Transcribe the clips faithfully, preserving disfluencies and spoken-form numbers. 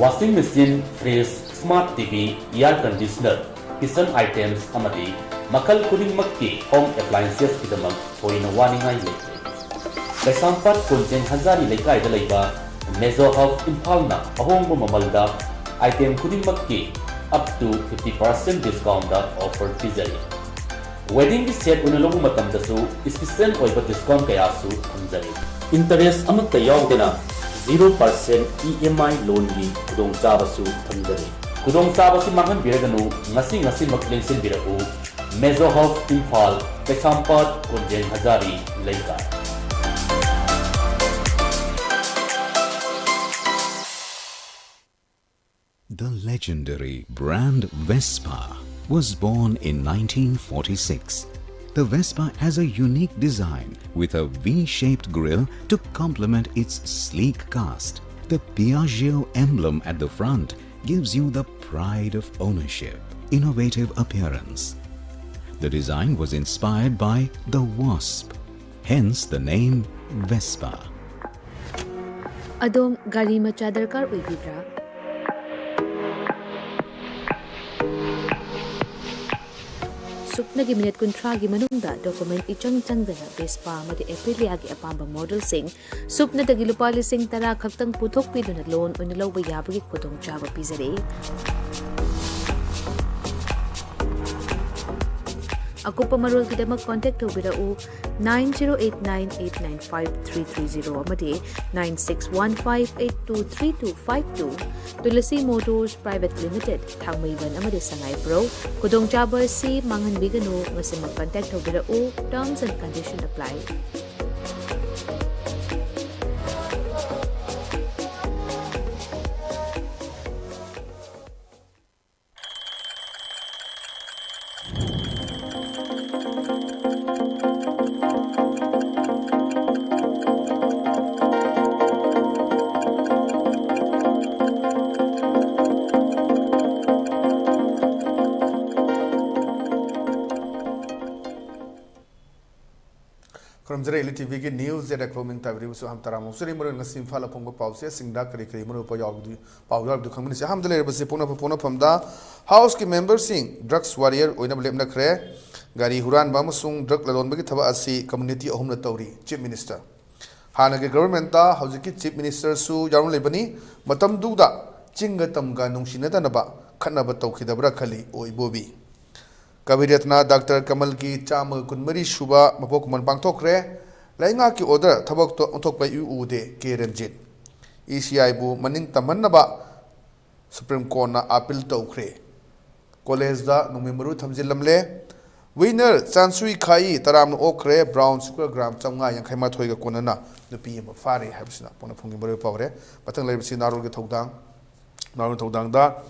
Washing machine, fridge, smart T V, air conditioner, kitchen items ꯑꯃꯗꯤ ꯃꯈꯜ ꯈꯨꯗꯤꯡꯃꯛꯀꯤ home appliancesꯀꯤꯗꯃꯛ ꯊꯣꯏꯅ ꯋꯥꯅꯤꯡꯉꯥꯏ ꯂꯩꯇ꯭ꯔꯦ꯫ ꯀꯩꯁꯥꯝꯄꯥꯠ ꯀꯣꯟꯖꯦꯡ ꯍꯖꯥꯔꯤ ꯂꯩꯀꯥꯏꯗ ꯂꯩꯕ Mezo Hub ꯏꯝꯐꯥꯜꯅ ꯑꯍꯣꯡꯕ ꯃꯃꯜꯗ item ꯈꯨꯗꯤꯡꯃꯛꯀꯤ up to fifty percent discountꯗ offer ꯄꯤꯖꯔꯤ꯫ Weddingꯒꯤ set ꯑꯣꯏꯅ ꯂꯧꯕ ꯃꯇꯝꯗꯁꯨ special ꯑꯣꯏꯕ discount ꯀꯌꯥꯁꯨ ꯊꯝꯖꯔꯤ꯫ Interest ꯑꯃꯠꯇ ꯌꯥꯎꯗꯅ zero percent E M I loanꯒꯤ ꯈꯨꯗꯣꯡꯆꯥꯕꯁꯨ ꯊꯝꯖꯔꯤ꯫ ꯈꯨꯗꯣꯡꯆꯥꯕꯁꯤ ꯃꯥꯡꯍꯟꯕꯤꯔꯒꯅꯨ, ꯉꯁꯤ ꯉꯁꯤꯃꯛ ꯂꯦꯡꯁꯤꯟꯕꯤꯔꯛꯎ꯫ Mezo Hub ꯏꯝꯐꯥꯜ, ꯀꯩꯁꯥꯝꯄꯥꯠ ꯀꯣꯟꯖꯦꯡ ꯍꯖꯥꯔꯤ ꯂꯩꯀꯥꯏ꯫ The legendary brand Vespa was born in nineteen forty-six. The Vespa has a unique design with a V-shaped grille to complement its sleek cast. The Piaggio emblem at the front gives you the pride of ownership, innovative appearance. The design was inspired by the wasp, hence the name Vespa. ꯑꯗꯣꯝ ꯒꯥꯔꯤ ꯃꯆꯥ ꯗꯔꯀꯥꯔ ꯑꯣꯏꯕꯤꯕ꯭ꯔꯥ? ꯁꯨꯞꯅꯒꯤ minute ꯀꯨꯟꯊ꯭ꯔꯥꯒꯤ ꯃꯅꯨꯡꯗ document ꯏꯆꯪ ꯆꯪꯗꯅ Vespa ꯑꯃꯗꯤ Apriliaꯒꯤ ꯑꯄꯥꯝꯕ modelꯁꯤꯡ ꯁꯨꯞꯅꯗꯒꯤ ꯂꯨꯄꯥ ꯂꯤꯁꯤꯡ ꯇꯔꯥ ꯈꯛꯇꯪ ꯄꯨꯊꯣꯛꯄꯤꯗꯨꯅ loan ꯑꯣꯏꯅ ꯂꯧꯕ ꯌꯥꯕꯒꯤ ꯈꯨꯗꯣꯡꯆꯥꯕ ꯄꯤꯖꯔꯤ꯫ ꯑꯀꯨꯞꯄ ꯃꯔꯣꯜꯒꯤꯗꯃꯛ contact ꯇꯧꯕꯤꯔꯛꯎ nine zero eight nine eight nine five three three zero ꯑꯃꯗꯤ nine six one five eight two three two five two꯫ Tulsi Motors Private Limited, ꯊꯥꯡꯃꯩꯕꯟ ꯑꯃꯗꯤ ꯁꯉꯥꯏꯄ꯭ꯔꯧ꯫ ꯈꯨꯗꯣꯡꯆꯥꯕ ꯑꯁꯤ ꯃꯥꯡꯍꯟꯕꯤꯒꯅꯨ, ꯉꯁꯤꯃꯛ contact ꯇꯧꯕꯤꯔꯛꯎ꯫ Terms and condition apply꯫ ꯈꯨꯔꯨꯝꯖꯔꯤ, ꯏꯂꯤ ꯇꯤꯚꯤꯒꯤ ꯅ꯭ꯌꯨꯁ ꯗꯦꯠ ꯗꯣꯠ ꯀꯣꯝ ꯇꯥꯕꯤꯔꯤꯕꯁꯨ ꯑꯍꯝ ꯇꯔꯥꯃꯨꯛ ꯆꯨꯔꯤ꯫ ꯃꯔꯨ ꯑꯣꯏꯅ ꯉꯁꯤ ꯏꯝꯐꯥꯜꯗ ꯐꯣꯡꯕ ꯄꯥꯎꯆꯦꯁꯤꯡꯗ ꯀꯔꯤ ꯀꯔꯤ ꯃꯔꯨ ꯑꯣꯏꯕ ꯌꯥꯎꯕꯗꯨ, ꯄꯥꯎ ꯌꯥꯎꯔꯤꯕꯗꯨ ꯈꯪꯃꯤꯟꯅꯁꯤ꯫ ꯑꯍꯥꯟꯕꯗ ꯂꯩꯔꯤꯕꯁꯤ ꯄꯣꯛꯅꯐꯝ ꯄꯣꯛꯅꯐꯝꯗ ꯍꯥꯎꯁꯀꯤ ꯃꯦꯝꯕꯔꯁꯤꯡ ꯗ꯭ꯔꯒꯁ ꯋꯥꯔꯤꯌꯔ ꯑꯣꯏꯅꯕ ꯂꯦꯞꯅꯈ꯭ꯔꯦ꯫ ꯒꯥꯔꯤ ꯍꯨꯔꯥꯟꯕ ꯑꯃꯁꯨꯡ ꯗ꯭ꯔꯒ ꯂꯂꯣꯟꯕꯒꯤ ꯊꯕꯛ ꯑꯁꯤ ꯀꯝꯃ꯭ꯌꯨꯅꯤꯇꯤ ꯑꯍꯨꯝꯅ ꯇꯧꯔꯤ, ꯆꯤꯐ ꯃꯤꯅꯤꯁꯇꯔ꯫ ꯍꯥꯟꯅꯒꯤ ꯒꯚꯔꯟꯃꯦꯟꯠꯇ ꯍꯧꯖꯤꯛꯀꯤ ꯆꯤꯐ ꯃꯤꯅꯤꯁꯇꯔꯁꯨ ꯌꯥꯎꯔꯝꯂꯤꯕꯅꯤ꯫ ꯃꯇꯝꯗꯨꯗ ꯆꯤꯡꯒ ꯇꯝꯒ ꯅꯨꯡꯁꯤꯅꯗꯅꯕ ꯈꯠꯅꯕ ꯇꯧꯈꯤꯗꯕ꯭ꯔꯥ ꯈꯜꯂꯤ, ꯑꯣ ꯏꯕꯣꯕꯤ꯫ ꯀꯕꯤꯔ ꯔꯠꯅ ꯗꯥꯛꯇꯔ ꯀꯃꯜꯒꯤ ꯆꯥꯝꯃꯒ ꯀꯨꯟꯃꯔꯤ ꯁꯨꯕ ꯃꯄꯣꯛ ꯀꯨꯝꯑꯣꯟ ꯄꯥꯡꯊꯣꯛꯈ꯭ꯔꯦ꯫ ꯂꯩꯉꯥꯛꯀꯤ ꯑꯣꯔꯗꯔ ꯊꯕꯛꯇ ꯑꯣꯟꯊꯣꯛꯄ ꯏꯎ ꯎꯗꯦ, ꯀꯦ ꯔꯟꯖꯤꯠ꯫ ꯏ ꯁꯤ ꯑꯥꯏꯕꯨ ꯃꯅꯤꯡ ꯇꯝꯍꯟꯅꯕ ꯁꯨꯄ꯭ꯔꯤꯝ ꯀꯣꯔꯠꯅ ꯑꯥꯄꯤꯜ ꯇꯧꯈ꯭ꯔꯦ꯫ ꯀꯣꯂꯦꯖꯗ ꯅꯣꯡꯃꯩ ꯃꯔꯨ ꯊꯝꯖꯤꯜꯂꯝꯂꯦ꯫ ꯋꯤꯅꯔ ꯆꯥꯟꯁꯨꯏ ꯈꯥꯏ ꯇꯔꯥꯝꯅ ꯑꯣꯛꯈ꯭ꯔꯦ꯫ ꯕ꯭ꯔꯥꯎꯟ ꯁꯨꯒꯔ ꯒ꯭ꯔꯥꯝ ꯆꯥꯝꯃꯉꯥ ꯌꯥꯡꯈꯩ ꯃꯥꯊꯣꯏꯒ ꯀꯣꯟꯅꯅ ꯅꯨꯄꯤ ꯑꯃ ꯐꯥꯔꯦ ꯍꯥꯏꯕꯁꯤꯅ ꯄꯣꯛꯅꯐꯝꯒꯤ ꯃꯔꯨ ꯑꯣꯏꯕ ꯄꯥꯎ ꯑꯣꯏꯔꯦ꯫ ꯃꯊꯪ ꯂꯩꯔꯤꯕꯁꯤ ꯅꯥꯔꯣꯜꯒꯤ ꯊꯧꯗꯥꯡ꯫ ꯅꯥꯔꯣꯜ ꯊꯧꯗꯥꯡꯗ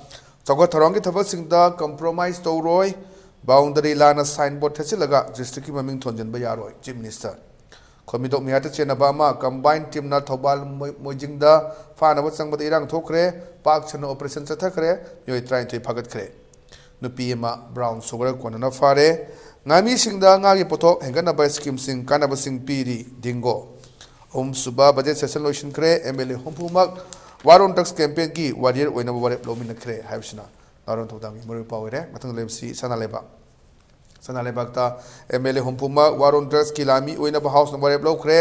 ꯆꯥꯎꯈꯠ ꯊꯧꯔꯥꯡꯒꯤ ꯊꯕꯛꯁꯤꯡꯗ ꯀꯝꯄ꯭ꯔꯣꯃꯥꯏꯁ ꯇꯧꯔꯣꯏ꯫ ꯕꯥꯎꯟꯗꯔꯤ ꯂꯥꯟꯅ ꯁꯥꯏꯟ ꯕꯣꯔꯗ ꯊꯦꯠꯆꯤꯜꯂꯒ ꯗꯤꯁꯇ꯭ꯔꯤꯛꯀꯤ ꯃꯃꯤꯡ ꯊꯣꯟꯖꯤꯟꯕ ꯌꯥꯔꯣꯏ, ꯆꯤꯐ ꯃꯤꯅꯤꯁꯇꯔ꯫ ꯈꯣꯃꯤꯗꯣꯛ ꯃꯤꯌꯥꯠꯇ ꯆꯦꯟꯅꯕ ꯑꯃ ꯀꯝꯕꯥꯏꯟ ꯇꯤꯝꯅ ꯊꯧꯕꯥꯜ ꯃꯣꯏ-, ꯃꯣꯏꯖꯤꯡꯗ ꯐꯥꯅꯕ ꯆꯪꯕꯗ ꯏꯔꯥꯡ ꯊꯣꯛꯈ꯭ꯔꯦ꯫ ꯄꯥꯛ ꯁꯟꯅ ꯑꯣꯄꯔꯦꯁꯟ ꯆꯠꯊꯈ꯭ꯔꯦ꯫ ꯃꯤꯑꯣꯏ ꯇꯔꯥꯅꯤꯊꯣꯏ ꯐꯥꯒꯠꯈ꯭ꯔꯦ꯫ ꯅꯨꯄꯤ ꯑꯃ ꯕ꯭ꯔꯥꯎꯟ ꯁꯨꯒꯔ ꯀꯣꯟꯅꯅ ꯐꯥꯔꯦ꯫ ꯉꯥꯃꯤꯁꯤꯡꯗ ꯉꯥꯒꯤ ꯄꯣꯠꯊꯣꯛ ꯍꯦꯟꯒꯠꯅꯕ ꯁ꯭ꯀꯤꯝꯁꯤꯡ ꯀꯥꯟꯅꯕꯁꯤꯡ ꯄꯤꯔꯤ, ꯗꯤꯡꯒꯣ꯫ ꯑꯍꯨꯝꯁꯨꯕ ꯕꯖꯦꯠ ꯁꯦꯁꯟ ꯂꯣꯏꯁꯤꯟꯈ꯭ꯔꯦ꯫ ꯑꯦꯝ ꯑꯦꯜ ꯑꯦ ꯍꯨꯝꯐꯨꯃꯛ ꯋꯥꯔ ꯑꯣꯟ ꯗ꯭ꯔꯒꯁ ꯀꯦꯝꯄꯦꯟꯒꯤ ꯋꯥꯔꯤꯌꯔ ꯑꯣꯏꯅꯕ ꯋꯥꯔꯦꯞ ꯂꯧꯃꯤꯟꯅꯈ꯭ꯔꯦ ꯍꯥꯏꯕꯁꯤꯅ ꯅꯥꯔꯣꯜ ꯊꯧꯗꯥꯡꯒꯤ ꯃꯔꯨꯑꯣꯏꯕ ꯄꯥꯎ ꯑꯣꯏꯔꯦ꯫ ꯃꯊꯪ ꯂꯩꯕꯁꯤ ꯁꯅꯥ ꯂꯩꯕꯥꯛ꯫ ꯁꯅꯥ ꯂꯩꯕꯥꯛꯇ ꯑꯦꯝ ꯑꯦꯜ ꯑꯦ ꯍꯨꯝꯐꯨꯃꯛ ꯋꯥꯔ ꯑꯣꯟ ꯗ꯭ꯔꯒꯁꯀꯤ ꯂꯥꯟꯃꯤ ꯑꯣꯏꯅꯕ ꯍꯥꯎꯁꯅ ꯋꯥꯔꯦꯞ ꯂꯧꯈ꯭ꯔꯦ꯫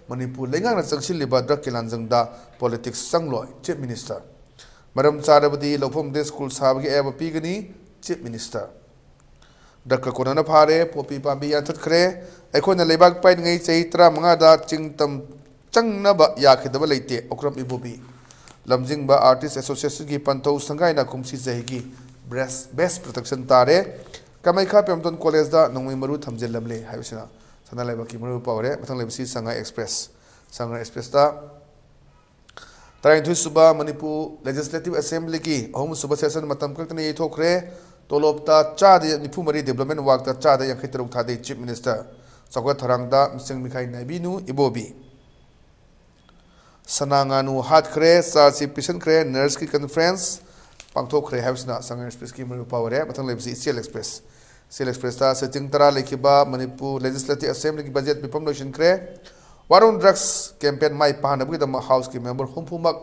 ꯃꯅꯤꯄꯨꯔ ꯂꯩꯉꯥꯛꯅ ꯆꯪꯁꯤꯜꯂꯤꯕ ꯗ꯭ꯔꯒꯀꯤ ꯂꯥꯟꯖꯪꯗ ꯄꯣꯂꯤꯇꯤꯛꯁ ꯆꯪꯂꯣꯏ, ꯆꯤꯐ ꯃꯤꯅꯤꯁꯇꯔ꯫ ꯃꯔꯝ ꯆꯥꯔꯕꯗꯤ ꯂꯧꯐꯝꯗ ꯁ꯭ꯀꯨꯜ ꯁꯥꯕꯒꯤ ꯑꯌꯥꯕ ꯄꯤꯒꯅꯤ, ꯆꯤꯐ ꯃꯤꯅꯤꯁꯇꯔ꯫ ꯗ꯭ꯔꯒꯀ ꯀꯣꯟꯅꯅ ꯐꯥꯔꯦ, ꯄꯣꯄꯤ ꯄꯥꯝꯕꯤ ꯌꯥꯟꯊꯠꯈ꯭ꯔꯦ꯫ ꯑꯩꯈꯣꯏꯅ ꯂꯩꯕꯥꯛ ꯄꯥꯏꯔꯤꯉꯩ ꯆꯍꯤ ꯇꯔꯥꯃꯉꯥꯗ ꯆꯤꯡ ꯇꯝ ꯆꯪꯅꯕ ꯌꯥꯈꯤꯗꯕ ꯂꯩꯇꯦ, ꯑꯣꯀ꯭ꯔꯝ ꯏꯕꯣꯕꯤ꯫ ꯂꯝꯖꯤꯡꯕ ꯑꯥꯔꯇꯤꯁ ꯑꯦꯁꯣꯁꯤꯌꯦꯁꯟꯒꯤ ꯄꯟꯊꯧ ꯁꯪꯒꯥꯏꯅ ꯀꯨꯝꯁꯤ ꯆꯍꯤꯒꯤ ꯕ꯭ꯔꯦꯁ-, ꯕꯦꯁ ꯄ꯭ꯔꯗꯛꯁꯟ ꯇꯥꯔꯦ꯫ ꯀꯃꯩꯈꯥ ꯄꯦꯝꯇꯣꯟ ꯀꯣꯂꯦꯖꯇ ꯅꯣꯡꯃꯩ ꯃꯔꯨ ꯊꯝꯖꯤꯜꯂꯝꯂꯦ ꯍꯥꯏꯕꯁꯤꯅ ꯁꯅꯥ ꯂꯩꯕꯥꯛꯀꯤ ꯃꯔꯨ ꯑꯣꯏꯕ ꯄꯥꯎ ꯑꯣꯏꯔꯦ꯫ ꯃꯊꯪ ꯂꯩꯕꯁꯤ ꯁꯉꯥꯏ ꯑꯦꯛꯁꯄ꯭ꯔꯦꯁ꯫ ꯁꯉꯥꯏ ꯑꯦꯛꯁꯄ꯭ꯔꯦꯁꯇ ꯇꯔꯥꯅꯤꯊꯣꯏ ꯁꯨꯕ ꯃꯅꯤꯄꯨꯔ ꯂꯦꯖꯤꯁꯂꯦꯇꯤꯚ ꯑꯁꯦꯝꯕ꯭ꯂꯤꯒꯤ ꯑꯍꯨꯝ ꯁꯨꯕ ꯁꯦꯁꯟ ꯃꯇꯝ ꯈꯛꯇꯅ ꯌꯩꯊꯣꯛꯈ꯭ꯔꯦ꯫ ꯇꯣꯂꯣꯞꯇ ꯆꯥꯗ ꯅꯤꯐꯨ ꯃꯔꯤ, ꯗꯤꯕ꯭ꯂꯞꯃꯦꯟ ꯋꯥꯛꯇ ꯆꯥꯗ ꯌꯥꯡꯈꯩ ꯇꯔꯨꯛ ꯊꯥꯗꯩ, ꯆꯤꯐ ꯃꯤꯅꯤꯁꯇꯔ꯫ ꯆꯥꯎꯈꯠ ꯊꯧꯔꯥꯡꯗ ꯃꯤꯆꯪ ꯃꯤꯈꯥꯏ ꯅꯥꯏꯕꯤꯅꯨ, ꯏꯕꯣꯕꯤ꯫ ꯁꯅꯥ ꯉꯥꯅꯨ ꯍꯥꯠꯈ꯭ꯔꯦ, ꯆꯥꯁꯤ ꯄꯤꯁꯤꯟꯈ꯭ꯔꯦ, ꯅꯔꯁꯀꯤ ꯀꯟꯐ꯭ꯔꯦꯟꯁ ꯄꯥꯡꯊꯣꯛꯈ꯭ꯔꯦ ꯍꯥꯏꯕꯁꯤꯅ ꯁꯉꯥꯏ ꯑꯦꯛꯁꯄ꯭ꯔꯦꯁꯀꯤ ꯃꯔꯨ ꯄꯥꯎ ꯑꯣꯏꯔꯦ꯫ ꯃꯊꯪ ꯂꯩꯕꯁꯤ ꯏꯆꯦꯜ ꯑꯦꯛꯁꯄ꯭ꯔꯦꯁ꯫ ꯏꯆꯦꯜ ꯑꯦꯛꯁꯄ꯭ꯔꯦꯁꯇ ꯁꯤꯇꯤꯡ ꯇꯔꯥ ꯂꯩꯈꯤꯕ ꯃꯅꯤꯄꯨꯔ ꯂꯦꯖꯤꯁꯂꯦꯇꯤꯚ ꯑꯦꯁꯦꯝꯕ꯭ꯂꯤꯒꯤ ꯕꯖꯦꯠ ꯃꯤꯐꯝ ꯂꯣꯏꯁꯤꯟꯈ꯭ꯔꯦ꯫ War on drugs campaign my ꯄꯥꯛꯅꯕꯒꯤꯗꯃꯛ ꯍꯥꯎꯁꯀꯤ member ꯍꯨꯝꯐꯨꯃꯛ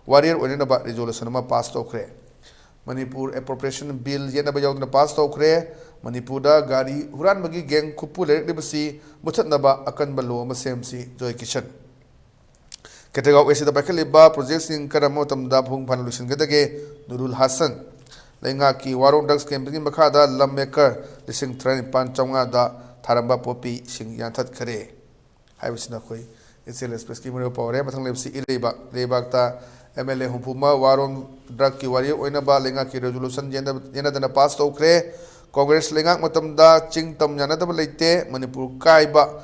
warrior ꯑꯣꯏꯅꯅꯕ ꯔꯤꯖꯣꯂꯨꯁꯟ ꯑꯃ ꯄꯥꯁ ꯇꯧꯈ꯭ꯔꯦ꯫ ꯃꯅꯤꯄꯨꯔ ꯑꯦꯄ꯭ꯔꯣꯄ꯭ꯔꯤꯌꯦꯁꯟ ꯕꯤꯜ ꯌꯦꯠꯅꯕ ꯌꯥꯎꯗꯅ ꯄꯥꯁ ꯇꯧꯈ꯭ꯔꯦ꯫ ꯃꯅꯤꯄꯨꯔꯗ ꯒꯥꯔꯤ ꯍꯨꯔꯥꯟꯕꯒꯤ ꯒꯦꯡ ꯈꯨꯠꯄꯨ ꯂꯩꯔꯛꯂꯤꯕꯁꯤ ꯃꯨꯊꯠꯅꯕ ꯑꯀꯟꯕ ꯂꯣ ꯑꯃ ꯁꯦꯝꯁꯤ, ꯖꯣꯏ ꯀꯤꯁꯟ꯫ ꯀꯦꯇꯒꯥꯎ ꯑꯦꯁꯤꯗ ꯄꯥꯏꯈꯠꯂꯤꯕ ꯄ꯭ꯔꯣꯖꯦꯛꯁꯤꯡ ꯀꯔꯝꯕ ꯃꯇꯝꯗ ꯃꯄꯨꯡ ꯐꯥꯅ ꯂꯣꯏꯁꯤꯟꯒꯗꯒꯦ? ꯅꯨꯔꯨꯜ ꯍꯥꯁꯟ꯫ ꯂꯩꯉꯥꯛꯀꯤ ꯋꯥꯔ ꯑꯣꯟ ꯗ꯭ꯔꯒꯁ ꯀꯦꯝꯄꯦꯟꯒꯤ ꯃꯈꯥꯗ ꯂꯝ ꯑꯦꯀꯔ ꯂꯤꯁꯤꯡ ꯇꯔꯥꯅꯤꯄꯥꯟ ꯆꯥꯝꯃꯉꯥꯗ ꯊꯥꯔꯝꯕ ꯄꯣꯄꯤꯁꯤꯡ ꯌꯥꯟꯊꯠꯈꯔꯦ꯫ ꯍꯥꯏꯕꯁꯤꯅ ꯑꯩꯈꯣꯏ ꯏꯆꯦꯜ ꯑꯦꯛꯁꯄ꯭ꯔꯦꯁꯀꯤ ꯃꯔꯨꯑꯣꯏꯕ ꯄꯥꯎ ꯑꯣꯏꯔꯦ꯫ ꯃꯊꯪ ꯂꯩꯕꯁꯤ ꯏꯔꯩꯕꯥꯛ꯫ ꯏꯔꯩꯕꯥꯛꯇ ꯑꯦꯝ ꯑꯦꯜ ꯑꯦ ꯍꯨꯝꯐꯨꯃ ꯋꯥꯔ ꯑꯣꯟ ꯗ꯭ꯔꯒꯀꯤ ꯋꯥꯔꯤꯌꯔ ꯑꯣꯏꯅꯕ ꯂꯩꯉꯥꯛꯀꯤ ꯔꯤꯖꯣꯂꯨꯁꯟ ꯌꯦꯟꯅ-, ꯌꯦꯟꯅꯗꯅ ꯄꯥꯁ ꯇꯧꯈ꯭ꯔꯦ꯫ ꯀꯣꯡꯒ꯭ꯔꯦꯁ ꯂꯩꯉꯥꯛ ꯃꯇꯝꯗ ꯆꯤꯡ ꯇꯝ ꯌꯥꯅꯗꯕ ꯂꯩꯇꯦ꯫ ꯃꯅꯤꯄꯨꯔ ꯀꯥꯏꯕ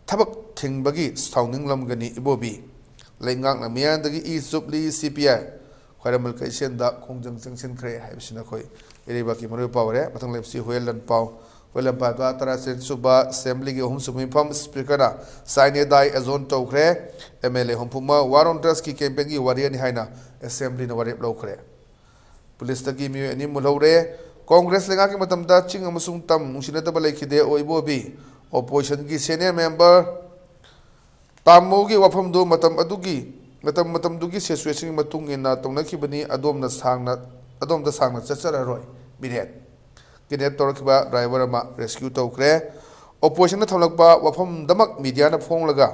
ꯊꯕꯛ ꯊꯤꯡꯕꯒꯤ ꯁꯥꯎꯅꯤꯡꯂꯝꯒꯅꯤ ꯏꯕꯣꯕꯤ꯫ ꯂꯩꯉꯥꯛꯅ ꯃꯤꯌꯥꯝꯗꯒꯤ ꯏ ꯆꯨꯞꯂꯤ ꯁꯤ ꯄꯤ ꯑꯥꯏ꯫ ꯈ꯭ꯋꯥꯏꯔꯝꯕꯟ ꯀꯩꯊꯦꯜꯗ ꯈꯣꯡꯖꯪ ꯆꯪꯁꯤꯟꯈ꯭ꯔꯦ ꯍꯥꯏꯕꯁꯤꯅ ꯑꯩꯈꯣꯏ ꯏꯔꯩꯕꯥꯛꯀꯤ ꯃꯔꯨꯑꯣꯏꯕ ꯄꯥꯎ ꯑꯣꯏꯔꯦ꯫ ꯃꯊꯪ ꯂꯩꯕꯁꯤ ꯍꯨꯌꯦꯟ ꯂꯥꯟꯄꯥꯎ꯫ ꯍꯨꯌꯦꯟ ꯂꯥꯟꯄꯥꯎꯗ ꯇꯔꯥꯇꯔꯦꯠ ꯁꯨꯕ ꯑꯦꯁꯦꯝꯕ꯭ꯂꯤꯒꯤ ꯑꯍꯨꯝꯁꯨꯕ ꯃꯤꯐꯝ ꯁ꯭ꯄꯤꯀꯔꯅ ꯁꯥꯏꯅꯦꯗꯥꯏ ꯑꯦꯖꯣꯟ ꯇꯧꯈ꯭ꯔꯦ꯫ ꯑꯦꯝ ꯑꯦꯜ ꯑꯦ ꯍꯨꯝꯐꯨꯃ ꯋꯥꯔ ꯑꯣꯟ ꯗ꯭ꯔꯒꯁꯀꯤ ꯀꯦꯝꯄꯦꯟꯒꯤ ꯋꯥꯔꯤꯌꯔꯅꯤ ꯍꯥꯏꯅ ꯑꯦꯁꯦꯝꯕ꯭ꯂꯤꯅ ꯋꯥꯔꯦꯞ ꯂꯧꯈ꯭ꯔꯦ꯫ ꯄꯨꯂꯤꯁꯇꯒꯤ ꯃꯤꯑꯣꯏ ꯑꯅꯤ ꯃꯨꯜꯍꯧꯔꯦ꯫ ꯀꯣꯡꯒ꯭ꯔꯦꯁ ꯂꯩꯉꯥꯛꯀꯤ ꯃꯇꯝꯗ ꯆꯤꯡ ꯑꯃꯁꯨꯡ ꯇꯝ ꯅꯨꯡꯁꯤꯅꯗꯕ ꯂꯩꯈꯤꯗꯦ, ꯑꯣ ꯏꯕꯣꯕꯤ꯫ ꯑꯣꯄꯣꯖꯤꯁꯟꯒꯤ ꯁꯦꯅꯤꯌꯔ ꯃꯦꯝꯕꯔ ꯇꯥꯃꯣꯒꯤ ꯋꯥꯐꯝꯗꯨ ꯃꯇꯝ ꯑꯗꯨꯒꯤ, ꯃꯇꯝ ꯃꯇꯝꯗꯨꯒꯤ ꯁꯤꯆꯨꯋꯦꯁꯟꯒꯤ ꯃꯇꯨꯡ ꯏꯟꯅ ꯇꯧꯅꯈꯤꯕꯅꯤ, ꯑꯗꯣꯝꯅ ꯁꯥꯡꯅ, ꯑꯗꯣꯝꯗ ꯁꯥꯡꯅ ꯆꯠꯆꯔꯔꯣꯏ꯫ ꯃꯤꯔꯦꯞ꯫ ꯀꯤꯗꯅꯦꯞ ꯇꯧꯔꯛꯈꯤꯕ ꯗ꯭ꯔꯥꯏꯚꯔ ꯑꯃ ꯔꯦꯁꯀ꯭ꯌꯨ ꯇꯧꯈ꯭ꯔꯦ꯫ ꯑꯣꯄꯣꯖꯤꯁꯟꯅ ꯊꯝꯂꯛꯄ ꯋꯥꯐꯝꯗꯃꯛ ꯃꯤꯗꯤꯌꯥꯅ ꯐꯣꯡꯂꯒ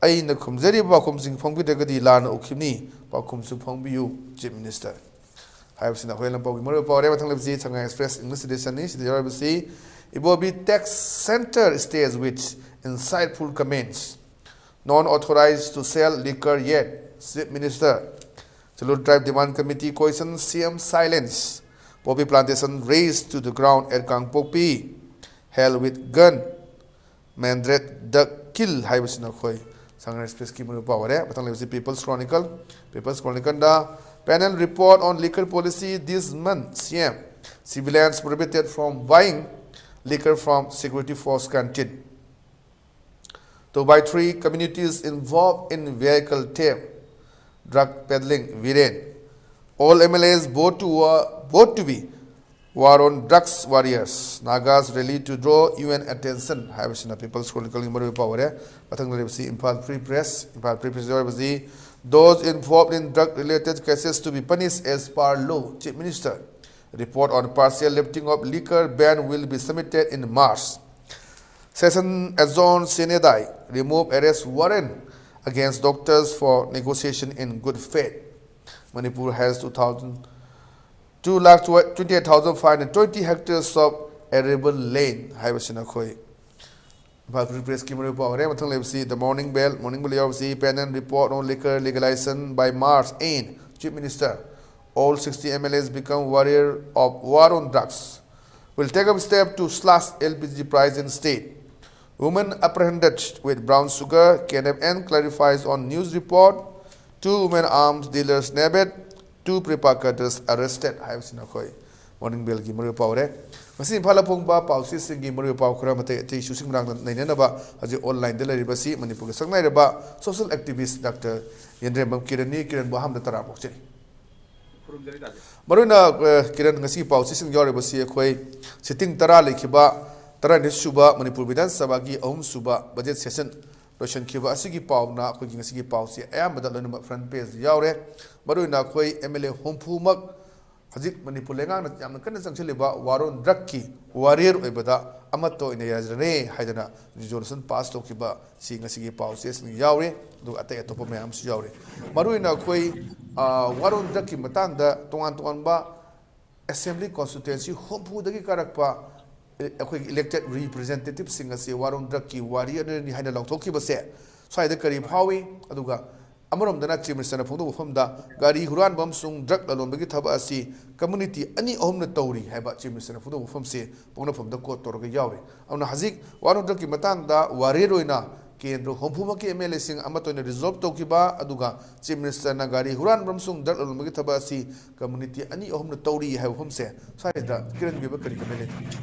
ꯑꯩꯅ ꯈꯨꯝꯖꯔꯤꯕ ꯄꯥꯎꯈꯨꯝꯁꯤꯡ ꯐꯣꯡꯕꯤꯗ꯭ꯔꯒꯗꯤ ꯂꯥꯟꯅ ꯎꯈꯤꯕꯅꯤ꯫ ꯄꯥꯎꯈꯨꯝꯁꯨ ꯐꯣꯡꯕꯤꯌꯨ, ꯆꯤꯐ ꯃꯤꯅꯤꯁꯇꯔ꯫ ꯍꯥꯏꯕꯁꯤꯅ ꯍꯨꯌꯦꯟ ꯂꯥꯟꯄꯥꯎꯒꯤ ꯃꯔꯨꯑꯣꯏꯕ ꯄꯥꯎ ꯑꯣꯏꯔꯦ꯫ ꯃꯊꯪ ꯂꯩꯕꯁꯤ ꯁꯉꯥꯏ ꯑꯦꯛꯁꯄ꯭ꯔꯦꯁ ꯏꯪꯂꯤꯁ ꯏꯗꯤꯁꯟꯅꯤ꯫ ꯁꯤꯗ ꯌꯥꯎꯔꯤꯕꯁꯤ, Ibobi tax centre stays with insightful comments. Not authorized to sell liquor yet, Chief Minister. Chalur Tribe Demand Committee questions C M silence. Poppy plantation razed to the ground at Kangpokpi. Held with gun. Mandret duck kill ꯍꯥꯏꯕꯁꯤꯅ ꯑꯩꯈꯣꯏ ꯁꯉꯥꯏ ꯑꯦꯛꯁꯄ꯭ꯔꯦꯁꯀꯤ ꯃꯔꯨꯑꯣꯏꯕ ꯄꯥꯎ ꯑꯣꯏꯔꯦ꯫ ꯃꯊꯪ ꯂꯩꯕꯁꯤ People's Chronicle꯫ People's Chronicleꯗ panel report on liquor policy this month, C M. Civilians prohibited from buying liquor from security force canteen. Two by three communities involved in vehicle theft, drug peddling, Viren. All M L As vote to, uh, vote to be War on Drugs Warriors, Nagas rally to draw U N attention ꯍꯥꯏꯕꯁꯤꯅ People's Chronicleꯒꯤ ꯃꯔꯨꯑꯣꯏꯕ ꯄꯥꯎ ꯑꯣꯏꯔꯦ꯫ ꯃꯊꯪꯗ ꯂꯩꯕꯁꯤ Imphal Free Press꯫ Imphal Free Press ꯌꯥꯎꯔꯤꯕꯁꯤ, "Those involved in drug related cases to be punished as per law, Chief Minister. Report on partial lifting of liquor ban will be submitted in March. Session adjourns, Senadai remove arrest warrant against doctors for negotiation in good faith. Manipur has two thousand, two lakh twenty-eight thousand five hundred twenty hectares of arable land" ꯍꯥꯏꯕꯁꯤꯅ ꯑꯩꯈꯣꯏ Imphal Free Pressꯀꯤ ꯃꯔꯨꯑꯣꯏꯕ ꯄꯥꯎ ꯑꯣꯏꯔꯦ꯫ ꯃꯊꯪ ꯂꯩꯕꯁꯤ The Morning Bell꯫ Morning Bell ꯌꯥꯎꯕꯁꯤ, "Panel report on liquor legalization by March end, Chief Minister. All sixty M L As become warrior of war on drugs. Will take up step to slash L P G price in state. Women apprehended with brown sugar, K N F N clarifies on news report. Two women arms dealers nabbed, two Prepa cadres arrested" ꯍꯥꯏꯕꯁꯤꯅ ꯑꯩꯈꯣꯏ Morning Bellꯒꯤ ꯃꯔꯨꯑꯣꯏꯕ ꯄꯥꯎ ꯑꯣꯏꯔꯦ꯫ ꯉꯁꯤ ꯏꯝꯐꯥꯜꯗ ꯐꯣꯡꯕ ꯄꯥꯎꯆꯦꯁꯤꯡꯒꯤ ꯃꯔꯨꯑꯣꯏꯕ ꯄꯥꯎ ꯈꯔ ꯑꯃꯇꯩ ꯑꯇꯩ ꯏꯁꯨꯁꯤꯡ ꯃꯅꯥꯛꯇ ꯅꯩꯅꯅꯕ ꯍꯧꯖꯤꯛ onlineꯗ ꯂꯩꯔꯤꯕꯁꯤ ꯃꯅꯤꯄꯨꯔꯒꯤ ꯁꯛꯅꯥꯏꯔꯕ social activist Doctor ꯌꯦꯟꯗ꯭ꯔꯦꯝꯕꯝ ꯀꯤꯔꯟꯅꯤ꯫ ꯀꯤꯔꯟꯕꯨ ꯑꯍꯥꯟꯕꯗ ꯇꯔꯥꯝꯅ ꯑꯣꯛꯆꯔꯤ꯫ ꯈꯨꯔꯨꯝꯖꯔꯤ ꯇꯥꯖꯩ꯫ ꯃꯔꯨꯑꯣꯏꯅ, ꯑ, ꯀꯤꯔꯟ, ꯉꯁꯤꯒꯤ ꯄꯥꯎꯆꯦꯁꯤꯡ ꯌꯥꯎꯔꯤꯕꯁꯤ ꯑꯩꯈꯣꯏ sitting ꯇꯔꯥ ꯂꯩꯈꯤꯕ ꯇꯔꯥꯅꯤꯊꯣꯏ ꯁꯨꯕ ꯃꯅꯤꯄꯨꯔ ꯕꯤꯙꯥꯟ ꯁꯚꯥꯒꯤ ꯑꯍꯨꯝꯁꯨꯕ budget session ꯂꯣꯏꯁꯤꯟꯈꯤꯕ ꯑꯁꯤꯒꯤ ꯄꯥꯎꯅ ꯑꯩꯈꯣꯏꯒꯤ ꯉꯁꯤꯒꯤ ꯄꯥꯎꯁꯤ ꯑꯌꯥꯝꯕꯗ ꯂꯣꯏꯅꯃꯛ front pageꯗ ꯌꯥꯎꯔꯦ꯫ ꯃꯔꯨꯑꯣꯏꯅ ꯑꯩꯈꯣꯏ M L A ꯍꯨꯝꯐꯨꯃꯛ ꯍꯧꯖꯤꯛ ꯃꯅꯤꯄꯨꯔ ꯂꯩꯉꯥꯛꯅ ꯌꯥꯝꯅ ꯀꯟꯅ ꯆꯪꯁꯤꯜꯂꯤꯕ war on drugꯀꯤ warrior ꯑꯣꯏꯕꯗ ꯑꯃꯠꯇ ꯑꯣꯏꯅ ꯌꯥꯖꯔꯦ ꯍꯥꯏꯗꯅ resolution pass ꯇꯧꯈꯤꯕ ꯁꯤ ꯉꯁꯤꯒꯤ ꯄꯥꯎꯆꯦꯁꯤꯡ ꯌꯥꯎꯔꯤ꯫ ꯑꯗꯨꯒ ꯑꯇꯩ ꯑꯇꯣꯞꯄ ꯃꯌꯥꯝ ꯑꯃꯁꯨ ꯌꯥꯎꯔꯤ꯫ ꯃꯔꯨꯑꯣꯏꯅ ꯑꯩꯈꯣꯏ, ꯑ, war on drugꯀꯤ ꯃꯇꯥꯡꯗ ꯇꯣꯉꯥꯟ ꯇꯣꯉꯥꯟꯕ assembly constituency ꯍꯨꯝꯐꯨꯗꯒꯤ ꯀꯥꯔꯛꯄ, ꯑꯦ, ꯑꯩꯈꯣꯏꯒꯤ elected representativeꯁꯤꯡ ꯑꯁꯤ war on drugꯀꯤ warriorꯅꯤ ꯍꯥꯏꯅ ꯂꯥꯎꯊꯣꯛꯈꯤꯕꯁꯦ ꯁ꯭ꯋꯥꯏꯗ ꯀꯔꯤ ꯐꯥꯎꯏ? ꯑꯗꯨꯒ ꯑꯃꯔꯣꯝꯗꯅ Chief Ministerꯅ ꯐꯣꯡꯗꯣꯛꯄ ꯋꯥꯐꯝꯗ ꯒꯥꯔꯤ ꯍꯨꯔꯥꯟꯕ ꯑꯃꯁꯨꯡ drug ꯂꯂꯣꯟꯕꯒꯤ ꯊꯕꯛ ꯑꯁꯤ community ꯑꯅꯤ ꯑꯍꯨꯝꯅ ꯇꯧꯔꯤ ꯍꯥꯏꯕ Chief Ministerꯅ ꯐꯣꯡꯗꯣꯛꯄ ꯋꯥꯐꯝꯁꯤ ꯄꯣꯛꯅꯐꯝꯗ quote ꯇꯧꯔꯒ ꯌꯥꯎꯔꯤ꯫ ꯑꯗꯨꯅ ꯍꯧꯖꯤꯛ war on drugꯀꯤ ꯃꯇꯥꯡꯗ warrior ꯑꯣꯏꯅ ꯀꯦꯟꯗ꯭ꯔ ꯍꯨꯝꯐꯨꯃꯛꯀꯤ M L Aꯁꯤꯡ ꯑꯃꯠꯇ ꯑꯣꯏꯅ resolve ꯇꯧꯈꯤꯕ, ꯑꯗꯨꯒ Chief Ministerꯅ ꯒꯥꯔꯤ ꯍꯨꯔꯥꯟꯕ ꯑꯃꯁꯨꯡ drug ꯂꯂꯣꯟꯕꯒꯤ ꯊꯕꯛ ꯑꯁꯤ community ꯑꯅꯤ ꯑꯍꯨꯝꯅ ꯇꯧꯔꯤ ꯍꯥꯏꯕ ꯋꯥꯐꯝꯁꯦ ꯁ꯭ꯋꯥꯏꯁꯤꯗ ꯀꯤꯔꯟꯒꯤ ꯑꯣꯏꯕ ꯀꯔꯤ comment ꯂꯩ?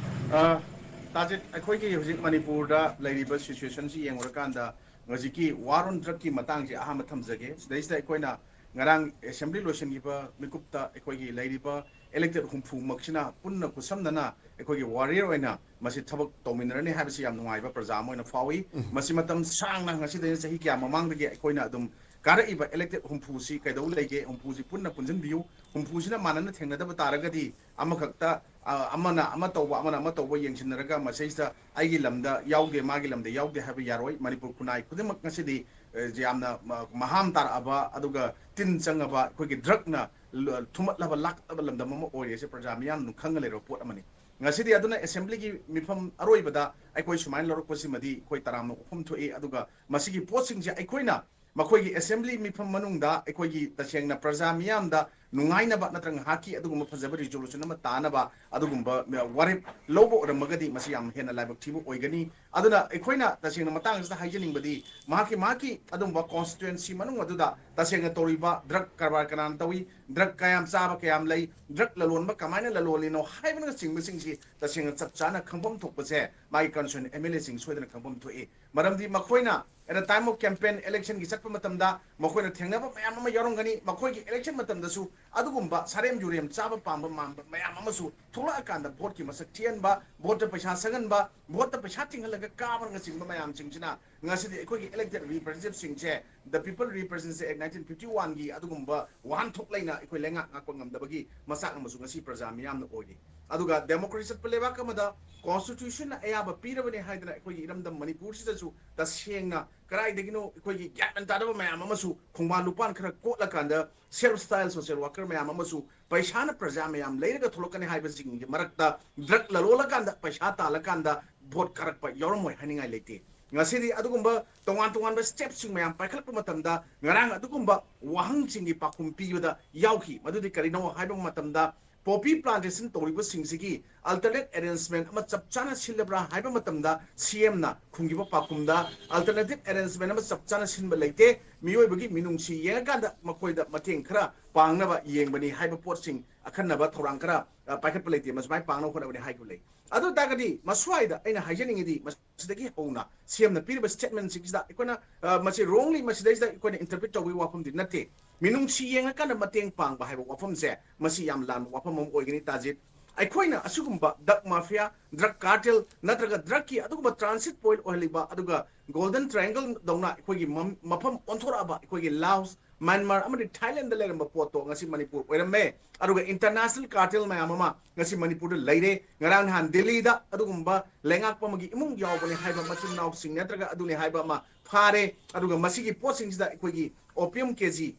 ꯑ, ꯇꯥꯖꯤꯠ, ꯑꯩꯈꯣꯏꯒꯤ ꯍꯧꯖꯤꯛ ꯃꯅꯤꯄꯨꯔꯗ ꯂꯩꯔꯤꯕ situationꯁꯤ ꯌꯦꯡꯉꯨꯔꯀꯥꯟꯗ ꯍꯧꯖꯤꯛꯀꯤ war on drugꯀꯤ ꯃꯇꯥꯡꯁꯦ ꯑꯍꯥꯟꯕ ꯊꯝꯖꯒꯦ꯫ ꯁꯤꯗꯩꯁꯤꯗ ꯑꯩꯈꯣꯏꯅ ꯉꯔꯥꯡ assembly ꯂꯣꯏꯁꯤꯟꯈꯤꯕ ꯃꯤꯀꯨꯞꯇ ꯑꯩꯈꯣꯏꯒꯤ ꯂꯩꯔꯤꯕ elected ꯍꯨꯝꯐꯨꯃꯛꯁꯤꯅ ꯄꯨꯟꯅ ꯈꯨꯠꯁꯝꯅꯅ ꯑꯩꯈꯣꯏꯒꯤ warrior ꯑꯣꯏꯅ ꯃꯁꯤ ꯊꯕꯛ ꯇꯧꯃꯤꯟꯅꯔꯅꯤ ꯍꯥꯏꯕꯁꯤ ꯌꯥꯝ ꯅꯨꯡꯉꯥꯏꯕ ꯄ꯭ꯔꯖꯥ ꯑꯃ ꯑꯣꯏꯅ ꯐꯥꯎꯏ꯫ ꯃꯁꯤ ꯃꯇꯝ ꯁꯥꯡꯅ, ꯉꯁꯤꯗꯒꯤ ꯆꯍꯤ ꯀꯌꯥ ꯃꯃꯥꯡꯗꯒꯤ ꯑꯩꯈꯣꯏꯅ ꯑꯗꯨꯝ ꯀꯥꯔꯛꯏꯕ elected ꯍꯨꯝꯐꯨꯁꯤ ꯀꯩꯗꯧ ꯂꯩꯒꯦ, ꯍꯨꯝꯐꯨꯁꯤ ꯄꯨꯟꯅ ꯄꯨꯟꯁꯤꯟꯕꯤꯌꯨ, ꯍꯨꯝꯐꯨꯁꯤꯅ ꯃꯥꯟꯅꯅ ꯊꯦꯡꯅꯗꯕ ꯇꯥꯔꯒꯗꯤ ꯑꯃꯈꯛꯇ, ꯑ, ꯑꯃꯅ ꯑꯃ ꯇꯧꯕ, ꯑꯃꯅ ꯑꯃ ꯇꯧꯕ ꯌꯦꯡꯁꯤꯟꯅꯔꯒ ꯃꯁꯤꯗꯩꯁꯤꯗ ꯑꯩꯒꯤ ꯂꯝꯗ ꯌꯥꯎꯗꯦ, ꯃꯥꯒꯤ ꯂꯝꯗ ꯌꯥꯎꯗꯦ ꯍꯥꯏꯕ ꯌꯥꯔꯣꯏ꯫ ꯃꯅꯤꯄꯨꯔ ꯈꯨꯟꯅꯥꯏ ꯈꯨꯗꯤꯡꯃꯛ ꯉꯁꯤꯗꯤ, ꯑ, ꯌꯥꯝꯅ ꯃ-, ꯃꯍꯥꯝ ꯇꯥꯔꯛꯑꯕ, ꯑꯗꯨꯒ ꯇꯤꯟ ꯆꯪꯉꯕ, ꯑꯩꯈꯣꯏꯒꯤ drugꯅ ꯂ-, ꯊꯨꯝꯃꯠꯂꯕ, ꯂꯥꯛꯂꯕ ꯂꯝꯗꯝ ꯑꯃ ꯑꯣꯏꯔꯦ꯫ ꯁꯤ ꯄ꯭ꯔꯖꯥ ꯃꯤꯌꯥꯝꯅ ꯑꯗꯨꯝ ꯈꯪꯉ ꯂꯩꯔꯕ ꯄꯣꯠ ꯑꯃꯅꯤ꯫ ꯉꯁꯤꯗꯤ ꯑꯗꯨꯅ assemblyꯒꯤ ꯃꯤꯐꯝ ꯑꯔꯣꯏꯕꯗ ꯑꯩꯈꯣꯏ ꯁꯨꯃꯥꯏꯅ ꯂꯧꯔꯛꯄꯁꯤꯃꯗꯤ ꯑꯩꯈꯣꯏ ꯇꯔꯥꯝꯅ ꯑꯣꯛꯐꯝ ꯊꯣꯛꯏ꯫ ꯑꯗꯨꯒ ꯃꯁꯤꯒꯤ ꯄꯣꯠꯁꯤꯡꯁꯦ ꯑꯩꯈꯣꯏꯅ ꯃꯈꯣꯏꯒꯤ assembly ꯃꯤꯐꯝ ꯃꯅꯨꯡꯗ ꯑꯩꯈꯣꯏꯒꯤ ꯇꯁꯦꯡꯅ ꯄ꯭ꯔꯖꯥ ꯃꯤꯌꯥꯝꯗ ꯅꯨꯡꯉꯥꯏꯅꯕ ꯅꯠꯇ꯭ꯔꯒ ꯉꯥꯏꯍꯥꯛꯀꯤ ꯑꯗꯨꯒꯨꯝꯕ ꯐꯖꯕ resolution ꯑꯃ ꯇꯥꯅꯕ ꯑꯗꯨꯒꯨꯝꯕ ꯋꯥꯔꯦꯞ ꯂꯧꯕ ꯑꯣꯏꯔꯝꯃꯒꯗꯤ ꯃꯁꯤ ꯌꯥꯝ ꯍꯦꯟꯅ ꯂꯥꯏꯕꯛ ꯊꯤꯕ ꯑꯣꯏꯒꯅꯤ꯫ ꯑꯗꯨꯅ ꯑꯩꯈꯣꯏꯅ ꯇꯁꯦꯡꯅ ꯃꯇꯥꯡ ꯑꯁꯤꯗ ꯍꯥꯏꯖꯅꯤꯡꯕꯗꯤ ꯃꯍꯥꯛꯀꯤ, ꯃꯍꯥꯛꯀꯤ ꯑꯗꯨꯝꯕ constituency ꯃꯅꯨꯡ ꯑꯗꯨꯗ ꯇꯁꯦꯡꯅ ꯇꯧꯔꯤꯕ drug ꯀꯔꯕꯥꯔ ꯀꯅꯥꯅ ꯇꯧꯏ, drug ꯀꯌꯥꯝ ꯆꯥꯕ ꯀꯌꯥꯝ ꯂꯩ, drug ꯂꯂꯣꯟꯕ ꯀꯃꯥꯏꯅ ꯂꯂꯣꯜꯂꯤꯅꯣ ꯍꯥꯏꯕꯅꯆꯤꯡꯕꯁꯤꯡꯁꯤ ꯇꯁꯦꯡꯅ ꯆꯞ ꯆꯥꯅ ꯈꯪꯐꯝ ꯊꯣꯛꯄꯁꯦ ꯃꯥꯒꯤ constituent MLAꯁꯤꯡ ꯁꯣꯏꯗꯅ ꯈꯪꯐꯝ ꯊꯣꯛꯏ꯫ ꯃꯔꯝꯗꯤ ꯃꯈꯣꯏꯅ at the time of campaign electionꯒꯤ ꯆꯠꯄ ꯃꯇꯝꯗ ꯃꯈꯣꯏꯅ ꯊꯦꯡꯅꯕ ꯃꯌꯥꯝ ꯑꯃ ꯌꯥꯎꯔꯝꯒꯅꯤ꯫ ꯃꯈꯣꯏꯒꯤ election ꯃꯇꯝꯗꯁꯨ ꯑꯗꯨꯒꯨꯝꯕ ꯁꯥꯔꯦꯝ ꯌꯨꯔꯦꯝ ꯆꯥꯕ ꯄꯥꯝꯕ ꯃꯥꯟꯕ ꯃꯌꯥꯝ ꯑꯃꯁꯨ ꯊꯣꯛꯂꯛꯑꯀꯥꯟꯗ voteꯀꯤ ꯃꯁꯛ ꯊꯤꯍꯟꯕ, voteꯇ ꯄꯩꯁꯥ ꯁꯪꯍꯟꯕ, voteꯇ ꯄꯩꯁꯥ ꯇꯤꯡꯍꯜꯂꯒ ꯀꯥꯕꯅꯆꯤꯡꯕ ꯃꯌꯥꯝꯁꯤꯡꯁꯤꯅ ꯉꯁꯤꯗꯤ ꯑꯩꯈꯣꯏꯒꯤ elected representativeꯁꯤꯡꯁꯦ, the People Representative Act nineteen fifty-oneꯒꯤ ꯑꯗꯨꯒꯨꯝꯕ ꯋꯥꯍꯟꯊꯣꯛ ꯂꯩꯅ ꯑꯩꯈꯣꯏ ꯂꯩꯉꯥꯛ ꯉꯥꯛꯄ ꯉꯝꯗꯕꯒꯤ ꯃꯆꯥꯛ ꯑꯃꯁꯨ ꯉꯁꯤ ꯄ꯭ꯔꯖꯥ ꯃꯤꯌꯥꯝꯅ ꯑꯣꯏꯔꯤ꯫ ꯑꯗꯨꯒ democracy ꯆꯠꯄ ꯂꯩꯕꯥꯛ ꯑꯃꯗ constitutionꯅ ꯑꯌꯥꯕ ꯄꯤꯔꯕꯅꯤ ꯍꯥꯏꯗꯅ ꯑꯩꯈꯣꯏꯒꯤ ꯏꯔꯝꯗꯝ ꯃꯅꯤꯄꯨꯔꯁꯤꯗꯁꯨ ꯇꯁꯦꯡꯅ ꯀꯗꯥꯏꯗꯒꯤꯅꯣ ꯑꯩꯈꯣꯏꯒꯤ ꯒ꯭ꯌꯥꯟ ꯃꯦꯟ ꯇꯥꯗꯕ ꯃꯌꯥꯝ ꯑꯃꯁꯨ ꯈꯣꯡꯕꯥꯟ ꯂꯨꯄꯥꯟ ꯈꯔ ꯀꯣꯠꯂꯀꯥꯟꯗ self style social worker ꯃꯌꯥꯝ ꯑꯃꯁꯨ ꯄꯩꯁꯥꯅ ꯄ꯭ꯔꯖꯥ ꯃꯌꯥꯝ ꯂꯩꯔꯒ ꯊꯣꯛꯂꯛꯀꯅꯤ ꯍꯥꯏꯕꯁꯤꯡꯒꯤ ꯃꯔꯛꯇ drug ꯂꯂꯣꯜꯂꯀꯥꯟꯗ ꯄꯩꯁꯥ ꯇꯥꯜꯂꯀꯥꯟꯗ vote ꯀꯥꯔꯛꯄ ꯌꯥꯎꯔꯝꯃꯣꯏ ꯍꯥꯏꯅꯤꯡꯉꯥꯏ ꯂꯩꯇꯦ꯫ ꯉꯁꯤꯗꯤ ꯑꯗꯨꯒꯨꯝꯕ ꯇꯣꯉꯥꯟ ꯇꯣꯉꯥꯟꯕ stepꯁꯤꯡ ꯃꯌꯥꯝ ꯄꯥꯏꯈꯠꯂꯛꯄ ꯃꯇꯝꯗ ꯉꯔꯥꯡ ꯑꯗꯨꯒꯨꯝꯕ ꯋꯥꯍꯪꯁꯤꯡꯒꯤ ꯄꯥꯎꯈꯨꯝ ꯄꯤꯕꯗ ꯌꯥꯎꯈꯤ꯫ ꯃꯗꯨꯗꯤ ꯀꯔꯤꯅꯣ ꯍꯥꯏꯕ ꯃꯇꯝꯗ poppy plantation ꯇꯧꯔꯤꯕꯁꯤꯡꯁꯤꯒꯤ alternate arrangement ꯑꯃ ꯆꯞ ꯆꯥꯅ ꯁꯤꯜꯂꯕ꯭ꯔꯥ ꯍꯥꯏꯕ ꯃꯇꯝꯗ CMꯅ ꯈꯨꯝꯈꯤꯕ ꯄꯥꯎꯈꯨꯝꯗ alternative arrangement ꯑꯃ ꯆꯞ ꯆꯥꯅ ꯁꯤꯟꯕ ꯂꯩꯇꯦ꯫ ꯃꯤꯑꯣꯏꯕꯒꯤ ꯃꯤꯅꯨꯡꯁꯤ ꯌꯦꯡꯉꯀꯥꯟꯗ ꯃꯈꯣꯏꯗ ꯃꯇꯦꯡ ꯈꯔ ꯄꯥꯡꯅꯕ ꯌꯦꯡꯕꯅꯤ ꯍꯥꯏꯕ ꯄꯣꯠꯁꯤꯡ, ꯑꯈꯟꯅꯕ ꯊꯧꯔꯥꯡ ꯈꯔ ꯑ, ꯄꯥꯏꯈꯠꯄ ꯂꯩꯇꯦ, ꯃꯁꯨꯃꯥꯏꯅ ꯄꯥꯡꯅꯕ ꯍꯣꯠꯅꯕꯅꯤ ꯍꯥꯏꯈꯤꯕ ꯂꯩ꯫ ꯑꯗꯨ ꯑꯣꯏ ꯇꯥꯔꯒꯗꯤ ꯃꯁ꯭ꯋꯥꯏꯗ ꯑꯩꯅ ꯍꯥꯏꯖꯅꯤꯡꯉꯤꯗꯤ, ꯃꯁꯤꯗꯒꯤ ꯍꯧꯅ ꯁꯤ ꯑꯦꯝꯅ ꯄꯤꯔꯤꯕ ꯁ꯭ꯇꯦꯠꯃꯦꯟꯁꯤꯡꯁꯤꯗ ꯑꯩꯈꯣꯏꯅ ꯑ, ꯃꯁꯤ ꯔꯣꯡꯂꯤ ꯃꯁꯤꯗꯩꯁꯤꯗ ꯑꯩꯈꯣꯏꯅ ꯏꯟꯇꯔꯄ꯭ꯔꯤꯠ ꯇꯧꯕꯒꯤ ꯋꯥꯐꯝꯗꯤ ꯅꯠꯇꯦ꯫ ꯃꯤꯅꯨꯡꯁꯤ ꯌꯦꯡꯉꯀꯥꯟꯗ ꯃꯇꯦꯡ ꯄꯥꯡꯕ ꯍꯥꯏꯕ ꯋꯥꯐꯝꯁꯦ ꯃꯁꯤ ꯌꯥꯝ ꯂꯥꯟꯕ ꯋꯥꯐꯝ ꯑꯃ ꯑꯣꯏꯒꯅꯤ, ꯇꯥꯖꯤꯠ꯫ ꯑꯩꯈꯣꯏꯅ ꯑꯁꯤꯒꯨꯝꯕ ꯗ꯭ꯔꯒ ꯃꯥꯐꯤꯌꯥ, ꯗ꯭ꯔꯒ ꯀꯥꯔꯇꯦꯜ ꯅꯠꯇ꯭ꯔꯒ ꯗ꯭ꯔꯒꯀꯤ ꯑꯗꯨꯒꯨꯝꯕ ꯇ꯭ꯔꯥꯟꯁꯤꯠ ꯄꯣꯏꯟꯠ ꯑꯣꯏꯍꯜꯂꯤꯕ, ꯑꯗꯨꯒ ꯒꯣꯜꯗꯟ ꯇ꯭ꯔꯥꯏꯌꯦꯡꯒꯜ ꯗꯧꯅ ꯑꯩꯈꯣꯏꯒꯤ ꯃꯝ-, ꯃꯐꯝ ꯑꯣꯟꯊꯣꯔꯛꯑꯕ ꯑꯩꯈꯣꯏꯒꯤ ꯂꯥꯑꯣꯁ, ꯃ꯭ꯌꯥꯟꯃꯥꯔ ꯑꯃꯗꯤ ꯊꯥꯏꯂꯦꯟꯗ ꯂꯩꯔꯝꯕ ꯄꯣꯠꯇꯣ ꯉꯁꯤ ꯃꯅꯤꯄꯨꯔ ꯑꯣꯏꯔꯝꯃꯦ꯫ ꯑꯗꯨꯒ ꯏꯟꯇꯔꯅꯦꯁꯅꯦꯜ ꯀꯥꯔꯇꯦꯜ ꯃꯌꯥꯝ ꯑꯃ ꯉꯁꯤ ꯃꯅꯤꯄꯨꯔꯗ ꯂꯩꯔꯦ꯫ ꯉꯔꯥꯡ ꯅꯍꯥꯟ ꯗꯤꯜꯂꯤꯗ ꯑꯗꯨꯒꯨꯝꯕ ꯂꯩꯉꯥꯛꯄ ꯑꯃꯒꯤ ꯏꯃꯨꯡ ꯌꯥꯎꯕꯅꯦ ꯍꯥꯏꯕ, ꯃꯆꯤꯟ ꯃꯅꯥꯎꯁꯤꯡ ꯅꯠꯇ꯭ꯔꯒ ꯑꯗꯨꯅꯦ ꯍꯥꯏꯕ ꯑꯃ ꯐꯥꯔꯦ꯫ ꯑꯗꯨꯒ ꯃꯁꯤꯒꯤ ꯄꯣꯠꯁꯤꯡꯁꯤꯗ ꯑꯩꯈꯣꯏꯒꯤ ꯑꯣꯄꯤꯌꯝ ꯀꯦ ꯖꯤ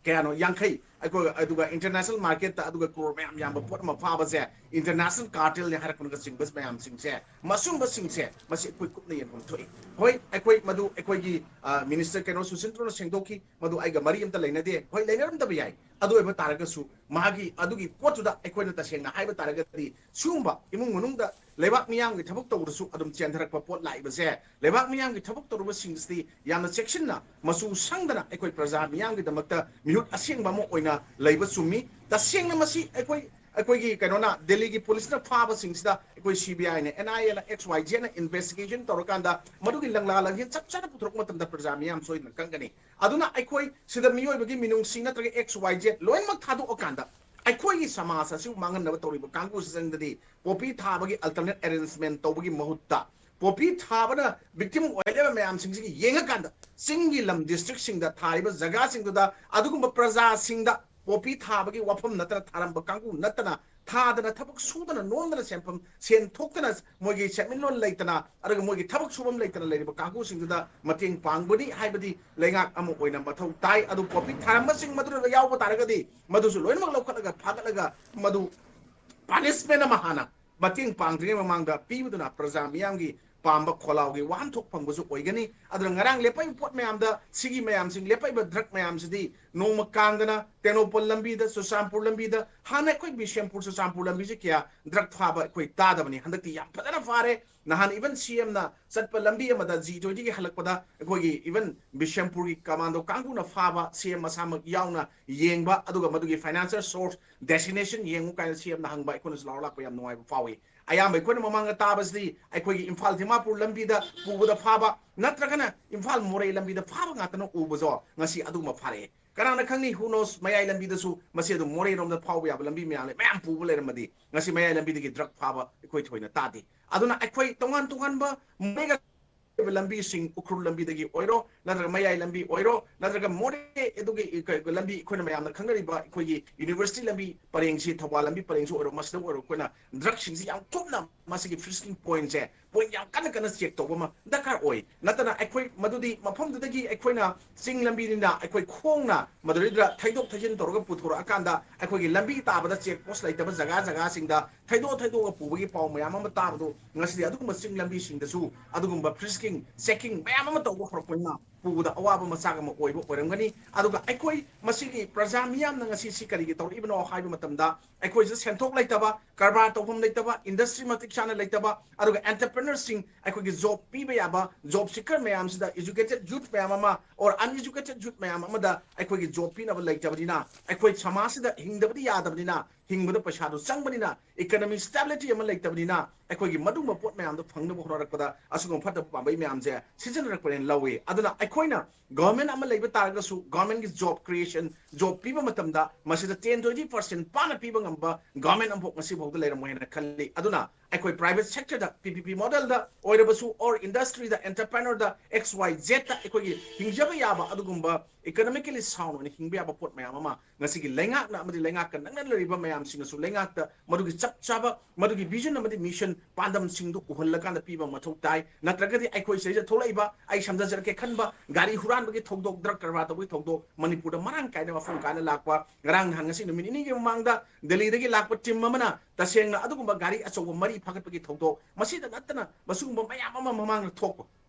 ꯀꯌꯥꯅꯣ? ꯌꯥꯡꯈꯩ꯫ ꯑꯩꯈꯣꯏ, ꯑꯗꯨꯒ ꯏꯟꯇꯔꯅꯦꯁꯅꯦꯜ ꯃꯥꯔꯀꯦꯠꯇ ꯑꯗꯨꯒ ꯀ꯭ꯔꯣꯔ ꯃꯌꯥꯝ ꯌꯥꯝꯕ ꯄꯣꯠ ꯑꯃ ꯐꯥꯕꯁꯦ ꯏꯟꯇꯔꯅꯦꯁꯅꯦꯜ ꯀꯥꯔꯇꯦꯜꯅꯤ ꯍꯥꯏꯔꯛꯄꯅꯒ ꯆꯤꯡꯕ ꯃꯌꯥꯝꯁꯤꯡꯁꯦ, ꯃꯁꯨꯝꯕꯁꯤꯡꯁꯦ, ꯃꯁꯤ ꯑꯩꯈꯣꯏ ꯀꯨꯞꯅ ꯌꯦꯡꯐꯝ ꯊꯣꯛꯏ꯫ ꯍꯣꯏ, ꯑꯩꯈꯣꯏ ꯃꯗꯨ ꯑꯩꯈꯣꯏꯒꯤ, ꯑ, ꯃꯤꯅꯤꯁꯇꯔ ꯀꯩꯅꯣ ꯁꯨꯁꯤꯟꯗ꯭ꯔꯣꯅ ꯁꯦꯡꯗꯣꯛꯈꯤ, ꯃꯗꯨ ꯑꯩꯒ ꯃꯔꯤ ꯑꯝꯇ ꯂꯩꯅꯗꯦ꯫ ꯍꯣꯏ, ꯂꯩꯅꯔꯝꯗꯕ ꯌꯥꯏ꯫ ꯑꯗꯨ ꯑꯣꯏꯕ ꯇꯥꯔꯒꯁꯨ ꯃꯥꯒꯤ ꯑꯗꯨꯒꯤ ꯄꯣꯠꯇꯨꯗ ꯑꯩꯈꯣꯏꯅ ꯇꯁꯦꯡꯅ ꯍꯥꯏꯕ ꯇꯥꯔꯒꯗꯤ ꯁꯤꯒꯨꯝꯕ ꯏꯃꯨꯡ ꯃꯅꯨꯡꯗ ꯂꯩꯕꯥꯛ ꯃꯤꯌꯥꯝꯒꯤ ꯊꯕꯛ ꯇꯧꯔꯁꯨ ꯑꯗꯨꯝ ꯆꯦꯟꯊꯔꯛꯄ ꯄꯣꯠ ꯂꯥꯛꯏꯕꯁꯦ, ꯂꯩꯕꯥꯛ ꯃꯤꯌꯥꯝꯒꯤ ꯊꯕꯛ ꯇꯧꯔꯨꯕꯁꯤꯡꯁꯤꯗꯤ ꯌꯥꯝꯅ ꯆꯦꯛꯁꯤꯟꯅ, ꯃꯆꯨ ꯁꯪꯗꯅ ꯑꯩꯈꯣꯏ ꯄ꯭ꯔꯖꯥ ꯃꯤꯌꯥꯝꯒꯤꯗꯃꯛꯇ ꯃꯤꯍꯨꯠ ꯑꯁꯦꯡꯕ ꯑꯃ ꯑꯣꯏꯅ ꯂꯩꯕ ꯆꯨꯝꯃꯤ꯫ ꯇꯁꯦꯡꯅ ꯃꯁꯤ ꯑꯩꯈꯣꯏ, ꯑꯩꯈꯣꯏꯒꯤ ꯀꯩꯅꯣꯅ, ꯗꯦꯜꯂꯤꯒꯤ ꯄꯨꯂꯤꯁꯅ ꯐꯥꯕꯁꯤꯡꯁꯤꯗ ꯑꯩꯈꯣꯏ ꯁꯤ ꯕꯤ ꯑꯥꯏꯅ, ꯑꯦꯟ ꯑꯥꯏ ꯑꯦꯅ, ꯑꯦꯛꯁ ꯋꯥꯏ ꯖꯦꯠꯅ ꯏꯟꯚꯦꯁꯇꯤꯒꯦꯁꯟ ꯇꯧꯔꯀꯥꯟꯗ ꯃꯗꯨꯒꯤ ꯂꯪꯂꯥ ꯂꯪꯍꯦꯟ ꯆꯞ ꯆꯥꯅ ꯄꯨꯊꯣꯔꯛꯄ ꯃꯇꯝꯗ ꯄ꯭ꯔꯖꯥ ꯃꯤꯌꯥꯝ ꯁꯣꯏꯗꯅ ꯈꯪꯒꯅꯤ꯫ ꯑꯗꯨꯅ ꯑꯩꯈꯣꯏ ꯁꯤꯗ ꯃꯤꯑꯣꯏꯕꯒꯤ ꯃꯤꯅꯨꯡꯁꯤ ꯅꯠꯇ꯭ꯔꯒ ꯑꯦꯛꯁ ꯋꯥꯏ ꯖꯦꯠ ꯂꯣꯏꯅꯃꯛ ꯊꯥꯗꯣꯛꯑꯀꯥꯟꯗ ꯑꯩꯈꯣꯏꯒꯤ ꯁꯃꯥꯖ ꯑꯁꯤꯕꯨ ꯃꯥꯡꯍꯟꯅꯕ ꯇꯧꯔꯤꯕ ꯀꯥꯡꯕꯨꯁꯤꯡꯗꯗꯤ ꯄꯣꯄꯤ ꯊꯥꯕꯒꯤ ꯑꯜꯇꯔꯅꯦꯠ ꯑꯦꯔꯦꯟꯖꯃꯦꯟ ꯇꯧꯕꯒꯤ ꯃꯍꯨꯠꯇ, ꯄꯣꯄꯤ ꯊꯥꯕꯅ ꯚꯤꯛꯇꯤꯝ ꯑꯣꯏꯍꯜꯂꯤꯕ ꯃꯌꯥꯝꯁꯤꯡꯁꯤꯒꯤ ꯌꯦꯡꯉꯀꯥꯟꯗ ꯆꯤꯡꯒꯤ ꯂꯝ ꯗꯤꯁꯇ꯭ꯔꯤꯛꯁꯤꯡꯗ ꯊꯥꯔꯤꯕ ꯖꯒꯥꯁꯤꯡꯗꯨꯗ ꯑꯗꯨꯒꯨꯝꯕ ꯄ꯭ꯔꯖꯥꯁꯤꯡꯗ ꯄꯣꯄꯤ ꯊꯥꯕꯒꯤ ꯋꯥꯐꯝ ꯅꯠꯇꯅ ꯊꯥꯔꯝꯕ ꯀꯥꯡꯕꯨ ꯅꯠꯇꯅ ꯊꯥꯗꯅ, ꯊꯕꯛ ꯁꯨꯗꯅ, ꯅꯣꯝꯗꯅ, ꯁꯦꯟꯐꯝ, ꯁꯦꯟ ꯊꯣꯛꯇꯅ, ꯃꯣꯏꯒꯤ ꯁꯦꯟꯃꯤꯠꯂꯣꯟ ꯂꯩꯇꯅ, ꯑꯗꯨꯒ ꯃꯣꯏꯒꯤ ꯊꯕꯛ ꯁꯨꯐꯝ ꯂꯩꯇꯅ ꯂꯩꯔꯤꯕ ꯀꯥꯡꯕꯨꯁꯤꯡꯗꯨꯗ ꯃꯇꯦꯡ ꯄꯥꯡꯕꯅꯤ ꯍꯥꯏꯕꯗꯤ ꯂꯩꯉꯥꯛ ꯑꯃ ꯑꯣꯏꯅ ꯃꯊꯧ ꯇꯥꯏ꯫ ꯑꯗꯨ ꯄꯣꯄꯤ ꯊꯥꯔꯝꯕꯁꯤꯡ ꯃꯗꯨꯗ ꯌꯥꯎꯕ ꯇꯥꯔꯒꯗꯤ ꯃꯗꯨꯁꯨ ꯂꯣꯏꯅꯃꯛ ꯂꯧꯈꯠꯂꯒ ꯐꯥꯒꯠꯂꯒ ꯃꯗꯨ ꯄꯥꯅꯤꯁꯃꯦꯟ ꯑꯃ ꯍꯥꯟꯅ ꯃꯇꯦꯡ ꯄꯥꯡꯗ꯭ꯔꯤꯉꯩ ꯃꯃꯥꯡꯗ ꯄꯤꯕꯗꯨꯅ ꯄ꯭ꯔꯖꯥ ꯃꯤꯌꯥꯝꯒꯤ ꯄꯥꯝꯕ ꯈꯣꯜꯂꯥꯎꯒꯤ ꯋꯥꯍꯟꯊꯣꯛ ꯐꯪꯕꯁꯨ ꯑꯣꯏꯒꯅꯤ꯫ ꯑꯗꯨꯅ ꯉꯔꯥꯡ ꯂꯦꯞꯄꯛꯏꯕ ꯄꯣꯠ ꯃꯌꯥꯝꯗ, ꯁꯤꯒꯤ ꯃꯌꯥꯝꯁꯤꯡ, ꯂꯦꯞꯄꯛꯏꯕ ꯗ꯭ꯔꯒ ꯃꯌꯥꯝꯁꯤꯗꯤ ꯅꯣꯡꯃ ꯀꯥꯡꯗꯅ ꯇꯦꯡꯅꯧꯄꯜ ꯂꯝꯕꯤꯗ, ꯆꯨꯔꯆꯥꯟꯄꯨꯔ ꯂꯝꯕꯤꯗ, ꯍꯥꯟꯅ ꯑꯩꯈꯣꯏ ꯕꯤꯁꯦꯝꯄꯨꯔ ꯆꯨꯔꯆꯥꯟꯄꯨꯔ ꯂꯝꯕꯤꯁꯦ ꯀꯌꯥ ꯗ꯭ꯔꯒ ꯐꯥꯕ ꯑꯩꯈꯣꯏ ꯇꯥꯗꯕꯅꯤ꯫ ꯍꯟꯗꯛꯇꯤ ꯌꯥꯝ ꯐꯖꯅ ꯐꯥꯔꯦ꯫ ꯅꯍꯥꯟ ꯏꯚꯟ ꯁꯤ ꯑꯦꯝꯅ ꯆꯠꯄ ꯂꯝꯕꯤ ꯑꯃꯗ ꯖꯤ ꯇ꯭ꯋꯦꯟꯇꯤꯒꯤ ꯍꯜꯂꯛꯄꯗ ꯑꯩꯈꯣꯏꯒꯤ ꯏꯚꯟ ꯕꯤꯁꯦꯝꯄꯨꯔꯒꯤ ꯀꯃꯥꯟꯗꯣ ꯀꯥꯡꯕꯨꯅ ꯐꯥꯕ ꯁꯤ ꯑꯦꯝ ꯃꯁꯥꯃꯛ ꯌꯥꯎꯅ ꯌꯦꯡꯕ, ꯑꯗꯨꯒ ꯃꯗꯨꯒꯤ ꯐꯥꯏꯅꯥꯟꯁꯤꯌꯦꯜ ꯁꯣꯔꯁ, ꯗꯦꯁꯇꯤꯅꯦꯁꯟ ꯌꯦꯡꯉꯨ ꯀꯥꯏꯅ ꯁꯤ ꯑꯦꯝꯅ ꯍꯪꯕ ꯑꯩꯈꯣꯏꯅꯁꯨ ꯂꯥꯎꯔ ꯂꯥꯛꯄ ꯌꯥꯝ ꯅꯨꯡꯉꯥꯏꯕ ꯐꯥꯎꯏ꯫ ꯑꯌꯥꯝꯕ ꯑꯩꯈꯣꯏꯅ ꯃꯃꯥꯡꯗ ꯇꯥꯕꯁꯤꯗꯤ ꯑꯩꯈꯣꯏꯒꯤ ꯏꯝꯐꯥꯜ ꯗꯤꯃꯥꯄꯨꯔ ꯂꯝꯕꯤꯗ ꯄꯨꯕꯗ ꯐꯥꯕ ꯅꯠꯇ꯭ꯔꯒꯅ ꯏꯝꯐꯥꯜ ꯃꯣꯔꯦ ꯂꯝꯕꯤꯗ ꯐꯥꯕ ꯉꯥꯛꯇꯅ ꯎꯕꯁꯨ ꯉꯁꯤ ꯑꯗꯨꯒꯨꯝꯕ ꯐꯥꯔꯛꯑꯦ꯫ ꯀꯅꯥꯅ ꯈꯪꯅꯤ, who knows, ꯃꯌꯥꯏ ꯂꯝꯕꯤꯗꯁꯨ ꯉꯁꯤ ꯑꯗꯨꯝ ꯃꯣꯔꯦꯔꯣꯝꯗ ꯐꯥꯎꯕ ꯌꯥꯕ ꯂꯝꯕꯤ ꯃꯌꯥꯝ ꯂꯩ, ꯃꯌꯥꯝ ꯄꯨꯕ ꯂꯩꯔꯝꯃꯗꯤ ꯉꯁꯤ ꯃꯌꯥꯏ ꯂꯝꯕꯤꯗꯒꯤ ꯗ꯭ꯔꯒ ꯐꯥꯕ ꯑꯩꯈꯣꯏ ꯊꯣꯏꯅ ꯇꯥꯗꯦ꯫ ꯑꯗꯨꯅ ꯑꯩꯈꯣꯏ ꯇꯣꯉꯥꯟ ꯇꯣꯉꯥꯟꯕ ꯃꯣꯔꯦꯒ ꯂꯝꯕꯤꯁꯤꯡ, ꯎꯈ꯭ꯔꯨꯜ ꯂꯝꯕꯤꯗꯒꯤ ꯑꯣꯏꯔꯣ, ꯅꯠꯇ꯭ꯔꯒ ꯃꯌꯥꯏ ꯂꯝꯕꯤ ꯑꯣꯏꯔꯣ, ꯅꯠꯇ꯭ꯔꯒ ꯃꯣꯔꯦ ꯑꯗꯨꯒꯤ ꯂꯝꯕꯤ, ꯑꯩꯈꯣꯏꯅ ꯃꯌꯥꯝꯅ ꯈꯪꯅꯔꯤꯕ ꯑꯩꯈꯣꯏꯒꯤ ꯌꯨꯅꯤꯚꯔꯁꯤꯇꯤ ꯂꯝꯕꯤ ꯄꯔꯦꯡꯁꯤ, ꯊꯧꯕꯥꯜ ꯂꯝꯕꯤ ꯄꯔꯦꯡꯁꯨ ꯑꯣꯏꯔꯣ, ꯃꯁꯤꯗ ꯑꯣꯏꯔꯣ, ꯑꯩꯈꯣꯏꯅ ꯗ꯭ꯔꯒꯁꯤꯡꯁꯤ ꯌꯥꯝ ꯀꯨꯞꯅ ꯃꯁꯤꯒꯤ ꯐ꯭ꯔꯤꯁꯀꯤꯡ ꯄꯣꯏꯟꯁꯦ, ꯄꯣꯏꯟ ꯌꯥꯝ ꯀꯟꯅ ꯀꯟꯅ ꯆꯦꯛ ꯇꯧꯕ ꯑꯃ ꯗꯔꯀꯥꯔ ꯑꯣꯏ꯫ ꯅꯠꯇꯅ ꯑꯩꯈꯣꯏ ꯃꯗꯨꯗꯤ ꯃꯐꯝꯗꯨꯗꯒꯤ ꯑꯩꯈꯣꯏꯅ ꯆꯤꯡ ꯂꯝꯕꯤꯅꯤꯅ ꯑꯩꯈꯣꯏ ꯈꯣꯡꯅ ꯃꯗꯨꯗꯩꯗꯨꯗ ꯊꯩꯗꯣꯛ ꯊꯩꯖꯤꯟ ꯇꯧꯔꯒ ꯄꯨꯊꯣꯔꯛꯑꯀꯥꯟꯗ ꯑꯩꯈꯣꯏꯒꯤ ꯂꯝꯕꯤ ꯇꯥꯕꯗ ꯆꯦꯛ ꯄꯣꯁ ꯂꯩꯇꯕ ꯖꯒꯥ ꯖꯒꯥꯁꯤꯡꯗ ꯊꯩꯗꯣꯛ ꯊꯩꯗꯣꯛꯑ ꯄꯨꯕꯒꯤ ꯄꯥꯎ ꯃꯌꯥꯝ ꯑꯃ ꯇꯥꯕꯗꯨ ꯉꯁꯤꯗꯤ ꯑꯗꯨꯒꯨꯝꯕ ꯆꯤꯡ ꯂꯝꯕꯤꯁꯤꯡꯗꯁꯨ ꯑꯗꯨꯒꯨꯝꯕ ꯐ꯭ꯔꯤꯁꯀꯤꯡ, ꯆꯦꯛꯀꯤꯡ ꯃꯌꯥꯝ ꯑꯃ ꯇꯧꯕ ꯍꯧꯔꯛꯄꯅꯤꯅ ꯄꯨꯕꯗ ꯑꯋꯥꯕ ꯃꯆꯥꯛ ꯑꯃ ꯑꯣꯏꯕ ꯑꯣꯏꯔꯝꯒꯅꯤ꯫ ꯑꯗꯨꯒ ꯑꯩꯈꯣꯏ ꯃꯁꯤꯒꯤ ꯄ꯭ꯔꯖꯥ ꯃꯤꯌꯥꯝꯅ ꯉꯁꯤ ꯁꯤ ꯀꯔꯤꯒꯤ ꯇꯧꯔꯛꯏꯕꯅꯣ ꯍꯥꯏꯕ ꯃꯇꯝꯗ ꯑꯩꯈꯣꯏꯁꯨ ꯁꯦꯟꯊꯣꯛ ꯂꯩꯇꯕ, ꯀꯔꯕꯥꯔ ꯇꯧꯐꯝ ꯂꯩꯇꯕ, ꯏꯟꯗꯁꯇ꯭ꯔꯤ ꯃꯇꯤꯛ ꯆꯥꯅ ꯂꯩꯇꯕ, ꯑꯗꯨꯒ ꯑꯦꯟꯇꯔꯄ꯭ꯔꯦꯅꯔꯁꯤꯡ, ꯑꯩꯈꯣꯏꯒꯤ ꯖꯣꯕ ꯄꯤꯕ ꯌꯥꯕ ꯖꯣꯕ ꯁꯤꯀꯔ ꯃꯌꯥꯝꯁꯤꯗ, ꯏꯖꯨꯀꯦꯇꯦꯗ ꯌꯨꯠ ꯃꯌꯥꯝ ꯑꯃ ꯑꯣꯔ ꯑꯟꯏꯖꯨꯀꯦꯇꯦꯗ ꯌꯨꯠ ꯃꯌꯥꯝ ꯑꯃꯗ ꯑꯩꯈꯣꯏꯒꯤ ꯖꯣꯕ ꯄꯤꯅꯕ ꯂꯩꯇꯕꯅꯤꯅ, ꯑꯩꯈꯣꯏ ꯁꯃꯥꯖꯁꯤꯗ ꯍꯤꯡꯗꯕꯗꯤ ꯌꯥꯗꯕꯅꯤꯅ, ꯍꯤꯡꯕꯗ ꯄꯩꯁꯥꯗꯣ ꯆꯪꯕꯅꯤꯅ, ꯏꯀꯅꯃꯤ ꯁ꯭ꯇꯦꯕꯤꯂꯤꯇꯤ ꯑꯃ ꯂꯩꯇꯕꯅꯤꯅ, ꯑꯩꯈꯣꯏꯒꯤ ꯃꯗꯨꯒꯨꯝꯕ ꯄꯣꯠ ꯃꯌꯥꯝꯗꯣ ꯐꯪꯅꯕ ꯍꯣꯠꯅꯔꯛꯄꯗ ꯑꯁꯤꯒꯨꯝꯕ ꯐꯠꯇꯕ ꯄꯥꯝꯕꯩ ꯃꯌꯥꯝꯁꯦ ꯁꯤꯖꯤꯟꯅꯔꯛꯄꯅꯦꯅ ꯂꯧꯏ꯫ ꯑꯗꯨꯅ ꯑꯩꯈꯣꯏꯅ ꯒꯚꯔꯟꯃꯦꯟ ꯑꯃ ꯂꯩꯕ ꯇꯥꯔꯒꯁꯨ, ꯒꯚꯔꯟꯃꯦꯟꯒꯤ ꯖꯣꯕ ꯀ꯭ꯔꯤꯌꯦꯁꯟ, ꯖꯣꯕ ꯄꯤꯕ ꯃꯇꯝꯗ ꯃꯁꯤꯗ ꯇꯦꯟ ꯇ꯭ꯋꯦꯟꯇꯤ ꯄꯥꯔꯁꯦꯟ ꯄꯥꯅ ꯄꯤꯕ ꯉꯝꯕ ꯒꯚꯔꯟꯃꯦꯟ ꯑꯃꯐꯥꯎ ꯉꯁꯤ ꯐꯥꯎꯗ ꯂꯩꯔꯝꯃꯣꯏ ꯍꯥꯏꯅ ꯈꯜꯂꯤ꯫ ꯑꯗꯨꯅ ꯑꯩꯈꯣꯏ ꯄ꯭ꯔꯥꯏꯚꯦꯠ ꯁꯦꯛꯇꯔꯗ, ꯄꯤ ꯄꯤ ꯄꯤ ꯃꯣꯗꯦꯜꯗ ꯑꯣꯏꯔꯕꯁꯨ, ꯑꯣꯔ ꯏꯟꯗꯁꯇ꯭ꯔꯤꯗ, ꯑꯦꯟꯇꯔꯄ꯭ꯔꯦꯅꯔꯗ, ꯑꯦꯛꯁ ꯋꯥꯏ ꯖꯦꯗꯇ ꯑꯩꯈꯣꯏꯒꯤ ꯍꯤꯡꯖꯕ ꯌꯥꯕ ꯑꯗꯨꯒꯨꯝꯕ ꯏꯀꯅꯣꯃꯤꯀꯦꯂꯤ ꯁꯥꯎꯟ ꯑꯣꯏꯅ ꯍꯤꯡꯕ ꯌꯥꯕ ꯄꯣꯠ ꯃꯌꯥꯝ ꯑꯃ ꯉꯁꯤꯒꯤ ꯂꯩꯉꯥꯛꯅ ꯑꯃꯗꯤ ꯂꯩꯉꯥꯛꯀ ꯅꯛꯅꯅ ꯂꯩꯔꯤꯕ ꯃꯌꯥꯝꯁꯤꯡꯅꯁꯨ ꯂꯩꯉꯥꯛꯇ ꯃꯗꯨꯒꯤ ꯆꯞ ꯆꯥꯕ, ꯃꯗꯨꯒꯤ ꯚꯤꯖꯟ ꯑꯃꯗꯤ ꯃꯤꯁꯟ ꯄꯥꯟꯗꯝꯁꯤꯡꯗꯨ ꯎꯍꯜꯂꯀꯥꯟꯗ ꯄꯤꯕ ꯃꯊꯧ ꯇꯥꯏ꯫ ꯅꯠꯇ꯭ꯔꯒꯗꯤ ꯑꯩꯈꯣꯏ ꯁꯤꯗꯩꯗ ꯊꯣꯛꯂꯛꯏꯕ, ꯑꯩ ꯁꯝꯖꯖꯔꯛꯀꯦ ꯈꯟꯕ, ꯒꯥꯔꯤ ꯍꯨꯔꯥꯟꯕꯒꯤ ꯊꯧꯗꯣꯛ, ꯗ꯭ꯔꯒ ꯀꯔꯕꯥꯔ ꯇꯧꯕꯒꯤ ꯊꯧꯗꯣꯛ ꯃꯅꯤꯄꯨꯔꯗ ꯃꯔꯥꯡ ꯀꯥꯏꯅ, ꯃꯐꯝ ꯀꯥꯏꯅ ꯂꯥꯛꯄ, ꯉꯔꯥꯡ ꯅꯍꯥꯟ, ꯉꯁꯤ ꯅꯨꯃꯤꯠ ꯅꯤꯅꯤꯒꯤ ꯃꯃꯥꯡꯗ ꯗꯦꯜꯂꯤꯗꯒꯤ ꯂꯥꯛꯄ ꯇꯤꯝ ꯑꯃꯅ ꯇꯁꯦꯡꯅ ꯑꯗꯨꯒꯨꯝꯕ ꯒꯥꯔꯤ ꯑꯆꯧꯕ ꯃꯔꯤ ꯐꯥꯒꯠꯄꯒꯤ ꯊꯧꯗꯣꯛ, ꯃꯁꯤꯗ ꯅꯠꯇꯅ ꯃꯁꯤꯒꯨꯝꯕ ꯃꯌꯥꯝ ꯑꯃ ꯃꯃꯥꯡꯗ ꯊꯣꯛꯄ,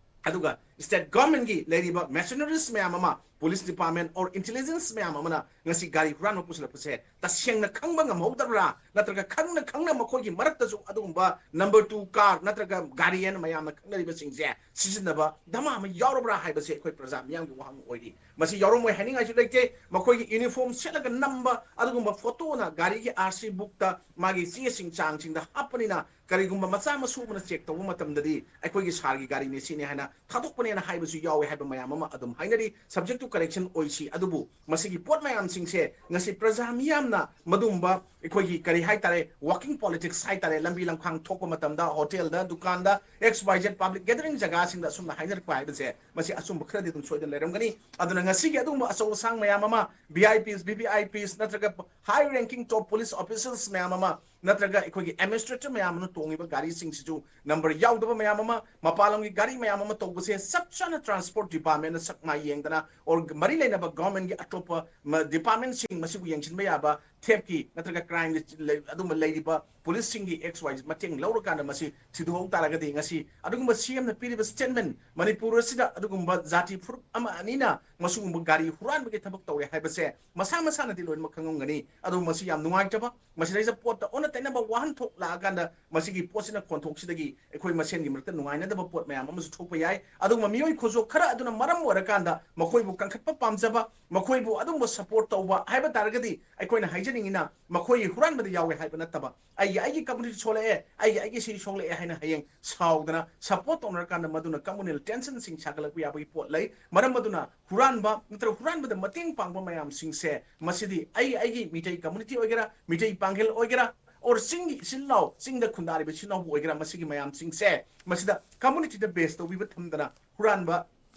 ꯑꯗꯨꯒ state government ꯀꯤ ꯂꯩꯔꯤꯕ mercenaries ꯃꯌꯥꯝ ꯑꯃ, police department or intelligence ꯃꯌꯥꯝ ꯑꯃꯅ ꯉꯁꯤ ꯒꯥꯔꯤ ꯍꯨꯔꯥꯟꯕ ꯄꯨꯁꯤꯜꯂꯛꯄꯁꯦ ꯇꯁꯦꯡꯅ ꯈꯪꯕ ꯉꯝꯍꯧꯗꯕ꯭ꯔꯥ, ꯅꯠꯇ꯭ꯔꯒ ꯈꯪꯅ ꯈꯪꯅ ꯃꯈꯣꯏꯒꯤ ꯃꯔꯛꯇꯁꯨ ꯑꯗꯨꯒꯨꯝꯕ number two car ꯅꯠꯇ꯭ꯔꯒ ꯒꯥꯔꯤ ꯍꯥꯏꯅ ꯃꯌꯥꯝꯅ ꯈꯪꯅꯔꯤꯕꯁꯤꯡꯁꯦ ꯁꯤꯖꯤꯟꯅꯕ ꯙꯃꯥ ꯑꯃ ꯌꯥꯎꯔꯕ꯭ꯔꯥ ꯍꯥꯏꯕꯁꯦ ꯑꯩꯈꯣꯏ ꯄ꯭ꯔꯖꯥ ꯃꯤꯌꯥꯝꯒꯤ ꯋꯥꯍꯪ ꯑꯣꯏꯔꯤ꯫ ꯃꯁꯤ ꯌꯥꯎꯔꯝꯃꯣꯏ ꯍꯥꯏꯅꯤꯡꯉꯥꯏꯁꯨ ꯂꯩꯇꯦ꯫ ꯃꯈꯣꯏꯒꯤ uniform ꯁꯦꯠꯂꯒ ꯅꯝꯕ ꯑꯗꯨꯒꯨꯝꯕ photo ꯅ ꯒꯥꯔꯤꯒꯤ R C book ꯇ ꯃꯥꯒꯤ ꯆꯦꯁꯤꯡ ꯆꯥꯡꯁꯤꯡꯗ ꯍꯥꯞꯄꯅꯤꯅ ꯀꯔꯤꯒꯨꯝꯕ ꯃꯆꯥ ꯃꯁꯨ ꯑꯃꯅ check ꯇꯧꯕ ꯃꯇꯝꯗꯗꯤ ꯑꯩꯈꯣꯏꯒꯤ sir ꯒꯤ ꯒꯥꯔꯤꯅꯤ ꯁꯤꯅꯤ ꯍꯥꯏꯅ ꯊꯥꯗꯣꯛꯄꯅꯦꯅ ꯍꯥꯏꯕꯁꯨ ꯌꯥꯎꯋꯦ ꯍꯥꯏꯕ ꯃꯌꯥꯝ ꯑꯃ ꯑꯗꯨꯝ ꯍꯥꯏꯅꯔꯤ꯫ Subject to correction ꯑꯣꯏꯁꯤ꯫ ꯑꯗꯨꯕꯨ ꯃꯁꯤꯒꯤ ꯄꯣꯠ ꯃꯌꯥꯝꯁꯤꯡꯁꯦ ꯉꯁꯤ ꯄ꯭ꯔꯖꯥ ꯃꯤꯌꯥꯝꯅ ꯃꯗꯨꯒꯨꯝꯕ ꯑꯩꯈꯣꯏꯒꯤ ꯀꯔꯤ ꯍꯥꯏꯇꯥꯔꯦ, walking politics ꯍꯥꯏꯇꯥꯔꯦ, ꯂꯝꯕꯤ ꯂꯝꯈꯥꯡ ꯊꯣꯛꯄ ꯃꯇꯝꯗ hotel ꯗ, ꯗꯨꯀꯥꯟꯗ, X Y Z public gathering ꯖꯒꯥꯁꯤꯡꯗ ꯑꯁꯨꯝꯅ ꯍꯥꯏꯅꯔꯛꯄ ꯍꯥꯏꯕꯁꯦ ꯃꯁꯤ ꯑꯆꯨꯝꯕ ꯈꯔꯗꯤ ꯑꯗꯨꯝ ꯁꯣꯏꯗꯅ ꯂꯩꯔꯝꯒꯅꯤ꯫ ꯑꯗꯨꯅ ꯉꯁꯤꯒꯤ ꯑꯗꯨꯒꯨꯝꯕ ꯑꯆꯧ ꯑꯁꯥꯡ ꯃꯌꯥꯝ ꯑꯃ, V I Ps, V V I Ps ꯅꯠꯇ꯭ꯔꯒ high ranking top police officials ꯃꯌꯥꯝ ꯑꯃ ꯅꯠꯇ꯭ꯔꯒ ꯑꯩꯈꯣꯏꯒꯤ administrator ꯃꯌꯥꯝ ꯑꯃꯅ ꯇꯣꯡꯉꯤꯕ ꯒꯥꯔꯤꯁꯤꯡꯁꯤꯁꯨ number ꯌꯥꯎꯗꯕ ꯃꯌꯥꯝ ꯑꯃ, ꯃꯄꯥꯟ ꯂꯝꯒꯤ ꯒꯥꯔꯤ ꯃꯌꯥꯝ ꯑꯃ ꯇꯧꯕꯁꯦ ꯆꯞ ꯆꯥꯅ transport department ꯅ ꯁꯛ ꯃꯥꯏ ꯌꯦꯡꯗꯅ or ꯃꯔꯤ ꯂꯩꯅꯕ government ꯀꯤ ꯑꯇꯣꯞꯄ ꯃ-, department ꯁꯤꯡ ꯃꯁꯤꯕꯨ ꯌꯦꯡꯁꯤꯟꯕ ꯌꯥꯕ theft ꯀꯤ ꯅꯠꯇ꯭ꯔꯒ crime ꯒꯤ ꯂꯩ-, ꯑꯗꯨꯝꯕ ꯂꯩꯔꯤꯕ police ꯁꯤꯡꯒꯤ X Y Z ꯃꯇꯦꯡ ꯂꯧꯔꯀꯥꯟꯗ ꯃꯁꯤ ꯊꯤꯗꯣꯛꯍꯧ ꯇꯥꯔꯒꯗꯤ ꯉꯁꯤ ꯑꯗꯨꯒꯨꯝꯕ C M ꯅ ꯄꯤꯔꯤꯕ statement, ꯃꯅꯤꯄꯨꯔ ꯑꯁꯤꯗ ꯑꯗꯨꯒꯨꯝꯕ ꯖꯥꯇꯤ ꯐꯨꯔꯨꯞ ꯑꯃ ꯑꯅꯤꯅ ꯃꯁꯤꯒꯨꯝꯕ ꯒꯥꯔꯤ ꯍꯨꯔꯥꯟꯕꯒꯤ ꯊꯕꯛ ꯇꯧꯔꯦ ꯍꯥꯏꯕꯁꯦ ꯃꯁꯥ ꯃꯁꯥꯅꯗꯤ ꯂꯣꯏꯅꯃꯛ ꯈꯪꯉꯝꯒꯅꯤ꯫ ꯑꯗꯨꯕꯨ ꯃꯁꯤ ꯌꯥꯝ ꯅꯨꯡꯉꯥꯏꯇꯕ, ꯃꯁꯤꯗꯩꯁꯤꯗ ꯄꯣꯠꯇ ꯑꯣꯟꯅ ꯇꯩꯅꯕ ꯋꯥꯍꯟꯊꯣꯛ ꯂꯥꯛꯑꯀꯥꯟꯗ ꯃꯁꯤꯒꯤ ꯄꯣꯠꯁꯤꯅ ꯈꯣꯟꯊꯣꯛꯁꯤꯗꯒꯤ ꯑꯩꯈꯣꯏ ꯃꯁꯦꯟꯒꯤ ꯃꯔꯛꯇ ꯅꯨꯡꯉꯥꯏꯅꯗꯕ ꯄꯣꯠ ꯃꯌꯥꯝ ꯑꯃꯁꯨ ꯊꯣꯛꯄ ꯌꯥꯏ꯫ ꯑꯗꯨꯒꯨꯝꯕ ꯃꯤꯑꯣꯏ ꯈꯨꯖꯣꯛ ꯈꯔ ꯑꯗꯨꯅ ꯃꯔꯝ ꯑꯣꯏꯔꯀꯥꯟꯗ ꯃꯈꯣꯏꯕꯨ ꯀꯟꯈꯠꯄ ꯄꯥꯝꯖꯕ, ꯃꯈꯣꯏꯕꯨ ꯑꯗꯨꯝꯕ support ꯇꯧꯕ ꯍꯥꯏꯕ ꯇꯥꯔꯒꯗꯤ ꯑꯩꯈꯣꯏꯅ ꯍꯥꯏꯖꯅꯤꯡꯉꯤꯅ ꯃꯈꯣꯏꯒꯤ ꯍꯨꯔꯥꯟꯕꯗ ꯌꯥꯎꯋꯦ ꯍꯥꯏꯕ ꯅꯠꯇꯕ, ꯑꯩꯒꯤ, ꯑꯩꯒꯤ community ꯁꯣꯛꯂꯛꯑꯦ, ꯑꯩꯒꯤ, ꯑꯩꯒꯤ ꯁꯤ ꯁꯣꯛꯂꯛꯑꯦ ꯍꯥꯏꯅ ꯍꯌꯦꯡ ꯁꯥꯎꯗꯅ support ꯇꯧꯅꯔꯀꯥꯟꯗ ꯃꯗꯨꯅ communal tension ꯁꯤꯡ ꯁꯥꯒꯠꯂꯛꯄ ꯌꯥꯕꯒꯤ ꯄꯣꯠ ꯂꯩ꯫ ꯃꯔꯝ ꯑꯗꯨꯅ ꯍꯨꯔꯥꯟꯕ ꯅꯠꯇ꯭ꯔꯒ ꯍꯨꯔꯥꯟꯕꯗ ꯃꯇꯦꯡ ꯄꯥꯡꯕ ꯃꯌꯥꯝꯁꯤꯡꯁꯦ ꯃꯁꯤꯗꯤ ꯑꯩ, ꯑꯩꯒꯤ ꯃꯤꯇꯩ community ꯑꯣꯏꯒꯦꯔꯥ, ꯃꯤꯇꯩ ꯄꯥꯡꯒꯜ ꯑꯣꯏꯒꯦꯔꯥ, or ꯆꯤꯡꯒꯤ ꯏꯆꯤꯜ ꯏꯅꯥꯎ, ꯆꯤꯡꯗ ꯈꯨꯟꯗꯥꯔꯤꯕ ꯏꯆꯤꯜ ꯏꯅꯥꯎꯕꯨ ꯑꯣꯏꯒꯦꯔꯥ, ꯃꯁꯤꯒꯤ ꯃꯌꯥꯝꯁꯤꯡꯁꯦ ꯃꯁꯤꯗ community ꯗ base ꯇꯧꯕꯤꯕ ꯊꯝꯗꯅ ꯍꯨꯔꯥꯟꯕ,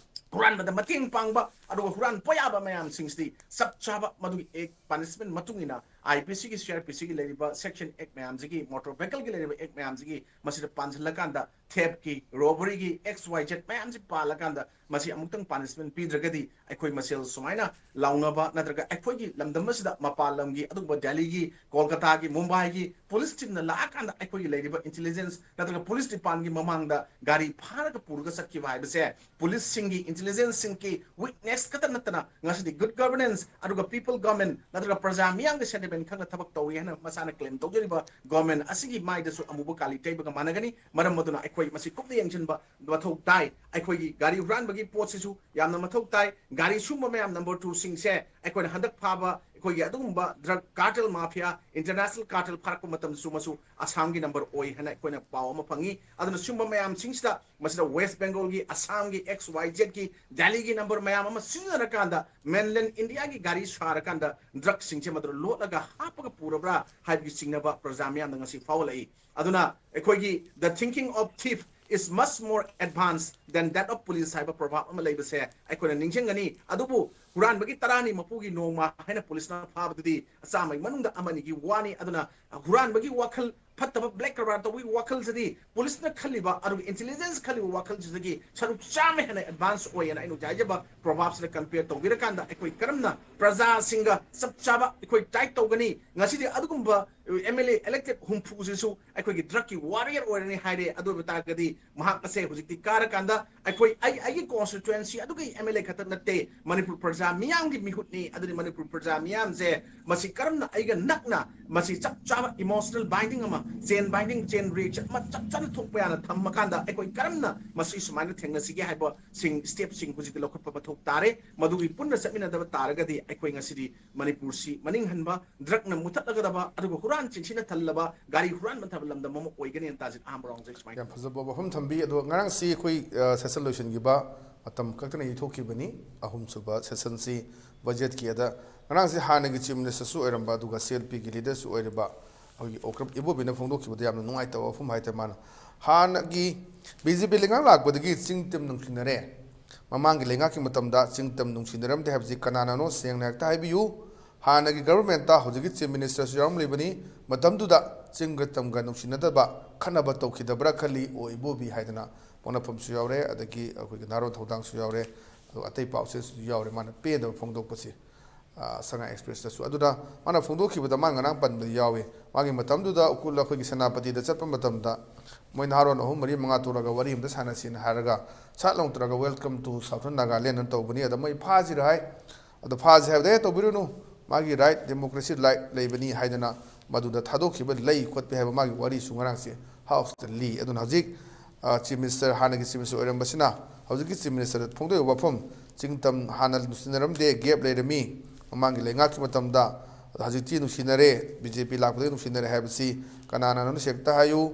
ꯍꯨꯔꯥꯟꯕꯗ ꯃꯇꯦꯡ ꯄꯥꯡꯕ, ꯑꯗꯨꯒ ꯍꯨꯔꯥꯟꯕ ꯌꯥꯕ ꯃꯌꯥꯝꯁꯤꯡꯁꯤꯗꯤ ꯆꯞ ꯆꯥꯕ ꯃꯗꯨꯒꯤ act punishment ꯃꯇꯨꯡ ꯏꯟꯅ IPCꯒꯤ, CRPCꯒꯤ ꯂꯩꯔꯤꯕ section act ꯃꯌꯥꯝꯁꯤꯒꯤ, motor vehicleꯒꯤ ꯂꯩꯔꯤꯕ act ꯃꯌꯥꯝꯁꯤꯒꯤ ꯃꯁꯤꯗ ꯄꯥꯟꯁꯤꯜꯂꯀꯥꯟꯗ theft ꯀꯤ, robberyꯒꯤ, X Y Z ꯃꯌꯥꯝꯁꯤ ꯄꯥꯜꯂꯀꯥꯟꯗ ꯃꯁꯤ ꯑꯃꯨꯛꯇꯪ punishment ꯄꯤꯗ꯭ꯔꯒꯗꯤ ꯑꯩꯈꯣꯏ ꯃꯁꯦꯜ ꯁꯨꯃꯥꯏꯅ ꯂꯥꯎꯅꯕ, ꯅꯠꯇ꯭ꯔꯒ ꯑꯩꯈꯣꯏꯒꯤ ꯂꯝꯗꯝ ꯑꯁꯤꯗ ꯃꯄꯥꯟ ꯂꯝꯒꯤ, ꯑꯗꯨꯒꯨꯝꯕ ꯗꯦꯜꯂꯤꯒꯤ, ꯀꯣꯜꯀꯇꯥꯒꯤ, ꯃꯨꯝꯕꯥꯏꯒꯤ police teamꯅ ꯂꯥꯛꯑꯀꯥꯟꯗ ꯑꯩꯈꯣꯏꯒꯤ ꯂꯩꯔꯤꯕ intelligence ꯅꯠꯇ꯭ꯔꯒ police departmentꯒꯤ ꯃꯃꯥꯡꯗ ꯒꯥꯔꯤ ꯐꯥꯔꯒ ꯄꯨꯔꯒ ꯆꯠꯈꯤꯕ ꯍꯥꯏꯕꯁꯦ policeꯁꯤꯡꯒꯤ, intelligenceꯁꯤꯡꯒꯤ weakness ꯈꯛꯇ ꯅꯠꯇꯅ ꯉꯁꯤꯗꯤ good governance ꯑꯗꯨꯒ people government ꯅꯠꯇ꯭ꯔꯒ ꯄ꯭ꯔꯖꯥ ꯃꯤꯌꯥꯝꯒꯤ sentiment ꯈꯪꯅ ꯊꯕꯛ ꯇꯧꯏ ꯍꯥꯏꯅ ꯃꯁꯥꯅ claim ꯇꯧꯖꯔꯤꯕ government ꯑꯁꯤꯒꯤ ꯃꯥꯏꯗꯁꯨ ꯑꯃꯨꯕ ꯀꯥꯂꯤ ꯇꯩꯕꯒ ꯃꯥꯟꯅꯒꯅꯤ꯫ ꯃꯔꯝ ꯑꯗꯨꯅ ꯑꯩꯈꯣꯏ ꯃꯁꯤ ꯀꯨꯞꯅ ꯌꯦꯡꯁꯤꯟꯕ ꯃꯊꯧ ꯇꯥꯏ꯫ ꯑꯩꯈꯣꯏꯒꯤ ꯒꯥꯔꯤ ꯍꯨꯔꯥꯟꯕꯒꯤ ꯄꯣꯠꯁꯤꯁꯨ ꯌꯥꯝꯅ ꯃꯊꯧ ꯇꯥꯏ꯫ ꯒꯥꯔꯤ ꯁꯨꯝꯕ ꯃꯌꯥꯝ number twoꯁꯤꯡꯁꯦ ꯑꯩꯈꯣꯏꯅ ꯍꯟꯗꯛ ꯐꯥꯕ ꯑꯩꯈꯣꯏꯒꯤ ꯑꯗꯨꯒꯨꯝꯕ drug cartel mafia, international cartel ꯐꯥꯔꯛꯄ ꯃꯇꯝꯗꯁꯨ ꯃꯁꯨ ꯑꯁꯥꯝꯒꯤ number ꯑꯣꯏ ꯍꯥꯏꯅ ꯑꯩꯈꯣꯏꯅ ꯄꯥꯎ ꯑꯃ ꯐꯪꯉꯤ꯫ ꯑꯗꯨꯅ ꯁꯨꯝꯕ ꯃꯌꯥꯝꯁꯤꯡꯁꯤꯗ ꯃꯁꯤꯗ West Bengalꯒꯤ, ꯑꯁꯥꯝꯒꯤ, X Y Zꯒꯤ, ꯗꯦꯜꯂꯤꯒꯤ number ꯃꯌꯥꯝ ꯑꯃ ꯁꯤꯖꯤꯟꯅꯔꯀꯥꯟꯗ mainland Indiaꯒꯤ ꯒꯥꯔꯤ ꯁꯥꯔꯀꯥꯟꯗ drugꯁꯤꯡꯁꯦ ꯃꯗꯨꯗ ꯂꯣꯠꯂꯒ ꯍꯥꯞꯄꯒ ꯄꯨꯔꯕ꯭ꯔꯥ ꯍꯥꯏꯕꯒꯤ ꯆꯤꯡꯅꯕ ꯄ꯭ꯔꯖꯥ ꯃꯤꯌꯥꯝꯗ ꯉꯁꯤ ꯐꯥꯎꯍꯜꯂꯛꯏ꯫ ꯑꯗꯨꯅ ꯑꯩꯈꯣꯏꯒꯤ "The thinking of thief is much more advanced than that of police" ꯍꯥꯏꯕ proverb ꯑꯃ ꯂꯩꯕꯁꯦ ꯑꯩꯈꯣꯏꯅ ꯅꯤꯡꯁꯤꯡꯒꯅꯤ꯫ ꯑꯗꯨꯕꯨ ꯍꯨꯔꯥꯟꯕꯒꯤ ꯇꯔꯥꯅꯤ ꯃꯄꯨꯒꯤ ꯅꯣꯡꯃ ꯍꯥꯏꯅ policeꯅ ꯐꯥꯕꯗꯨꯗꯤ ꯆꯥꯝꯃꯒꯤ ꯃꯅꯨꯡꯗ ꯑꯃꯅꯤꯒꯤ ꯋꯥꯅꯤ꯫ ꯑꯗꯨꯅ ꯍꯨꯔꯥꯟꯕꯒꯤ ꯋꯥꯈꯜ ꯐꯠꯇꯕ, black ꯀꯔꯕꯥꯔ ꯇꯧꯕꯒꯤ ꯋꯥꯈꯜꯁꯤꯗꯤ policeꯅ ꯈꯜꯂꯤꯕ, ꯑꯗꯨꯒ intelligence ꯈꯜꯂꯤꯕ ꯋꯥꯈꯜꯁꯤꯗꯒꯤ ꯁꯔꯨꯛ ꯆꯥꯝꯃ ꯍꯦꯟꯅ advance ꯑꯣꯏꯌꯦꯅ ꯑꯩꯅ ꯍꯧꯖꯤꯛ ꯍꯥꯏꯖꯕ proverbꯁꯤꯗ compare ꯇꯧꯕꯤꯔꯀꯥꯟꯗ ꯑꯩꯈꯣꯏ ꯀꯔꯝꯅ ꯄ꯭ꯔꯖꯥꯁꯤꯡꯒ ꯆꯞ ꯆꯥꯕ ꯑꯩꯈꯣꯏ tie ꯇꯧꯒꯅꯤ꯫ ꯉꯁꯤꯗꯤ ꯑꯗꯨꯒꯨꯝꯕ MLA elected ꯍꯨꯝꯐꯨꯁꯤꯁꯨ ꯑꯩꯈꯣꯏꯒꯤ drugꯀꯤ warrior ꯑꯣꯏꯔꯅꯤ ꯍꯥꯏꯔꯦ꯫ ꯑꯗꯨ ꯑꯣꯏꯕ ꯇꯥꯔꯒꯗꯤ ꯃꯍꯥꯛ ꯑꯁꯦ ꯍꯧꯖꯤꯛꯇꯤ ꯀꯥꯔꯀꯥꯟꯗ ꯑꯩꯈꯣꯏ, ꯑꯩ, ꯑꯩꯒꯤ constituency ꯑꯗꯨꯒꯤ MLA ꯈꯛꯇ ꯅꯠꯇꯦ, ꯃꯅꯤꯄꯨꯔ ꯄ꯭ꯔꯖꯥ ꯃꯤꯌꯥꯝꯒꯤ ꯃꯤꯍꯨꯠꯅꯤ꯫ ꯑꯗꯨꯗꯤ ꯃꯅꯤꯄꯨꯔ ꯄ꯭ꯔꯖꯥ ꯃꯤꯌꯥꯝꯁꯦ ꯃꯁꯤ ꯀꯔꯝꯅ ꯑꯩꯒ ꯅꯛꯅ ꯃꯁꯤ ꯆꯞ ꯆꯥꯕ emotional binding ꯑꯃ, chain binding, chain reaction ꯑꯃ ꯆꯞ ꯆꯥꯅ ꯊꯣꯛꯄ ꯌꯥꯅ ꯊꯝꯃꯀꯥꯟꯗ ꯑꯩꯈꯣꯏ ꯀꯔꯝꯅ ꯃꯁꯤ ꯁꯨꯃꯥꯏꯅ ꯊꯦꯡꯅꯁꯤꯒꯦ ꯍꯥꯏꯕꯁꯤꯡ, stepꯁꯤꯡ ꯍꯧꯖꯤꯛꯇꯤ ꯂꯧꯈꯠꯄ ꯃꯊꯧ ꯇꯥꯔꯦ꯫ ꯃꯗꯨꯒꯤ ꯄꯨꯟꯅ ꯆꯠꯃꯤꯟꯅꯗꯕ ꯇꯥꯔꯒꯗꯤ ꯑꯩꯈꯣꯏ ꯉꯁꯤꯗꯤ ꯃꯅꯤꯄꯨꯔꯁꯤ ꯃꯅꯤꯡ ꯍꯟꯕ, drugꯅ ꯃꯨꯊꯠꯂꯒꯗꯕ, ꯑꯗꯨꯒ ꯍꯨꯔꯥꯟ ꯆꯤꯟꯊꯤꯅ ꯊꯜꯂꯕ, ꯒꯥꯔꯤ ꯍꯨꯔꯥꯟꯕ ꯊꯕ ꯂꯝꯗꯝ ꯑꯃ ꯑꯣꯏꯒꯅꯤ꯫ ꯇꯥꯖꯤꯠ ꯑꯍꯥꯟꯕ ꯔꯥꯎꯟꯁꯦ ꯁꯨꯃꯥꯏꯅ ꯌꯥꯝ ꯐꯖꯕ ꯋꯥꯐꯝ ꯊꯝꯕꯤ꯫ ꯑꯗꯣ ꯉꯔꯥꯡꯁꯤ ꯑꯩꯈꯣꯏ, ꯑ, session ꯂꯣꯏꯁꯤꯟꯈꯤꯕ ꯃꯇꯝ ꯈꯛꯇꯅ ꯌꯩꯊꯣꯛꯈꯤꯕꯅꯤ꯫ ꯑꯍꯨꯝꯁꯨꯕ sessionꯁꯤ budgetꯀꯤ꯫ ꯑꯗ ꯉꯔꯥꯡꯁꯤ ꯍꯥꯟꯅꯒꯤ Chief Ministerꯁꯨ ꯑꯣꯏꯔꯝꯕ, ꯑꯗꯨꯒ CLPꯒꯤ leaderꯁꯨ ꯑꯣꯏꯔꯤꯕ ꯑꯩꯈꯣꯏꯒꯤ ꯑꯣꯀ꯭ꯔꯨꯞ ꯏꯕꯣꯕꯤꯅ ꯐꯣꯡꯗꯣꯛꯈꯤꯕꯗ ꯌꯥꯝꯅ ꯅꯨꯡꯉꯥꯏꯇꯕ ꯋꯥꯐꯝ ꯍꯥꯏꯇꯥꯔꯦ꯫ ꯃꯥꯅ ꯍꯥꯟꯅꯒꯤ BJP ꯂꯩꯉꯥꯛ ꯂꯥꯛꯄꯗꯒꯤ ꯆꯤꯡ ꯇꯝ ꯅꯨꯡꯁꯤꯅꯔꯦ, ꯃꯃꯥꯡꯒꯤ ꯂꯩꯉꯥꯛꯀꯤ ꯃꯇꯝꯗ ꯆꯤꯡ ꯇꯝ ꯅꯨꯡꯁꯤꯅꯔꯝꯗꯦ ꯍꯥꯏꯕꯁꯤ ꯀꯅꯥꯅꯅꯣ ꯁꯦꯡꯅ ꯍꯦꯛꯇ ꯍꯥꯏꯕꯤꯌꯨ꯫ ꯍꯥꯟꯅꯒꯤ ꯒꯚꯔꯟꯃꯦꯟꯠꯇ ꯍꯧꯖꯤꯛꯀꯤ ꯆꯤꯐ ꯃꯤꯅꯤꯁꯇꯔꯁꯨ ꯌꯥꯎꯔꯝꯂꯤꯕꯅꯤ꯫ ꯃꯇꯝꯗꯨꯗ ꯆꯤꯡꯒ ꯇꯝꯒ ꯅꯨꯡꯁꯤꯅꯗꯕ, ꯈꯠꯅꯕ ꯇꯧꯈꯤꯗꯕ꯭ꯔꯥ ꯈꯜꯂꯤ ꯑꯣ ꯏꯕꯣꯕꯤ ꯍꯥꯏꯗꯅ ꯄꯣꯛꯅꯐꯝꯁꯨ ꯌꯥꯎꯔꯦ, ꯑꯗꯒꯤ ꯑꯩꯈꯣꯏꯒꯤ ꯅꯍꯥꯔꯣꯟ ꯊꯧꯗꯥꯡꯁꯨ ꯌꯥꯎꯔꯦ, ꯑꯗꯨꯒ ꯑꯇꯩ ꯄꯥꯎꯆꯦꯁꯨ ꯌꯥꯎꯔꯦ꯫ ꯃꯥꯅ ꯄꯦꯟꯗꯕ ꯐꯣꯡꯗꯣꯛꯄꯁꯤ, ꯑ, ꯁꯉꯥꯏ ꯑꯦꯛꯁꯄ꯭ꯔꯦꯁꯇꯁꯨ꯫ ꯑꯗꯨꯅ ꯃꯥꯅ ꯐꯣꯡꯗꯣꯛꯈꯤꯕꯗ ꯃꯥꯅ ꯉꯔꯥꯡ ꯄꯟꯕꯗ ꯌꯥꯎꯏ, ꯃꯥꯒꯤ ꯃꯇꯝꯗꯨꯗ ꯎꯈ꯭ꯔꯨꯜ ꯑꯩꯈꯣꯏꯒꯤ ꯁꯦꯅꯥꯄꯇꯤꯗ ꯆꯠꯄ ꯃꯇꯝꯗ ꯃꯣꯏ ꯅꯍꯥꯔꯣꯟ ꯑꯍꯨꯝ ꯃꯔꯤ ꯃꯉꯥ ꯇꯧꯔꯒ ꯋꯥꯔꯤ ꯑꯝꯇ ꯁꯥꯟꯅꯁꯤꯅ ꯍꯥꯏꯔꯒ ꯁꯠ ꯂꯥꯎ ꯇꯧꯔꯒ "Welcome to Southern Nagaland" ꯑꯅ ꯇꯧꯕꯅꯤ꯫ ꯑꯗ ꯃꯣꯏ ꯐꯥꯁꯤꯔ ꯍꯥꯏ, ꯑꯗꯣ ꯐꯥꯁꯦ ꯍꯥꯏꯕꯗ "ꯑꯦ, ꯇꯧꯕꯤꯔꯨꯅꯨ, ꯃꯥꯒꯤ ꯔꯥꯏꯠ, ꯗꯦꯃꯣꯀ꯭ꯔꯦꯁꯤ ꯔꯥꯏꯠ ꯂꯩꯕꯅꯤ" ꯍꯥꯏꯗꯅ ꯃꯗꯨꯗ ꯊꯥꯗꯣꯛꯈꯤꯕ ꯂꯩ ꯈꯣꯠꯄꯤ ꯍꯥꯏꯕ ꯃꯥꯒꯤ ꯋꯥꯔꯤꯁꯨ ꯉꯔꯥꯡꯁꯦ ꯍꯥꯎꯁꯇ ꯂꯤ꯫ ꯑꯗꯨꯅ ꯍꯧꯖꯤꯛ, ꯑ, ꯆꯤꯐ ꯃꯤꯅꯤꯁꯇꯔ, ꯍꯥꯟꯅꯒꯤ ꯆꯤꯐ ꯃꯤꯅꯤꯁꯇꯔ ꯑꯣꯏꯔꯝꯕꯁꯤꯅ ꯍꯧꯖꯤꯛꯀꯤ ꯆꯤꯐ ꯃꯤꯅꯤꯁꯇꯔꯗ ꯐꯣꯡꯗꯣꯛꯏꯕ ꯋꯥꯐꯝ, "ꯆꯤꯡ ꯇꯝ ꯍꯥꯟꯅ ꯅꯨꯡꯁꯤꯅꯔꯝꯗꯦ, ꯒꯦꯞ ꯂꯩꯔꯝꯃꯤ ꯃꯃꯥꯡꯒꯤ ꯂꯩꯉꯥꯛꯀꯤ ꯃꯇꯝꯗ, ꯑꯗꯣ ꯍꯧꯖꯤꯛꯇꯤ ꯅꯨꯡꯁꯤꯅꯔꯦ, ꯕꯤ ꯖꯦ ꯄꯤ ꯂꯥꯛꯄꯗꯒꯤ ꯅꯨꯡꯁꯤꯅꯔꯦ" ꯍꯥꯏꯕꯁꯤ ꯀꯅꯥꯅꯅꯣ ꯍꯦꯛꯇ ꯍꯥꯏꯌꯨ꯫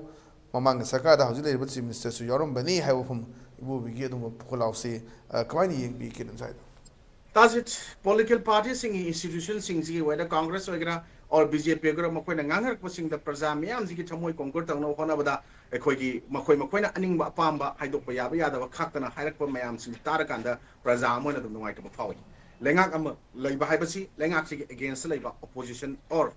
ꯃꯃꯥꯡꯒꯤ ꯁꯔꯀꯥꯔꯗ ꯍꯧꯖꯤꯛ ꯂꯩꯔꯤꯕ ꯆꯤꯐ ꯃꯤꯅꯤꯁꯇꯔꯁꯨ ꯌꯥꯎꯔꯝꯕꯅꯤ ꯍꯥꯏꯕ ꯋꯥꯐꯝ ꯏꯕꯣꯕꯤꯒꯤ ꯑꯗꯨꯒꯨꯝꯕ ꯈꯣꯜꯂꯥꯎꯁꯤ, ꯑ, ꯀꯃꯥꯏꯅ ꯌꯦꯡꯕꯤꯒꯦ, ꯉꯁꯥꯏꯗꯣ? ꯇꯥꯖꯤꯠ, ꯄꯣꯂꯤꯇꯤꯀꯦꯜ ꯄꯥꯔꯇꯤꯁꯤꯡꯒꯤ ꯏꯟꯁꯇꯤꯇ꯭ꯌꯨꯁꯟꯁꯤꯡꯁꯤꯒꯤ, whether ꯀꯣꯡꯒ꯭ꯔꯦꯁ ꯑꯣꯏꯒꯦꯔꯥ or ꯕꯤ ꯖꯦ ꯄꯤ ꯑꯣꯏꯒꯦꯔꯥ, ꯃꯈꯣꯏꯅ ꯉꯥꯡꯅꯔꯛꯄꯁꯤꯡꯗ ꯄ꯭ꯔꯖꯥ ꯃꯤꯌꯥꯝꯁꯤꯒꯤ ꯊꯃꯣꯏ ꯀꯣꯡꯒꯣꯜ ꯇꯧꯅꯕ ꯍꯣꯠꯅꯕꯗ ꯑꯩꯈꯣꯏꯒꯤ ꯃꯈꯣꯏ ꯃꯈꯣꯏꯅ ꯑꯅꯤꯡꯕ ꯑꯄꯥꯝꯕ ꯍꯥꯏꯗꯣꯛꯄ ꯌꯥꯕ ꯌꯥꯗꯕ ꯈꯥꯛꯇꯅ ꯍꯥꯏꯔꯛꯄ ꯃꯌꯥꯝꯁꯤꯡ ꯇꯥꯔꯀꯥꯟꯗ ꯄ꯭ꯔꯖꯥ ꯑꯃ ꯑꯣꯏꯅ ꯑꯗꯨꯝ ꯅꯨꯡꯉꯥꯏꯇꯕ ꯐꯥꯎꯏ꯫ ꯂꯩꯉꯥꯛ ꯑꯃ ꯂꯩꯕ ꯍꯥꯏꯕꯁꯤ ꯂꯩꯉꯥꯛꯁꯤꯒꯤ against ꯂꯩꯕ opposition or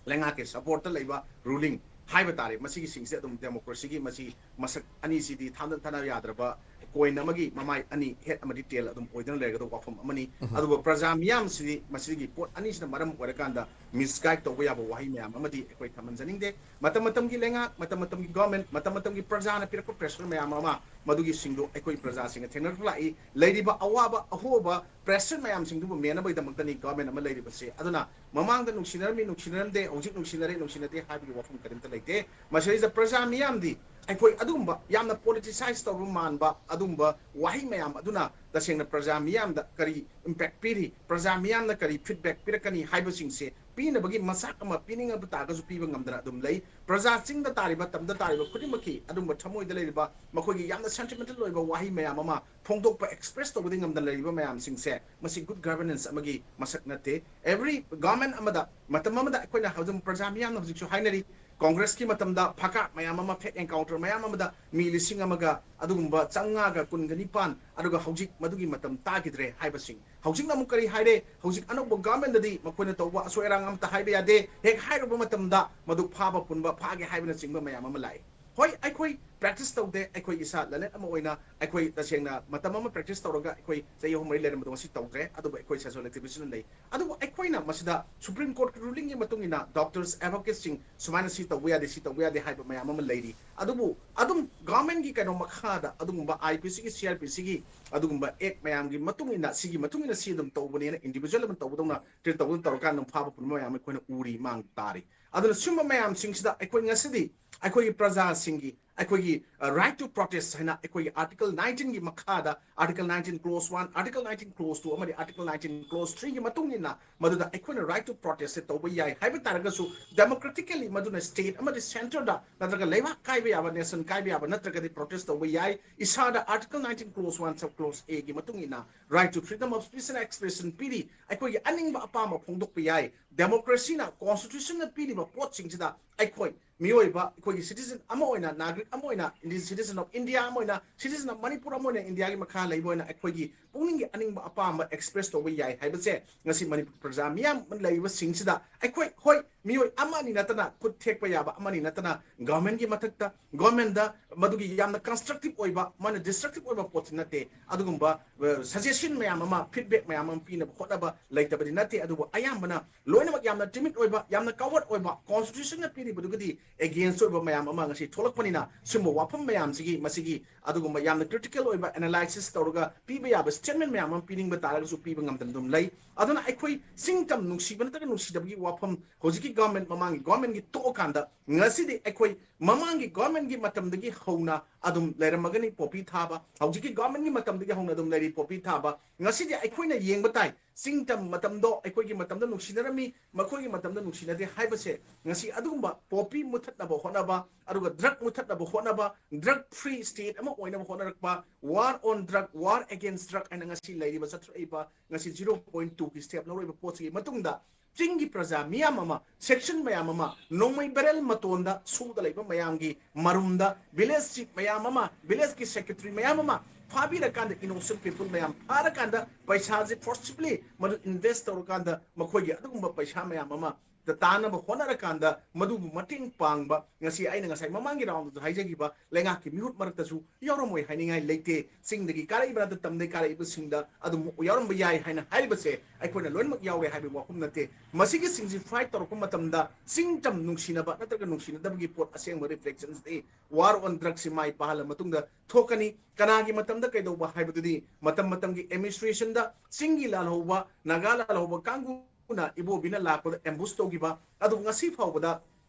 ꯂꯩꯉꯥꯛꯀꯤ support ꯇ ꯂꯩꯕ ruling ꯍꯥꯏꯕ ꯇꯥꯔꯦ꯫ ꯃꯁꯤꯒꯤꯁꯤꯡꯁꯦ ꯑꯗꯨꯝ democracy ꯒꯤ ꯃꯁꯤ ꯃꯁꯛ ꯑꯅꯤꯁꯤꯗꯤ ꯊꯥꯡꯗ ꯊꯥꯅ ꯌꯥꯗ꯭ꯔꯕ, coin ꯑꯃꯒꯤ ꯃꯃꯥꯏ ꯑꯅꯤ, head ꯑꯃꯗꯤ tail ꯑꯗꯨꯝ ꯑꯣꯏꯗꯨꯅ ꯂꯩꯔꯒꯗꯧꯕ ꯋꯥꯐꯝ ꯑꯃꯅꯤ꯫ ꯎꯝ꯫ ꯑꯗꯨꯕꯨ ꯄ꯭ꯔꯖꯥ ꯃꯤꯌꯥꯝꯁꯤꯗꯤ ꯃꯁꯤꯒꯤ ꯄꯣꯠ ꯑꯅꯤꯁꯤꯅ ꯃꯔꯝ ꯑꯣꯏꯔꯀꯥꯟꯗ misguide ꯇꯧꯕ ꯌꯥꯕ ꯋꯥꯍꯩ ꯃꯌꯥꯝ ꯑꯃꯗꯤ ꯑꯩꯈꯣꯏ ꯊꯝꯍꯟꯖꯅꯤꯡꯗꯦ꯫ ꯃꯇꯝ ꯃꯇꯝꯒꯤ ꯂꯩꯉꯥꯛ, ꯃꯇꯝ ꯃꯇꯝꯒꯤ government, ꯃꯇꯝ ꯃꯇꯝꯒꯤ ꯄ꯭ꯔꯖꯥꯅ ꯄꯤꯔꯛꯄ pressure ꯃꯌꯥꯝ ꯑꯃ, ꯃꯗꯨꯒꯤꯁꯤꯡꯗꯣ ꯑꯩꯈꯣꯏ ꯄ꯭ꯔꯖꯥꯁꯤꯡꯅ ꯊꯦꯡꯅꯔꯛꯄ ꯂꯥꯛꯏ꯫ ꯂꯩꯔꯤꯕ ꯑꯋꯥꯕ ꯑꯍꯣꯕ pressure ꯃꯌꯥꯝꯁꯤꯡꯗꯨꯕꯨ ꯃꯦꯟꯅꯕꯒꯤꯗꯃꯛꯇꯅꯤ government ꯑꯃ ꯂꯩꯔꯤꯕꯁꯦ꯫ ꯑꯗꯨꯅ ꯃꯃꯥꯡꯗ ꯅꯨꯡꯁꯤꯅꯔꯝꯃꯤ, ꯅꯨꯡꯁꯤꯅꯔꯝꯗꯦ, ꯍꯧꯖꯤꯛ ꯅꯨꯡꯁꯤꯅꯔꯦ, ꯅꯨꯡꯁꯤꯅꯗꯦ ꯍꯥꯏꯕꯒꯤ ꯋꯥꯐꯝ ꯀꯔꯤꯝꯇ ꯂꯩꯇꯦ꯫ ꯃꯁꯤꯗꯩꯁꯤꯗ ꯄ꯭ꯔꯖꯥ ꯃꯤꯌꯥꯝꯗꯤ ꯑꯩꯈꯣꯏ ꯑꯗꯨꯒꯨꯝꯕ ꯌꯥꯝꯅ politicise ꯇꯧꯕ ꯃꯥꯟꯕ ꯑꯗꯨꯒꯨꯝꯕ ꯋꯥꯍꯩ ꯃꯌꯥꯝ ꯑꯗꯨꯅ ꯇꯁꯦꯡꯅ ꯄ꯭ꯔꯖꯥ ꯃꯤꯌꯥꯝꯗ ꯀꯔꯤ impact ꯄꯤꯔꯤ, ꯄ꯭ꯔꯖꯥ ꯃꯤꯌꯥꯝꯅ ꯀꯔꯤ feedback ꯄꯤꯔꯛꯀꯅꯤ ꯍꯥꯏꯕꯁꯤꯡꯁꯦ ꯄꯤꯅꯕꯒꯤ ꯃꯆꯥꯛ ꯑꯃ ꯄꯤꯅꯤꯡꯉꯕ ꯇꯥꯔꯒꯁꯨ ꯄꯤꯕ ꯉꯝꯗꯅ ꯑꯗꯨꯝ ꯂꯩ꯫ ꯄ꯭ꯔꯖꯥ ꯆꯤꯡꯗ ꯇꯥꯔꯤꯕ, ꯇꯝꯗ ꯇꯥꯔꯤꯕ ꯈꯨꯗꯤꯡꯃꯛꯀꯤ ꯑꯗꯨꯝꯕ ꯊꯃꯣꯏꯗ ꯂꯩꯔꯤꯕ ꯃꯈꯣꯏꯒꯤ ꯌꯥꯝꯅ sentimental ꯑꯣꯏꯕ ꯋꯥꯍꯩ ꯃꯌꯥꯝ ꯑꯃ ꯐꯣꯡꯗꯣꯛꯄ, express ꯇꯧꯕꯗꯤ ꯉꯝꯗꯅ ꯂꯩꯔꯤꯕ ꯃꯌꯥꯝꯁꯤꯡꯁꯦ, ꯃꯁꯤ good governance ꯑꯃꯒꯤ ꯃꯁꯛ ꯅꯠꯇꯦ꯫ Every government ꯑꯃꯗ, ꯃꯇꯝ ꯑꯃꯗ ꯑꯩꯈꯣꯏꯅ ꯑꯗꯨꯝ ꯄ꯭ꯔꯖꯥ ꯃꯤꯌꯥꯝꯅ ꯍꯧꯖꯤꯛꯁꯨ ꯍꯥꯏꯅꯔꯤ, ꯀꯣꯡꯒ꯭ꯔꯦꯁꯀꯤ ꯃꯇꯝꯗ ꯐꯀꯥ ꯃꯌꯥꯝ ꯑꯃ, fake encounter ꯃꯌꯥꯝ ꯑꯃꯗ ꯃꯤ ꯂꯤꯁꯤꯡ ꯑꯃꯒ ꯑꯗꯨꯒꯨꯝꯕ ꯆꯥꯝꯃꯉꯥꯒ ꯀꯨꯟꯒ ꯅꯤꯄꯥꯟ, ꯑꯗꯨꯒ ꯍꯧꯖꯤꯛ ꯃꯗꯨꯒꯤ ꯃꯇꯝ ꯇꯥꯈꯤꯗ꯭ꯔꯦ ꯍꯥꯏꯕꯁꯤꯡ, ꯍꯧꯖꯤꯛꯅ ꯑꯃꯨꯛ ꯀꯔꯤ ꯍꯥꯏꯔꯦ? ꯍꯧꯖꯤꯛ ꯑꯅꯧꯕ ꯒꯚꯔꯟꯃꯦꯟꯗꯗꯤ ꯃꯈꯣꯏꯅ ꯇꯧꯕ ꯑꯁꯣꯏ ꯑꯔꯥꯡ ꯑꯃꯠꯇ ꯍꯥꯏꯕ ꯌꯥꯗꯦ, ꯍꯦꯛ ꯍꯥꯏꯔꯨꯕ ꯃꯇꯝꯗ ꯃꯗꯨ ꯐꯥꯕ ꯄꯨꯟꯕ ꯐꯥꯒꯦ ꯍꯥꯏꯕꯅꯆꯤꯡꯕ ꯃꯌꯥꯝ ꯑꯃ ꯂꯥꯛꯏ꯫ ꯍꯣꯏ, ꯑꯩꯈꯣꯏ ꯄ꯭ꯔꯦꯛꯇꯤꯁ ꯇꯧꯗꯦ, ꯑꯩꯈꯣꯏ ꯏꯁꯥ ꯂꯂꯦꯟ ꯑꯃ ꯑꯣꯏꯅ ꯑꯩꯈꯣꯏ ꯇꯁꯦꯡꯅ ꯃꯇꯝ ꯑꯃ ꯄ꯭ꯔꯦꯛꯇꯤꯁ ꯇꯧꯔꯒ ꯑꯩꯈꯣꯏ ꯆꯍꯤ ꯑꯍꯨꯝ ꯃꯔꯤ ꯂꯩꯔꯝꯕꯗꯣ ꯉꯁꯤ ꯇꯧꯗ꯭ꯔꯦ, ꯑꯗꯨꯕꯨ ꯑꯩꯈꯣꯏ ꯁꯦꯁꯨꯋꯦꯜ ꯑꯦꯛꯇꯤꯚꯤꯁ꯭ꯠꯅ ꯂꯩ꯫ ꯑꯗꯨꯕꯨ ꯑꯩꯈꯣꯏꯅ ꯃꯁꯤꯗ ꯁꯨꯄ꯭ꯔꯤꯝ ꯀꯣꯔꯠꯀꯤ ꯔꯨꯂꯤꯡꯒꯤ ꯃꯇꯨꯡ ꯏꯟꯅ ꯗꯣꯛꯇꯔꯁ ꯑꯦꯗꯚꯣꯀꯦꯠꯁꯤꯡ ꯁꯨꯃꯥꯏꯅ ꯁꯤ ꯇꯧꯕ ꯌꯥꯗꯦ, ꯁꯤ ꯇꯧꯕ ꯌꯥꯗꯦ ꯍꯥꯏꯕ ꯃꯌꯥꯝ ꯑꯃ ꯂꯩꯔꯤ꯫ ꯑꯗꯨꯕꯨ ꯑꯗꯨꯝ ꯒꯚꯔꯟꯃꯦꯟꯒꯤ ꯀꯩꯅꯣ ꯃꯈꯥꯗ ꯑꯗꯨꯒꯨꯝꯕ ꯑꯥꯏ ꯄꯤ ꯁꯤꯒꯤ, ꯁꯤ ꯑꯥꯔ ꯄꯤ ꯁꯤꯒꯤ ꯑꯗꯨꯒꯨꯝꯕ ꯑꯦꯛ ꯃꯌꯥꯝꯒꯤ ꯃꯇꯨꯡ ꯏꯟꯅ, ꯁꯤꯒꯤ ꯃꯇꯨꯡ ꯏꯟꯅ ꯁꯤ ꯑꯗꯨꯝ ꯇꯧꯕꯅꯦꯅ ꯏꯟꯗꯤꯚꯤꯖꯨꯋꯦꯜ ꯑꯃ ꯇꯧꯕꯗꯧꯅ ꯇ꯭ꯔꯤꯠ ꯇꯧꯗꯨꯅ ꯇꯧꯔꯀꯥꯟꯗ ꯑꯗꯨꯝ ꯐꯥꯕ ꯄꯨꯟꯕ ꯃꯌꯥꯝ ꯑꯩꯈꯣꯏꯅ ꯎꯔꯤ, ꯃꯥꯡ ꯇꯥꯔꯤ꯫ ꯑꯗꯨꯅ ꯁꯤꯒꯨꯝꯕ ꯃꯌꯥꯝꯁꯤꯡꯁꯤꯗ ꯑꯩꯈꯣꯏ ꯉꯁꯤꯗꯤ ꯑꯩꯈꯣꯏꯒꯤ ꯄ꯭ꯔꯖꯥꯁꯤꯡꯒꯤ ꯑꯩꯈꯣꯏꯒꯤ ꯔꯥꯏꯠ ꯇꯨ ꯄ꯭ꯔꯣꯇꯦꯁ ꯍꯥꯏꯅ ꯑꯩꯈꯣꯏꯒꯤ ꯑꯥꯔꯇꯤꯀꯜ ꯅꯥꯏꯟꯇꯤꯟꯒꯤ ꯃꯈꯥꯗ, article nineteen close one, article nineteen close two ꯑꯃꯗꯤ ꯑꯥꯔꯇꯤꯀꯜ ꯅꯥꯏꯟꯇꯤꯟ ꯀ꯭ꯂꯣꯁ ꯊ꯭ꯔꯤꯒꯤ ꯃꯇꯨꯡ ꯏꯟꯅ ꯃꯗꯨꯗ ꯑꯩꯈꯣꯏꯅ ꯔꯥꯏꯠ ꯇꯨ ꯄ꯭ꯔꯣꯇꯦꯁꯁꯦ ꯇꯧꯕ ꯌꯥꯏ ꯍꯥꯏꯕ ꯇꯥꯔꯒꯁꯨ, ꯗꯦꯃꯣꯀ꯭ꯔꯦꯇꯤꯀꯦꯜꯂꯤ ꯃꯗꯨꯅ ꯁ꯭ꯇꯦꯠ ꯑꯃꯗꯤ ꯁꯦꯟꯇꯔꯗ ꯅꯠꯇ꯭ꯔꯒ ꯂꯩꯕꯥꯛ ꯀꯥꯏꯕ ꯌꯥꯕ, ꯅꯦꯁꯟ ꯀꯥꯏꯕ ꯌꯥꯕ ꯅꯠꯇ꯭ꯔꯒꯗꯤ ꯄ꯭ꯔꯣꯇꯦꯁ ꯇꯧꯕ ꯌꯥꯏ꯫ ꯏꯁꯥꯗ article nineteen close one sub close ꯑꯦꯒꯤ ꯃꯇꯨꯡ ꯏꯟꯅ right to freedom of speech and expression ꯄꯤꯔꯤ꯫ ꯑꯩꯈꯣꯏꯒꯤ ꯑꯅꯤꯡꯕ ꯑꯄꯥꯝꯕ ꯐꯣꯡꯗꯣꯛꯄ ꯌꯥꯏ꯫ ꯗꯦꯃꯣꯀ꯭ꯔꯦꯁꯤꯅ, ꯀꯣꯟꯁꯇꯤꯇ꯭ꯌꯨꯁꯟꯅ ꯄꯤꯔꯤꯕ ꯄꯣꯠꯁꯤꯡꯁꯤꯗ ꯑꯩꯈꯣꯏ ꯃꯤꯑꯣꯏꯕ, ꯑꯩꯈꯣꯏꯒꯤ ꯁꯤꯇꯤꯖꯟ ꯑꯃ ꯑꯣꯏꯅ, ꯅꯥꯒꯔꯤꯛ ꯑꯃ ꯑꯣꯏꯅ, Indian citizen of India ꯑꯃ ꯑꯣꯏꯅ, citizen of ꯃꯅꯤꯄꯨꯔ ꯑꯃ ꯑꯣꯏꯅ, ꯏꯟꯗꯤꯌꯥꯒꯤ ꯃꯈꯥ ꯂꯩꯕ ꯑꯣꯏꯅ ꯑꯩꯈꯣꯏꯒꯤ ꯄꯨꯛꯅꯤꯡꯒꯤ ꯑꯅꯤꯡꯕ ꯑꯄꯥꯝꯕ ꯑꯦꯛꯁꯄ꯭ꯔꯦꯁ ꯇꯧꯕ ꯌꯥꯏ ꯍꯥꯏꯕꯁꯦ ꯉꯁꯤ ꯃꯅꯤꯄꯨꯔ ꯄ꯭ꯔꯖꯥ ꯃꯤꯌꯥꯝ ꯂꯩꯔꯤꯕꯁꯤꯡꯁꯤꯗ ꯑꯩꯈꯣꯏ, ꯍꯣꯏ, ꯃꯤꯑꯣꯏ ꯑꯃꯅꯤ ꯅꯠꯇꯅ, ꯈꯨꯠ ꯊꯦꯛꯄ ꯌꯥꯕ ꯑꯃꯅꯤ ꯅꯠꯇꯅ, ꯒꯚꯔꯟꯃꯦꯟꯒꯤ ꯃꯊꯛꯇ, ꯒꯚꯔꯟꯃꯦꯟꯗ ꯃꯗꯨꯒꯤ ꯌꯥꯝꯅ ꯀꯟꯁꯇ꯭ꯔꯛꯇꯤꯚ ꯑꯣꯏꯕ, ꯃꯥꯅ ꯗꯤꯁꯇ꯭ꯔꯛꯇꯤꯚ ꯑꯣꯏꯕ ꯄꯣꯠꯁꯤ ꯅꯠꯇꯦ꯫ ꯑꯗꯨꯒꯨꯝꯕ, ꯑ, ꯁꯖꯦꯁꯟ ꯃꯌꯥꯝ ꯑꯃ, ꯐꯤꯗꯕꯦꯛ ꯃꯌꯥꯝ ꯑꯃ ꯄꯤꯅꯕ ꯍꯣꯠꯅꯕ ꯂꯩꯇꯕꯗꯤ ꯅꯠꯇꯦ꯫ ꯑꯗꯨꯕꯨ ꯑꯌꯥꯝꯕꯅ ꯂꯣꯏꯅꯃꯛ ꯌꯥꯝꯅ ꯇꯤꯃꯤꯗ ꯑꯣꯏꯕ, ꯌꯥꯝꯅ ꯀꯋꯥꯔꯗ ꯑꯣꯏꯕ, ꯀꯣꯟꯁꯇꯤꯇ꯭ꯌꯨꯁꯟꯅ ꯄꯤꯔꯤꯕꯗꯨꯒꯗꯤ ꯑꯦꯒꯦꯟꯁ ꯑꯣꯏꯕ ꯃꯌꯥꯝ ꯑꯃ ꯉꯁꯤ ꯊꯣꯛꯂꯛꯄꯅꯤꯅ, ꯁꯤꯒꯨꯝꯕ ꯋꯥꯐꯝ ꯃꯌꯥꯝꯁꯤꯒꯤ, ꯃꯁꯤꯒꯤ ꯑꯗꯨꯒꯨꯝꯕ ꯌꯥꯝꯅ ꯀ꯭ꯔꯤꯇꯤꯀꯦꯜ ꯑꯣꯏꯕ ꯑꯦꯅꯥꯂꯥꯏꯁꯤꯁ ꯇꯧꯔꯒ ꯄꯤꯕ ꯌꯥꯕ ꯁ꯭ꯇꯦꯠꯃꯦꯟ ꯃꯌꯥꯝ ꯑꯃ ꯄꯤꯅꯤꯡꯕ ꯇꯥꯔꯒꯁꯨ ꯄꯤꯕ ꯉꯝꯗꯅ ꯑꯗꯨꯝ ꯂꯩ꯫ ꯑꯗꯨꯅ ꯑꯩꯈꯣꯏ ꯁꯤꯡꯇꯝ ꯅꯨꯡꯁꯤꯕ ꯅꯠꯇ꯭ꯔꯒ ꯅꯨꯡꯁꯤꯗꯕꯒꯤ ꯋꯥꯐꯝ, ꯍꯧꯖꯤꯛꯀꯤ ꯒꯚꯔꯟꯃꯦꯟ, ꯃꯃꯥꯡꯒꯤ ꯒꯚꯔꯟꯃꯦꯟꯒꯤ ꯇꯣꯛꯑꯀꯥꯟꯗ ꯉꯁꯤꯗꯤ ꯑꯩꯈꯣꯏ ꯃꯃꯥꯡꯒꯤ ꯒꯚꯔꯟꯃꯦꯟꯒꯤ ꯃꯇꯝꯗꯒꯤ ꯍꯧꯅ ꯑꯗꯨꯝ ꯂꯩꯔꯝꯃꯒꯅꯤ ꯄꯣꯄꯤ ꯊꯥꯕ, ꯍꯧꯖꯤꯛꯀꯤ ꯒꯚꯔꯟꯃꯦꯟꯒꯤ ꯃꯇꯝꯗꯒꯤ ꯍꯧꯅ ꯑꯗꯨꯝ ꯂꯩꯔꯤ ꯄꯣꯄꯤ ꯊꯥꯕ꯫ ꯉꯁꯤꯗꯤ ꯑꯩꯈꯣꯏꯅ ꯌꯦꯡꯕ ꯇꯥꯏ, ꯆꯤꯡ ꯇꯝ ꯃꯇꯝꯗꯣ ꯑꯩꯈꯣꯏꯒꯤ ꯃꯇꯝꯗ ꯅꯨꯡꯁꯤꯅꯔꯝꯃꯤ, ꯃꯈꯣꯏꯒꯤ ꯃꯇꯝꯗ ꯅꯨꯡꯁꯤꯅꯗꯦ ꯍꯥꯏꯕꯁꯦ ꯉꯁꯤ ꯑꯗꯨꯒꯨꯝꯕ ꯄꯣꯄꯤ ꯃꯨꯊꯠꯅꯕ ꯍꯣꯠꯅꯕ, ꯑꯗꯨꯒ ꯗ꯭ꯔꯒ ꯃꯨꯊꯠꯅꯕ ꯍꯣꯠꯅꯕ, ꯗ꯭ꯔꯒ ꯐ꯭ꯔꯤ ꯁ꯭ꯇꯦꯠ ꯑꯃ ꯑꯣꯏꯅꯕ ꯍꯣꯠꯅꯔꯛꯄ, war on drug, war against drug ꯍꯥꯏꯅ ꯉꯁꯤ ꯂꯩꯔꯤꯕ, ꯆꯠꯊꯔꯛꯏꯕ ꯉꯁꯤ ꯖꯤꯔꯣ ꯄꯣꯏꯟꯠ ꯇꯨꯒꯤ ꯁ꯭ꯇꯦꯞ ꯂꯧꯔꯛꯏꯕ ꯄꯣꯠꯁꯤꯒꯤ ꯃꯇꯨꯡꯗ ꯆꯤꯡꯒꯤ ꯄ꯭ꯔꯖꯥ ꯃꯤꯌꯥꯝ ꯑꯃ, ꯁꯦꯛꯁꯟ ꯃꯌꯥꯝ ꯑꯃ, ꯅꯣꯡꯃꯩ ꯕꯦꯔꯦꯜ ꯃꯇꯣꯟꯗ ꯁꯨꯗ ꯂꯩꯕ ꯃꯌꯥꯝꯒꯤ ꯃꯔꯨꯝꯗ, ꯚꯤꯂꯦꯖ ꯆꯤꯐ ꯃꯌꯥꯝ ꯑꯃ, ꯚꯤꯂꯦꯖꯀꯤ ꯁꯦꯀ꯭ꯔꯦꯇꯔꯤ ꯃꯌꯥꯝ ꯑꯃ, ꯐꯥꯕꯤꯔꯀꯥꯟꯗ, innocent people ꯃꯌꯥꯝ ꯐꯥꯔꯀꯥꯟꯗ, ꯄꯩꯁꯥꯁꯦ forcibly ꯃꯗꯨ invest ꯇꯧꯔꯀꯥꯟꯗ, ꯃꯈꯣꯏꯒꯤ ꯑꯗꯨꯒꯨꯝꯕ ꯄꯩꯁꯥ ꯃꯌꯥꯝ ꯑꯃ ꯇꯥꯅꯕ ꯍꯣꯠꯅꯔꯀꯥꯟꯗ, ꯃꯗꯨꯕꯨ ꯃꯇꯦꯡ ꯄꯥꯡꯕ, ꯉꯁꯤ ꯑꯩꯅ ꯉꯁꯥꯏ ꯃꯃꯥꯡꯒꯤ round ꯗꯁꯨ ꯍꯥꯏꯖꯈꯤꯕ, ꯂꯩꯉꯥꯛꯀꯤ ꯃꯤꯍꯨꯠ ꯃꯔꯛꯇꯁꯨ ꯌꯥꯎꯔꯝꯃꯣꯏ ꯍꯥꯏꯅꯤꯡꯉꯥꯏ ꯂꯩꯇꯦ꯫ ꯆꯤꯡꯗꯒꯤ ꯀꯥꯔꯛꯏꯕ ꯅꯠꯇ꯭ꯔ ꯇꯝꯗꯒꯤ ꯀꯥꯔꯛꯏꯕꯁꯤꯡꯗ ꯑꯗꯨꯝ ꯌꯥꯎꯔꯝꯕ ꯌꯥꯏ ꯍꯥꯏꯅ ꯍꯥꯏꯔꯤꯕꯁꯦ ꯑꯩꯈꯣꯏꯅ ꯂꯣꯏꯅꯃꯛ ꯌꯥꯎꯔꯦ ꯍꯥꯏꯕꯒꯤ ꯋꯥꯐꯝ ꯅꯠꯇꯦ꯫ ꯃꯁꯤꯒꯤꯁꯤꯡꯁꯤ fight ꯇꯧꯔꯛꯄ ꯃꯇꯝꯗ ꯆꯤꯡ ꯇꯝ ꯅꯨꯡꯁꯤꯅꯕ ꯅꯠꯇ꯭ꯔꯒ ꯅꯨꯡꯁꯤꯅꯗꯕꯒꯤ ꯄꯣꯠ ꯑꯁꯦꯡꯕ reflection D war on drugs ꯁꯤ ꯃꯥꯏ ꯄꯥꯛꯍꯜꯂ ꯃꯇꯨꯡꯗ ꯊꯣꯛꯀꯅꯤ꯫ ꯀꯅꯥꯒꯤ ꯃꯇꯝꯗ ꯀꯩꯗꯧꯕ ꯍꯥꯏꯕꯗꯨꯗꯤ ꯃꯇꯝ ꯃꯇꯝꯒꯤ administration ꯗ ꯆꯤꯡꯒꯤ ꯂꯥꯜꯍꯧꯕ, ꯅꯥꯒꯥ ꯂꯥꯜꯍꯧꯕ ꯀꯥꯡꯕꯨꯅ ꯏꯕꯣꯕꯤꯅ ꯂꯥꯛꯄꯗ ambush ꯇꯧꯈꯤꯕ, ꯑꯗꯨꯕꯨ ꯉꯁꯤ ꯐꯥꯎꯕꯗ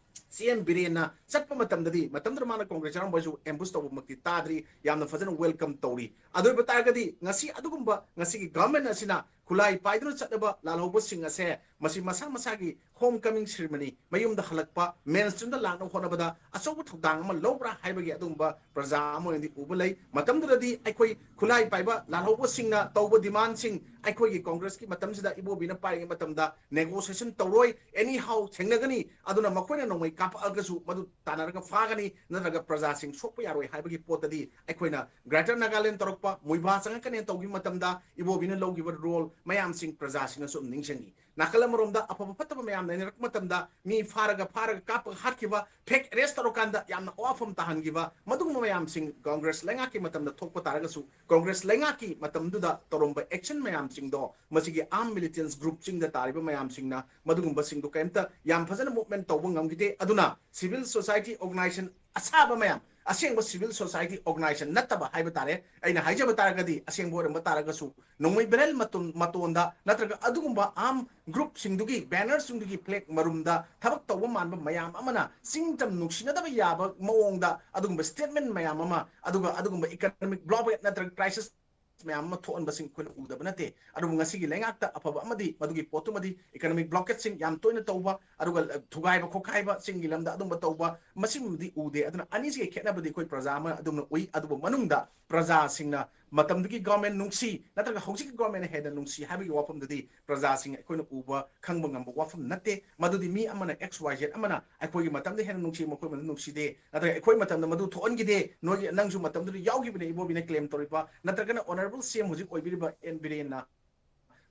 ꯁꯤ ꯑꯦꯝ ꯕꯤꯔꯦꯟꯅ ꯆꯠꯄ ꯃꯇꯝꯗꯗꯤ, ꯃꯇꯝꯗꯨꯗ ꯃꯥꯅ Congress ꯌꯥꯎꯔꯝꯕꯁꯨ ambush ꯇꯧꯕꯃꯛꯇꯤ ꯇꯥꯗ꯭ꯔꯤ, ꯌꯥꯝꯅ ꯐꯖꯅ welcome ꯇꯧꯔꯤ꯫ ꯑꯗꯨ ꯑꯣꯏꯕ ꯇꯥꯔꯒꯗꯤ ꯉꯁꯤ ꯑꯗꯨꯒꯨꯝꯕ, ꯉꯁꯤꯒꯤ government ꯑꯁꯤꯅ ꯈꯨꯠꯂꯥꯏ ꯄꯥꯏꯗꯨꯅ ꯆꯠꯂꯕ ꯂꯥꯜꯍꯧꯕꯁꯤꯡ ꯑꯁꯦ ꯃꯁꯤ ꯃꯁꯥ ꯃꯁꯥꯒꯤ home coming ceremony, ꯃꯌꯨꯝꯗ ꯍꯜꯂꯛꯄ, mainstream ꯗ ꯂꯥꯛꯅꯕ ꯍꯣꯠꯅꯕꯗ ꯑꯆꯧꯕ ꯊꯧꯗꯥꯡ ꯑꯃ ꯂꯧꯕ꯭ꯔꯥ ꯍꯥꯏꯕꯒꯤ ꯑꯗꯨꯒꯨꯝꯕ ꯄ꯭ꯔꯖꯥ ꯑꯃ ꯑꯣꯏꯅꯗꯤ ꯎꯕ ꯂꯩ꯫ ꯃꯇꯝꯗꯨꯗꯗꯤ ꯑꯩꯈꯣꯏ ꯈꯨꯠꯂꯥꯏ ꯄꯥꯏꯕ ꯂꯥꯜꯍꯧꯕꯁꯤꯡꯅ ꯇꯧꯕ demand ꯁꯤꯡ ꯑꯩꯈꯣꯏꯒꯤ Congress ꯀꯤ ꯃꯇꯝꯁꯤꯗ ꯏꯕꯣꯕꯤꯅ ꯄꯥꯏꯔꯤꯉꯩ ꯃꯇꯝꯗ negotiation ꯇꯧꯔꯣꯏ, anyhow ꯊꯦꯡꯅꯒꯅꯤ꯫ ꯑꯗꯨꯅ ꯃꯈꯣꯏꯅ ꯅꯣꯡꯃꯩ ꯀꯥꯞꯄꯛꯑꯒꯁꯨ ꯃꯗꯨ ꯇꯥꯟꯅꯔꯒ ꯐꯥꯒꯅꯤ, ꯅꯠꯇ꯭ꯔꯒ ꯄ꯭ꯔꯖꯥꯁꯤꯡ ꯁꯣꯛꯄ ꯌꯥꯔꯣꯏ ꯍꯥꯏꯕꯒꯤ ꯄꯣꯠꯇꯗꯤ ꯑꯩꯈꯣꯏꯅ Greater Nagaland ꯇꯧꯔꯛꯄ, ꯃꯨꯏꯕꯥ ꯆꯪꯉꯛꯀꯅꯦꯅ ꯇꯧꯈꯤꯕ ꯃꯇꯝꯗ ꯏꯕꯣꯕꯤꯅ ꯂꯧꯈꯤꯕ role ꯃꯌꯥꯝꯁꯤꯡ ꯄ꯭ꯔꯖꯥꯁꯤꯡꯅꯁꯨ ꯑꯗꯨꯝ ꯅꯤꯡꯁꯤꯡꯉꯤ꯫ ꯅꯥꯀꯜ ꯑꯃꯔꯣꯝꯗ ꯑꯐꯕ ꯐꯠꯇꯕ ꯃꯌꯥꯝ ꯅꯩꯅꯔꯛꯄ ꯃꯇꯝꯗ ꯃꯤ ꯐꯥꯔꯒ, ꯐꯥꯔꯒ ꯀꯥꯞꯄꯒ ꯍꯥꯠꯈꯤꯕ, fake arrest ꯇꯧꯔꯀꯥꯟꯗ ꯌꯥꯝꯅ ꯑꯋꯥꯐꯝ ꯇꯥꯍꯟꯈꯤꯕ, ꯃꯗꯨꯒꯨꯝꯕ ꯃꯌꯥꯝꯁꯤꯡ Congress ꯂꯩꯉꯥꯛꯀꯤ ꯃꯇꯝꯗ ꯊꯣꯛꯄ ꯇꯥꯔꯒꯁꯨ, Congress ꯂꯩꯉꯥꯛꯀꯤ ꯃꯇꯝꯗꯨꯗ ꯇꯧꯔꯝꯕ action ꯃꯌꯥꯝꯁꯤꯡꯗꯣ ꯃꯁꯤꯒꯤ armed militants group ꯁꯤꯡꯗ ꯇꯥꯔꯤꯕ ꯃꯌꯥꯝꯁꯤꯡꯅ ꯃꯗꯨꯒꯨꯝꯕꯁꯤꯡꯗꯣ ꯀꯔꯤꯝꯇ ꯌꯥꯝ ꯐꯖꯅ movement ꯇꯧꯕ ꯉꯝꯈꯤꯗꯦ꯫ ꯑꯗꯨꯅ civil society organization ꯑꯁꯥꯕ ꯃꯌꯥꯝ, ꯑꯁꯦꯡꯕ civil society organization ꯅꯠꯇꯕ ꯍꯥꯏꯕ ꯇꯥꯔꯦ, ꯑꯩꯅ ꯍꯥꯏꯖꯕ ꯇꯥꯔꯒꯗꯤ, ꯑꯁꯦꯡꯕ ꯑꯣꯏꯔꯝꯕ ꯇꯥꯔꯒꯁꯨ, ꯅꯣꯡꯃꯩ barrel ꯃꯇꯣꯟ, ꯃꯇꯣꯟꯗ ꯅꯠꯇ꯭ꯔꯒ ꯑꯗꯨꯒꯨꯝꯕ armed group ꯁꯤꯡꯗꯨꯒꯤ banner ꯁꯤꯡꯗꯨꯒꯤ flag ꯃꯔꯨꯝꯗ ꯊꯕꯛ ꯇꯧꯕ ꯃꯥꯟꯕ ꯃꯌꯥꯝ ꯑꯃꯅ ꯆꯤꯡ ꯇꯝ ꯅꯨꯡꯁꯤꯅꯗꯕ ꯌꯥꯕ ꯃꯑꯣꯡꯗ ꯑꯗꯨꯒꯨꯝꯕ statement ꯃꯌꯥꯝ ꯑꯃ, ꯑꯗꯨꯒ ꯑꯗꯨꯒꯨꯝꯕ economic blockade ꯅꯠꯇ꯭ꯔꯒ crisis ꯃꯌꯥꯝ ꯑꯃ ꯊꯣꯛꯍꯟꯕꯁꯤꯡ ꯑꯩꯈꯣꯏꯅ ꯎꯗꯕ ꯅꯠꯇꯦ꯫ ꯑꯗꯨꯕꯨ ꯉꯁꯤꯒꯤ ꯂꯩꯉꯥꯛꯇ ꯑꯐꯕ ꯑꯃꯗꯤ ꯃꯗꯨꯒꯤ ꯄꯣꯠꯇꯨꯃꯗꯤ economic blockade ꯁꯤꯡ ꯌꯥꯝ ꯇꯣꯏꯅ ꯇꯧꯕ, ꯑꯗꯨꯒ ꯊꯨꯒꯥꯏꯕ ꯈꯣꯠꯈꯥꯏꯕ ꯆꯤꯡꯒꯤ ꯂꯝꯗ ꯑꯗꯨꯝꯕ ꯇꯧꯕ, ꯃꯁꯤꯒꯨꯝꯕꯗꯤ ꯎꯗꯦ꯫ ꯑꯗꯨꯅ ꯑꯅꯤꯁꯤꯒꯤ ꯈꯦꯠꯅꯕꯗꯤ ꯑꯩꯈꯣꯏ ꯄ꯭ꯔꯖꯥ ꯑꯃ ꯑꯗꯨꯝꯅ ꯎꯏ꯫ ꯑꯗꯨꯕꯨ ꯃꯅꯨꯡꯗ ꯄ꯭ꯔꯖꯥꯁꯤꯡꯅ ꯃꯇꯝꯗꯨꯒꯤ ꯒꯣꯔꯃꯦꯟ ꯅꯨꯡꯁꯤ ꯅꯠꯇ꯭ꯔꯒ ꯍꯧꯖꯤꯛꯀꯤ ꯒꯣꯔꯃꯦꯟꯅ ꯍꯦꯟꯅ ꯅꯨꯡꯁꯤ ꯍꯥꯏꯕꯒꯤ ꯋꯥꯐꯝꯗꯨꯗꯤ ꯄ꯭ꯔꯖꯥꯁꯤꯡ ꯑꯩꯈꯣꯏꯅ ꯎꯕ ꯈꯪꯕ ꯉꯝꯕ ꯋꯥꯐꯝ ꯅꯠꯇꯦ꯫ ꯃꯗꯨꯗꯤ ꯃꯤ ꯑꯃꯅ X Y Z ꯑꯃꯅ ꯑꯩꯈꯣꯏꯒꯤ ꯃꯇꯝꯗ ꯍꯦꯟꯅ ꯅꯨꯡꯁꯤ, ꯃꯈꯣꯏ ꯃꯗꯨ ꯅꯨꯡꯁꯤꯗꯦ, ꯅꯠꯇ꯭ꯔꯒ ꯑꯩꯈꯣꯏ ꯃꯇꯝꯗ ꯃꯗꯨ ꯊꯣꯛꯍꯟꯈꯤꯗꯦ, ꯅꯣꯏꯒꯤ, ꯅꯪꯁꯨ ꯃꯇꯝꯗꯨꯗ ꯌꯥꯎꯈꯤꯕꯅꯦ ꯏꯕꯣꯕꯤꯅ ꯀ꯭ꯂꯦꯝ ꯇꯧꯔꯤꯕ, ꯅꯠꯇ꯭ꯔꯒꯅ ꯑꯣꯅꯔꯦꯕꯜ ꯁꯤ ꯑꯦꯝ ꯍꯧꯖꯤꯛ ꯑꯣꯏꯕꯤꯔꯤꯕ ꯑꯦꯟ ꯕꯤꯔꯦꯟꯅ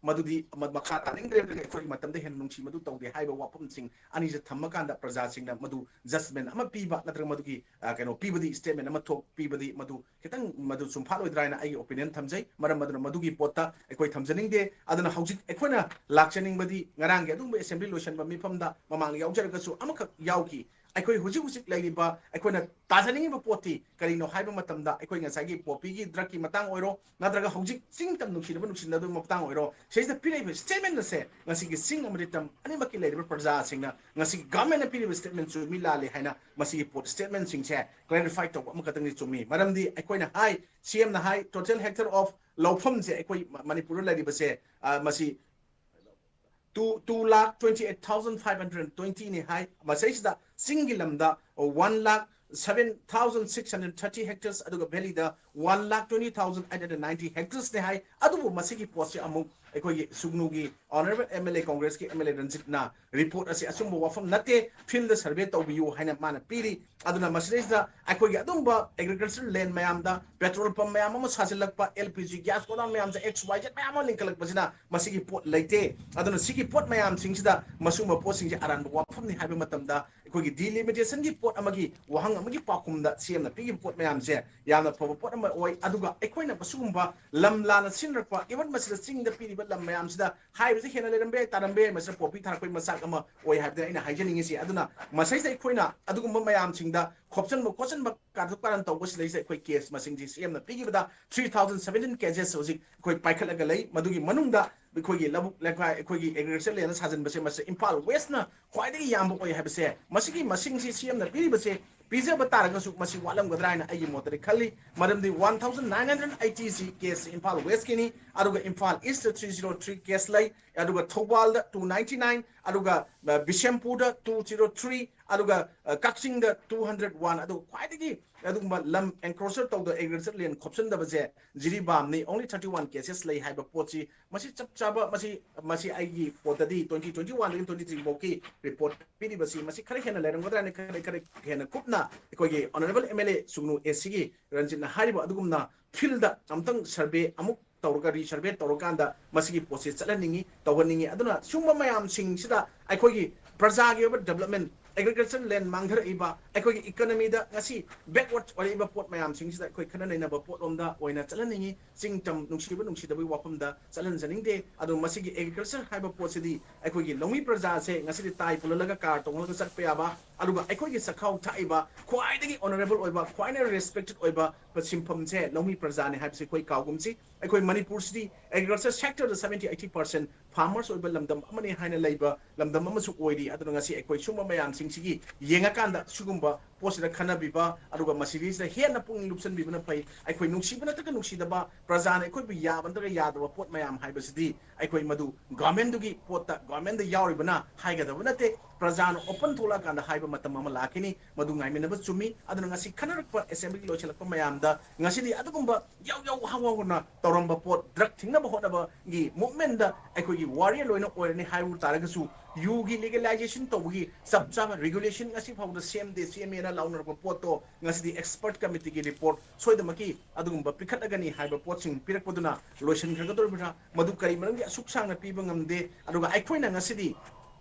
ꯃꯗꯨꯗꯤ ꯃ-, ꯃꯈꯥ ꯇꯥꯅꯤꯡꯗ꯭ꯔꯦ, ꯅꯠꯇ꯭ꯔꯒ ꯑꯩꯈꯣꯏꯒꯤ ꯃꯇꯝꯗ ꯍꯦꯟꯅ ꯅꯨꯡꯁꯤ, ꯃꯗꯨ ꯇꯧꯗꯦ ꯍꯥꯏꯕ ꯋꯥꯐꯝꯁꯤꯡ ꯑꯅꯤꯁꯦ ꯊꯝꯃꯀꯥꯟꯗ ꯄ꯭ꯔꯖꯥꯁꯤꯡꯅ ꯃꯗꯨ ꯖꯁꯃꯦꯟ ꯑꯃ ꯄꯤꯕ ꯅꯠꯇ꯭ꯔꯒ ꯃꯗꯨꯒꯤ, ꯑ, ꯀꯩꯅꯣ ꯄꯤꯕꯗꯤ, ꯁ꯭ꯇꯦꯠꯃꯦꯟ ꯑꯃ ꯊꯣꯛ ꯄꯤꯕꯗꯤ ꯃꯗꯨ ꯈꯤꯇꯪ ꯃꯗꯨ ꯆꯨꯝꯐꯥꯠꯂꯣꯏꯗ꯭ꯔꯥ ꯍꯥꯏꯅ ꯑꯩꯒꯤ ꯑꯣꯄꯤꯅꯤꯌꯟ ꯊꯝꯖꯩ꯫ ꯃꯔꯝ ꯑꯗꯨꯅ ꯃꯗꯨꯒꯤ ꯄꯣꯠꯇ ꯑꯩꯈꯣꯏ ꯊꯝꯖꯅꯤꯡꯗꯦ꯫ ꯑꯗꯨꯅ ꯍꯧꯖꯤꯛ ꯑꯩꯈꯣꯏꯅ ꯂꯥꯛꯆꯅꯤꯡꯕꯗꯤ ꯉꯔꯥꯡꯒꯤ ꯑꯗꯨꯒꯨꯝꯕ ꯑꯦꯁꯦꯝꯕ꯭ꯂꯤ ꯂꯣꯏꯁꯤꯟꯕ ꯃꯤꯐꯝꯗ ꯃꯃꯥꯡꯗ ꯌꯥꯎꯖꯔꯒꯁꯨ ꯑꯃꯈꯛ ꯌꯥꯎꯈꯤ꯫ ꯑꯩꯈꯣꯏ ꯍꯧꯖꯤꯛ ꯍꯧꯖꯤꯛ ꯂꯩꯔꯤꯕ ꯑꯩꯈꯣꯏꯅ ꯇꯥꯖꯅꯤꯡꯉꯤꯕ ꯄꯣꯠꯇꯤ ꯀꯔꯤꯅꯣ ꯍꯥꯏꯕ ꯃꯇꯝꯗ ꯑꯩꯈꯣꯏ ꯉꯁꯥꯏꯒꯤ ꯄꯣꯄꯤꯒꯤ ꯗ꯭ꯔꯒꯀꯤ ꯃꯇꯥꯡ ꯑꯣꯏꯔꯣ, ꯅꯠꯇ꯭ꯔꯒ ꯍꯧꯖꯤꯛ ꯆꯤꯡ ꯇꯝ ꯅꯨꯡꯁꯤꯅꯕ ꯅꯨꯡꯁꯤꯅꯗꯕꯒꯤ ꯃꯇꯥꯡ ꯑꯣꯏꯔꯣ, ꯁꯤꯗꯩꯁꯤꯗ ꯄꯤꯔꯛꯏꯕ ꯁ꯭ꯇꯦꯠꯃꯦꯟ ꯑꯁꯦ ꯉꯁꯤꯒꯤ ꯆꯤꯡ ꯑꯃꯗꯤ ꯇꯝ ꯑꯅꯤꯃꯛꯀꯤ ꯂꯩꯔꯤꯕ ꯄ꯭ꯔꯖꯥꯁꯤꯡꯅ ꯉꯁꯤꯒꯤ ꯒꯚꯔꯟꯃꯦꯟꯅ ꯄꯤꯔꯤꯕ ꯁ꯭ꯇꯦꯠꯃꯦꯟ ꯆꯨꯝꯃꯤ ꯂꯥꯜꯂꯤ ꯍꯥꯏꯅ ꯃꯁꯤꯒꯤ ꯄꯣꯠ ꯁ꯭ꯇꯦꯠꯃꯦꯟꯁꯤꯡꯁꯦ ꯀ꯭ꯂꯦꯔꯤꯐꯥꯏ ꯇꯧꯕ ꯑꯃꯈꯛꯇꯪꯗꯤ ꯆꯨꯝꯃꯤ꯫ ꯃꯔꯝꯗꯤ ꯑꯩꯈꯣꯏꯅ ꯍꯥꯏ, ꯁꯤ ꯑꯦꯝꯅ ꯍꯥꯏ, total hectare of ꯂꯧꯐꯝꯁꯦ ꯑꯩꯈꯣꯏ ꯃ-, ꯃꯅꯤꯄꯨꯔꯗ ꯂꯩꯔꯤꯕꯁꯦ, ꯑ, ꯃꯁꯤ two, two lakh twenty eight thousand five hundred twenty ꯅꯤ ꯍꯥꯏ꯫ ꯃꯁꯤꯁꯤꯗ ꯆꯤꯡꯒꯤ ꯂꯝꯗ one lakh seven thousand six hundred thirty hectares, ꯑꯗꯨꯒ valid one lakh twenty thousand eight hundred ninety hectares ꯅꯤ ꯍꯥꯏ꯫ ꯑꯗꯨꯕꯨ ꯃꯁꯤꯒꯤ ꯄꯣꯠꯁꯤ ꯑꯃꯨꯛ ꯑꯩꯈꯣꯏꯒꯤ ꯁꯨꯒꯅꯨꯒꯤ ꯑꯣꯅꯔꯦꯕꯜ ꯑꯦꯝ ꯑꯦꯜ ꯑꯦ, ꯀꯣꯡꯒ꯭ꯔꯦꯁꯀꯤ ꯑꯦꯝ ꯑꯦꯜ ꯑꯦ ꯔꯟꯖꯤꯠꯅ ꯔꯤꯄꯣꯔꯠ ꯑꯁꯤ ꯑꯆꯨꯝꯕ ꯋꯥꯐꯝ ꯅꯠꯇꯦ, ꯐꯤꯜꯗ ꯁꯔꯚꯦ ꯇꯧꯕꯤꯌꯨ ꯍꯥꯏꯅ ꯃꯥꯅ ꯄꯤꯔꯤ꯫ ꯑꯗꯨꯅ ꯃꯁꯤꯗꯩꯁꯤꯗ ꯑꯩꯈꯣꯏꯒꯤ ꯑꯗꯨꯝꯕ ꯑꯦꯒ꯭ꯔꯤꯀꯜꯆꯔ ꯂꯦꯟ ꯃꯌꯥꯝꯗ ꯄꯦꯇ꯭ꯔꯣꯜ ꯄꯝ ꯃꯌꯥꯝ ꯑꯃ ꯁꯥꯖꯤꯜꯂꯛꯄ, L P G gas godown ꯃꯌꯥꯝꯁꯦ, X Y Z ꯃꯌꯥꯝ ꯑꯃ ꯂꯤꯡꯈꯠꯂꯛꯄꯁꯤꯅ ꯃꯁꯤꯒꯤ ꯄꯣꯠ ꯂꯩꯇꯦ꯫ ꯑꯗꯨꯅ ꯁꯤꯒꯤ ꯄꯣꯠ ꯃꯌꯥꯝꯁꯤꯡꯁꯤꯗ ꯃꯁꯤꯒꯨꯝꯕ ꯄꯣꯠꯁꯤꯡꯁꯦ ꯑꯔꯥꯟꯕ ꯋꯥꯐꯝꯅꯤ ꯍꯥꯏꯕ ꯃꯇꯝꯗ ꯑꯩꯈꯣꯏꯒꯤ ꯗꯤꯂꯤꯃꯤꯇꯦꯁꯟꯒꯤ ꯄꯣꯠ ꯑꯃꯒꯤ ꯋꯥꯍꯪ ꯑꯃꯒꯤ ꯄꯥꯎꯈꯨꯝꯗ ꯁꯤ ꯑꯦꯝꯅ ꯄꯤꯈꯤꯕ ꯄꯣꯠ ꯃꯌꯥꯝꯁꯦ ꯌꯥꯝꯅ ꯐꯕ ꯄꯣꯠ ꯑꯃ ꯑꯣꯏ꯫ ꯑꯗꯨꯒ ꯑꯩꯈꯣꯏꯅ ꯃꯁꯤꯒꯨꯝꯕ ꯂꯝ ꯂꯥꯟꯅ ꯁꯤꯟꯅꯔꯛꯄ, ꯏꯚꯟ ꯃꯁꯤꯗ ꯆꯤꯡꯗ ꯄꯤꯔꯤꯕ ꯂꯝ ꯃꯌꯥꯝꯁꯤꯗ ꯍꯥꯏꯕꯁꯦ ꯍꯦꯟꯅ ꯂꯩꯔꯝꯕ ꯌꯥꯏ, ꯇꯥꯔꯝꯕ ꯌꯥꯏ, ꯃꯁꯤꯗ ꯄꯣꯄꯤ ꯊꯥꯔꯛꯄꯒꯤ ꯃꯆꯥꯛ ꯑꯃ ꯑꯣꯏ ꯍꯥꯏꯕꯗꯨꯅ ꯑꯩꯅ ꯍꯥꯏꯖꯅꯤꯡꯉꯤꯁꯤ꯫ ꯑꯗꯨꯅ ꯃꯁꯤꯗ ꯑꯩꯈꯣꯏꯅ ꯑꯗꯨꯒꯨꯝꯕ ꯃꯌꯥꯝꯁꯤꯡꯗ ꯈꯣꯞꯆꯟꯕ ꯈꯣꯠꯆꯟꯕ, ꯀꯥꯊꯣꯛ ꯀꯥꯔꯟ ꯇꯧꯕꯁꯤꯗꯩꯁꯤꯗ ꯑꯩꯈꯣꯏ ꯀꯦꯁ ꯃꯁꯤꯡꯁꯤ ꯁꯤ ꯑꯦꯝꯅ ꯄꯤꯈꯤꯕꯗ three thousand seventeen cases ꯍꯧꯖꯤꯛ ꯑꯩꯈꯣꯏ ꯄꯥꯏꯈꯠꯂꯒ ꯂꯩ꯫ ꯃꯗꯨꯒꯤ ꯃꯅꯨꯡꯗ ꯑꯩꯈꯣꯏꯒꯤ ꯂꯧꯕꯨꯛ ꯂꯩꯀꯥꯏ, ꯑꯩꯈꯣꯏꯒꯤ ꯑꯦꯒ꯭ꯔꯤꯀꯜꯆꯔ ꯂꯦꯟꯗ ꯁꯥꯖꯤꯟꯕꯁꯦ ꯃꯁꯤ ꯏꯝꯐꯥꯜ ꯋꯦꯁꯅ ꯈ꯭ꯋꯥꯏꯗꯒꯤ ꯌꯥꯝꯕ ꯑꯣꯏ ꯍꯥꯏꯕꯁꯦ, ꯃꯁꯤꯒꯤ ꯃꯁꯤꯡꯁꯤ ꯁꯤ ꯑꯦꯝꯅ ꯄꯤꯔꯤꯕꯁꯦ ꯄꯤꯖꯕ ꯇꯥꯔꯒꯁꯨ ꯃꯁꯤ ꯋꯥꯠꯂꯝꯒꯗ꯭ꯔꯥ ꯍꯥꯏꯅ ꯑꯩꯒꯤ ꯃꯣꯠꯇꯗꯤ ꯈꯜꯂꯤ꯫ ꯃꯔꯝꯗꯤ one thousand nine hundred eighty ꯁꯤ ꯀꯦꯁ ꯏꯝꯐꯥꯜ ꯋꯦꯁꯀꯤꯅꯤ, ꯑꯗꯨꯒ Imphal east three zero three case ꯂꯩ, ꯑꯗꯨꯒ ꯊꯧꯕꯥꯜꯗ two ninety nine, ꯑꯗꯨꯒ, ꯑ, ꯕꯤꯁꯦꯝꯄꯨꯔꯗ two zero three, ꯑꯗꯨꯒ ꯀꯛꯆꯤꯡꯗ two hundred one, ꯑꯗꯨꯒ ꯈ꯭ꯋꯥꯏꯗꯒꯤ ꯑꯗꯨꯒꯨꯝꯕ ꯂꯝ encroacher ꯇꯧꯗ agriculture land ꯈꯣꯞꯆꯟꯗꯕꯁꯦ ꯖꯤꯔꯤꯕꯥꯝꯅꯤ, only thirty one cases ꯂꯩ ꯍꯥꯏꯕ ꯄꯣꯠꯁꯤ, ꯃꯁꯤ ꯆꯞ ꯆꯥꯕ, ꯃꯁꯤ ꯃꯁꯤ ꯑꯩꯒꯤ ꯄꯣꯠꯇꯗꯤ twenty twenty one ꯗꯒꯤ twenty three ꯐꯥꯎꯒꯤ report ꯄꯤꯔꯤꯕꯁꯤ ꯃꯁꯤ ꯈꯔ ꯍꯦꯟꯅ ꯂꯩꯔꯝꯒꯗ꯭ꯔꯥ ꯍꯥꯏꯅ ꯈꯔ ꯈꯔ ꯍꯦꯟꯅ ꯀꯨꯞꯅ ꯑꯩꯈꯣꯏꯒꯤ honourable MLA ꯁꯨꯒꯅꯨ AC ꯒꯤ ꯔꯟꯖꯤꯠꯅ ꯍꯥꯏꯔꯤꯕ ꯑꯗꯨꯒꯨꯝꯅ field ꯗ ꯑꯃꯨꯛꯇꯪ survey ꯑꯃꯨꯛ ꯇꯧꯔꯒ, resurvey ꯇꯧꯔꯀꯥꯟꯗ ꯃꯁꯤꯒꯤ ꯄꯣꯠꯁꯤ ꯆꯠꯍꯟꯅꯤꯡꯉꯤ, ꯇꯧꯍꯟꯅꯤꯡꯉꯤ꯫ ꯑꯗꯨꯅ ꯁꯤꯒꯨꯝꯕ ꯃꯌꯥꯝꯁꯤꯡꯁꯤꯗ ꯑꯩꯈꯣꯏꯒꯤ ꯄ꯭ꯔꯖꯥꯒꯤ ꯑꯣꯏꯕ development, agriculture land ꯃꯥꯡꯊꯔꯛꯏꯕ, ꯑꯩꯈꯣꯏꯒꯤ economy ꯗ ꯉꯁꯤ backward ꯑꯣꯏꯔꯛꯏꯕ ꯄꯣꯠ ꯃꯌꯥꯝꯁꯤꯡꯁꯤꯗ ꯑꯩꯈꯣꯏ ꯈꯟꯅ ꯅꯩꯅꯕ ꯄꯣꯠꯂꯣꯝꯗ ꯑꯣꯏꯅ ꯆꯠꯍꯟꯅꯤꯡꯉꯤ꯫ ꯆꯤꯡ ꯇꯝ ꯅꯨꯡꯁꯤꯕ ꯅꯨꯡꯁꯤꯗꯕꯒꯤ ꯋꯥꯐꯝꯗ ꯆꯠꯍꯟꯖꯅꯤꯡꯗꯦ꯫ ꯑꯗꯣ ꯃꯁꯤꯒꯤ agriculture ꯍꯥꯏꯕ ꯄꯣꯠꯁꯤꯗꯤ ꯑꯩꯈꯣꯏꯒꯤ ꯂꯧꯃꯤ ꯄ꯭ꯔꯖꯥꯁꯦ ꯉꯁꯤꯗꯤ ꯇꯥꯏ ꯄꯨꯜꯍꯜꯂꯒ car ꯇꯣꯡꯍꯜꯂꯒ ꯆꯠꯄ ꯌꯥꯕ, ꯑꯗꯨꯒ ꯑꯩꯈꯣꯏꯒꯤ ꯆꯥꯛꯈꯥꯎ ꯊꯛꯏꯕ ꯈ꯭ꯋꯥꯏꯗꯒꯤ honourable ꯑꯣꯏꯕ, ꯈ꯭ꯋꯥꯏꯗꯒꯤ respected ꯑꯣꯏꯕ ꯁꯤꯟꯐꯝꯁꯦ ꯂꯧꯃꯤ ꯄ꯭ꯔꯖꯥꯅꯤ ꯍꯥꯏꯕꯁꯤ ꯑꯩꯈꯣꯏ ꯀꯥꯎꯒꯨꯝꯁꯤ꯫ ꯑꯩꯈꯣꯏ ꯃꯅꯤꯄꯨꯔꯁꯤꯗꯤ agriculture sector ꯗ seventy eighty percent farmers ꯑꯣꯏꯕ ꯂꯝꯗꯝ ꯑꯃꯅꯤ ꯍꯥꯏꯅ ꯂꯩꯕ ꯂꯝꯗꯝ ꯑꯃꯁꯨ ꯑꯣꯏꯔꯤ꯫ ꯑꯗꯨꯅ ꯉꯁꯤ ꯑꯩꯈꯣꯏ ꯁꯨꯝꯕ ꯃꯌꯥꯝꯁꯤꯡꯁꯤꯒꯤ ꯌꯦꯡꯉꯀꯥꯟꯗ ꯁꯤꯒꯨꯝꯕ ꯄꯣꯠꯁꯤꯗ ꯈꯟꯅꯕꯤꯕ, ꯑꯗꯨꯒ ꯃꯁꯤꯒꯤꯁꯤꯗ ꯍꯦꯟꯅ ꯄꯨꯛꯅꯤꯡ ꯂꯨꯞꯁꯤꯟꯕꯤꯕꯅ ꯐꯩ꯫ ꯑꯩꯈꯣꯏ ꯅꯨꯡꯁꯤꯕ ꯅꯠꯇ꯭ꯔꯒ ꯅꯨꯡꯁꯤꯗꯕ, ꯄ꯭ꯔꯖꯥꯅ ꯑꯩꯈꯣꯏꯕꯨ ꯌꯥꯕ ꯅꯠꯇ꯭ꯔꯒ ꯌꯥꯗꯕ ꯄꯣꯠ ꯃꯌꯥꯝ ꯍꯥꯏꯕꯁꯤꯗꯤ ꯑꯩꯈꯣꯏ ꯃꯗꯨ government ꯇꯨꯒꯤ ꯄꯣꯠꯇ, government ꯇ ꯌꯥꯎꯔꯤꯕꯅ ꯍꯥꯏꯒꯗꯕ ꯅꯠꯇꯦ꯫ ꯄ꯭ꯔꯖꯥꯅ open ꯊꯣꯛꯂꯛꯑꯀꯥꯟꯗ ꯍꯥꯏꯕ ꯃꯇꯝ ꯑꯃ ꯂꯥꯛꯈꯤꯅꯤ, ꯃꯗꯨ ꯉꯥꯏꯃꯤꯟꯅꯕ ꯆꯨꯝꯃꯤ꯫ ꯑꯗꯨꯅ ꯉꯁꯤ ꯈꯟꯅꯔꯛꯄ assembly ꯒꯤ ꯂꯣꯏꯁꯤꯜꯂꯛꯄ ꯃꯌꯥꯝꯗ ꯉꯁꯤꯗꯤ ꯑꯗꯨꯒꯨꯝꯕ ꯌꯥꯎ ꯌꯥꯎ ꯍꯥꯎ ꯍꯥꯎꯅ ꯇꯧꯔꯝꯕ ꯄꯣꯠ, drug ꯊꯤꯡꯅꯕ ꯍꯣꯠꯅꯕꯒꯤ movement ꯗ ꯑꯩꯈꯣꯏꯒꯤ warrior ꯂꯣꯏꯅ ꯑꯣꯏꯔꯅꯤ ꯍꯥꯏꯕ ꯇꯥꯔꯒꯁꯨ, ꯌꯨꯒꯤ legalization ꯇꯧꯕꯒꯤ ꯆꯞ ꯆꯥꯕ regulation ꯉꯁꯤ ꯐꯥꯎꯕꯗ ꯁꯦꯝꯗꯦ, ꯁꯦꯝꯃꯦꯅ ꯂꯥꯎꯅꯔꯛꯄ ꯄꯣꯠꯇꯣ ꯉꯁꯤꯗꯤ expert committee ꯒꯤ report ꯁꯣꯏꯗꯃꯛꯀꯤ ꯑꯗꯨꯒꯨꯝꯕ ꯄꯤꯈꯠꯂꯒꯅꯤ ꯍꯥꯏꯕ ꯄꯣꯠꯁꯤꯡ ꯄꯤꯔꯛꯄꯗꯨꯅ ꯂꯣꯏꯁꯤꯟꯈ꯭ꯔꯒꯗꯧꯔꯤꯕ꯭ꯔꯥ? ꯃꯗꯨ ꯀꯔꯤ ꯃꯔꯝꯒꯤ ꯑꯁꯨꯛ ꯁꯥꯡꯅ ꯄꯤꯕ ꯉꯝꯗꯦ? ꯑꯗꯨꯒ ꯑꯩꯈꯣꯏꯅ ꯉꯁꯤꯗꯤ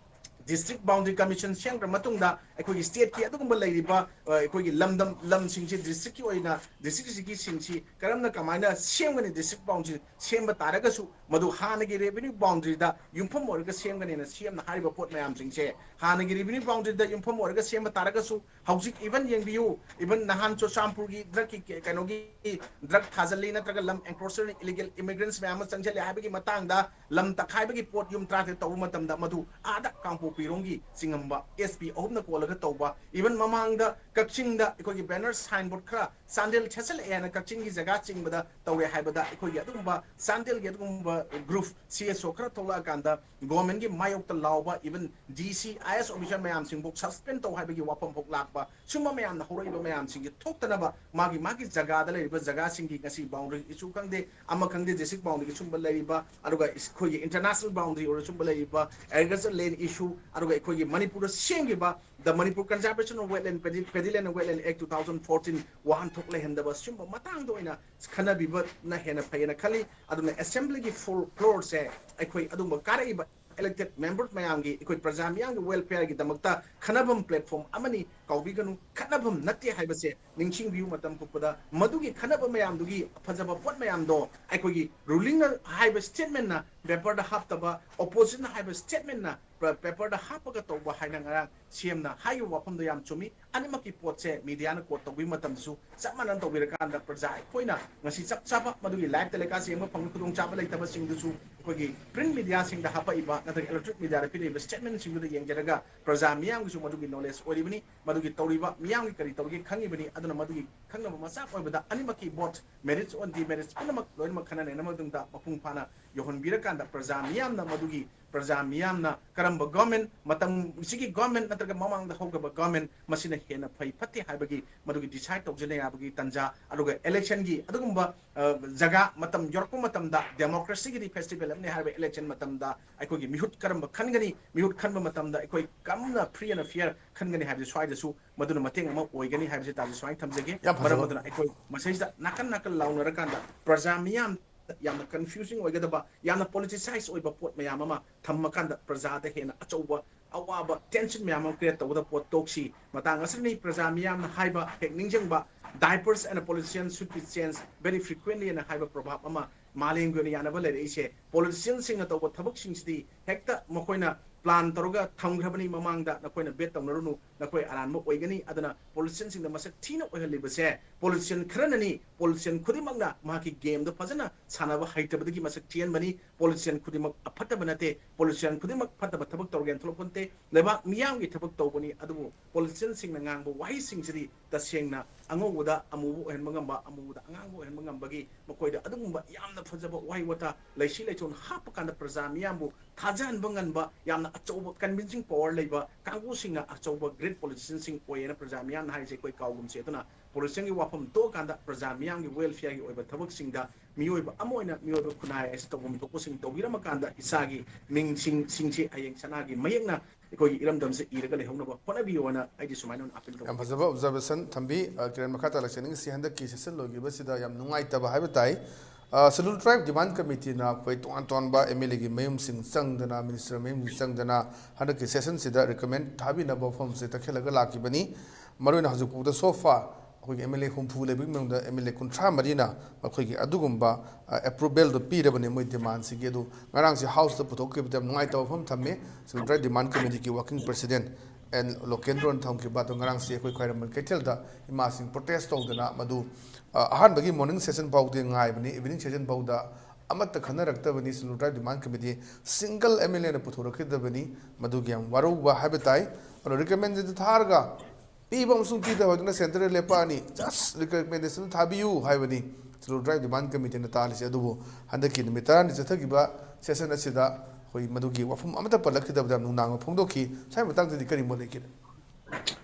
district boundary commission ꯁꯦꯝꯈ꯭ꯔ ꯃꯇꯨꯡꯗ ꯑꯩꯈꯣꯏꯒꯤ state ꯀꯤ ꯑꯗꯨꯒꯨꯝꯕ ꯂꯩꯔꯤꯕ, ꯑ, ꯑꯩꯈꯣꯏꯒꯤ ꯂꯝꯗꯝ, ꯂꯝꯁꯤꯡꯁꯦ district ꯀꯤ ꯑꯣꯏꯅ, district ꯁꯤꯒꯤꯁꯤꯡꯁꯤ ꯀꯔꯝꯅ ꯀꯃꯥꯏꯅ ꯁꯦꯝꯒꯅꯤ? District boundary ꯁꯦꯝꯕ ꯇꯥꯔꯒꯁꯨ ꯃꯗꯨ ꯍꯥꯟꯅꯒꯤ revenue boundary ꯗ ꯌꯨꯝꯐꯝ ꯑꯣꯏꯔꯒ ꯁꯦꯝꯒꯅꯤꯅ CM ꯅ ꯍꯥꯏꯔꯤꯕ ꯄꯣꯠ ꯃꯌꯥꯝꯁꯤꯡꯁꯦ ꯍꯥꯟꯅꯒꯤ revenue boundary ꯗ ꯌꯨꯝꯐꯝ ꯑꯣꯏꯔꯒ ꯁꯦꯝꯕ ꯇꯥꯔꯒꯁꯨ ꯍꯧꯖꯤꯛ even ꯌꯦꯡꯕꯤꯌꯨ, even ꯅꯍꯥꯟ ꯆꯨꯔꯆꯥꯟꯄꯨꯔꯒꯤ drug ꯀꯤ, ꯀꯩꯅꯣꯒꯤ drug ꯊꯥꯖꯤꯜꯂꯤ ꯅꯠꯇ꯭ꯔꯒ ꯂꯝ encroacher ꯅ illegal immigrants ꯃꯌꯥꯝ ꯑꯃ ꯆꯪꯁꯤꯜꯂꯦ ꯍꯥꯏꯕꯒꯤ ꯃꯇꯥꯡꯗ ꯂꯝ ꯇꯛꯈꯥꯏꯕꯒꯤ ꯄꯣꯠ ꯌꯨꯝ ꯇꯔꯥꯇꯔꯦꯠ ꯇꯧꯕ ꯃꯇꯝꯗ ꯃꯗꯨ ꯑꯥꯗ ꯀꯥꯡꯄꯣꯛꯄꯤꯔꯣꯝꯒꯤ ꯆꯤꯡꯉꯝꯕ SP ꯑꯍꯨꯝꯅ ꯀꯣꯜꯂꯒ ꯇꯧꯕ, even ꯃꯃꯥꯡꯗ ꯀꯛꯆꯤꯡꯗ ꯑꯩꯈꯣꯏꯒꯤ banner signboard ꯈꯔ ꯆꯥꯟꯗꯦꯜ ꯊꯦꯠꯆꯜꯂꯛꯑꯦ ꯍꯥꯏꯅ ꯀꯛꯆꯤꯡꯒꯤ ꯖꯒꯥ ꯆꯤꯡꯕꯗ ꯇꯧꯔꯦ ꯍꯥꯏꯕꯗ ꯑꯩꯈꯣꯏꯒꯤ ꯑꯗꯨꯒꯨꯝꯕ ꯆꯥꯟꯗꯦꯜꯒꯤ ꯑꯗꯨꯒꯨꯝꯕ group, C S O ꯈꯔ ꯊꯣꯛꯂꯛꯑꯀꯥꯟꯗ government ꯀꯤ ꯃꯥꯌꯣꯛꯇ ꯂꯥꯎꯕ, even D C, I A S officer ꯃꯌꯥꯝꯁꯤꯡꯕꯨ suspend ꯇꯧ ꯍꯥꯏꯕꯒꯤ ꯋꯥꯐꯝ ꯐꯥꯎ ꯂꯥꯛꯄ, ꯁꯨꯝꯕ ꯃꯌꯥꯝꯅ ꯍꯧꯔꯛꯏꯕ ꯃꯌꯥꯝꯁꯤꯡꯁꯦ ꯊꯣꯛꯇꯅꯕ ꯃꯥꯒꯤ ꯃꯥꯒꯤ ꯖꯒꯥꯗ ꯂꯩꯔꯤꯕ ꯖꯒꯥꯁꯤꯡꯒꯤ ꯉꯁꯤ boundary issue ꯈꯪꯗꯦ, ꯑꯃ ꯈꯪꯗꯦ, district boundary ꯒꯤ ꯁꯨꯝꯕ ꯂꯩꯔꯤꯕ, ꯑꯗꯨꯒ ꯑꯩꯈꯣꯏꯒꯤ international boundary ꯑꯣꯏꯔ ꯁꯨꯝꯕ ꯂꯩꯔꯤꯕ agriculture land issue, ꯑꯗꯨꯒ ꯑꯩꯈꯣꯏꯒꯤ ꯃꯅꯤꯄꯨꯔꯗ ꯁꯦꯝꯈꯤꯕ The Manipur Conservation of Wetland, Paddy, Paddy Land and Wetland Act two thousand fourteen ꯋꯥꯍꯟꯊꯣꯛ ꯂꯩꯍꯟꯗꯕ, ꯁꯨꯝꯕ ꯃꯇꯥꯡꯗ ꯑꯣꯏꯅ ꯈꯟꯅꯕꯤꯕꯅ ꯍꯦꯟꯅ ꯐꯩꯌꯦꯅ ꯈꯜꯂꯤ꯫ ꯑꯗꯨꯅ assembly ꯒꯤ floor, floor ꯁꯦ ꯑꯩꯈꯣꯏ ꯑꯗꯨꯝꯕ ꯀꯥꯔꯛꯏꯕ elected member ꯃꯌꯥꯝꯒꯤ, ꯑꯩꯈꯣꯏ ꯄ꯭ꯔꯖꯥ ꯃꯤꯌꯥꯝꯒꯤ welfare ꯒꯤꯗꯃꯛꯇ ꯈꯟꯅꯐꯝ platform ꯑꯃꯅꯤ꯫ ꯀꯥꯎꯕꯤꯒꯅꯨ, ꯈꯠꯅꯐꯝ ꯅꯠꯇꯦ ꯍꯥꯏꯕꯁꯦ ꯅꯤꯡꯁꯤꯡꯕꯤꯌꯨ꯫ ꯃꯇꯝ ꯀꯨꯞꯄꯗ ꯃꯗꯨꯒꯤ ꯈꯟꯅꯕ ꯃꯌꯥꯝꯗꯨꯒꯤ ꯐꯖꯕ ꯄꯣꯠ ꯃꯌꯥꯝꯗꯣ ꯑꯩꯈꯣꯏꯒꯤ ruling ꯅ ꯍꯥꯏꯕ statement ꯅ paper ꯗ ꯍꯥꯞꯇꯕ, opposition ꯅ ꯍꯥꯏꯕ statement ꯅ ꯄ-, paper ꯗ ꯍꯥꯞꯄꯒ ꯇꯧꯕ ꯍꯥꯏꯅ ꯉꯔꯥꯡ C M ꯅ ꯍꯥꯏꯈꯤꯕ ꯋꯥꯐꯝꯗꯣ ꯌꯥꯝ ꯆꯨꯝꯃꯤ꯫ ꯑꯅꯤꯃꯛꯀꯤ ꯄꯣꯠꯁꯦ media ꯅ quote ꯇꯧꯕꯤꯕ ꯃꯇꯝꯗꯁꯨ ꯆꯞ ꯃꯥꯟꯅꯅ ꯇꯧꯕꯤꯔꯀꯥꯟꯗ ꯄ꯭ꯔꯖꯥ ꯑꯩꯈꯣꯏꯅ ꯉꯁꯤ ꯆꯞ ꯆꯥꯕ ꯃꯗꯨꯒꯤ live telecast ꯌꯦꯡꯕ ꯐꯪꯕ ꯈꯨꯗꯣꯡꯆꯥꯕ ꯂꯩꯇꯕꯁꯤꯡꯗꯨꯁꯨ ꯑꯩꯈꯣꯏꯒꯤ print media ꯁꯤꯡꯗ ꯍꯥꯞꯄꯛꯏꯕ ꯅꯠꯇ꯭ꯔꯒ electronic media ꯗ ꯄꯤꯔꯛꯏꯕ statement ꯁꯤꯡꯗꯨꯗ ꯌꯦꯡꯖꯔꯒ ꯄ꯭ꯔꯖꯥ ꯃꯤꯌꯥꯝꯒꯤꯁꯨ ꯃꯗꯨꯒꯤ knowledge ꯑꯣꯏꯔꯤꯕꯅꯤ꯫ ꯃꯗꯨꯒꯤ ꯇꯧꯔꯤꯕ ꯃꯤꯌꯥꯝꯒꯤ ꯀꯔꯤ ꯇꯧꯔꯤꯒꯦ ꯈꯪꯉꯤꯕꯅꯤ꯫ ꯑꯗꯨꯅ ꯃꯗꯨꯒꯤ ꯈꯪꯅꯕ ꯃꯆꯥꯛ ꯑꯣꯏꯕꯗ ꯑꯅꯤꯃꯛꯀꯤ both merits and demerits ꯄꯨꯝꯅꯃꯛ ꯂꯣꯏꯅꯃꯛ ꯈꯟꯅ ꯅꯩꯅꯕ ꯃꯇꯨꯡꯗ ꯃꯄꯨꯡ ꯐꯥꯅ ꯌꯧꯍꯟꯕꯤꯔꯀꯥꯟꯗ ꯄ꯭ꯔꯖꯥ ꯃꯤꯌꯥꯝꯅ ꯃꯗꯨꯒꯤ ꯄ꯭ꯔꯖꯥ ꯃꯤꯌꯥꯝꯅ ꯀꯔꯝꯕ government, ꯃꯇꯝꯁꯤꯒꯤ government ꯅꯠꯇ꯭ꯔꯒ ꯃꯃꯥꯡꯗ ꯍꯧꯈ꯭ꯔꯕ government ꯃꯁꯤꯅ ꯍꯦꯟꯅ ꯐꯩ ꯐꯠꯇꯦ ꯍꯥꯏꯕꯒꯤ ꯃꯗꯨꯒꯤ decide ꯇꯧꯖꯅ ꯌꯥꯕꯒꯤ ꯇꯥꯟꯖꯥ, ꯑꯗꯨꯒ election ꯒꯤ ꯑꯗꯨꯒꯨꯝꯕ, ꯑ, ꯖꯒꯥ ꯃꯇꯝ ꯌꯧꯔꯛꯄ ꯃꯇꯝꯗ democracy ꯒꯤꯗꯤ festival ꯑꯃꯅꯤ ꯍꯥꯏꯔꯤꯕ election ꯃꯇꯝꯗ ꯑꯩꯈꯣꯏꯒꯤ ꯃꯤꯍꯨꯠ ꯀꯔꯝꯕ ꯈꯟꯒꯅꯤ, ꯃꯤꯍꯨꯠ ꯈꯟꯕ ꯃꯇꯝꯗ ꯑꯩꯈꯣꯏ ꯀꯔꯝꯅ free and fair ꯈꯟꯒꯅꯤ ꯍꯥꯏꯕꯁꯤ ꯁ꯭ꯋꯥꯏꯗꯁꯨ ꯃꯗꯨꯅ ꯃꯇꯦꯡ ꯑꯃ ꯑꯣꯏꯒꯅꯤ ꯍꯥꯏꯕꯁꯤ ꯇꯥꯖꯤ ꯁꯨꯃꯥꯏꯅ ꯊꯝꯖꯒꯦ꯫ ꯌꯥꯝ ꯐꯖꯕ꯫ ꯃꯔꯝ ꯑꯗꯨꯅ ꯑꯩꯈꯣꯏ ꯃꯁꯤꯗꯩꯁꯤꯗ ꯅꯥꯀꯟ ꯅꯥꯀꯟ ꯂꯥꯎꯅꯔꯀꯥꯟꯗ ꯄ꯭ꯔꯖꯥ ꯃꯤꯌꯥꯝ ꯌꯥꯝꯅ confusing ꯑꯣꯏꯒꯗꯕ, ꯌꯥꯝꯅ politicize ꯑꯣꯏꯕ ꯄꯣꯠ ꯃꯌꯥꯝ ꯑꯃ ꯊꯝꯃꯀꯥꯟꯗ ꯄ꯭ꯔꯖꯥꯗ ꯍꯦꯟꯅ ꯑꯆꯧꯕ ꯑꯋꯥꯕ tension ꯃꯌꯥꯝ ꯑꯃ create ꯇꯧꯒꯗꯕ ꯄꯣꯠ ꯇꯣꯛꯁꯤ꯫ ꯃꯇꯥꯡ ꯑꯁꯤꯗꯅꯤ ꯄ꯭ꯔꯖꯥ ꯃꯤꯌꯥꯝꯅ ꯍꯥꯏꯕ ꯍꯦꯛ ꯅꯤꯡꯁꯤꯡꯕ, "Diapers and a politician should be changed very frequently" ꯑꯅ ꯍꯥꯏꯕ proverb ꯑꯃ ꯃꯥꯂꯦꯝꯒꯤ ꯑꯣꯏꯅ ꯌꯥꯅꯕ ꯂꯩꯔꯛꯏꯁꯦ꯫ Politician ꯁꯤꯡꯅ ꯇꯧꯕ ꯊꯕꯛꯁꯤꯡꯁꯤꯗꯤ ꯍꯦꯛꯇ ꯃꯈꯣꯏꯅ plan ꯇꯧꯔꯒ ꯊꯝꯈ꯭ꯔꯕꯅꯤ ꯃꯃꯥꯡꯗ, ꯅꯈꯣꯏꯅ bet ꯇꯧꯅꯔꯨꯅꯨ꯫ ꯅꯈꯣꯏ ꯑꯔꯥꯟꯕ ꯑꯣꯏꯒꯅꯤ꯫ ꯑꯗꯨꯅ politicianꯁꯤꯡꯗ ꯃꯁꯛ ꯊꯤꯅ ꯑꯣꯏꯍꯜꯂꯤꯕꯁꯦ politician ꯈꯔꯅꯅꯤ꯫ Politician ꯈꯨꯗꯤꯡꯃꯛꯅ ꯃꯍꯥꯛꯀꯤ gameꯗꯣ ꯐꯖꯅ ꯁꯥꯟꯅꯕ ꯍꯩꯇꯕꯗꯒꯤ ꯃꯁꯛ ꯊꯤꯍꯟꯕꯅꯤ꯫ Politician ꯈꯨꯗꯤꯡꯃꯛ ꯑꯐꯠꯇꯕ ꯅꯠꯇꯦ꯫ Politician ꯈꯨꯗꯤꯡꯃꯛ ꯐꯠꯇꯕ ꯊꯕꯛ ꯇꯧꯔꯒꯦꯅ ꯊꯣꯛꯂꯛꯄ ꯅꯠꯇꯦ꯫ ꯂꯩꯕꯥꯛ ꯃꯤꯌꯥꯝꯒꯤ ꯊꯕꯛ ꯇꯧꯕꯅꯤ꯫ ꯑꯗꯨꯕꯨ politicianꯁꯤꯡꯅ ꯉꯥꯡꯕ ꯋꯥꯍꯩꯁꯤꯡꯁꯤꯗꯤ ꯇꯁꯦꯡꯅ ꯑꯉꯧꯕꯗ ꯑꯃꯨꯕ ꯑꯣꯏꯍꯟꯕ ꯉꯝꯕ, ꯑꯃꯨꯕꯗ ꯑꯉꯥꯡꯕ ꯑꯣꯏꯍꯟꯕ ꯉꯝꯕꯒꯤ ꯃꯈꯣꯏꯗ ꯑꯗꯨꯒꯨꯝꯕ ꯌꯥꯝꯅ ꯐꯖꯕ ꯋꯥꯍꯩ ꯋꯥꯇꯥ, ꯂꯩꯁꯤ ꯂꯩꯊꯣꯟ ꯍꯥꯞꯄ ꯀꯥꯟꯗ ꯄ꯭ꯔꯖꯥ ꯃꯤꯌꯥꯝꯕꯨ ꯊꯥꯖꯍꯟꯕ ꯉꯝꯕ, ꯌꯥꯝꯅ ꯑꯆꯧꯕ convincing power ꯂꯩꯕ ꯀꯥꯡꯕꯨꯁꯤꯡꯅ ꯑꯆꯧꯕ great politicianꯁꯤꯡ ꯑꯣꯏꯌꯦꯅ ꯄ꯭ꯔꯖꯥ ꯃꯤꯌꯥꯝꯅ ꯍꯥꯏꯔꯤꯁꯦ ꯑꯩꯈꯣꯏ ꯀꯥꯎꯒꯨꯝꯁꯦ꯫ ꯑꯗꯨꯅ politicianꯒꯤ ꯋꯥꯐꯝ ꯇꯣꯛꯑꯀꯥꯟꯗ ꯄ꯭ꯔꯖꯥ ꯃꯤꯌꯥꯝꯒꯤ welfareꯒꯤ ꯑꯣꯏꯕ ꯊꯕꯛꯁꯤꯡꯗ ꯃꯤꯑꯣꯏꯕ ꯑꯃ ꯑꯣꯏꯅ ꯃꯤꯑꯣꯏꯕ ꯈꯨꯟꯅꯥꯏ ꯑꯁꯤ ꯇꯧꯐꯝ ꯊꯣꯛꯄꯁꯤꯡ ꯇꯧꯕꯤꯔꯝꯃꯀꯥꯟꯗ ꯏꯁꯥꯒꯤ ꯃꯤꯡꯁꯤꯡꯁꯤꯡꯁꯤ ꯍꯌꯦꯡ ꯁꯅꯥꯒꯤ ꯃꯌꯦꯛꯅ ꯑꯩꯈꯣꯏꯒꯤ ꯏꯔꯝꯗꯝꯁꯦ ꯏꯔꯒ ꯂꯩꯍꯧꯅꯕ ꯍꯣꯠꯅꯕꯤꯌꯨ ꯍꯥꯏꯅ ꯑꯩꯗꯤ ꯁꯨꯃꯥꯏꯅ ꯑꯣꯏꯅ appeal ꯌꯥꯝ ꯇꯧꯖꯒꯦ꯫ ꯐꯖꯕ observation ꯊꯝꯕꯤ꯫ ꯑ, ꯀꯤꯔꯟ, ꯃꯈꯥ ꯇꯥꯅ ꯂꯥꯛꯆꯅꯤꯡꯉꯤꯁꯤ ꯍꯟꯗꯛꯀꯤ session ꯂꯣꯏꯈꯤꯕꯁꯤꯗ ꯌꯥꯝ ꯅꯨꯡꯉꯥꯏꯇꯕ ꯍꯥꯏꯕ ꯇꯥꯏ꯫ ꯑ, Scheduled Tribe Demand Committeeꯅ ꯑꯩꯈꯣꯏ ꯇꯣꯉꯥꯟ ꯇꯣꯉꯥꯟꯕ MLAꯒꯤ ꯃꯌꯨꯝꯁꯤꯡ ꯆꯪꯗꯅ, minister ꯃꯌꯨꯝꯁꯤꯡ ꯆꯪꯗꯅ ꯍꯟꯗꯛꯀꯤ sessionꯁꯤꯗ recommend ꯊꯥꯕꯤꯅꯕ ꯋꯥꯐꯝꯁꯦ ꯇꯛꯈꯠꯂꯒ ꯂꯥꯛꯈꯤꯕꯅꯤ꯫ ꯃꯔꯨꯑꯣꯏꯅ ꯍꯧꯖꯤꯛ ꯐꯥꯎꯕꯗ so far ꯑꯩꯈꯣꯏꯒꯤ MLA ꯍꯨꯝꯐꯨ ꯂꯩꯕꯒꯤ ꯃꯅꯨꯡꯗ MLA ꯀꯨꯟꯊ꯭ꯔꯥ ꯃꯔꯤꯅ ꯃꯈꯣꯏꯒꯤ ꯑꯗꯨꯒꯨꯝꯕ, ꯑ, approvalꯗꯣ ꯄꯤꯔꯕꯅꯦ ꯃꯣꯏ demandꯁꯤꯒꯤ꯫ ꯑꯗꯨ ꯉꯔꯥꯡꯁꯦ houseꯇ ꯄꯨꯊꯣꯛꯈꯤꯕꯗ ꯌꯥꯝ ꯅꯨꯡꯉꯥꯏꯇꯕ ꯋꯥꯐꯝ ꯊꯝꯃꯤ꯫ Scheduled Tribe Demand Committeeꯒꯤ working president ꯑꯦꯟ ꯂꯣꯀꯦꯟꯗ꯭ꯔꯣꯅ ꯊꯝꯈꯤꯕ ꯑꯗꯣ ꯉꯔꯥꯡꯁꯦ ꯑꯩꯈꯣꯏ ꯈ꯭ꯋꯥꯏꯔꯝꯕꯟ ꯀꯩꯊꯦꯜꯗ ꯏꯃꯥꯁꯤꯡ protest ꯇꯧꯗꯅ ꯃꯗꯨ, ꯑ, ꯑꯍꯥꯟꯕꯒꯤ morning session ꯐꯥꯎꯗꯤ ꯉꯥꯏꯕꯅꯤ, evening session ꯐꯥꯎꯗ ꯑꯃꯠꯇ ꯈꯟꯅꯔꯛꯇꯕꯅꯤ꯫ Scheduled Tribe Demand Committee single MLAꯅ ꯄꯨꯊꯣꯔꯛꯈꯤꯗꯕꯅꯤ꯫ ꯃꯗꯨꯒꯤ ꯌꯥꯝ ꯋꯥꯔꯧꯕ ꯍꯥꯏꯕ ꯇꯥꯏ꯫ ꯑꯗꯣ recommended ꯊꯥꯔꯒ ꯄꯤꯕ ꯑꯃꯁꯨꯡ ꯄꯤꯗꯕ ꯍꯥꯏꯗꯨꯅ centreꯗ ꯂꯦꯞꯄꯛꯑꯅꯤ꯫ Just recommendation ꯊꯥꯕꯤꯌꯨ ꯍꯥꯏꯕꯅꯤ Scheduled Tribe Demand Committeeꯅ ꯇꯥꯜꯂꯤꯁꯦ꯫ ꯑꯗꯨꯕꯨ ꯍꯟꯗꯛꯀꯤ ꯅꯨꯃꯤꯠ ꯇꯔꯥꯅꯤ ꯆꯠꯊꯈꯤꯕ session ꯑꯁꯤꯗ ꯑꯩꯈꯣꯏ ꯃꯗꯨꯒꯤ ꯋꯥꯐꯝ ꯑꯃꯠꯇ ꯄꯜꯂꯛꯈꯤꯗꯕꯗ ꯌꯥꯝ ꯅꯨꯡꯅꯥꯡꯕ ꯐꯣꯡꯗꯣꯛꯈꯤ꯫ ꯁ꯭ꯋꯥꯏ ꯃꯇꯥꯡꯗꯗꯤ ꯀꯔꯤ ꯃꯣꯠ ꯂꯩꯒꯦ?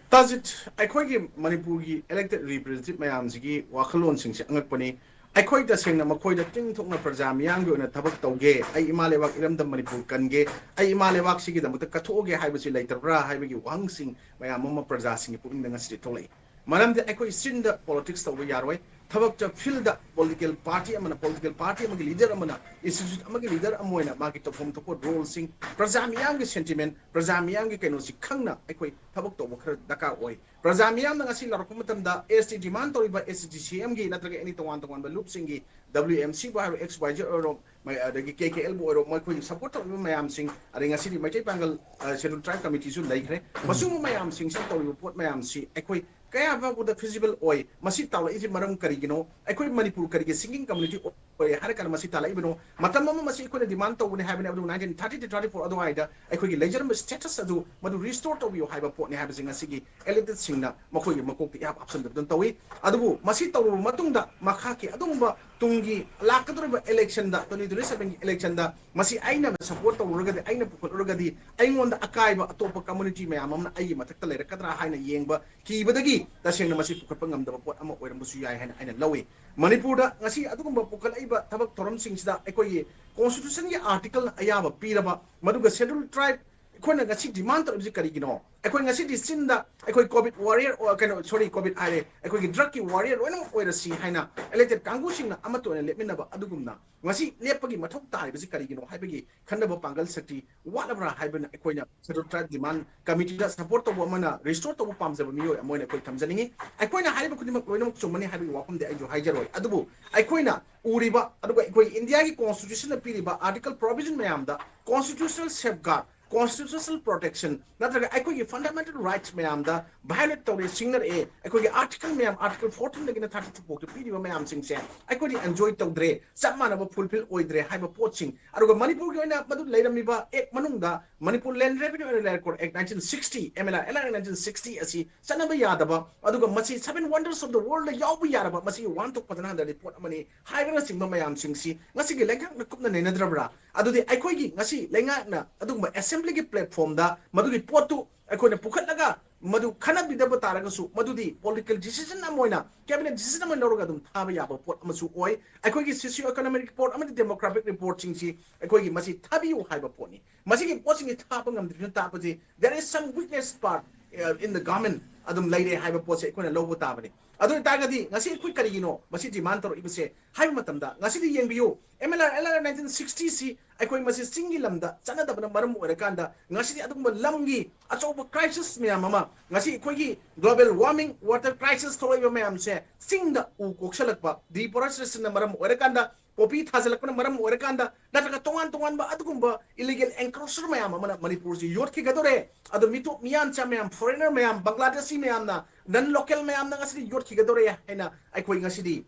ꯇꯥꯖꯤꯠ, ꯑꯩꯈꯣꯏꯒꯤ ꯃꯅꯤꯄꯨꯔꯒꯤ elected representative ꯃꯌꯥꯝꯁꯤꯒꯤ ꯋꯥꯈꯜꯂꯣꯟꯁꯤꯡꯁꯦ ꯑꯉꯛꯄꯅꯤ꯫ ꯑꯩꯈꯣꯏ ꯇꯁꯦꯡꯅ ꯃꯈꯣꯏꯗ ꯇꯤꯡ ꯊꯣꯛꯅ ꯄ꯭ꯔꯖꯥ ꯃꯤꯌꯥꯝꯒꯤ ꯑꯣꯏꯅ ꯊꯕꯛ ꯇꯧꯒꯦ, ꯑꯩ ꯏꯃꯥ ꯂꯩꯕꯥꯛ ꯏꯔꯝꯗꯝ ꯃꯅꯤꯄꯨꯔ ꯀꯟꯒꯦ, ꯑꯩ ꯏꯃꯥ ꯂꯩꯕꯥꯛꯁꯤꯒꯤꯗꯃꯛꯇ ꯀꯠꯊꯣꯛꯑꯒꯦ ꯍꯥꯏꯕꯁꯤ ꯂꯩꯇꯕ꯭ꯔꯥ ꯍꯥꯏꯕꯒꯤ ꯋꯥꯍꯪꯁꯤꯡ ꯃꯌꯥꯝ ꯑꯃ ꯄ꯭ꯔꯖꯥꯁꯤꯡꯒꯤ ꯄꯨꯛꯅꯤꯡꯗ ꯉꯁꯤꯗꯤ ꯊꯣꯛꯂꯛꯏ꯫ ꯃꯔꯝꯗꯤ ꯑꯩꯈꯣꯏ ꯆꯤꯟꯗ politics ꯇꯧꯕ ꯌꯥꯔꯣꯏ꯫ ꯊꯕꯛꯇ ꯐꯤꯜꯗ ꯄꯣꯂꯤꯇꯤꯀꯦꯜ ꯄꯥꯔꯇꯤ ꯑꯃꯅ, ꯄꯣꯂꯤꯇꯤꯀꯦꯜ ꯄꯥꯔꯇꯤ ꯑꯃꯒꯤ ꯂꯤꯗꯔ ꯑꯃꯅ, ꯏꯟꯁꯇꯤꯇ꯭ꯌꯨꯁꯟ ꯑꯃꯒꯤ ꯂꯤꯗꯔ ꯑꯃ ꯑꯣꯏꯅ ꯃꯥꯒꯤ ꯇꯧꯐꯝ ꯊꯣꯛꯄ ꯔꯣꯜꯁꯤꯡ, ꯄ꯭ꯔꯖꯥ ꯃꯤꯌꯥꯝꯒꯤ ꯁꯦꯟꯇꯤꯃꯦꯟ, ꯄ꯭ꯔꯖꯥ ꯃꯤꯌꯥꯝꯒꯤ ꯀꯩꯅꯣꯁꯤ ꯈꯪꯅ ꯑꯩꯈꯣꯏ ꯊꯕꯛ ꯇꯧꯕ ꯈꯔ ꯗꯔꯀꯥꯔ ꯑꯣꯏ꯫ ꯄ꯭ꯔꯖꯥ ꯃꯤꯌꯥꯝꯅ ꯉꯁꯤ ꯂꯥꯎꯔꯛꯄ ꯃꯇꯝꯗ, ꯑꯦꯁ ꯇꯤ ꯗꯤꯃꯥꯟ ꯇꯧꯔꯤꯕ ꯑꯦꯁ ꯇꯤ ꯁꯤ ꯑꯦꯝꯒꯤ ꯅꯠꯇ꯭ꯔꯒ ꯑꯦꯅꯤ ꯇꯣꯉꯥꯟ ꯇꯣꯉꯥꯟꯕ ꯂꯨꯞꯁꯤꯡꯒꯤ, ꯗꯕ꯭ꯂꯤꯎ ꯑꯦꯝ ꯁꯤꯕꯨ ꯍꯥꯏꯔꯣ, ꯑꯦꯛꯁ ꯋꯥꯏ ꯖꯦꯗ ꯑꯣꯏꯔꯣ, ꯃ-, ꯑꯗꯒꯤ ꯀꯦ ꯀꯦ ꯑꯦꯜꯕꯨ ꯑꯣꯏꯔꯣ, ꯃꯈꯣꯏꯒꯤ ꯁꯄꯣꯔꯠ ꯇꯧꯔꯤꯕ ꯃꯌꯥꯝꯁꯤꯡ, ꯑꯗꯩ ꯉꯁꯤꯗꯤ ꯃꯩꯇꯩ ꯄꯥꯡꯒꯜ, ꯑ, ꯁꯦꯗꯨꯜ ꯇ꯭ꯔꯥꯏꯕ ꯀꯃꯤꯇꯤꯁꯨ ꯂꯩꯈ꯭ꯔꯦ꯫ ꯃꯁꯤꯒꯨꯝꯕ ꯃꯌꯥꯝꯁꯤꯡꯁꯤꯅ ꯇꯧꯔꯤꯕ ꯄꯣꯠ ꯃꯌꯥꯝꯁꯤ ꯑꯩꯈꯣꯏ ꯀꯌꯥ ꯐꯥꯎꯕꯗ ꯐꯤꯖꯤꯕꯜ ꯑꯣꯏ? ꯃꯁꯤ ꯇꯥꯎꯔꯛꯏꯁꯤ ꯃꯔꯝ ꯀꯔꯤꯒꯤꯅꯣ? ꯑꯩꯈꯣꯏ ꯃꯅꯤꯄꯨꯔ ꯀꯔꯤꯒꯤ ꯁꯤꯡꯒꯤꯡ ꯀꯝꯃ꯭ꯌꯨꯅꯤꯇꯤ ꯑꯣꯏꯔꯦ ꯍꯥꯏꯔ ꯀꯥꯟꯗ ꯃꯁꯤ ꯇꯥꯜꯂꯛꯏꯕꯅꯣ? ꯃꯇꯝ ꯑꯃ ꯃꯁꯤ ꯑꯩꯈꯣꯏꯅ ꯗꯤꯃꯥꯟ ꯇꯧꯕꯅꯤ ꯍꯥꯏꯕꯅꯤ, ꯑꯗꯨꯕꯨ nineteen thirty two thirty four ꯑꯗꯨꯋꯥꯏꯗ ꯑꯩꯈꯣꯏꯒꯤ ꯂꯩꯖꯔꯝꯕ ꯁ꯭ꯇꯦꯇꯁ ꯑꯗꯨ ꯃꯗꯨ ꯔꯤꯁꯇꯣꯔ ꯇꯧꯕꯤꯌꯨ ꯍꯥꯏꯕ ꯄꯣꯠꯅꯤ ꯍꯥꯏꯕꯁꯤ ꯉꯁꯤꯒꯤ ꯑꯦꯂꯤꯇꯤꯁꯁꯤꯡꯅ ꯃꯈꯣꯏꯒꯤ ꯃꯀꯣꯛꯇ ꯏꯍꯥꯞ ꯍꯥꯞꯆꯤꯟꯗꯗꯨꯅ ꯇꯧꯏ꯫ ꯑꯗꯨꯕꯨ ꯃꯁꯤ ꯇꯧꯔꯕ ꯃꯇꯨꯡꯗ ꯃꯈꯥꯒꯤ ꯑꯗꯨꯒꯨꯝꯕ ꯇꯨꯡꯒꯤ ꯂꯥꯛꯀꯗꯧꯔꯤꯕ ꯏꯂꯦꯛꯁꯟꯗ, ꯇ꯭ꯋꯦꯟꯇꯤ ꯇ꯭ꯋꯦꯟꯇꯤ ꯁꯚꯦꯟꯒꯤ ꯏꯂꯦꯛꯁꯟꯗ ꯃꯁꯤ ꯑꯩꯅ ꯁꯄꯣꯔꯠ ꯇꯧꯔꯨꯔꯒꯗꯤ, ꯑꯩꯅ ꯄꯨꯈꯠꯂꯨꯔꯒꯗꯤ ꯑꯩꯉꯣꯟꯗ ꯑꯀꯥꯏꯕ ꯑꯇꯣꯞꯄ ꯀꯝꯃ꯭ꯌꯨꯅꯤꯇꯤ ꯃꯌꯥꯝ ꯑꯃꯅ ꯑꯩꯒꯤ ꯃꯊꯛꯇ ꯂꯩꯔꯛꯀꯗ꯭ꯔꯥ ꯍꯥꯏꯅ ꯌꯦꯡꯕ ꯀꯤꯕꯗꯒꯤ ꯇꯁꯦꯡꯅ ꯃꯁꯤ ꯄꯨꯈꯠꯄ ꯉꯝꯗꯕ ꯄꯣꯠ ꯑꯃ ꯑꯣꯏꯔꯝꯕꯁꯨ ꯌꯥꯏ ꯍꯥꯏꯅ ꯑꯩꯅ ꯂꯧꯏ꯫ ꯃꯅꯤꯄꯨꯔꯗ ꯉꯁꯤ ꯑꯗꯨꯒꯨꯝꯕ ꯄꯨꯈꯠꯂꯛꯏꯕ ꯊꯕꯛ ꯊꯧꯔꯝꯁꯤꯡꯁꯤꯗ ꯑꯩꯈꯣꯏꯒꯤ ꯀꯣꯟꯁꯇꯤꯇ꯭ꯌꯨꯁꯟꯒꯤ ꯑꯥꯔꯇꯤꯀꯜꯅ ꯑꯌꯥꯕ ꯄꯤꯔꯕ, ꯃꯗꯨꯒ ꯁꯦꯗꯨꯜ ꯇ꯭ꯔꯥꯏꯕ ꯑꯩꯈꯣꯏꯅ ꯉꯁꯤ ꯗꯤꯃꯥꯟ ꯇꯧꯔꯤꯕꯁꯤ ꯀꯔꯤꯒꯤꯅꯣ? ꯑꯩꯈꯣꯏ ꯉꯁꯤꯗꯤ ꯆꯤꯟꯗ ꯑꯩꯈꯣꯏ ꯀꯣꯚꯤꯗ ꯋꯥꯔꯤꯌꯔ, ꯑ, ꯀꯩꯅꯣ, ꯁꯣꯔꯤ, ꯀꯣꯚꯤꯗ ꯍꯥꯏꯔꯦ, ꯑꯩꯈꯣꯏꯒꯤ ꯗ꯭ꯔꯒꯀꯤ ꯋꯥꯔꯤꯌꯔ ꯂꯣꯏꯅꯃꯛ ꯑꯣꯏꯔꯁꯤ ꯍꯥꯏꯅ ꯏꯂꯦꯛꯇꯦꯗ ꯀꯥꯡꯕꯨꯁꯤꯡꯅ ꯑꯃꯠꯇ ꯑꯣꯏꯅ ꯂꯦꯞꯃꯤꯟꯅꯕ ꯑꯗꯨꯒꯨꯝꯅ ꯉꯁꯤ ꯂꯦꯞꯄꯒꯤ ꯃꯊꯧ ꯇꯥꯔꯤꯕꯁꯤ ꯀꯔꯤꯒꯤꯅꯣ ꯍꯥꯏꯕꯒꯤ ꯈꯟꯅꯕ ꯄꯥꯡꯒꯜ ꯁꯛꯇꯤ ꯋꯥꯠꯂꯕ꯭ꯔꯥ ꯍꯥꯏꯕꯅ ꯑꯩꯈꯣꯏꯅ ꯁꯦꯗꯨꯜ ꯇ꯭ꯔꯥꯏꯕ ꯗꯤꯃꯥꯟ ꯀꯃꯤꯇꯤꯗ ꯁꯄꯣꯔꯠ ꯇꯧꯕ ꯑꯃꯅ, ꯔꯤꯁꯇꯣꯔ ꯇꯧꯕ ꯄꯥꯝꯖꯕ ꯃꯤꯑꯣꯏ ꯑꯃ ꯑꯣꯏꯅ ꯑꯩꯈꯣꯏ ꯊꯝꯖꯅꯤꯡꯉꯤ꯫ ꯑꯩꯈꯣꯏꯅ ꯍꯥꯏꯔꯤꯕ ꯈꯨꯗꯤꯡꯃꯛ ꯂꯣꯏꯅꯃꯛ ꯆꯨꯝꯕꯅꯤ ꯍꯥꯏꯕꯒꯤ ꯋꯥꯐꯝꯗꯤ ꯑꯩꯁꯨ ꯍꯥꯏꯖꯔꯣꯏ, ꯑꯗꯨꯕꯨ ꯑꯩꯈꯣꯏꯅ ꯎꯔꯤꯕ, ꯑꯗꯨꯒ ꯑꯩꯈꯣꯏ ꯏꯟꯗꯤꯌꯥꯒꯤ ꯀꯣꯟꯁꯇꯤꯇ꯭ꯌꯨꯁꯟꯅ ꯄꯤꯔꯤꯕ ꯑꯥꯔꯇꯤꯀꯜ ꯄ꯭ꯔꯣꯚꯤꯖꯟ ꯃꯌꯥꯝꯗ ꯀꯣꯟꯁꯇꯤꯇ꯭ꯌꯨꯁꯅꯦꯜ ꯁꯦꯐꯒꯥꯔꯗ, ꯀꯣꯟꯁꯇꯤꯇ꯭ꯌꯨꯁꯅꯦꯜ ꯄ꯭ꯔꯣꯇꯦꯛꯁꯟ ꯅꯠꯇ꯭ꯔꯒ ꯑꯩꯈꯣꯏꯒꯤ ꯐꯟꯗꯥꯃꯦꯟꯇꯦꯜ ꯔꯥꯏꯠꯁ ꯃꯌꯥꯝꯗ ꯚꯥꯏꯑꯣꯂꯦꯠ ꯇꯧꯔꯦ, ꯁꯤꯡꯅꯔꯛꯑꯦ꯫ ꯑꯩꯈꯣꯏꯒꯤ ꯑꯥꯔꯇꯤꯀꯜ ꯃꯌꯥꯝ, ꯑꯥꯔꯇꯤꯀꯜ ꯐꯣꯔꯇꯤꯟꯗꯒꯤꯅ ꯊꯥꯔꯇꯤ ꯇꯨ ꯐꯥꯎꯗ ꯄꯤꯔꯤꯕ ꯃꯌꯥꯝꯁꯤꯡꯁꯦ ꯑꯩꯈꯣꯏꯗꯤ ꯑꯦꯟꯖꯣꯏ ꯇꯧꯗ꯭ꯔꯦ, ꯆꯞ ꯃꯥꯟꯅꯕ ꯐꯨꯜꯐꯤꯜ ꯑꯣꯏꯗ꯭ꯔꯦ ꯍꯥꯏꯕ ꯄꯣꯠꯁꯤꯡ, ꯑꯗꯨꯒ ꯃꯅꯤꯄꯨꯔꯒꯤ ꯑꯣꯏꯅ ꯃꯗꯨ ꯂꯩꯔꯝꯃꯤꯕ ꯑꯦꯛ ꯃꯅꯨꯡꯗ Manipur land revenue and record act nineteen sixty, M L R L R nineteen sixty ꯑꯁꯤ ꯆꯠꯅꯕ ꯌꯥꯗꯕ, ꯑꯗꯨꯒ ꯃꯁꯤ seven wonders of the world ꯌꯥꯎꯕ ꯌꯥꯔꯕ, ꯃꯁꯤꯒꯤ ꯋꯥꯍꯟꯊꯣꯛ ꯐꯖꯅ ꯍꯟꯊꯔꯤ ꯄꯣꯠ ꯑꯃꯅꯤ ꯍꯥꯏꯕꯅꯆꯤꯡꯕ ꯃꯌꯥꯝꯁꯤꯡꯁꯤ ꯉꯁꯤꯒꯤ ꯂꯩꯉꯥꯛꯅ ꯀꯨꯞꯅ ꯅꯩꯅꯗ꯭ꯔꯕ꯭ꯔꯥ? ꯑꯗꯨꯗꯤ ꯑꯩꯈꯣꯏꯒꯤ ꯉꯁꯤ ꯂꯩꯉꯥꯛꯅ ꯑꯗꯨꯒꯨꯝꯕ ꯑꯦꯁꯦꯝꯕ꯭ꯂꯤꯒꯤ ꯄ꯭ꯂꯦꯠꯐꯣꯝꯗ ꯃꯗꯨꯒꯤ ꯄꯣꯠꯇꯨ ꯑꯩꯈꯣꯏꯅ ꯄꯨꯈꯠꯂꯒ ꯃꯗꯨ ꯈꯟꯅꯕꯤꯗꯕ ꯇꯥꯔꯒꯁꯨ, ꯃꯗꯨꯗꯤ ꯄꯣꯂꯤꯇꯤꯀꯦꯜ ꯗꯤꯁꯤꯖꯟ ꯑꯃ ꯑꯣꯏꯅ, ꯀꯦꯕꯤꯅꯦꯠ ꯗꯤꯁꯤꯖꯟ ꯑꯃ ꯂꯧꯔꯒ ꯑꯗꯨꯝ ꯊꯥꯕ ꯌꯥꯕ ꯄꯣꯠ ꯑꯃꯁꯨ ꯑꯣꯏ꯫ ꯑꯩꯈꯣꯏꯒꯤ ꯁꯣꯁꯤꯌꯣ ꯏꯀꯣꯅꯣꯃꯤꯛ ꯔꯤꯄꯣꯔꯠ ꯑꯃꯗꯤ ꯗꯦꯃꯣꯒ꯭ꯔꯥꯐꯤꯛ ꯔꯤꯄꯣꯔꯠꯁꯤꯡꯁꯤ ꯑꯩꯈꯣꯏꯒꯤ ꯃꯁꯤ ꯊꯥꯕꯤꯌꯨ ꯍꯥꯏꯕ ꯄꯣꯠꯅꯤ꯫ ꯃꯁꯤꯒꯤ ꯄꯣꯠꯁꯤꯡꯁꯤ ꯊꯥꯕ ꯉꯝꯗ꯭ꯔꯤꯕꯅ ꯇꯥꯛꯄꯁꯤ there is some weakness part in the government ꯑꯗꯨꯝ ꯂꯩꯔꯦ ꯍꯥꯏꯕ ꯄꯣꯠꯁꯦ ꯑꯩꯈꯣꯏꯅ ꯂꯧꯕ ꯇꯥꯕꯅꯤ꯫ ꯑꯗꯨ ꯑꯣꯏꯇꯥꯔꯒꯗꯤ ꯉꯁꯤ ꯑꯩꯈꯣꯏ ꯀꯔꯤꯒꯤꯅꯣ ꯃꯁꯤ demand ꯇꯧꯔꯛꯏꯕꯁꯦ ꯍꯥꯏꯕ ꯃꯇꯝꯗ, ꯉꯁꯤꯗꯤ ꯌꯦꯡꯕꯤꯌꯨ, M L R L R nineteen sixty ꯁꯤ ꯑꯩꯈꯣꯏ ꯃꯁꯤ ꯆꯤꯡꯒꯤ ꯂꯝꯗ ꯆꯠꯅꯗꯕꯅ ꯃꯔꯝ ꯑꯣꯏꯔꯀꯥꯟꯗ ꯉꯁꯤꯗꯤ ꯑꯗꯨꯒꯨꯝꯕ ꯂꯝꯒꯤ ꯑꯆꯧꯕ crisis ꯃꯌꯥꯝ ꯑꯃ, ꯉꯁꯤ ꯑꯩꯈꯣꯏꯒꯤ global warming, water crisis ꯊꯣꯛꯂꯛꯏꯕ ꯃꯌꯥꯝꯁꯦ ꯆꯤꯡꯗ ꯎ ꯀꯣꯛꯁꯜꯂꯛꯄ, deforestation ꯅ ꯃꯔꯝ ꯑꯣꯏꯔꯀꯥꯟꯗ, ꯄꯣꯄꯤ ꯊꯥꯖꯤꯜꯂꯛꯄꯅ ꯃꯔꯝ ꯑꯣꯏꯔꯀꯥꯟꯗ, ꯅꯠꯇ꯭ꯔꯒ ꯇꯣꯉꯥꯟ ꯇꯣꯉꯥꯟꯕ ꯑꯗꯨꯒꯨꯝꯕ illegal encroacher ꯃꯌꯥꯝ ꯑꯃꯅ ꯃꯅꯤꯄꯨꯔꯁꯤ ꯌꯣꯠꯈꯤꯒꯗꯧꯔꯦ꯫ ꯑꯗꯣ ꯃꯤꯇꯣꯞ ꯃꯤꯌꯥꯟꯆꯥ ꯃꯌꯥꯝ, foreigner ꯃꯌꯥꯝ, ꯕꯪꯒ꯭ꯂꯥꯗꯦꯁꯤ ꯃꯌꯥꯝꯅ, non local ꯃꯌꯥꯝꯅ ꯉꯁꯤꯗꯤ ꯌꯣꯠꯈꯤꯒꯗꯧꯔꯦ ꯍꯥꯏꯅ ꯑꯩꯈꯣꯏ ꯉꯁꯤꯗꯤ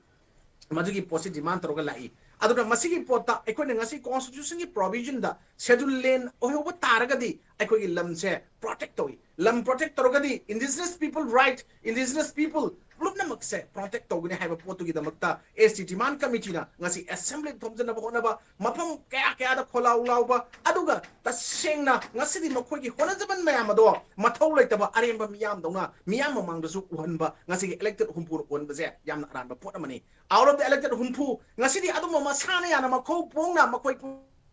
ꯃꯗꯨꯒꯤ ꯄꯣꯠꯁꯤ demand ꯇꯧꯔꯒ ꯂꯥꯛꯏ꯫ ꯑꯗꯨꯅ ꯃꯁꯤꯒꯤ ꯄꯣꯠꯇ ꯑꯩꯈꯣꯏꯅ ꯉꯁꯤ constitution ꯒꯤ provision ꯗ schedule land ꯑꯣꯏꯍꯧꯕ ꯇꯥꯔꯒꯗꯤ ꯑꯩꯈꯣꯏꯒꯤ ꯂꯝꯁꯦ protect ꯇꯧꯏ꯫ ꯂꯝ protect ꯇꯧꯔꯒꯗꯤ indigenous people right, indigenous people ꯄꯨꯝꯅꯃꯛꯁꯦ protect ꯇꯧꯒꯅꯤ ꯍꯥꯏꯕ ꯄꯣꯠꯇꯨꯒꯤꯗꯃꯛꯇ S T demand committee ꯅ ꯉꯁꯤ assembly ꯊꯣꯝꯖꯤꯟꯅꯕ ꯍꯣꯠꯅꯕ, ꯃꯐꯝ ꯀꯌꯥ ꯀꯌꯥꯗ ꯈꯣꯜꯂꯥꯎ ꯂꯥꯎꯕ, ꯑꯗꯨꯒ ꯇꯁꯦꯡꯅ ꯉꯁꯤꯗꯤ ꯃꯈꯣꯏꯒꯤ ꯍꯣꯠꯅꯖꯃꯟ ꯃꯌꯥꯝ ꯑꯗꯣ ꯃꯊꯧ ꯂꯩꯇꯕ ꯑꯔꯦꯝꯕ ꯃꯤꯌꯥꯝꯗꯧꯅ ꯃꯤꯌꯥꯝ ꯃꯃꯥꯡꯗꯁꯨ ꯎꯍꯟꯕ, ꯉꯁꯤꯒꯤ elected ꯍꯨꯝꯐꯨꯅ ꯎꯍꯟꯕꯁꯦ ꯌꯥꯝꯅ ꯑꯔꯥꯟꯕ ꯄꯣꯠ ꯑꯃꯅꯤ꯫ Out of the elected ꯍꯨꯝꯐꯨ, ꯉꯁꯤꯗꯤ ꯑꯗꯨꯝꯕ ꯃꯁꯥꯅ ꯌꯥꯅ ꯃꯈꯧ ꯄꯣꯡꯅ ꯃꯈꯣꯏ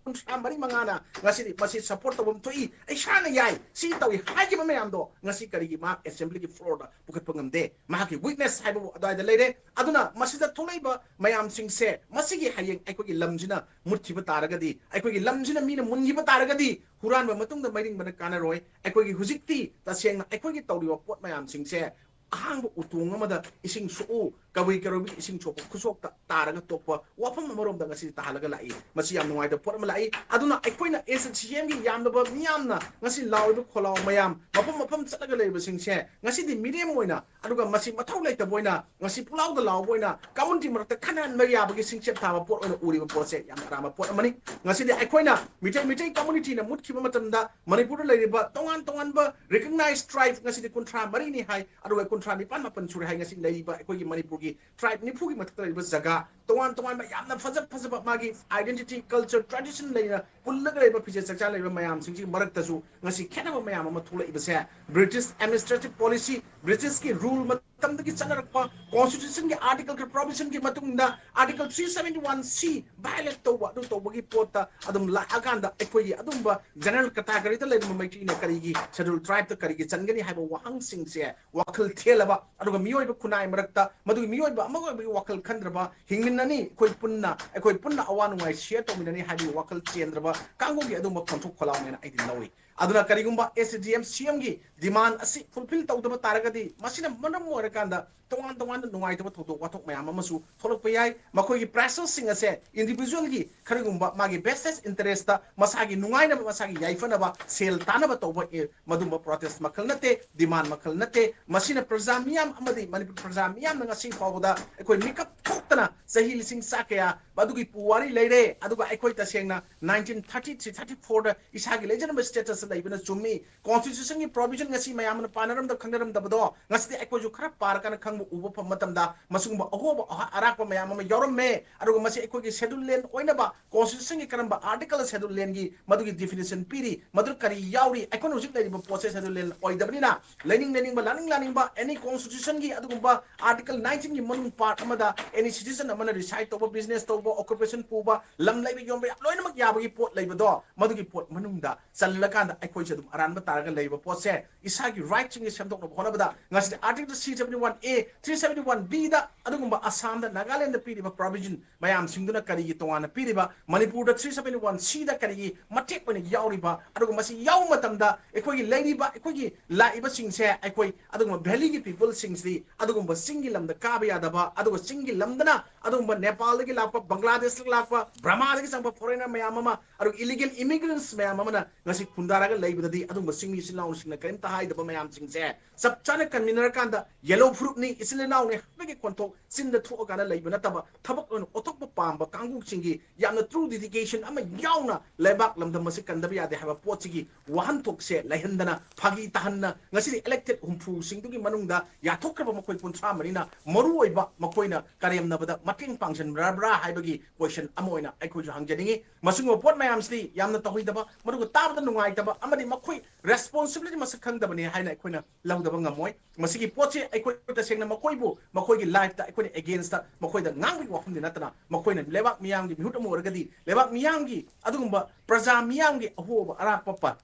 ꯀꯨꯟꯊ꯭ꯔꯥ ꯃꯔꯤ ꯃꯉꯥꯅ ꯉꯁꯤꯗꯤ ꯃꯁꯤ support ꯇꯧꯐꯝ ꯊꯣꯛꯏ, ꯑꯩ ꯏꯁꯥꯅ ꯌꯥꯏ, ꯁꯤ ꯇꯧꯏ ꯍꯥꯏꯈꯤꯕ ꯃꯌꯥꯝꯗꯣ ꯉꯁꯤ ꯀꯔꯤꯒꯤ ꯃꯍꯥꯛ assembly ꯒꯤ floor ꯗ ꯄꯨꯈꯠꯄ ꯉꯝꯗꯦ? ꯃꯍꯥꯛꯀꯤ weakness ꯍꯥꯏꯕꯕꯨ ꯑꯗꯨꯋꯥꯏꯗ ꯂꯩꯔꯦ꯫ ꯑꯗꯨꯅ ꯃꯁꯤꯗ ꯊꯣꯛꯂꯛꯏꯕ ꯃꯌꯥꯝꯁꯤꯡꯁꯦ, ꯃꯁꯤꯒꯤ ꯍꯌꯦꯡ ꯑꯩꯈꯣꯏꯒꯤ ꯂꯝꯁꯤꯅ ꯃꯨꯠꯈꯤꯕ ꯇꯥꯔꯒꯗꯤ, ꯑꯩꯈꯣꯏꯒꯤ ꯂꯝꯁꯤꯅ ꯃꯤꯅ ꯃꯨꯟꯈꯤꯕ ꯇꯥꯔꯒꯗꯤ, ꯍꯨꯔꯥꯟꯕ ꯃꯇꯨꯡꯗ ꯃꯩꯔꯤꯡꯕꯅ ꯀꯥꯟꯅꯔꯣꯏ꯫ ꯑꯩꯈꯣꯏꯒꯤ ꯍꯧꯖꯤꯛꯇꯤ ꯇꯁꯦꯡꯅ ꯑꯩꯈꯣꯏꯒꯤ ꯇꯧꯔꯤꯕ ꯄꯣꯠ ꯃꯌꯥꯝꯁꯤꯡꯁꯦ ꯑꯍꯥꯡꯕ ꯎꯇꯣꯡ ꯑꯃꯗ ꯏꯁꯤꯡ ꯁꯣꯛꯎ, ꯀꯕꯨꯏ ꯀꯔꯣꯏꯕꯤ ꯏꯁꯤꯡ ꯁꯣꯛꯄ ꯈꯨꯁꯣꯛꯇ ꯇꯥꯔꯒ ꯇꯣꯛꯄ ꯋꯥꯐꯝ ꯑꯃꯔꯣꯝꯗ ꯉꯁꯤꯗꯤ ꯇꯥꯍꯜꯂꯒ ꯂꯥꯛꯏ꯫ ꯃꯁꯤ ꯌꯥꯝ ꯅꯨꯡꯉꯥꯏꯇꯕ ꯄꯣꯠ ꯑꯃ ꯂꯥꯛꯏ꯫ ꯑꯗꯨꯅ ꯑꯩꯈꯣꯏꯅ S T C M ꯒꯤ ꯌꯥꯝꯂꯕ ꯃꯤꯌꯥꯝꯅ ꯉꯁꯤ ꯂꯥꯎꯔꯤꯕ ꯈꯣꯜꯂꯥꯎ ꯃꯌꯥꯝ, ꯃꯐꯝ ꯃꯐꯝ ꯆꯠꯂꯒ ꯂꯩꯔꯤꯕꯁꯤꯡꯁꯦ ꯉꯁꯤꯗꯤ ꯃꯤꯔꯦꯝ ꯑꯣꯏꯅ, ꯑꯗꯨꯒ ꯃꯁꯤ ꯃꯊꯧ ꯂꯩꯇꯕ ꯑꯣꯏꯅ, ꯉꯁꯤ ꯄꯨꯂꯥꯎꯗ ꯂꯥꯎꯕ ꯑꯣꯏꯅ community ꯃꯔꯛꯇ ꯈꯠꯅꯍꯟꯕ ꯌꯥꯕꯒꯤ ꯁꯤꯡꯆꯦꯞ ꯊꯥꯕ ꯄꯣꯠ ꯑꯣꯏꯅ ꯎꯔꯤꯕ ꯄꯣꯠꯁꯦ ꯌꯥꯝꯅ ꯑꯔꯥꯟꯕ ꯄꯣꯠ ꯑꯃꯅꯤ꯫ ꯉꯁꯤꯗꯤ ꯑꯩꯈꯣꯏꯅ ꯃꯤꯇꯩ, ꯃꯤꯇꯩ community ꯅ ꯃꯨꯠꯈꯤꯕ ꯃꯇꯝꯗ ꯃꯅꯤꯄꯨꯔꯗ ꯂꯩꯔꯤꯕ ꯇꯣꯉꯥꯟ ꯇꯣꯉꯥꯟꯕ recognized tribe ꯉꯁꯤꯗꯤ ꯀꯨꯟꯊ꯭ꯔꯥ ꯃꯔꯤꯅꯤ ꯍꯥꯏ, ꯑꯗꯨꯒ ꯀꯨꯟꯊ꯭ꯔꯥ ꯅꯤꯄꯥꯟ ꯃꯥꯄꯟ ꯁꯨꯔꯦ ꯍꯥꯏ꯫ ꯉꯁꯤ ꯂꯩꯔꯤꯕ ꯑꯩꯈꯣꯏꯒꯤ ꯃꯅꯤꯄꯨꯔꯒꯤ tribe ꯅꯤꯐꯨꯒꯤ ꯃꯊꯛꯇ ꯂꯩꯔꯤꯕ ꯖꯒꯥ ꯇꯣꯉꯥꯟ ꯇꯣꯉꯥꯟꯕ ꯌꯥꯝꯅ ꯐꯖ ꯐꯖꯕ ꯃꯥꯒꯤ identity, culture, tradition ꯂꯩꯅ ꯄꯨꯜꯂꯒ ꯂꯩꯕ ꯐꯤꯖꯦꯠ ꯆꯥꯛꯆꯥ ꯂꯩꯕ ꯃꯌꯥꯝꯁꯤꯡꯁꯤꯒꯤ ꯃꯔꯛꯇꯁꯨ ꯉꯁꯤ ꯈꯦꯠꯅꯕ ꯃꯌꯥꯝ ꯑꯃ ꯊꯣꯛꯂꯛꯏꯕꯁꯦ British administrative policy, British ꯀꯤ rule ꯃꯇꯝꯗꯒꯤ ꯆꯠꯅꯔꯛꯄ constitution ꯒꯤ article ꯒꯤ provision ꯒꯤ ꯃꯇꯨꯡ ꯏꯟꯅ article three seventy one C violate ꯇꯧꯕ, ꯑꯗꯨ ꯇꯧꯕꯒꯤ ꯄꯣꯠꯇ ꯑꯗꯨꯝ ꯂꯥꯛꯑꯀꯥꯟꯗ ꯑꯩꯈꯣꯏꯒꯤ ꯑꯗꯨꯝꯕ general category ꯗ ꯂꯩꯔꯝꯕ ꯃꯩꯇꯩꯅ ꯀꯔꯤꯒꯤ schedule tribe ꯇ ꯀꯔꯤꯒꯤ ꯆꯟꯒꯅꯤ ꯍꯥꯏꯕ ꯋꯥꯍꯪꯁꯤꯡꯁꯦ ꯋꯥꯈꯜ ꯊꯦꯜꯂꯕ, ꯑꯗꯨꯒ ꯃꯤꯑꯣꯏꯕ ꯈꯨꯟꯅꯥꯏ ꯃꯔꯛꯇ ꯃꯗꯨꯒꯤ ꯃꯤꯑꯣꯏꯕ ꯑꯃꯒ ꯑꯣꯏꯕꯒꯤ ꯋꯥꯈꯜ ꯈꯟꯗ꯭ꯔꯕ, ꯍꯤꯡꯃꯤꯟꯅꯅꯤ, ꯑꯩꯈꯣꯏ ꯄꯨꯟꯅ, ꯑꯩꯈꯣꯏ ꯄꯨꯟꯅ ꯑꯋꯥ ꯅꯨꯡꯉꯥꯏ share ꯇꯧꯃꯤꯟꯅꯅꯤ ꯍꯥꯏꯕꯒꯤ ꯋꯥꯈꯜ ꯆꯦꯟꯗ꯭ꯔꯕ ꯀꯥꯡꯕꯨꯒꯤ ꯑꯗꯨꯝꯕ ꯈꯣꯟꯊꯣꯛ ꯈꯣꯜꯂꯥꯎꯅꯦꯅ ꯑꯩꯗꯤ ꯂꯧꯏ꯫ ꯑꯗꯨꯅ ꯀꯔꯤꯒꯨꯝꯕ SADM CM ꯒꯤ demand ꯑꯁꯤ fulfill ꯇꯧꯗꯕ ꯇꯥꯔꯒꯗꯤ, ꯃꯁꯤꯅ ꯃꯔꯝ ꯑꯣꯏꯔꯀꯥꯟꯗ ꯇꯣꯉꯥꯟ ꯇꯣꯉꯥꯟꯕ ꯅꯨꯡꯉꯥꯏꯇꯕ ꯊꯧꯗꯣꯛ ꯋꯥꯊꯣꯛ ꯃꯌꯥꯝ ꯑꯃꯁꯨ ꯊꯣꯛꯂꯛꯄ ꯌꯥꯏ꯫ ꯃꯈꯣꯏꯒꯤ pressure ꯁꯤꯡ ꯑꯁꯦ individual ꯒꯤ ꯀꯔꯤꯒꯨꯝꯕ ꯃꯥꯒꯤ vested interest ꯇ, ꯃꯁꯥꯒꯤ ꯅꯨꯡꯉꯥꯏꯅꯕ, ꯃꯁꯥꯒꯤ ꯌꯥꯏꯐꯅꯕ, ꯁꯦꯜ ꯇꯥꯅꯕ ꯇꯧꯕ, ꯑꯦ, ꯃꯗꯨꯝꯕ protest ꯃꯈꯜ ꯅꯠꯇꯦ, demand ꯃꯈꯜ ꯅꯠꯇꯦ꯫ ꯃꯁꯤꯅ ꯄ꯭ꯔꯖꯥ ꯃꯤꯌꯥꯝ ꯑꯃꯗꯤ ꯃꯅꯤꯄꯨꯔ ꯄ꯭ꯔꯖꯥ ꯃꯤꯌꯥꯝꯅ ꯉꯁꯤ ꯐꯥꯎꯕꯗ ꯑꯩꯈꯣꯏ ꯃꯤꯀꯞ ꯊꯣꯛꯇꯅ ꯆꯍꯤ ꯂꯤꯁꯤꯡ ꯆꯥ ꯀꯌꯥ ꯑꯗꯨꯒꯤ ꯄꯨꯋꯥꯔꯤ ꯂꯩꯔꯦ꯫ ꯑꯗꯨꯒ ꯑꯩꯈꯣꯏ ꯇꯁꯦꯡꯅ nineteen thirty three thirty four ꯗ ꯏꯁꯥꯒꯤ ꯂꯩꯖꯔꯝꯕ status ꯂꯩꯕꯅ ꯆꯨꯝꯃꯤ꯫ Constitution ꯒꯤ provision ꯉꯁꯤ ꯃꯌꯥꯝꯅ ꯄꯥꯅꯔꯝꯗ ꯈꯪꯅꯔꯝꯗꯕꯗꯣ ꯉꯁꯤꯗꯤ ꯑꯩꯈꯣꯏꯁꯨ ꯈꯔ ꯄꯥꯔꯀꯥꯟꯗ ꯈꯪꯕ ꯎꯕ ꯐꯪꯕ ꯃꯇꯝꯗ ꯃꯁꯤꯒꯨꯝꯕ ꯑꯍꯣꯕ ꯑꯍ-, ꯑꯔꯥꯛꯄ ꯃꯌꯥꯝ ꯑꯃ ꯌꯥꯎꯔꯝꯃꯦ꯫ ꯑꯗꯨꯒ ꯃꯁꯤ ꯑꯩꯈꯣꯏꯒꯤ schedule land ꯑꯣꯏꯅꯕ constitution ꯒꯤ ꯀꯔꯝꯕ article schedule land ꯒꯤ ꯃꯗꯨꯒꯤ definition ꯄꯤꯔꯤ, ꯃꯗꯨ ꯀꯔꯤ ꯌꯥꯎꯔꯤ? ꯑꯩꯈꯣꯏꯅ ꯍꯧꯖꯤꯛ ꯂꯩꯔꯤꯕ ꯄꯣꯠꯁꯦ schedule land ꯑꯣꯏꯗꯕꯅꯤꯅ ꯂꯩꯅꯤꯡ ꯂꯩꯅꯤꯡꯕ, ꯂꯥꯛꯅꯤꯡ ꯂꯥꯛꯅꯤꯡꯕ any constitution ꯒꯤ ꯑꯗꯨꯒꯨꯝꯕ article nineteen ꯒꯤ ꯃꯅꯨꯡ part ꯑꯃꯗ any citizen ꯑꯃꯅ reside ꯇꯧꯕ, business ꯇꯧꯕ, occupation ꯄꯨꯕ, ꯂꯝ ꯂꯩꯕ ꯌꯣꯟꯕ ꯌꯥꯝ ꯂꯣꯏꯅꯃꯛ ꯌꯥꯕꯒꯤ ꯄꯣꯠ ꯂꯩꯕꯗꯣ, ꯃꯗꯨꯒꯤ ꯄꯣꯠ ꯃꯅꯨꯡꯗ ꯆꯜꯂꯀꯥꯟꯗ ꯑꯩꯈꯣꯏꯁꯦ ꯑꯗꯨꯝ ꯑꯔꯥꯟꯕ ꯇꯥꯔꯒ ꯂꯩꯔꯤꯕ ꯄꯣꯠꯁꯦ ꯏꯁꯥꯒꯤ right ꯁꯤꯡꯁꯦ ꯁꯦꯝꯗꯣꯛꯅꯕ ꯍꯣꯠꯅꯕꯗ ꯉꯁꯤꯗꯤ article three seventy one A, three seventy one B ꯗ ꯑꯗꯨꯒꯨꯝꯕ ꯑꯁꯥꯝꯗ, ꯅꯥꯒꯥꯂꯦꯟꯗ ꯄꯤꯔꯤꯕ provision ꯃꯌꯥꯝꯁꯤꯡꯗꯨꯅ ꯀꯔꯤꯒꯤ ꯇꯣꯉꯥꯟꯅ ꯄꯤꯔꯤꯕ, ꯃꯅꯤꯄꯨꯔꯗ three seventy one C ꯗ ꯀꯔꯤꯒꯤ ꯃꯇꯦꯛ ꯑꯣꯏꯅ ꯌꯥꯎꯔꯤꯕ, ꯑꯗꯨꯒ ꯃꯁꯤ ꯌꯥꯎꯕ ꯃꯇꯝꯗ ꯑꯩꯈꯣꯏꯒꯤ ꯂꯩꯔꯤꯕ, ꯑꯩꯈꯣꯏꯒꯤ ꯂꯥꯛꯏꯕꯁꯤꯡꯁꯦ, ꯑꯩꯈꯣꯏ ꯑꯗꯨꯒꯨꯝꯕ valley ꯒꯤ people ꯁꯤꯡꯁꯤꯗꯤ ꯑꯗꯨꯒꯨꯝꯕ ꯆꯤꯡꯒꯤ ꯂꯝꯗ ꯀꯥꯕ ꯌꯥꯗꯕ, ꯑꯗꯨꯒ ꯆꯤꯡꯒꯤ ꯂꯝꯗꯅ ꯑꯗꯨꯒꯨꯝꯕ ꯅꯦꯄꯥꯜꯗꯒꯤ ꯂꯥꯛꯄ, ꯕꯪꯒ꯭ꯂꯥꯗꯦꯁꯇꯒꯤ ꯂꯥꯛꯄ, ꯕ꯭ꯔꯃꯥꯗꯒꯤ ꯆꯪꯕ foreigner ꯃꯌꯥꯝ ꯑꯃ, ꯑꯗꯨꯒ illegal immigrants ꯃꯌꯥꯝ ꯑꯃꯅ ꯉꯁꯤ ꯈꯨꯟꯗꯥꯔꯒ ꯂꯩꯕꯗꯗꯤ ꯑꯗꯨꯒꯨꯝꯕ ꯆꯤꯡꯃꯤ ꯏꯆꯤꯜ ꯏꯅꯥꯎꯁꯤꯡꯅ ꯀꯔꯤꯝꯇ ꯍꯥꯏꯗꯕ ꯃꯌꯥꯝꯁꯤꯡꯁꯦ ꯆꯞ ꯆꯥꯅ ꯀꯟꯃꯤꯟꯅꯔꯀꯥꯟꯗ yellow ꯐꯨꯔꯨꯞꯅꯤ, ꯏꯆꯤꯜ ꯏꯅꯥꯎꯅꯤ ꯍꯥꯏꯕꯒꯤ ꯈꯣꯟꯊꯣꯛ ꯆꯤꯟꯗ ꯊꯣꯛꯑꯀꯥꯟꯗ ꯂꯩꯕ ꯅꯠꯇꯕ, ꯊꯕꯛ ꯑꯣꯏꯅ ꯑꯣꯟꯊꯣꯛꯄ ꯄꯥꯝꯕ ꯀꯥꯡꯕꯨꯁꯤꯡꯒꯤ ꯌꯥꯝꯅ true dedication ꯑꯃ ꯌꯥꯎꯅ ꯂꯩꯕꯥꯛ ꯂꯝꯗꯝ ꯑꯁꯤ ꯀꯟꯗꯕ ꯌꯥꯗꯦ ꯍꯥꯏꯕ ꯄꯣꯠꯁꯤꯒꯤ ꯋꯥꯍꯟꯊꯣꯛꯁꯦ ꯂꯩꯍꯟꯗꯅ, ꯐꯥꯒꯤ ꯇꯥꯍꯟꯅ ꯉꯁꯤꯗꯤ elected ꯍꯨꯝꯐꯨꯁꯤꯡꯗꯨꯒꯤ ꯃꯅꯨꯡꯗ ꯌꯥꯊꯣꯛꯈ꯭ꯔꯕ ꯃꯈꯣꯏ ꯀꯨꯟꯊ꯭ꯔꯥ ꯃꯔꯤꯅ ꯃꯔꯨ ꯑꯣꯏꯕ ꯃꯈꯣꯏꯅ ꯀꯔꯦꯝꯅꯕꯗ ꯃꯇꯦꯡ ꯄꯥꯡꯁꯤꯟꯕ꯭ꯔꯥ ꯍꯥꯏꯕꯒꯤ ꯀꯣꯏꯁꯟ ꯑꯃ ꯑꯣꯏꯅ ꯑꯩꯈꯣꯏꯁꯨ ꯍꯪꯖꯅꯤꯡꯉꯤ꯫ ꯃꯁꯤꯒꯨꯝꯕ ꯄꯣꯠ ꯃꯌꯥꯝꯁꯤꯗꯤ ꯌꯥꯝꯅ ꯇꯧꯍꯩꯗꯕ, ꯃꯗꯨꯒ ꯇꯥꯕꯗ ꯅꯨꯡꯉꯥꯏꯇꯕ ꯑꯃꯗꯤ ꯃꯈꯣꯏ ꯔꯦꯁꯄꯣꯟꯁꯤꯕꯤꯂꯤꯇꯤ ꯃꯁꯛ ꯈꯪꯗꯕꯅꯤ ꯍꯥꯏꯅ ꯑꯩꯈꯣꯏꯅ ꯂꯧꯗꯕ ꯉꯝꯃꯣꯏ꯫ ꯃꯁꯤꯒꯤ ꯄꯣꯠꯁꯤ ꯑꯩꯈꯣꯏ ꯇꯁꯦꯡꯅ ꯃꯈꯣꯏꯕꯨ ꯃꯈꯣꯏꯒꯤ ꯂꯥꯏꯐꯇ ꯑꯩꯈꯣꯏꯅ ꯑꯦꯒꯦꯟꯁꯇ ꯃꯈꯣꯏꯗ ꯉꯥꯡꯕꯒꯤ ꯋꯥꯐꯝꯗꯤ ꯅꯠꯇꯅ, ꯃꯈꯣꯏꯅ ꯂꯩꯕꯥꯛ ꯃꯤꯌꯥꯝꯒꯤ ꯃꯤꯍꯨꯠ ꯑꯃ ꯑꯣꯏꯔꯒꯗꯤ ꯂꯩꯕꯥꯛ ꯃꯤꯌꯥꯝꯒꯤ ꯑꯗꯨꯒꯨꯝꯕ ꯄ꯭ꯔꯖꯥ ꯃꯤꯌꯥꯝꯒꯤ ꯑꯍꯣꯕ ꯑꯔꯥꯛꯄ ꯄ-,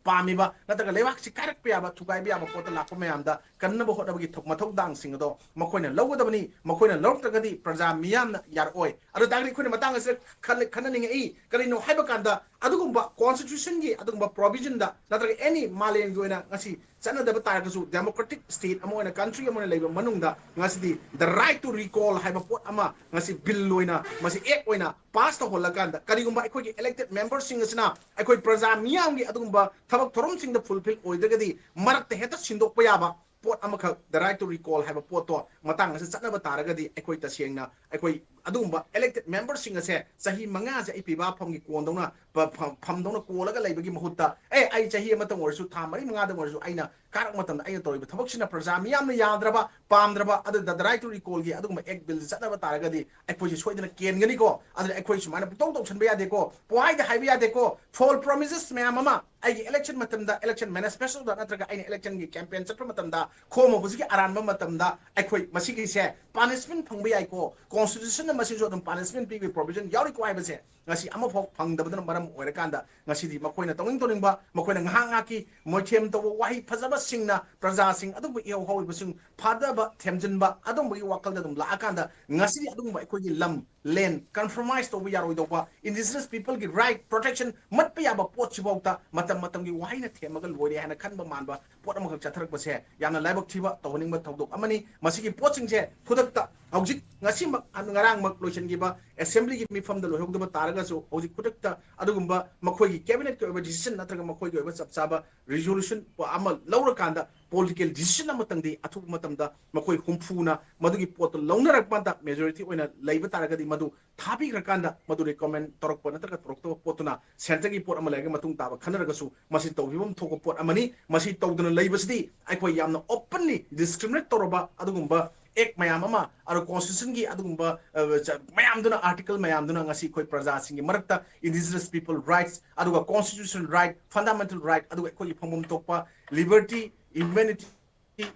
ꯄꯥꯝꯃꯤꯕ ꯅꯠꯇ꯭ꯔꯒ ꯂꯩꯕꯥꯛꯁꯤ ꯀꯥꯏꯔꯛꯄ ꯌꯥꯕ, ꯊꯨꯒꯥꯏꯕ ꯌꯥꯕ ꯄꯣꯠꯇ ꯂꯥꯛꯄ ꯃꯌꯥꯝꯗ ꯀꯟꯅꯕ ꯍꯣꯠꯅꯕꯒꯤ ꯊꯧ-, ꯃꯊꯧꯗꯥꯡꯁꯤꯡ ꯑꯗꯣ ꯃꯈꯣꯏꯅ ꯂꯧꯒꯗꯕꯅꯤ꯫ ꯃꯈꯣꯏꯅ ꯂꯧꯔꯛꯇ꯭ꯔꯒꯗꯤ ꯄ꯭ꯔꯖꯥ ꯃꯤꯌꯥꯝꯅ ꯌꯥꯔꯛꯑꯣꯏ꯫ ꯑꯗꯨ ꯇꯥꯔꯒꯗꯤ ꯑꯩꯈꯣꯏꯅ ꯃꯇꯥꯡ ꯑꯁꯤꯗ ꯈꯜꯂ-, ꯈꯟꯅꯅꯤꯡꯉꯛꯏ꯫ ꯀꯔꯤꯅꯣ ꯍꯥꯏꯕ ꯀꯥꯟꯗ ꯑꯗꯨꯒꯨꯝꯕ ꯀꯣꯟꯁꯇꯤꯇ꯭ꯌꯨꯁꯟꯒꯤ ꯑꯗꯨꯒꯨꯝꯕ ꯄ꯭ꯔꯣꯚꯤꯖꯟꯗ ꯅꯠꯇ꯭ꯔꯒ ꯑꯦꯅꯤ ꯃꯥꯂꯦꯝꯒꯤ ꯑꯣꯏꯅ ꯉꯁꯤ ꯆꯠꯅꯗꯕ ꯇꯥꯔꯒꯁꯨ, ꯗꯦꯃꯣꯀ꯭ꯔꯦꯇꯤꯛ ꯁ꯭ꯇꯦꯠ ꯑꯃ ꯑꯣꯏꯅ, ꯀꯟꯇ꯭ꯔꯤ ꯑꯃ ꯑꯣꯏꯅ ꯂꯩꯕ ꯃꯅꯨꯡꯗ ꯉꯁꯤꯗꯤ the right to recall ꯍꯥꯏꯕ ꯄꯣꯠ ꯑꯃ ꯉꯁꯤ ꯕꯤꯜ ꯑꯣꯏꯅ, ꯃꯁꯤ ꯑꯦꯛ ꯑꯣꯏꯅ ꯄꯥꯁ ꯇꯧꯍꯜꯂꯀꯥꯟꯗ, ꯀꯔꯤꯒꯨꯝꯕ ꯑꯩꯈꯣꯏꯒꯤ ꯏꯂꯦꯛꯇꯦꯗ ꯃꯦꯝꯕꯔꯁꯤꯡ ꯑꯁꯤꯅ ꯑꯩꯈꯣꯏ ꯄ꯭ꯔꯖꯥ ꯃꯤꯌꯥꯝꯒꯤ ꯑꯗꯨꯒꯨꯝꯕ ꯊꯕꯛ ꯊꯧꯔꯝꯁꯤꯡꯗ ꯐꯨꯜꯐꯤꯜ ꯑꯣꯏꯗ꯭ꯔꯒꯗꯤ ꯃꯔꯛꯇ ꯍꯦꯛꯇ ꯁꯤꯟꯗꯣꯛꯄ ꯌꯥꯕ ꯄꯣꯠ ꯑꯃꯈꯛ, the right to recall ꯍꯥꯏꯕ ꯄꯣꯠꯇꯣ ꯃꯇꯥꯡ ꯑꯁꯤ ꯆꯠꯅꯕ ꯇꯥꯔꯒꯗꯤ, ꯑꯩꯈꯣꯏ ꯇꯁꯦꯡꯅ ꯑꯩꯈꯣꯏ ꯑꯗꯨꯒꯨꯝꯕ ꯏꯂꯦꯛꯇꯦꯗ ꯃꯦꯝꯕꯔꯁꯤꯡ ꯑꯁꯦ ꯆꯍꯤ ꯃꯉꯥꯁꯦ ꯑꯩ ꯄꯤꯕꯥ ꯐꯝꯒꯤ ꯀꯣꯟꯗꯧꯅ, ꯄ-, ꯐꯝ-, ꯐꯝꯗꯧꯅ ꯀꯣꯜꯂꯒ ꯂꯩꯕꯒꯤ ꯃꯍꯨꯠꯇ, ꯑꯦ, ꯑꯩ ꯆꯍꯤ ꯑꯃꯇꯪ ꯑꯣꯏꯔꯁꯨ, ꯊꯥ ꯃꯔꯤ ꯃꯉꯥꯗꯪ ꯑꯣꯏꯔꯁꯨ, ꯑꯩꯅ ꯀꯥꯔꯛ ꯃꯇꯝꯗ ꯑꯩꯅ ꯇꯧꯔꯤꯕ ꯊꯕꯛꯁꯤꯅ ꯄ꯭ꯔꯖꯥ ꯃꯤꯌꯥꯝꯅ ꯌꯥꯗ꯭ꯔꯕ, ꯄꯥꯝꯗ꯭ꯔꯕ, ꯑꯗꯨ the right to recall ꯒꯤ ꯑꯗꯨꯒꯨꯝꯕ ꯑꯦꯛ ꯕꯤꯜ ꯆꯠꯅꯕ ꯇꯥꯔꯒꯗꯤ ꯑꯩꯈꯣꯏꯁꯦ ꯁꯣꯏꯗꯅ ꯀꯦꯟꯒꯅꯤꯀꯣ꯫ ꯑꯗꯨꯅ ꯑꯩꯈꯣꯏ ꯁꯨꯃꯥꯏꯅ ꯄꯨꯡꯇꯧ ꯇꯧꯁꯟꯕ ꯌꯥꯗꯦꯀꯣ, ꯄꯨꯍꯥꯏꯗ ꯍꯥꯏꯕ ꯌꯥꯗꯦꯀꯣ, ꯐꯣꯜ ꯄ꯭ꯔꯣꯃꯤꯁꯦꯁ ꯃꯌꯥꯝ ꯑꯃ ꯑꯩꯒꯤ ꯏꯂꯦꯛꯁꯟ ꯃꯇꯝꯗ, ꯏꯂꯦꯛꯁꯟ ꯃꯦꯅꯤꯐꯦꯁꯇꯣꯗ ꯅꯠꯇ꯭ꯔꯒ ꯑꯩꯅ ꯏꯂꯦꯛꯁꯟꯒꯤ ꯀꯦꯝꯄꯦꯟ ꯆꯠꯄ ꯃꯇꯝꯗ ꯈꯣꯝꯃꯨꯕꯁꯤꯒꯤ ꯑꯔꯥꯟꯕ ꯃꯇꯝꯗ ꯑꯩꯈꯣꯏ ꯃꯁꯤꯒꯤꯁꯦ ꯄꯥꯅꯤꯁꯃꯦꯟ ꯐꯪꯕ ꯌꯥꯏꯀꯣ, ꯀꯣꯟꯁꯇꯤꯇ꯭ꯌꯨꯁꯟꯅ ꯃꯁꯤꯁꯨ ꯑꯗꯨꯝ ꯄꯥꯅꯤꯁꯃꯦꯟ ꯄꯤꯕꯒꯤ ꯄ꯭ꯔꯣꯚꯤꯖꯟ ꯌꯥꯎꯔꯤꯀꯣ ꯍꯥꯏꯕꯁꯦ ꯉꯁꯤ ꯑꯃꯐꯥꯎ ꯐꯪꯗꯕꯅ ꯃꯔꯝ ꯑꯣꯏꯔꯀꯥꯟꯗ ꯉꯁꯤꯗꯤ ꯃꯈꯣꯏꯅ ꯇꯧꯅꯤꯡ ꯇꯧꯅꯤꯡꯕ, ꯃꯈꯣꯏꯅ ꯉꯥꯏꯍꯥꯛ ꯉꯥꯏꯍꯥꯛꯀꯤ ꯃꯣꯏꯊꯦꯝ ꯇꯧꯕ ꯋꯥꯍꯩ ꯐꯖꯕꯁꯤꯡꯅ ꯄ꯭ꯔꯖꯥꯁꯤꯡ, ꯑꯗꯨꯒꯨꯝꯕ ꯏꯍꯧ ꯍꯧꯔꯤꯕꯁꯤꯡ ꯐꯥꯗꯕ, ꯊꯦꯝꯖꯤꯟꯕ, ꯑꯗꯨꯝꯕꯒꯤ ꯋꯥꯈꯜꯗ ꯑꯗꯨꯝ ꯂꯥꯛꯑꯀꯥꯟꯗ ꯉꯁꯤꯗꯤ ꯑꯗꯨꯒꯨꯝꯕ ꯑꯩꯈꯣꯏꯒꯤ ꯂꯝ, ꯂꯦꯟ ꯀꯝꯄ꯭ꯔꯣꯃꯥꯏꯁ ꯇꯧꯕ ꯌꯥꯔꯣꯏꯗꯧꯕ, ꯏꯟꯗꯤꯖꯤꯅꯁ ꯄꯤꯄꯜꯒꯤ ꯔꯥꯏꯠ ꯄ꯭ꯔꯣꯇꯦꯛꯁꯟ ꯃꯠꯄ ꯌꯥꯕ ꯄꯣꯠꯁꯤꯐꯥꯎꯗ ꯃꯇꯝ ꯃꯇꯝꯒꯤ ꯋꯥꯍꯩꯅ ꯊꯦꯝꯃꯒ ꯂꯣꯏꯔꯦ ꯍꯥꯏꯅ ꯈꯟꯕ ꯃꯥꯟꯕ ꯄꯣꯠ ꯑꯃꯈꯛ ꯆꯠꯊꯔꯛꯄꯁꯦ ꯌꯥꯝꯅ ꯂꯥꯏꯕꯛ ꯊꯤꯕ, ꯇꯧꯍꯟꯅꯤꯡꯕ ꯊꯧꯗꯣꯛ ꯑꯃꯅꯤ꯫ ꯃꯁꯤꯒꯤ ꯄꯣꯠꯁꯤꯡꯁꯦ ꯈꯨꯗꯛꯇ ꯍꯧꯖꯤꯛ ꯉꯁꯤꯃꯛ, ꯉꯔꯥꯡꯃꯛ ꯂꯣꯏꯁꯤꯟꯈꯤꯕ ꯑꯦꯁꯦꯝꯕ꯭ꯂꯤꯒꯤ ꯃꯤꯐꯝꯗ ꯂꯣꯏꯍꯧꯗꯕ ꯇꯥꯔꯒꯁꯨ, ꯍꯧꯖꯤꯛ ꯈꯨꯗꯛꯇ ꯑꯗꯨꯒꯨꯝꯕ ꯃꯈꯣꯏꯒꯤ ꯀꯦꯕꯤꯅꯦꯠꯀꯤ ꯑꯣꯏꯕ ꯗꯤꯁꯤꯖꯟ ꯅꯠꯇ꯭ꯔꯒ ꯃꯈꯣꯏꯒꯤ ꯑꯣꯏꯕ ꯆꯞ ꯆꯥꯕ ꯔꯤꯖꯣꯂꯨꯁꯟ ꯑꯃ ꯂꯧꯔꯀꯥꯟꯗ, ꯄꯣꯂꯤꯇꯤꯀꯦꯜ ꯗꯤꯁꯤꯖꯟ ꯑꯃꯇꯪꯗꯤ ꯑꯊꯨꯕ ꯃꯇꯝꯗ ꯃꯈꯣꯏ ꯍꯨꯝꯐꯨꯅ ꯃꯗꯨꯒꯤ ꯄꯣꯠꯇꯨ ꯂꯧꯅꯔꯛꯄ ꯀꯥꯟꯗ, ꯃꯦꯖꯣꯔꯤꯇꯤ ꯑꯣꯏꯅ ꯂꯩꯕ ꯇꯥꯔꯒꯗꯤ, ꯃꯗꯨ ꯊꯥꯕꯤꯈ꯭ꯔꯀꯥꯟꯗ ꯃꯗꯨ ꯔꯤꯀꯃꯦꯟ ꯇꯧꯔꯛꯄ ꯅꯠꯇ꯭ꯔꯒ ꯇꯧꯔꯛꯇꯕ ꯄꯣꯠꯇꯨꯅ ꯁꯦꯟꯇꯔꯒꯤ ꯄꯣꯠ ꯑꯃ ꯂꯩꯔꯒ ꯃꯇꯨꯡ ꯇꯥꯕ ꯈꯟꯅꯔꯒꯁꯨ ꯃꯁꯤ ꯇꯧꯐꯝ ꯊꯣꯛꯄ ꯄꯣꯠ ꯑꯃꯅꯤ꯫ ꯃꯁꯤ ꯇꯧꯗꯅ ꯂꯩꯕꯁꯤꯗꯤ ꯑꯩꯈꯣꯏ ꯌꯥꯝꯅ ꯑꯣꯄꯟꯂꯤ ꯗꯤꯁꯀ꯭ꯔꯤꯃꯤꯅꯦꯠ ꯇꯧꯔꯕ ꯑꯗꯨꯒꯨꯝꯕ ꯑꯦꯛ ꯃꯌꯥꯝ ꯑꯃ, ꯑꯗꯨꯒ ꯀꯣꯟꯁꯇꯤꯇ꯭ꯌꯨꯁꯟꯒꯤ ꯑꯗꯨꯒꯨꯝꯕ, ꯑ, ꯆ-, ꯃꯌꯥꯝꯗꯨꯅ, ꯑꯥꯔꯇꯤꯀꯜ ꯃꯌꯥꯝꯗꯨꯅ ꯉꯁꯤ ꯑꯩꯈꯣꯏ ꯄ꯭ꯔꯖꯥꯁꯤꯡꯒꯤ ꯃꯔꯛꯇ ꯏꯟꯗꯤꯖꯤꯅꯁ ꯄꯤꯄꯜ ꯔꯥꯏꯠꯁ, ꯑꯗꯨꯒ ꯀꯣꯟꯁꯇꯤꯇ꯭ꯌꯨꯁꯅꯦꯜ ꯔꯥꯏꯠ, ꯐꯟꯗꯥꯃꯦꯟꯇꯦꯜ ꯔꯥꯏꯠ, ꯑꯗꯨꯒ ꯑꯩꯈꯣꯏꯒꯤ ꯐꯪꯐꯝ ꯊꯣꯛꯄ ꯂꯤꯕꯔꯇꯤ, ꯍ꯭ꯌꯨꯃꯦꯅꯤꯇꯤ,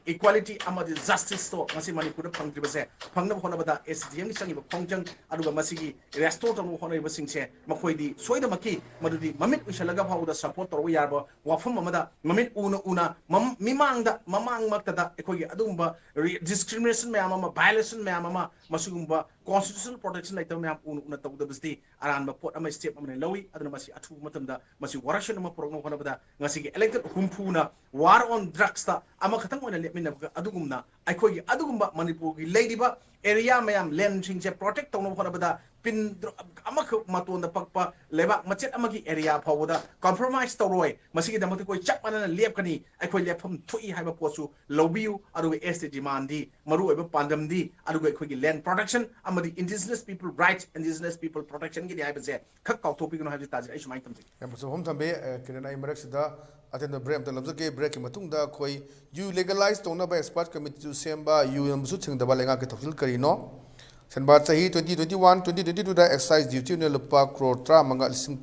ꯏꯀ꯭ꯋꯥꯂꯤꯇꯤ ꯑꯃꯗꯤ ꯖꯁꯇꯤꯁꯇꯣ ꯉꯁꯤ ꯃꯅꯤꯄꯨꯔꯗ ꯐꯪꯗ꯭ꯔꯤꯕꯁꯦ ꯐꯪꯅꯕ ꯍꯣꯠꯅꯕꯗ ꯑꯦꯁ ꯗꯤ ꯑꯦꯝꯒꯤ ꯆꯪꯉꯤꯕ ꯈꯣꯡꯖꯪ, ꯑꯗꯨꯒ ꯃꯁꯤꯒꯤ ꯔꯦꯁꯇꯣꯔ ꯇꯧꯅꯕ ꯍꯣꯠꯅꯔꯤꯕꯁꯤꯡꯁꯦ, ꯃꯈꯣꯏꯗꯤ ꯁꯣꯏꯗꯃꯛꯀꯤ ꯃꯗꯨꯗꯤ ꯃꯃꯤꯠ ꯎꯏꯁꯜꯂꯒ ꯐꯥꯎꯕꯗ ꯁꯄꯣꯔꯠ ꯇꯧꯔꯛꯄ ꯌꯥꯔꯕ ꯋꯥꯐꯝ ꯑꯃꯗ, ꯃꯃꯤꯠ ꯎꯅ ꯎꯅ, ꯃꯝ-, ꯃꯤꯃꯥꯡꯗ, ꯃꯃꯥꯡꯃꯛꯇꯗ ꯑꯩꯈꯣꯏꯒꯤ ꯑꯗꯨꯒꯨꯝꯕ ꯔꯤ-, ꯗꯤꯁꯀ꯭ꯔꯤꯃꯤꯅꯦꯁꯟ ꯃꯌꯥꯝ ꯑꯃ, ꯚꯥꯏꯑꯣꯂꯦꯁꯟ ꯃꯌꯥꯝ ꯑꯃ, ꯃꯁꯤꯒꯨꯝꯕ ꯀꯣꯟꯁꯇꯤꯇ꯭ꯌꯨꯁꯅꯦꯜ ꯄ꯭ꯔꯣꯇꯦꯛꯁꯟ ꯂꯩꯇꯕ ꯃꯌꯥꯝ ꯎꯅ ꯎꯅ ꯇꯧꯗꯕꯁꯤꯗꯤ ꯑꯔꯥꯟꯕ ꯄꯣꯠ ꯑꯃ, ꯁ꯭ꯇꯦꯞ ꯑꯃꯅ ꯂꯧꯏ꯫ ꯑꯗꯨꯅ ꯃꯁꯤ ꯑꯊꯨꯕ ꯃꯇꯝꯗ ꯃꯁꯤ ꯋꯥꯔꯛꯁꯟ ꯑꯃ ꯄꯨꯔꯛꯅꯕ ꯍꯣꯠꯅꯕꯗ ꯉꯁꯤꯒꯤ ꯏꯂꯦꯛꯇꯦꯗ ꯍꯨꯝꯐꯨꯅ ꯋꯥꯔ ꯑꯣꯟ ꯗ꯭ꯔꯛꯁꯇ ꯑꯃꯈꯛꯇꯪ ꯑꯣꯏꯅ ꯂꯦꯞꯃꯤꯟꯅꯕꯒ ꯑꯗꯨꯒꯨꯝꯅ ꯑꯩꯈꯣꯏꯒꯤ ꯑꯗꯨꯒꯨꯝꯕ ꯃꯅꯤꯄꯨꯔꯒꯤ ꯂꯩꯔꯤꯕ ꯑꯦꯔꯤꯌꯥ ꯃꯌꯥꯝ, ꯂꯦꯟꯁꯤꯡꯁꯦ ꯄ꯭ꯔꯣꯇꯦꯛ ꯇꯧꯅꯕ ꯍꯣꯠꯅꯕꯗ ꯄꯤꯟ ꯗ꯭ꯔꯣ-, ꯑꯃꯈꯛ ꯃꯇꯣꯟꯗ ꯄꯛꯄ ꯂꯩꯕꯥꯛ ꯃꯆꯦꯠ ꯑꯃꯒꯤ ꯑꯦꯔꯤꯌꯥ ꯐꯥꯎꯕꯗ ꯀꯝꯄ꯭ꯔꯣꯃꯥꯏꯁ ꯇꯧꯔꯣꯏ꯫ ꯃꯁꯤꯒꯤꯗꯃꯛꯇ ꯑꯩꯈꯣꯏ ꯆꯞ ꯃꯥꯟꯅꯅ ꯂꯦꯞꯀꯅꯤ꯫ ꯑꯩꯈꯣꯏ ꯂꯦꯞꯐꯝ ꯊꯣꯛꯏ ꯍꯥꯏꯕ ꯄꯣꯠꯁꯨ ꯂꯧꯕꯤꯌꯨ꯫ ꯑꯗꯨꯒ ꯑꯦꯁ ꯇꯤ ꯗꯤꯃꯥꯟꯗꯤ ꯃꯔꯨꯑꯣꯏꯕ ꯄꯥꯟꯗꯝꯗꯤ, ꯑꯗꯨꯒ ꯑꯩꯈꯣꯏꯒꯤ ꯂꯦꯟ ꯄ꯭ꯔꯣꯇꯦꯛꯁꯟ ꯑꯃꯗꯤ indigenous people rights, indigenous people ꯄ꯭ꯔꯣꯇꯦꯛꯁꯟꯒꯤꯅꯤ ꯍꯥꯏꯕꯁꯦ ꯈꯛ ꯀꯥꯎꯊꯣꯛꯄꯤꯒꯅꯨ ꯍꯥꯏꯕꯁꯤ ꯇꯥꯖꯩ꯫ ꯑꯩ ꯁꯨꯃꯥꯏꯅ ꯊꯝꯖꯒꯦ꯫ ꯌꯥꯝ ꯐꯖꯕ ꯋꯥꯐꯝ ꯊꯝꯕꯤ, ꯑꯦ, ꯀꯤꯔꯟ꯫ ꯑꯩ ꯃꯔꯛꯁꯤꯗ ꯑꯇꯦꯟꯕ ꯕ꯭ꯔꯦꯛ ꯑꯝꯇ ꯂꯧꯖꯒꯦ꯫ ꯕ꯭ꯔꯦꯛꯀꯤ ꯃꯇꯨꯡꯗ ꯑꯩꯈꯣꯏ ꯌꯨ ꯂꯤꯒꯦꯂꯥꯏꯁ ꯇꯧꯅꯕ ꯑꯦꯛꯁꯄꯔꯠ ꯀꯃꯤꯇꯤꯁꯨ ꯁꯦꯝꯕ, ꯌꯨ ꯌꯣꯟꯕꯁꯨ ꯊꯤꯡꯗꯕ ꯂꯩꯉꯥꯛꯀꯤ ꯊꯧꯁꯤꯜ ꯀꯔꯤꯅꯣ? ꯁꯦꯟꯕꯥ ꯆꯍꯤ twenty twenty one, twenty twenty ꯇꯨꯗ ꯑꯦꯛꯁꯥꯏꯖ ꯗ꯭ꯌꯨꯇꯤ ꯑꯣꯏꯅ ꯂꯨꯄꯥ ꯀ꯭ꯔꯣꯔ ꯇꯔꯥꯃꯉꯥ ꯂꯤꯁꯤꯡ,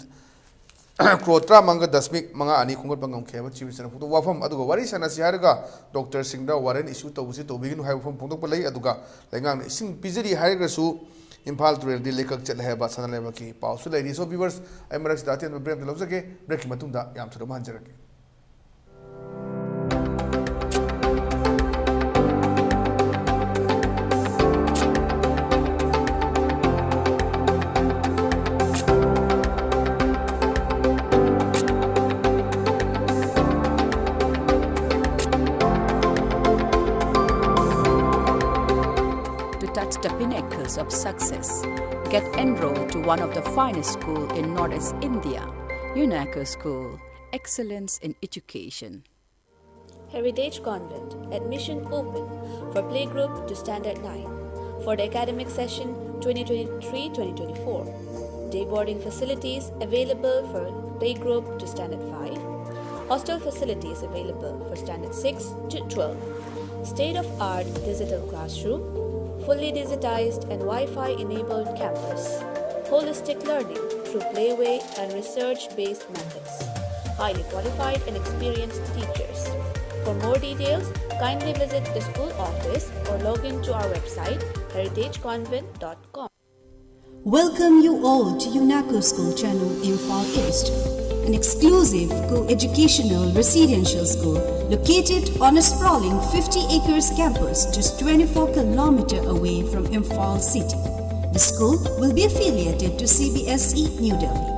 ꯀ꯭ꯔꯣꯔ ꯇꯔꯥꯃꯉꯥ ꯗꯁꯃꯤꯛ ꯃꯉꯥ ꯑꯅꯤ ꯈꯣꯝꯒꯠꯄ ꯉꯝꯈꯤ ꯍꯥꯏꯕ ꯆꯤꯐ ꯃꯤꯅꯤꯁꯇꯔꯅ ꯐꯣꯡꯗꯣꯛꯄ ꯋꯥꯐꯝ꯫ ꯑꯗꯨꯒ ꯋꯥꯔꯤ ꯁꯥꯟꯅꯁꯤ ꯍꯥꯏꯔꯒ ꯗꯣꯛꯇꯔꯁꯤꯡꯗ ꯋꯥꯔꯦꯟ ꯏꯁꯨ ꯇꯧꯕꯁꯤ ꯇꯧꯕꯤꯒꯅꯨ ꯍꯥꯏꯕ ꯋꯥꯐꯝ ꯐꯣꯡꯗꯣꯛꯄ ꯂꯩ꯫ ꯑꯗꯨꯒ ꯂꯩꯉꯥꯛꯅ ꯏꯁꯤꯡ ꯄꯤꯖꯔꯤ ꯍꯥꯏꯔꯒꯁꯨ ꯏꯝꯐꯥꯜ ꯇꯨꯔꯦꯜꯗꯤ ꯂꯩꯀꯛ ꯆꯠꯂꯦ ꯍꯥꯏꯕ ꯁꯅꯥ ꯂꯩꯕꯥꯛꯀꯤ ꯄꯥꯎꯁꯨ ꯂꯩꯔꯤ꯫ So viewers, ꯑꯩ ꯃꯔꯛꯁꯤꯗ ꯑꯇꯦꯟꯕ ꯕ꯭ꯔꯦꯛ ꯑꯃ ꯂꯧꯖꯒꯦ꯫ ꯕ꯭ꯔꯦꯛꯀꯤ ꯃꯇꯨꯡꯗ ꯌꯥꯝ ꯊꯨꯅ ꯑꯃꯨꯛ ꯍꯟꯖꯔꯛꯀꯦ꯫ To touch the pinnacles of success, get enrolled to one of the finest school in Northeast India, Unako School, excellence in education. Heritage Convent, admission open for playgroup to standard nine for the academic session twenty twenty-three twenty twenty-four. Day boarding facilities available for playgroup to standard five. Hostel facilities available for standard six to twelve. State-of-art digital classroom, fully digitized and Wi-Fi-enabled campus, holistic learning through playway and research-based methods, highly qualified and experienced teachers. For more details, kindly visit the school office or log in to our website, heritageconvent dot com. Welcome you all to UNACO School Channel, Imphal East, an exclusive co-educational residential school located on a sprawling fifty acres campus just twenty-four kilometer away from Imphal city. The school will be affiliated to C B S E New Delhi.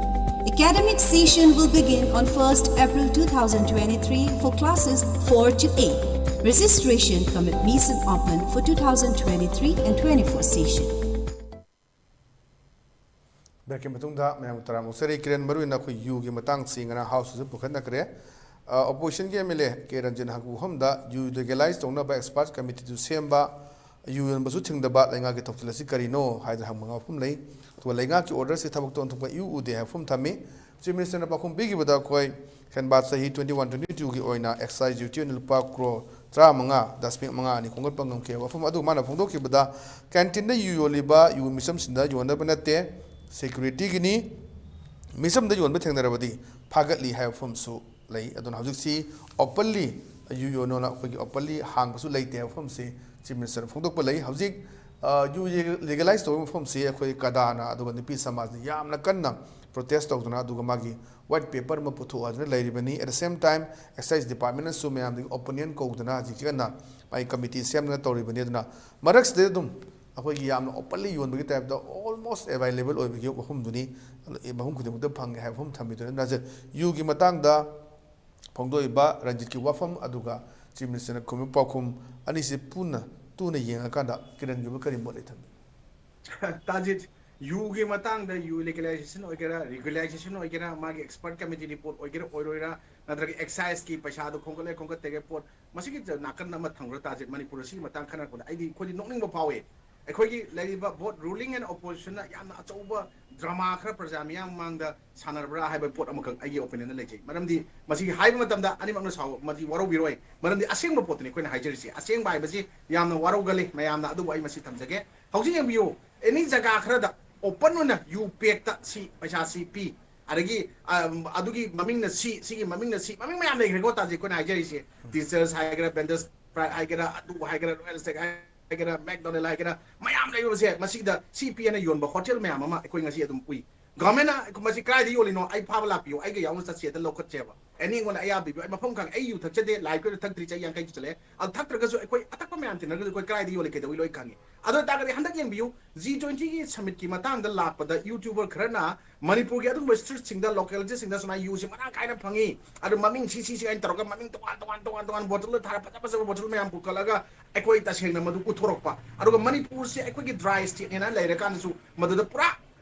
Academic session will begin on first April two thousand twenty-three for classes four to eight. Registration cum admission open for two thousand twenty-three and twenty-four session. ꯕ꯭ꯔꯦꯛꯀꯤ ꯃꯇꯨꯡꯗ ꯃꯌꯥꯝ ꯇꯔꯥꯃꯨꯛ ꯆꯔꯤ꯫ ꯀꯤꯔꯟ, ꯃꯔꯨꯑꯣꯏꯅ ꯑꯩꯈꯣꯏ ꯌꯨꯒꯤ ꯃꯇꯥꯡꯁꯤ ꯉꯔꯥꯡ ꯍꯥꯎꯁꯇꯁꯨ ꯄꯨꯈꯠꯅꯈ꯭ꯔꯦ꯫ ꯑ, ꯑꯣꯄꯣꯖꯤꯁꯟꯒꯤ M L A K Ranjan ꯍꯪꯕ ꯋꯥꯐꯝꯗ ꯌꯨ ꯂꯤꯒꯦꯂꯥꯏꯁ ꯇꯧꯅꯕ ꯑꯦꯛꯁꯄꯥꯔꯠ ꯀꯃꯤꯇꯤꯗꯨ ꯁꯦꯝꯕ, ꯌꯨ ꯌꯣꯟꯕꯁꯨ ꯊꯤꯡꯗꯕ ꯂꯩꯉꯥꯛꯀꯤ ꯊꯧꯁꯤꯜ ꯑꯁꯤ ꯀꯔꯤꯅꯣ ꯍꯥꯏꯗꯅ ꯍꯪꯕ ꯋꯥꯐꯝ ꯂꯩ꯫ ꯑꯗꯨꯒ ꯂꯩꯉꯥꯛꯀꯤ ꯑꯣꯔꯗꯔꯁꯤ ꯊꯕꯛꯇ ꯑꯣꯟꯊꯣꯛꯄ ꯏꯎ ꯎꯗꯦ ꯍꯥꯏꯕ ꯋꯥꯐꯝ ꯊꯝꯃꯤ꯫ ꯆꯤꯐ ꯃꯤꯅꯤꯁꯇꯔꯅ ꯄꯥꯎꯈꯨꯝ ꯄꯤꯈꯤꯕꯗ ꯑꯩꯈꯣꯏ ꯈꯦꯟꯕꯥ ꯆꯍꯤ twenty one twenty two ꯒꯤ ꯑꯣꯏꯅ ꯑꯦꯛꯁꯥꯏꯖ ꯗ꯭ꯌꯨꯇꯤ ꯑꯣꯏꯅ ꯂꯨꯄꯥ ꯀ꯭ꯔꯣꯔ ꯇꯔꯥꯃꯉꯥ ꯗꯁꯃꯤꯛ ꯃꯉꯥ ꯑꯅꯤ ꯈꯣꯝꯒꯠꯄ ꯉꯝꯈꯤ ꯍꯥꯏꯕ ꯋꯥꯐꯝ ꯑꯗꯨ ꯃꯥꯅ ꯐꯣꯡꯗꯣꯛꯈꯤꯕꯗ, ꯀꯦꯟꯇꯤꯟꯗ ꯌꯨ ꯌꯣꯜꯂꯤꯕ ꯌꯨ ꯃꯤꯆꯝꯁꯤꯡꯗ ꯌꯣꯟꯅꯕ ꯅꯠꯇꯦ, ꯁꯦꯀ꯭ꯌꯨꯔꯤꯇꯤꯒꯤꯅꯤ, ꯃꯤꯆꯝꯗ ꯌꯣꯟꯕ ꯊꯦꯡꯅꯔꯕꯗꯤ ꯐꯥꯒꯠꯂꯤ ꯍꯥꯏꯕ ꯋꯥꯐꯝꯁꯨ ꯂꯩ꯫ ꯑꯗꯨꯅ ꯍꯧꯖꯤꯛꯁꯤ ꯑꯣꯄꯟꯂꯤ ꯌꯨ ꯌꯣꯟꯅꯣꯅ ꯑꯩꯈꯣꯏꯒꯤ ꯑꯣꯄꯟꯂꯤ ꯍꯥꯡꯕꯁꯨ ꯂꯩꯇꯦ ꯍꯥꯏꯕ ꯋꯥꯐꯝꯁꯤ ꯆꯤꯐ ꯃꯤꯅꯤꯁꯇꯔꯅ ꯐꯣꯡꯗꯣꯛꯄ ꯂꯩ꯫ ꯍꯧꯖꯤꯛ, ꯑ, ꯌꯨ ꯂꯤꯒꯦꯂꯥꯏꯁ ꯇꯧꯕꯒꯤ ꯃꯐꯝꯁꯤ ꯑꯩꯈꯣꯏ ꯀꯗꯥꯅ ꯑꯗꯨꯒ ꯅꯨꯄꯤ ꯁꯃꯥꯖꯅ ꯌꯥꯝꯅ ꯀꯟꯅ ꯄ꯭ꯔꯣꯇꯦꯁ ꯇꯧꯗꯨꯅ ꯑꯗꯨꯒ ꯃꯥꯒꯤ ꯋꯥꯏꯠ ꯄꯦꯄꯔ ꯑꯃ ꯄꯨꯊꯣꯛꯑꯗꯨꯅ ꯂꯩꯔꯤꯕꯅꯤ꯫ At the same time, excise department ꯅꯁꯨ ꯃꯌꯥꯝꯗꯒꯤ ꯑꯣꯄꯤꯅꯤꯌꯟ ꯀꯧꯗꯨꯅ ꯍꯧꯖꯤꯛ ꯀꯟꯅ ꯃꯥꯒꯤ ꯀꯃꯤꯇꯤ ꯁꯦꯝꯗꯨꯅ ꯇꯧꯔꯤꯕꯅꯤ꯫ ꯑꯗꯨꯅ ꯃꯔꯛꯁꯤꯗ ꯑꯗꯨꯝ ꯑꯩꯈꯣꯏꯒꯤ ꯌꯥꯝꯅ ꯑꯣꯄꯟꯂꯤ ꯌꯣꯟꯕꯒꯤ ꯇꯥꯏꯞꯇ ꯑꯣꯜꯃꯣꯁ ꯑꯦꯚꯥꯏꯂꯦꯕꯜ ꯑꯣꯏꯕꯒꯤ ꯋꯥꯐꯝꯗꯨꯅꯤ, ꯃꯐꯝ ꯈꯨꯗꯤꯡꯃꯛꯇ ꯐꯪꯉꯦ ꯍꯥꯏꯕ ꯋꯥꯐꯝ ꯊꯝꯕꯤꯗꯨꯅ ꯅꯖ-, ꯌꯨꯒꯤ ꯃꯇꯥꯡꯗ ꯐꯣꯡꯗꯣꯛꯏꯕ ꯔꯟꯖꯤꯠꯀꯤ ꯋꯥꯐꯝ ꯑꯗꯨꯒ ꯆꯤꯐ ꯃꯤꯅꯤꯁꯇꯔꯅ ꯈꯨꯝꯕ ꯄꯥꯎꯈꯨꯝ ꯑꯅꯤꯁꯤ ꯄꯨꯟꯅ ꯇꯨꯅ ꯌꯦꯡꯉꯀꯥꯟꯗ ꯀꯤꯔꯟꯒꯤ ꯑꯣꯏꯕ ꯀꯔꯤ ꯃꯣꯠ ꯂꯩ ꯊꯝꯕꯤꯌꯨ? ꯇꯥꯖꯤꯠ, ꯌꯨꯒꯤ ꯃꯇꯥꯡꯗ ꯌꯨ ꯂꯤꯒꯦꯂꯥꯏꯖꯦꯁꯟ ꯑꯣꯏꯒꯦꯔꯥ, ꯔꯤꯒꯨꯂꯥꯏꯖꯦꯁꯟ ꯑꯣꯏꯒꯦꯔꯥ, ꯃꯥꯒꯤ ꯑꯦꯛꯁꯄꯔꯠ ꯀꯃꯤꯇꯤ ꯔꯤꯄꯣꯔꯠ ꯑꯣꯏꯒꯦꯔꯥ ꯑꯣꯏꯔꯣꯏꯔꯥ, ꯅꯠꯇ꯭ꯔꯒ ꯑꯦꯛꯁꯥꯏꯖꯀꯤ ꯄꯩꯁꯥꯗꯣ ꯈꯣꯝꯒꯠꯂꯦ ꯈꯣꯝꯒꯠꯇꯦꯒꯦ ꯄꯣꯠ, ꯃꯁꯤꯒꯤ ꯅꯥꯀꯟ ꯑꯃ ꯊꯝꯈ꯭ꯔꯣ ꯇꯥꯖꯤꯠ꯫ ꯃꯅꯤꯄꯨꯔ ꯑꯁꯤꯒꯤ ꯃꯇꯥꯡ ꯈꯟꯅꯔꯛꯄꯗ ꯑꯩꯗꯤ, ꯑꯩꯈꯣꯏꯗꯤ ꯅꯣꯛꯅꯤꯡꯕ ꯐꯥꯎꯋꯦ꯫ ꯑꯩꯈꯣꯏꯒꯤ ꯂꯩꯔꯤꯕ both ruling and oppositionꯅ ꯌꯥꯝꯅ ꯑꯆꯧꯕ drama ꯈꯔ ꯄ꯭ꯔꯖꯥ ꯃꯤꯌꯥꯝ ꯃꯃꯥꯡꯗ ꯁꯥꯟꯅꯔꯕ꯭ꯔꯥ ꯍꯥꯏꯕ ꯄꯣꯠ ꯑꯃꯈꯛ ꯑꯩꯒꯤ opinionꯗ ꯂꯩꯖꯩ꯫ ꯃꯔꯝꯗꯤ ꯃꯁꯤ ꯍꯥꯏꯕ ꯃꯇꯝꯗ ꯑꯅꯤꯃꯛꯅ ꯁꯥꯎ, ꯃꯁꯤ ꯋꯥꯔꯧꯕꯤꯔꯣꯏ꯫ ꯃꯔꯝꯗꯤ ꯑꯁꯦꯡꯕ ꯄꯣꯠꯇꯨꯅꯤ ꯑꯩꯈꯣꯏꯅ ꯍꯥꯏꯖꯔꯤꯁꯤ꯫ ꯑꯁꯦꯡꯕ ꯍꯥꯏꯕꯁꯤ ꯌꯥꯝꯅ ꯋꯥꯔꯧꯒꯜꯂꯤ ꯃꯌꯥꯝꯅ, ꯑꯗꯨꯕꯨ ꯑꯩ ꯃꯁꯤ ꯊꯝꯖꯒꯦ꯫ ꯍꯧꯖꯤꯛ ꯌꯦꯡꯕꯤꯌꯨ, any ꯖꯒꯥ ꯈꯔꯗ open ꯑꯣꯏꯅ ꯌꯨ packꯇ ꯁꯤ, ꯄꯩꯁꯥ ꯁꯤ ꯄꯤ, ꯑꯗꯒꯤ, ꯑꯝ, ꯑꯗꯨꯒꯤ ꯃꯃꯤꯡꯅ ꯁꯤ, ꯁꯤꯒꯤ ꯃꯃꯤꯡꯅ ꯁꯤ, ꯃꯃꯤꯡ ꯃꯌꯥꯝ ꯂꯩꯈ꯭ꯔꯦꯀꯣ꯫ ꯇꯥꯖꯤ ꯑꯩꯈꯣꯏꯅ ꯍꯥꯏꯖꯔꯤꯁꯦ, Teachers ꯍꯥꯏꯒꯦꯔꯥ, Vendors Price ꯍꯥꯏꯒꯦꯔꯥ, ꯑꯗꯨ ꯍꯥꯏꯒꯦꯔꯥ, Royal Stack ꯍꯥꯏꯒꯦꯔꯥ, McDonald ꯍꯥꯏꯒꯦꯔꯥ, ꯃꯌꯥꯝ ꯂꯩꯕꯁꯦ, ꯃꯁꯤꯗ ꯁꯤ ꯄꯤ ꯑꯅ ꯌꯣꯟꯕ ꯍꯣꯇꯦꯜ ꯃꯌꯥꯝ ꯑꯃ ꯑꯩꯈꯣꯏ ꯉꯁꯤ ꯑꯗꯨꯝ ꯎꯏ꯫ Governmentꯅ ꯃꯁꯤ ꯀꯗꯥꯏꯗ ꯌꯣꯜꯂꯤꯅꯣ? ꯑꯩ ꯐꯥꯕ ꯂꯥꯛꯄꯤꯌꯨ, ꯑꯩꯒ ꯌꯥꯎꯅ ꯆꯠꯁꯦ, ꯑꯗ ꯂꯧꯈꯠꯁꯦꯕ꯫ ꯑꯦꯅꯤ ꯑꯩꯉꯣꯟꯗ ꯑꯌꯥꯕ ꯄꯤꯕꯤꯌꯨ, ꯑꯩ ꯃꯐꯝ ꯈꯪ, ꯑꯩ ꯌꯨ ꯊꯛꯆꯗꯦ, life ꯀ ꯊꯛꯇ꯭ꯔꯤ, ꯆꯍꯤ ꯌꯥꯡꯈꯩ ꯁꯨ ꯆꯠꯂꯦ꯫ ꯑꯗꯨ ꯊꯛꯇ꯭ꯔꯒꯁꯨ ꯑꯩꯈꯣꯏ ꯑꯇꯛꯄ ꯃꯌꯥꯝ ꯇꯤꯟꯅꯔꯒꯁꯨ ꯑꯩꯈꯣꯏ ꯀꯗꯥꯏꯗ ꯌꯣꯜꯂꯤ, ꯀꯩꯗꯧꯏ, ꯂꯣꯏ ꯈꯪꯉꯤ꯫ ꯑꯗꯨ ꯑꯣꯏꯇꯥꯔꯒꯗꯤ ꯍꯟꯗꯛ ꯌꯦꯡꯕꯤꯌꯨ, G twentyꯒꯤ summitꯀꯤ ꯃꯇꯥꯡꯗ ꯂꯥꯛꯄꯗ YouTuber ꯈꯔꯅ ꯃꯅꯤꯄꯨꯔꯒꯤ ꯑꯗꯨꯒꯨꯝꯕ streetꯁꯤꯡꯗ, localityꯁꯤꯡꯗ ꯁꯨꯃꯥꯏꯅ ꯌꯨꯁꯤ ꯃꯔꯥꯡ ꯀꯥꯏꯅ ꯐꯪꯉꯤ, ꯑꯗꯨ ꯃꯃꯤꯡ ꯁꯤ ꯁꯤ ꯁꯤ ꯍꯥꯏꯅ ꯇꯧꯔꯒ ꯃꯃꯤꯡ ꯇꯣꯉꯥꯟ ꯇꯣꯉꯥꯟ ꯇꯣꯉꯥꯟ ꯇꯣꯉꯥꯟ bottleꯗ ꯊꯥꯔ ꯐꯖ ꯐꯖꯕ bottle ꯃꯌꯥꯝ ꯄꯨꯈꯠꯂꯒ ꯑꯩꯈꯣꯏ ꯇꯁꯦꯡꯅ ꯃꯗꯨ ꯎꯠꯊꯣꯔꯛꯄ꯫ ꯑꯗꯨꯒ ꯃꯅꯤꯄꯨꯔꯁꯦ ꯑꯩꯈꯣꯏꯒꯤ dry stateꯅꯦꯅ ꯂꯩꯔꯀꯥꯟꯗꯁꯨ ꯃꯗꯨꯗ ꯄꯨꯔꯥ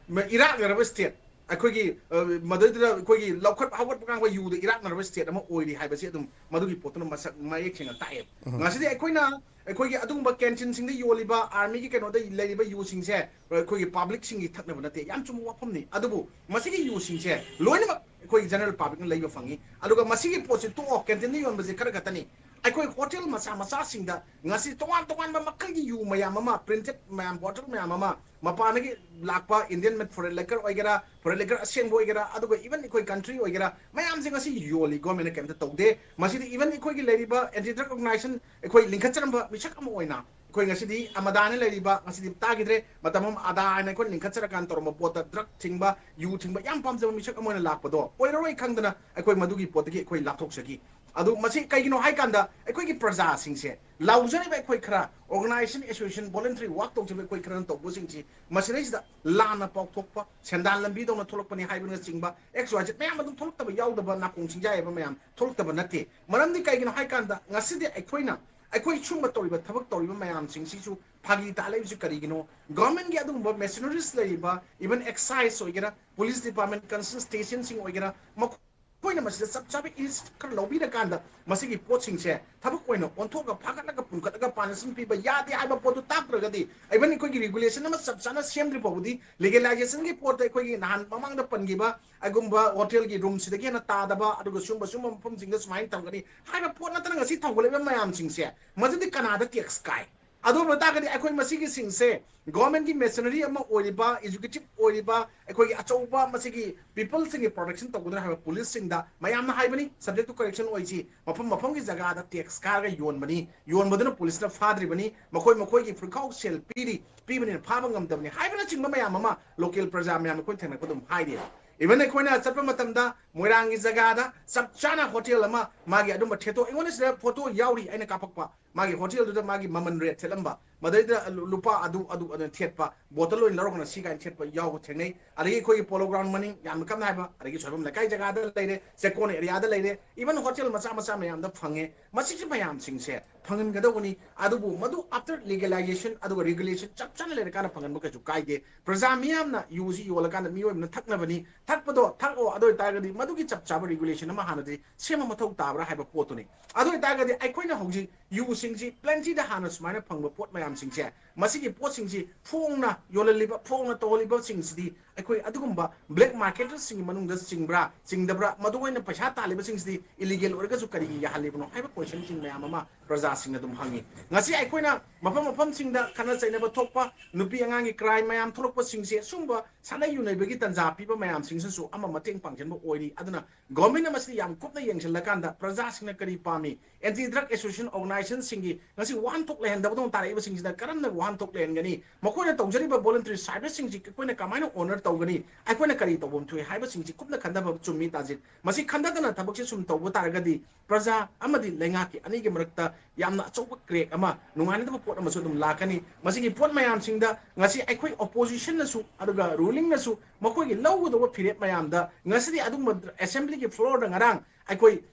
ꯏꯔꯥꯛꯅꯔꯕ state, ꯑꯩꯈꯣꯏꯒꯤ, ꯑ, ꯃꯗꯨꯗꯩꯗꯨꯗ ꯑꯩꯈꯣꯏꯒꯤ ꯂꯧꯈꯠ ꯍꯧꯒꯠꯄ ꯉꯥꯡꯕ ꯌꯨꯗ ꯏꯔꯥꯛꯅꯔꯕ state ꯑꯃ ꯑꯣꯏꯔꯤ ꯍꯥꯏꯕꯁꯤ ꯑꯗꯨꯝ ꯃꯗꯨꯒꯤ ꯄꯣꯠꯇꯨꯅ ꯃꯁꯛ ꯃꯌꯦꯛ ꯁꯦꯡꯅ ꯇꯥꯛꯑꯦꯕ꯫ ꯉꯁꯤꯗꯤ ꯑꯩꯈꯣꯏꯅ ꯑꯩꯈꯣꯏꯒꯤ ꯑꯗꯨꯒꯨꯝꯕ canteenꯁꯤꯡꯗ ꯌꯣꯜꯂꯤꯕ, armyꯒꯤ ꯀꯩꯅꯣꯗ ꯂꯩꯔꯤꯕ ꯌꯨꯁꯤꯡꯁꯦ ꯑꯩꯈꯣꯏꯒꯤ publicꯁꯤꯡꯒꯤ ꯊꯛꯅꯕ ꯅꯠꯇꯦ꯫ ꯌꯥꯝ ꯆꯨꯝꯕ ꯋꯥꯐꯝꯅꯤ꯫ ꯑꯗꯨꯕꯨ ꯃꯁꯤꯒꯤ ꯌꯨꯁꯤꯡꯁꯦ ꯂꯣꯏꯅꯃꯛ ꯑꯩꯈꯣꯏ general publicꯅ ꯂꯩꯕ ꯐꯪꯉꯤ꯫ ꯑꯗꯨꯒ ꯃꯁꯤꯒꯤ ꯄꯣꯠꯁꯤ ꯇꯣꯛꯑꯣ, canteenꯗ ꯌꯣꯟꯕꯁꯦ ꯈꯔ ꯈꯛꯇꯅꯤ꯫ ꯑꯩꯈꯣꯏ ꯍꯣꯇꯦꯜ ꯃꯆꯥ ꯃꯆꯥꯁꯤꯡꯗ ꯉꯁꯤ ꯇꯣꯉꯥꯟ ꯇꯣꯉꯥꯟꯕ ꯃꯈꯜꯒꯤ ꯌꯨ ꯃꯌꯥꯝ ꯑꯃ, printed ꯃꯌꯥꯝ, bottle ꯃꯌꯥꯝ ꯑꯃ, ꯃꯄꯥꯟꯗꯒꯤ ꯂꯥꯛꯄ Indian made foreign liquor ꯑꯣꯏꯒꯦꯔꯥ, foreign liquor ꯑꯁꯦꯡꯕ ꯑꯣꯏꯒꯦꯔꯥ, ꯑꯗꯨꯒ even ꯑꯩꯈꯣꯏ country ꯑꯣꯏꯒꯦꯔꯥ, ꯃꯌꯥꯝꯁꯦ ꯉꯁꯤ ꯌꯣꯜꯂꯤ, governmentꯅ ꯀꯩꯝꯇ ꯇꯧꯗꯦ꯫ ꯃꯁꯤꯗꯤ even ꯑꯩꯈꯣꯏꯒꯤ ꯂꯩꯔꯤꯕ anti drug organization ꯑꯩꯈꯣꯏ ꯂꯤꯡꯈꯠꯆꯔꯝꯕ ꯃꯤꯁꯛ ꯑꯃ ꯑꯣꯏꯅ ꯑꯩꯈꯣꯏ ꯉꯁꯤꯗꯤ ꯑꯃꯗꯥꯅ ꯂꯩꯔꯤꯕ, ꯉꯁꯤꯗꯤ ꯇꯥꯈꯤꯗ꯭ꯔꯦ, ꯃꯇꯝ ꯑꯃ ꯑꯗꯥ ꯍꯥꯏꯅ ꯑꯩꯈꯣꯏ ꯂꯤꯡꯈꯠꯆꯔꯀꯥꯟꯗ ꯇꯧꯔꯝꯕ ꯄꯣꯠꯇ drug ꯊꯤꯡꯕ, ꯌꯨ ꯊꯤꯡꯕ ꯌꯥꯝ ꯄꯥꯝꯖꯕ ꯃꯤꯁꯛ ꯑꯃ ꯑꯣꯏꯅ ꯂꯥꯛꯄꯗꯣ ꯑꯣꯏꯔꯔꯣꯏ ꯈꯪꯗꯅ ꯑꯩꯈꯣꯏ ꯃꯗꯨꯒꯤ ꯄꯣꯠꯇꯒꯤ ꯑꯩꯈꯣꯏ ꯂꯥꯞꯊꯣꯛꯆꯈꯤ꯫ ꯑꯗꯨ ꯃꯁꯤ ꯀꯩꯒꯤꯅꯣ ꯍꯥꯏ ꯀꯥꯟꯗ ꯑꯩꯈꯣꯏꯒꯤ ꯄ꯭ꯔꯖꯥꯁꯤꯡꯁꯦ, ꯂꯥꯎꯖꯔꯤꯕ ꯑꯩꯈꯣꯏ ꯈꯔ, organization, association, voluntary work ꯇꯧꯖꯕ ꯑꯩꯈꯣꯏ ꯈꯔꯅ ꯇꯧꯕꯁꯤꯡꯁꯤ ꯃꯁꯤꯗꯩꯁꯤꯗ ꯂꯥꯟꯅ ꯄꯥꯎꯊꯣꯛꯄ, ꯁꯦꯟꯗꯥꯟ ꯂꯝꯕꯤꯗꯧꯅ ꯊꯣꯛꯂꯛꯄꯅꯤ ꯍꯥꯏꯕꯅꯆꯤꯡꯕ X Y Z ꯃꯌꯥꯝ ꯑꯗꯨꯝ ꯊꯣꯛꯂꯛꯇꯕ ꯌꯥꯎꯗꯕ, ꯅꯥꯀꯣꯡ ꯁꯤꯡꯖꯥꯏꯕ ꯃꯌꯥꯝ ꯊꯣꯛꯂꯛꯇꯕ ꯅꯠꯇꯦ꯫ ꯃꯔꯝꯗꯤ ꯀꯩꯒꯤꯅꯣ ꯍꯥꯏ ꯀꯥꯟꯗ ꯉꯁꯤꯗꯤ ꯑꯩꯈꯣꯏꯅ, ꯑꯩꯈꯣꯏ ꯁꯨꯝꯕ ꯇꯧꯔꯤꯕ, ꯊꯕꯛ ꯇꯧꯔꯤꯕ ꯃꯌꯥꯝꯁꯤꯡꯁꯤꯁꯨ ꯐꯥꯒꯤ ꯇꯥ ꯂꯩꯕꯁꯤ ꯀꯔꯤꯒꯤꯅꯣ? Governmentꯀꯤ ꯑꯗꯨꯒꯨꯝꯕ machineries ꯂꯩꯔꯤꯕ, even excise ꯑꯣꯏꯒꯦꯔꯥ, police department, concerned stationꯁꯤꯡ ꯑꯣꯏꯒꯦꯔꯥ, ꯃꯈꯣꯏ ꯑꯩꯈꯣꯏꯅ ꯃꯁꯤꯗ ꯆꯞ ꯆꯥꯕ ꯏꯅꯤꯁꯤꯌꯦꯇꯤꯚ ꯈꯔ ꯂꯧꯕꯤꯔꯀꯥꯟꯗ ꯃꯁꯤꯒꯤ ꯄꯣꯠꯁꯤꯡꯁꯦ ꯊꯕꯛ ꯑꯣꯏꯅ ꯑꯣꯟꯊꯣꯛꯑꯒ ꯐꯥꯒꯠꯂꯒ ꯄꯨꯟꯈꯠꯂꯒ ꯄꯥꯅꯤꯁꯃꯦꯟ ꯄꯤꯕ ꯌꯥꯗꯦ ꯍꯥꯏꯕ ꯄꯣꯠꯇꯨ ꯇꯥꯛꯇ꯭ꯔꯒꯗꯤ, ꯏꯚꯟ ꯑꯩꯈꯣꯏꯒꯤ ꯔꯤꯒꯨꯂꯦꯁꯟ ꯑꯃ ꯆꯞ ꯆꯥꯅ ꯁꯦꯝꯗ꯭ꯔꯤ ꯐꯥꯎꯕꯗꯤ ꯂꯤꯒꯦꯂꯥꯏꯖꯦꯁꯟꯒꯤ ꯄꯣꯠꯇ ꯑꯩꯈꯣꯏꯒꯤ ꯅꯍꯥꯟ ꯃꯃꯥꯡꯗ ꯄꯟꯈꯤꯕ ꯑꯩꯒꯨꯝꯕ ꯍꯣꯇꯦꯜꯒꯤ ꯔꯨꯝꯁꯤꯗꯒꯤ ꯍꯦꯟꯅ ꯇꯥꯗꯕ, ꯑꯗꯨꯒ ꯁꯤꯒꯨꯝꯕ ꯁꯤꯒꯨꯝꯕ ꯃꯐꯝꯁꯤꯡꯗ ꯁꯨꯃꯥꯏꯅ ꯇꯧꯒꯅꯤ ꯍꯥꯏꯕ ꯄꯣꯠ ꯅꯠꯇꯅ ꯉꯁꯤ ꯊꯧꯒꯠꯂꯛꯂꯤꯕ ꯃꯌꯥꯝꯁꯤꯡꯁꯦ ꯃꯗꯨꯗꯤ ꯀꯅꯥꯗ ꯇꯦꯛꯁ ꯀꯥꯏ? ꯑꯗꯨ ꯑꯣꯏꯕ ꯇꯥꯔꯒꯗꯤ ꯑꯩꯈꯣꯏ ꯃꯁꯤꯒꯤꯁꯤꯡꯁꯦ ꯒꯣꯔꯃꯦꯟꯒꯤ ꯃꯦꯁꯅꯔꯤ ꯑꯃ ꯑꯣꯏꯔꯤꯕ, ꯑꯦꯖꯨꯀꯦꯇꯤꯚ ꯑꯣꯏꯔꯤꯕ, ꯑꯩꯈꯣꯏꯒꯤ ꯑꯆꯧꯕ ꯃꯁꯤꯒꯤ ꯄꯤꯄꯜꯁꯤꯡꯒꯤ ꯄ꯭ꯔꯣꯇꯦꯛꯁꯟ ꯇꯧꯒꯗ꯭ꯔꯥ ꯍꯥꯏꯕ ꯄꯨꯂꯤꯁꯁꯤꯡꯗ ꯃꯌꯥꯝꯅ ꯍꯥꯏꯕꯅꯤ, subject to correction ꯑꯣꯏꯁꯤ, ꯃꯐꯝ ꯃꯐꯝꯒꯤ ꯖꯒꯥꯗ ꯇꯦꯛꯁ ꯀꯥꯔꯒ ꯌꯣꯟꯕꯅꯤ, ꯌꯣꯟꯕꯗꯨꯅ ꯄꯨꯂꯤꯁꯅ ꯐꯥꯗ꯭ꯔꯤꯕꯅꯤ, ꯃꯈꯣꯏ ꯃꯈꯣꯏꯒꯤ ꯐꯨꯔꯤꯠꯈꯥꯎ ꯁꯦꯜ ꯄꯤꯔꯤ, ꯄꯤꯕꯅꯤꯅ ꯐꯥꯕ ꯉꯝꯗꯕꯅꯤ ꯍꯥꯏꯕꯅꯆꯤꯡꯕ ꯃꯌꯥꯝ ꯑꯃ ꯂꯣꯀꯦꯜ ꯄ꯭ꯔꯖꯥ ꯃꯌꯥꯝ ꯑꯩꯈꯣꯏꯅ ꯊꯦꯡꯅꯔꯛꯄ ꯑꯗꯨꯝ ꯍꯥꯏꯔꯤ꯫ ꯏꯚꯟ ꯑꯩꯈꯣꯏꯅ ꯆꯠꯄ ꯃꯇꯝꯗ ꯃꯣꯏꯔꯥꯡꯒꯤ ꯖꯒꯥꯗ ꯆꯞ ꯆꯥꯅ ꯍꯣꯇꯦꯜ ꯑꯃ, ꯃꯥꯒꯤ ꯑꯗꯨꯝꯕ ꯊꯦꯠꯇꯣꯛ, ꯑꯩꯉꯣꯟꯗ ꯁꯤꯗ ꯐꯣꯇꯣ ꯌꯥꯎꯔꯤ ꯑꯩꯅ ꯀꯥꯞꯄꯛꯄ, ꯃꯥꯒꯤ ꯍꯣꯇꯦꯜꯗꯨꯗ ꯃꯥꯒꯤ ꯃꯃꯜ ꯔꯦꯠ ꯊꯦꯠꯂꯝꯕ, ꯃꯗꯩꯗ ꯂꯨꯄꯥ ꯑꯗꯨ ꯑꯗꯨ ꯑꯗꯨ ꯊꯦꯠꯄ, ꯕꯣꯇꯜ ꯑꯣꯏꯅ ꯂꯧꯔꯒꯅ ꯁꯤ ꯀꯥꯏꯅ ꯊꯦꯠꯄ ꯌꯥꯎꯕ ꯊꯦꯡꯅꯩ꯫ ꯑꯗꯒꯤ ꯑꯩꯈꯣꯏꯒꯤ ꯄꯣꯂꯣ ꯒ꯭ꯔꯥꯎꯟ ꯃꯅꯤꯡ, ꯌꯥꯝꯅ ꯀꯟꯅ ꯍꯥꯏꯕ, ꯑꯗꯒꯤ ꯁꯣꯏꯕꯝ ꯂꯩꯀꯥꯏ ꯖꯒꯥꯗ ꯂꯩꯔꯦ, ꯆꯦꯛꯀꯣꯟ ꯑꯦꯔꯤꯌꯥꯗ ꯂꯩꯔꯦ, ꯏꯚꯟ ꯍꯣꯇꯦꯜ ꯃꯆꯥ ꯃꯆꯥ ꯃꯌꯥꯝꯗ ꯐꯪꯉꯦ꯫ ꯃꯁꯤꯒꯤ ꯃꯌꯥꯝꯁꯤꯡꯁꯦ ꯐꯪꯍꯟꯒꯗꯧꯕꯅꯤ꯫ ꯑꯗꯨꯕꯨ ꯃꯗꯨ ꯑꯥꯐꯇꯔ ꯂꯤꯒꯦꯂꯥꯏꯖꯦꯁꯟ ꯑꯗꯨꯒ ꯔꯤꯒꯨꯂꯦꯁꯟ ꯆꯞ ꯆꯥꯅ ꯂꯩꯔꯀꯥꯟꯗ ꯐꯪꯍꯟꯕ ꯀꯩꯁꯨ ꯀꯥꯏꯗꯦ꯫ ꯄ꯭ꯔꯖꯥ ꯃꯤꯌꯥꯝꯅ ꯌꯨꯁꯤ ꯌꯣꯜꯂꯀꯥꯟꯗ ꯃꯤꯑꯣꯏꯕꯅ ꯊꯛꯅꯕꯅꯤ, ꯊꯛꯄꯗꯣ ꯊꯛꯑꯣ, ꯑꯗꯨ ꯑꯣꯏꯇꯥꯔꯒꯗꯤ ꯃꯗꯨꯒꯤ ꯆꯞ ꯆꯥꯕ ꯔꯤꯒꯨꯂꯦꯁꯟ ꯑꯃ ꯍꯥꯟꯅꯗꯤ ꯁꯦꯝꯕ ꯃꯊꯧ ꯇꯥꯕ꯭ꯔꯥ ꯍꯥꯏꯕ ꯄꯣꯠꯇꯨꯅꯤ꯫ ꯑꯗꯨ ꯑꯣꯏꯇꯥꯔꯒꯗꯤ ꯑꯩꯈꯣꯏꯅ ꯍꯧꯖꯤꯛ ꯌꯨꯁꯤꯡꯁꯤ ꯄ꯭ꯂꯦꯟꯇꯤꯗ ꯍꯥꯟꯅ ꯁꯨꯃꯥꯏꯅ ꯐꯪꯕ ꯄꯣꯠ ꯃꯌꯥꯝꯁꯤꯡꯁꯦ, ꯃꯁꯤꯒꯤ ꯄꯣꯠꯁꯤꯡꯁꯤ ꯐꯣꯡꯅ ꯌꯣꯜꯍꯜꯂꯤꯕ, ꯐꯣꯡꯅ ꯇꯧꯍꯜꯂꯤꯕꯁꯤꯡꯁꯤꯗꯤ ꯑꯩꯈꯣꯏ ꯑꯗꯨꯒꯨꯝꯕ ꯕ꯭ꯂꯦꯛ ꯃꯥꯔꯀꯦꯇꯔꯁꯤꯡꯒꯤ ꯃꯅꯨꯡꯗ ꯆꯤꯡꯕ꯭ꯔꯥ, ꯆꯤꯡꯗꯕ꯭ꯔꯥ, ꯃꯗꯨ ꯑꯣꯏꯅ ꯄꯩꯁꯥ ꯇꯥꯜꯂꯤꯕꯁꯤꯡꯁꯤꯗꯤ ꯏꯂꯤꯒꯦꯜ ꯑꯣꯏꯔꯒꯁꯨ ꯀꯔꯤꯒꯤ ꯌꯥꯍꯜꯂꯤꯕꯅꯣ ꯍꯥꯏꯕ ꯀꯣꯏꯁꯟꯁꯤꯡ ꯃꯌꯥꯝ ꯑꯃ ꯄ꯭ꯔꯖꯥꯁꯤꯡꯅ ꯑꯗꯨꯝ ꯍꯪꯉꯤ꯫ ꯉꯁꯤ ꯑꯩꯈꯣꯏꯅ ꯃꯐꯝ ꯃꯐꯝꯁꯤꯡꯗ ꯈꯠꯅ ꯆꯩꯅꯕ ꯊꯣꯛꯄ, ꯅꯨꯄꯤ ꯑꯉꯥꯡꯒꯤ ꯀ꯭ꯔꯥꯏꯝ ꯃꯌꯥꯝ ꯊꯣꯛꯂꯛꯄꯁꯤꯡꯁꯦ, ꯁꯨꯝꯕ ꯁꯥꯟꯅ ꯌꯨꯅꯩꯕꯒꯤ ꯇꯥꯟꯖꯥ ꯄꯤꯕ ꯃꯌꯥꯝꯁꯤꯡꯁꯤꯁꯨ ꯑꯃ ꯃꯇꯦꯡ ꯄꯥꯡꯁꯤꯟꯕ ꯑꯣꯏꯔꯤ꯫ ꯑꯗꯨꯅ ꯒꯣꯔꯃꯦꯟꯅ ꯃꯁꯤꯗ ꯌꯥꯝ ꯀꯨꯞꯅ ꯌꯦꯡꯁꯤꯜꯂꯀꯥꯟꯗ ꯄ꯭ꯔꯖꯥꯁꯤꯡꯅ ꯀꯔꯤ ꯄꯥꯝꯃꯤ, ꯑꯦꯟꯇꯤ ꯗ꯭ꯔꯒ ꯑꯦꯁꯣꯁꯤꯌꯦꯁꯟ ꯑꯣꯔꯒꯅꯥꯏꯖꯦꯁꯟꯁꯤꯡꯒꯤ ꯉꯁꯤ ꯋꯥꯍꯟꯊꯣꯛ ꯂꯩꯍꯟꯗꯕꯗꯧꯅ ꯇꯥꯔꯛꯏꯕꯁꯤꯡꯁꯤꯗ ꯀꯔꯝꯅ ꯋꯥꯍꯟꯊꯣꯛ ꯂꯩꯍꯟꯒꯅꯤ, ꯃꯈꯣꯏꯅ ꯇꯧꯖꯔꯤꯕ ꯚꯣꯂꯨꯟꯇꯔꯤ ꯁꯥꯔꯚꯤꯁꯁꯤꯡꯁꯤ ꯑꯩꯈꯣꯏꯅ ꯀꯃꯥꯏꯅ ꯑꯣꯅꯔ ꯇꯧꯒꯅꯤ, ꯑꯩꯈꯣꯏꯅ ꯀꯔꯤ ꯇꯧꯐꯝ ꯊꯣꯛꯏ ꯍꯥꯏꯕꯁꯤꯡꯁꯤ ꯀꯨꯞꯅ ꯈꯟꯊꯕ ꯆꯨꯝꯃꯤ ꯇꯥꯖꯤꯠ꯫ ꯃꯁꯤ ꯈꯟꯊꯗꯅ ꯊꯕꯛꯁꯦ ꯁꯨꯝ ꯇꯧꯕ ꯇꯥꯔꯒꯗꯤ ꯄ꯭ꯔꯖꯥ ꯑꯃꯗꯤ ꯂꯩꯉꯥꯛꯀꯤ ꯑꯅꯤꯒꯤ ꯃꯔꯛꯇ ꯌꯥꯝꯅ ꯑꯆꯧꯕ ꯀ꯭ꯔꯦꯛ ꯑꯃ, ꯅꯨꯡꯉꯥꯏꯅꯗꯕ ꯄꯣꯠ ꯑꯃꯁꯨ ꯑꯗꯨꯝ ꯂꯥꯛꯀꯅꯤ꯫ ꯃꯁꯤꯒꯤ ꯄꯣꯠ ꯃꯌꯥꯝꯁꯤꯡꯗ ꯉꯁꯤ ꯑꯩꯈꯣꯏ ꯑꯣꯄꯣꯖꯤꯁꯟꯅꯁꯨ ꯑꯗꯨꯒ ꯔꯨꯂꯤꯡꯅꯁꯨ ꯃꯈꯣꯏꯒꯤ ꯂꯧꯒꯗꯧꯕ ꯐꯤꯔꯦꯞ ꯃꯌꯥꯝꯗ ꯉꯁꯤꯗꯤ ꯑꯗꯨꯒꯨꯝꯕ ꯑꯦꯁꯦꯝꯕ꯭ꯂꯤꯒꯤ ꯐ꯭ꯂꯣꯔꯗ ꯉꯔꯥꯡ ꯑꯩꯈꯣꯏ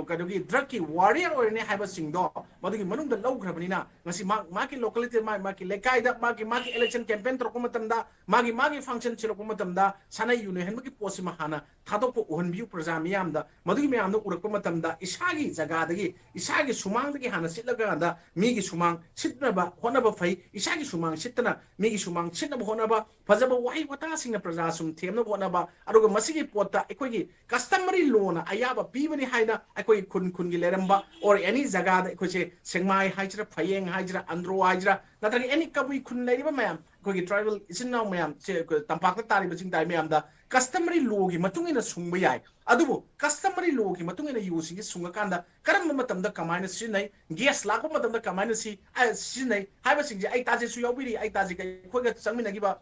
ꯀꯩꯅꯣꯒꯤ drug ꯀꯤ warrior ꯑꯣꯏꯔꯅꯤ ꯍꯥꯏꯕꯁꯤꯡꯗꯣ ꯃꯗꯨꯒꯤ ꯃꯅꯨꯡꯗ ꯂꯧꯈ꯭ꯔꯕꯅꯤꯅ, ꯉꯁꯤ ꯃꯥꯒꯤ ꯂꯣꯀꯦꯂꯤꯇꯤ, ꯃꯥꯒꯤ ꯂꯩꯀꯥꯏꯗ, ꯃꯥꯒꯤ ꯃꯥꯒꯤ election campaign ꯇꯧꯔꯛꯄ ꯃꯇꯝꯗ, ꯃꯥꯒꯤ ꯃꯥꯒꯤ function ꯁꯤꯜꯂꯛꯄ ꯃꯇꯝꯗ ꯁꯥꯟꯅ ꯌꯨꯅꯩꯍꯟꯕꯒꯤ ꯄꯣꯠꯁꯤꯃ ꯍꯥꯟꯅ ꯊꯥꯗꯣꯛꯄ ꯎꯍꯟꯕꯤꯌꯨ ꯄ꯭ꯔꯖꯥ ꯃꯤꯌꯥꯝꯗ꯫ ꯃꯗꯨꯒꯤ ꯃꯌꯥꯝꯗꯣ ꯎꯔꯛꯄ ꯃꯇꯝꯗ ꯏꯁꯥꯒꯤ ꯖꯒꯥꯗꯒꯤ, ꯏꯁꯥꯒꯤ ꯁꯨꯃꯥꯡꯗꯒꯤ ꯍꯥꯟꯅ ꯁꯤꯠꯂꯀꯥꯟꯗ ꯃꯤꯒꯤ ꯁꯨꯃꯥꯡ ꯁꯤꯠꯅꯕ ꯍꯣꯠꯅꯕ ꯐꯩ꯫ ꯏꯁꯥꯒꯤ ꯁꯨꯃꯥꯡ ꯁꯤꯠꯇꯅ ꯃꯤꯒꯤ ꯁꯨꯃꯥꯡ ꯁꯤꯠꯅꯕ ꯍꯣꯠꯅꯕ, ꯐꯖꯕ ꯋꯥꯍꯩ ꯋꯥꯇꯥꯁꯤꯡꯅ ꯄ꯭ꯔꯖꯥ ꯁꯨꯝ ꯊꯦꯝꯅꯕ ꯍꯣꯠꯅꯕ, ꯑꯗꯨꯒ ꯃꯁꯤꯒꯤ ꯄꯣꯠꯇ ꯑꯩꯈꯣꯏꯒꯤ customary law ꯅ ꯑꯌꯥꯕ ꯄꯤꯕꯅꯤ ꯍꯥꯏꯅ ꯑꯩꯈꯣꯏ ꯈꯨꯟ ꯈꯨꯟꯒꯤ ꯂꯩꯔꯝꯕ or any ꯖꯒꯥꯗ ꯑꯩꯈꯣꯏꯁꯦ ꯁꯦꯛꯃꯥꯏ ꯍꯥꯏꯁꯤꯔꯥ, ꯐꯌꯦꯡ ꯍꯥꯏꯁꯤꯔꯥ, ꯑꯟꯗ꯭ꯔꯣ ꯍꯥꯏꯁꯤꯔꯥ, ꯅꯠꯇ꯭ꯔꯒ any ꯀꯕꯨꯏ ꯈꯨꯟ ꯂꯩꯔꯤꯕ ꯃꯌꯥꯝ, ꯑꯩꯈꯣꯏꯒꯤ tribal ꯏꯆꯤꯟ ꯏꯅꯥꯎ ꯃꯌꯥꯝ ꯁꯦ ꯑꯩꯈꯣꯏ ꯇꯝꯄꯥꯛꯇ ꯇꯥꯔꯤꯕ ꯆꯤꯡ ꯇꯥꯔꯤ ꯃꯌꯥꯝꯗ customary law ꯒꯤ ꯃꯇꯨꯡ ꯏꯟꯅ ꯁꯨꯡꯕ ꯌꯥꯏ꯫ ꯑꯗꯨꯕꯨ customary law ꯒꯤ ꯃꯇꯨꯡ ꯏꯟꯅ ꯌꯨꯁꯤꯡꯁꯤ ꯁꯨꯡꯉꯀꯥꯟꯗ ꯀꯔꯝꯕ ꯃꯇꯝꯗ ꯀꯃꯥꯏꯅ ꯁꯤꯖꯤꯟꯅꯩ, gas ꯂꯥꯛꯄ ꯃꯇꯝꯗ ꯀꯃꯥꯏꯅ ꯁꯤ-, ꯑ, ꯁꯤꯖꯤꯟꯅꯩ ꯍꯥꯏꯕꯁꯤꯡꯁꯦ ꯑꯩ ꯇꯥꯖꯦꯁꯨ ꯌꯥꯎꯕꯤꯔꯤ꯫ ꯑꯩ ꯇꯥꯖꯦ ꯑꯩꯈꯣꯏꯒ ꯆꯪꯃꯤꯟꯅꯈꯤꯕ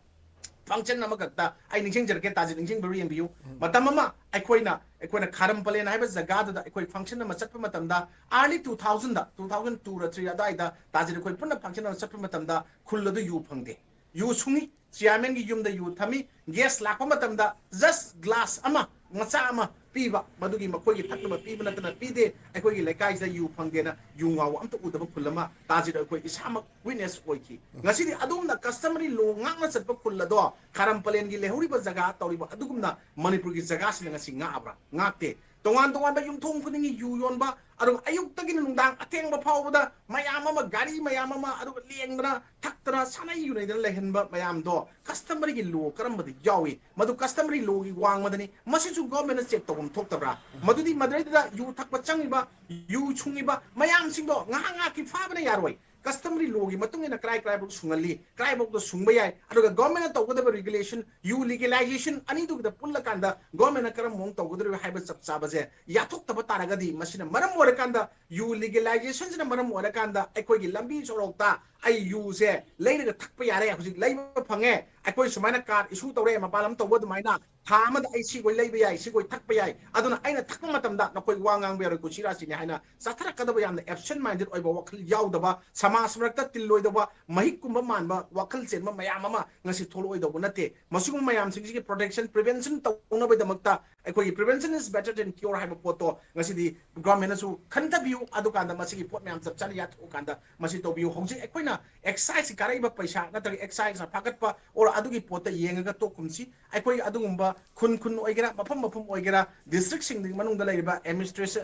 function ꯑꯃꯈꯛꯇ ꯑꯩ ꯅꯤꯡꯁꯤꯡꯖꯔꯛꯀꯦ, ꯇꯥꯖꯦ ꯅꯤꯡꯁꯤꯡꯕꯤꯕ꯭ꯔꯥ ꯌꯦꯡꯕꯤꯌꯨ꯫ ꯃꯇꯝ ꯑꯃ ꯑꯩꯈꯣꯏꯅ, ꯑꯩꯈꯣꯏꯅ ꯈꯥꯔꯝ ꯄꯂꯦꯟ ꯍꯥꯏꯕ ꯖꯒꯥꯗꯨꯗ ꯑꯩꯈꯣꯏ function ꯑꯃ ꯆꯠꯄ ꯃꯇꯝꯗ, early two thousand ꯗ, two thousand two ꯔ three ꯑꯗꯨꯋꯥꯏꯗ ꯇꯥꯖꯦ ꯑꯩꯈꯣꯏ ꯄꯨꯟꯅ function ꯑꯃ ꯆꯠꯄ ꯃꯇꯝꯗ ꯈꯨꯜ ꯑꯗꯨ ꯌꯨ ꯐꯪꯗꯦ꯫ ꯌꯨ ꯁꯨꯡꯉꯤ, chairman ꯒꯤ ꯌꯨꯝꯗ ꯌꯨ ꯊꯝꯃꯤ, gas ꯂꯥꯛꯄ ꯃꯇꯝꯗ just glass ꯑꯃ, ꯃꯆꯥ ꯑꯃ ꯄꯤꯕ, ꯃꯗꯨꯒꯤ ꯃꯈꯣꯏꯒꯤ ꯊꯛꯅꯕ ꯄꯤꯕ ꯅꯠꯇꯅ ꯄꯤꯗꯦ꯫ ꯑꯩꯈꯣꯏꯒꯤ ꯂꯩꯀꯥꯏꯁꯤꯗ ꯌꯨ ꯐꯪꯗꯦꯅ ꯌꯨ ꯉꯥꯎꯕ ꯑꯝꯇ ꯎꯗꯕ ꯈꯨꯜ ꯑꯃ ꯇꯥꯖꯦꯗ ꯑꯩꯈꯣꯏ ꯏꯁꯥꯃꯛ witness ꯑꯣꯏꯈꯤ꯫ ꯉꯁꯤꯗꯤ ꯑꯗꯣꯝꯅ customary law ꯉꯥꯛꯅ ꯆꯠꯄ ꯈꯨꯜ ꯑꯗꯣ ꯈꯥꯔꯝ ꯄꯂꯦꯟꯒꯤ ꯂꯩꯍꯧꯔꯤꯕ ꯖꯒꯥ ꯇꯧꯔꯤꯕ ꯑꯗꯨꯒꯨꯝꯅ ꯃꯅꯤꯄꯨꯔꯒꯤ ꯖꯒꯥꯁꯤꯅ ꯉꯁꯤ ꯉꯥꯛꯑꯕ꯭ꯔꯥ? ꯉꯥꯛꯇꯦ꯫ ꯇꯣꯉꯥꯟ ꯇꯣꯉꯥꯟꯕ ꯌꯨꯝꯊꯣꯡ ꯈꯨꯗꯤꯡꯒꯤ ꯌꯨ ꯌꯣꯟꯕ, ꯑꯗꯨꯒ ꯑꯌꯨꯛꯇꯒꯤꯅ ꯅꯨꯡꯗꯥꯡ ꯑꯊꯦꯡꯕ ꯐꯥꯎꯕꯗ ꯃꯌꯥꯝ ꯑꯃ, ꯒꯥꯔꯤ ꯃꯌꯥꯝ ꯑꯃ, ꯑꯗꯨꯒ ꯂꯦꯡꯗꯅ, ꯊꯛꯇꯅ, ꯁꯥꯟꯅ ꯌꯨꯅꯩꯗꯅ ꯂꯩꯍꯟꯕ ꯃꯌꯥꯝꯗꯣ customary ꯒꯤ law ꯀꯔꯝꯕꯗ ꯌꯥꯎꯏ? ꯃꯗꯨ customary law ꯒꯤ ꯋꯥꯡꯃꯗꯅꯤ꯫ ꯃꯁꯤꯁꯨ government ꯅ check ꯇꯧꯐꯝ ꯊꯣꯛꯇꯕ꯭ꯔꯥ? ꯃꯗꯨꯗꯤ ꯃꯗꯨꯗꯩꯗꯨꯗ ꯌꯨ ꯊꯛꯄ ꯆꯪꯉꯤꯕ, ꯌꯨ ꯁꯨꯡꯉꯤꯕ ꯃꯌꯥꯝꯁꯤꯡꯗꯣ ꯉꯥꯏꯍꯥꯛ ꯉꯥꯏꯍꯥꯛꯀꯤ ꯐꯥꯕꯅ ꯌꯥꯔꯣꯏ꯫ Customary law ꯒꯤ ꯃꯇꯨꯡ ꯏꯟꯅ ꯀꯔꯥꯏ ꯀꯔꯥꯏꯐꯥꯎ ꯁꯨꯡꯍꯜꯂꯤ, ꯀꯔꯥꯏꯐꯥꯎꯗ ꯁꯨꯡꯕ ꯌꯥꯏ, ꯑꯗꯨꯒ government ꯅ ꯇꯧꯒꯗꯕ regulation, ꯌꯨ legalization ꯑꯅꯤꯗꯨꯒꯤꯗ ꯄꯨꯜꯂꯀꯥꯟꯗ government ꯅ ꯀꯔꯝꯕ ꯃꯑꯣꯡ ꯇꯧꯒꯗꯧꯔꯤꯕ ꯍꯥꯏꯕ ꯆꯞ ꯆꯥꯕꯁꯦ ꯌꯥꯊꯣꯛꯇꯕ ꯇꯥꯔꯒꯗꯤ, ꯃꯁꯤꯅ ꯃꯔꯝ ꯑꯣꯏꯔꯀꯥꯟꯗ, ꯌꯨ legalization ꯁꯤꯅ ꯃꯔꯝ ꯑꯣꯏꯔꯀꯥꯟꯗ ꯑꯩꯈꯣꯏꯒꯤ ꯂꯝꯕꯤ ꯁꯣꯔꯣꯛꯇ ꯑꯩ ꯌꯨꯁꯦ ꯂꯩꯔꯒ ꯊꯛꯄ ꯌꯥꯔꯦ, ꯍꯧꯖꯤꯛ ꯂꯩꯕ ꯐꯪꯉꯦ, ꯑꯩꯈꯣꯏ ꯁꯨꯃꯥꯏꯅ card issue ꯇꯧꯔꯦ, ꯃꯄꯥꯟ ꯂꯝ ꯇꯧꯕ ꯑꯗꯨꯃꯥꯏꯅ ꯊꯥ ꯑꯃꯗ ꯑꯩ ꯁꯤꯈꯣꯏ ꯂꯩꯕ ꯌꯥꯏ, ꯁꯤꯈꯣꯏ ꯊꯛꯄ ꯌꯥꯏ, ꯑꯗꯨꯅ ꯑꯩꯅ ꯊꯛꯄ ꯃꯇꯝꯗ ꯅꯈꯣꯏ ꯋꯥ ꯉꯥꯡꯕ ꯌꯥꯔꯣꯏ, ꯀꯨꯁꯤ ꯔꯥꯁꯤꯅꯤ ꯍꯥꯏꯅ ꯆꯠꯊꯔꯛꯀꯗꯕ, ꯌꯥꯝꯅ absent minded ꯑꯣꯏꯕ, ꯋꯥꯈꯜ ꯌꯥꯎꯗꯕ, ꯁꯃꯥꯖ ꯃꯔꯛꯇ ꯇꯤꯜꯂꯣꯏꯗꯕ, ꯃꯍꯤꯛꯀꯨꯝꯕ ꯃꯥꯟꯕ ꯋꯥꯈꯜ ꯆꯦꯟꯕ ꯃꯌꯥꯝ ꯑꯃ ꯉꯁꯤ ꯊꯣꯛꯂꯛꯑꯣꯏꯗꯧꯕ ꯅꯠꯇꯦ꯫ ꯃꯁꯤꯒꯨꯝꯕ ꯃꯌꯥꯝꯁꯤꯡꯁꯤꯒꯤ protection, prevention ꯇꯧꯅꯕꯒꯤꯗꯃꯛꯇ ꯑꯩꯈꯣꯏꯒꯤ prevention is better than cure ꯍꯥꯏꯕ ꯄꯣꯠꯇꯣ ꯉꯁꯤꯗꯤ government ꯅꯁꯨ ꯈꯟꯊꯕꯤꯌꯨ꯫ ꯑꯗꯨꯀꯥꯟꯗ ꯃꯁꯤꯒꯤ ꯄꯣꯠ ꯃꯌꯥꯝ ꯆꯞ ꯆꯥꯅ ꯌꯥꯊꯣꯛꯑꯀꯥꯟꯗ ꯃꯁꯤ ꯇꯧꯕꯤꯌꯨ꯫ ꯍꯧꯖꯤꯛ ꯑꯩꯈꯣꯏꯅ excise ꯀꯥꯔꯛꯏꯕ ꯄꯩꯁꯥ ꯅꯠꯇ꯭ꯔꯒ excise ꯐꯥꯒꯠꯄ or ꯑꯗꯨꯒꯤ ꯄꯣꯠꯇ ꯌꯦꯡꯉꯒ ꯇꯣꯛꯀꯨꯝꯁꯤ꯫ ꯑꯩꯈꯣꯏ ꯑꯗꯨꯒꯨꯝꯕ ꯈꯨꯟ ꯈꯨꯟ ꯑꯣꯏꯒꯦꯔꯥ, ꯃꯐꯝ ꯃꯐꯝ ꯑꯣꯏꯒꯦꯔꯥ, district ꯁꯤꯡꯗꯨꯒꯤ ꯃꯅꯨꯡꯗ ꯂꯩꯔꯤꯕ administration,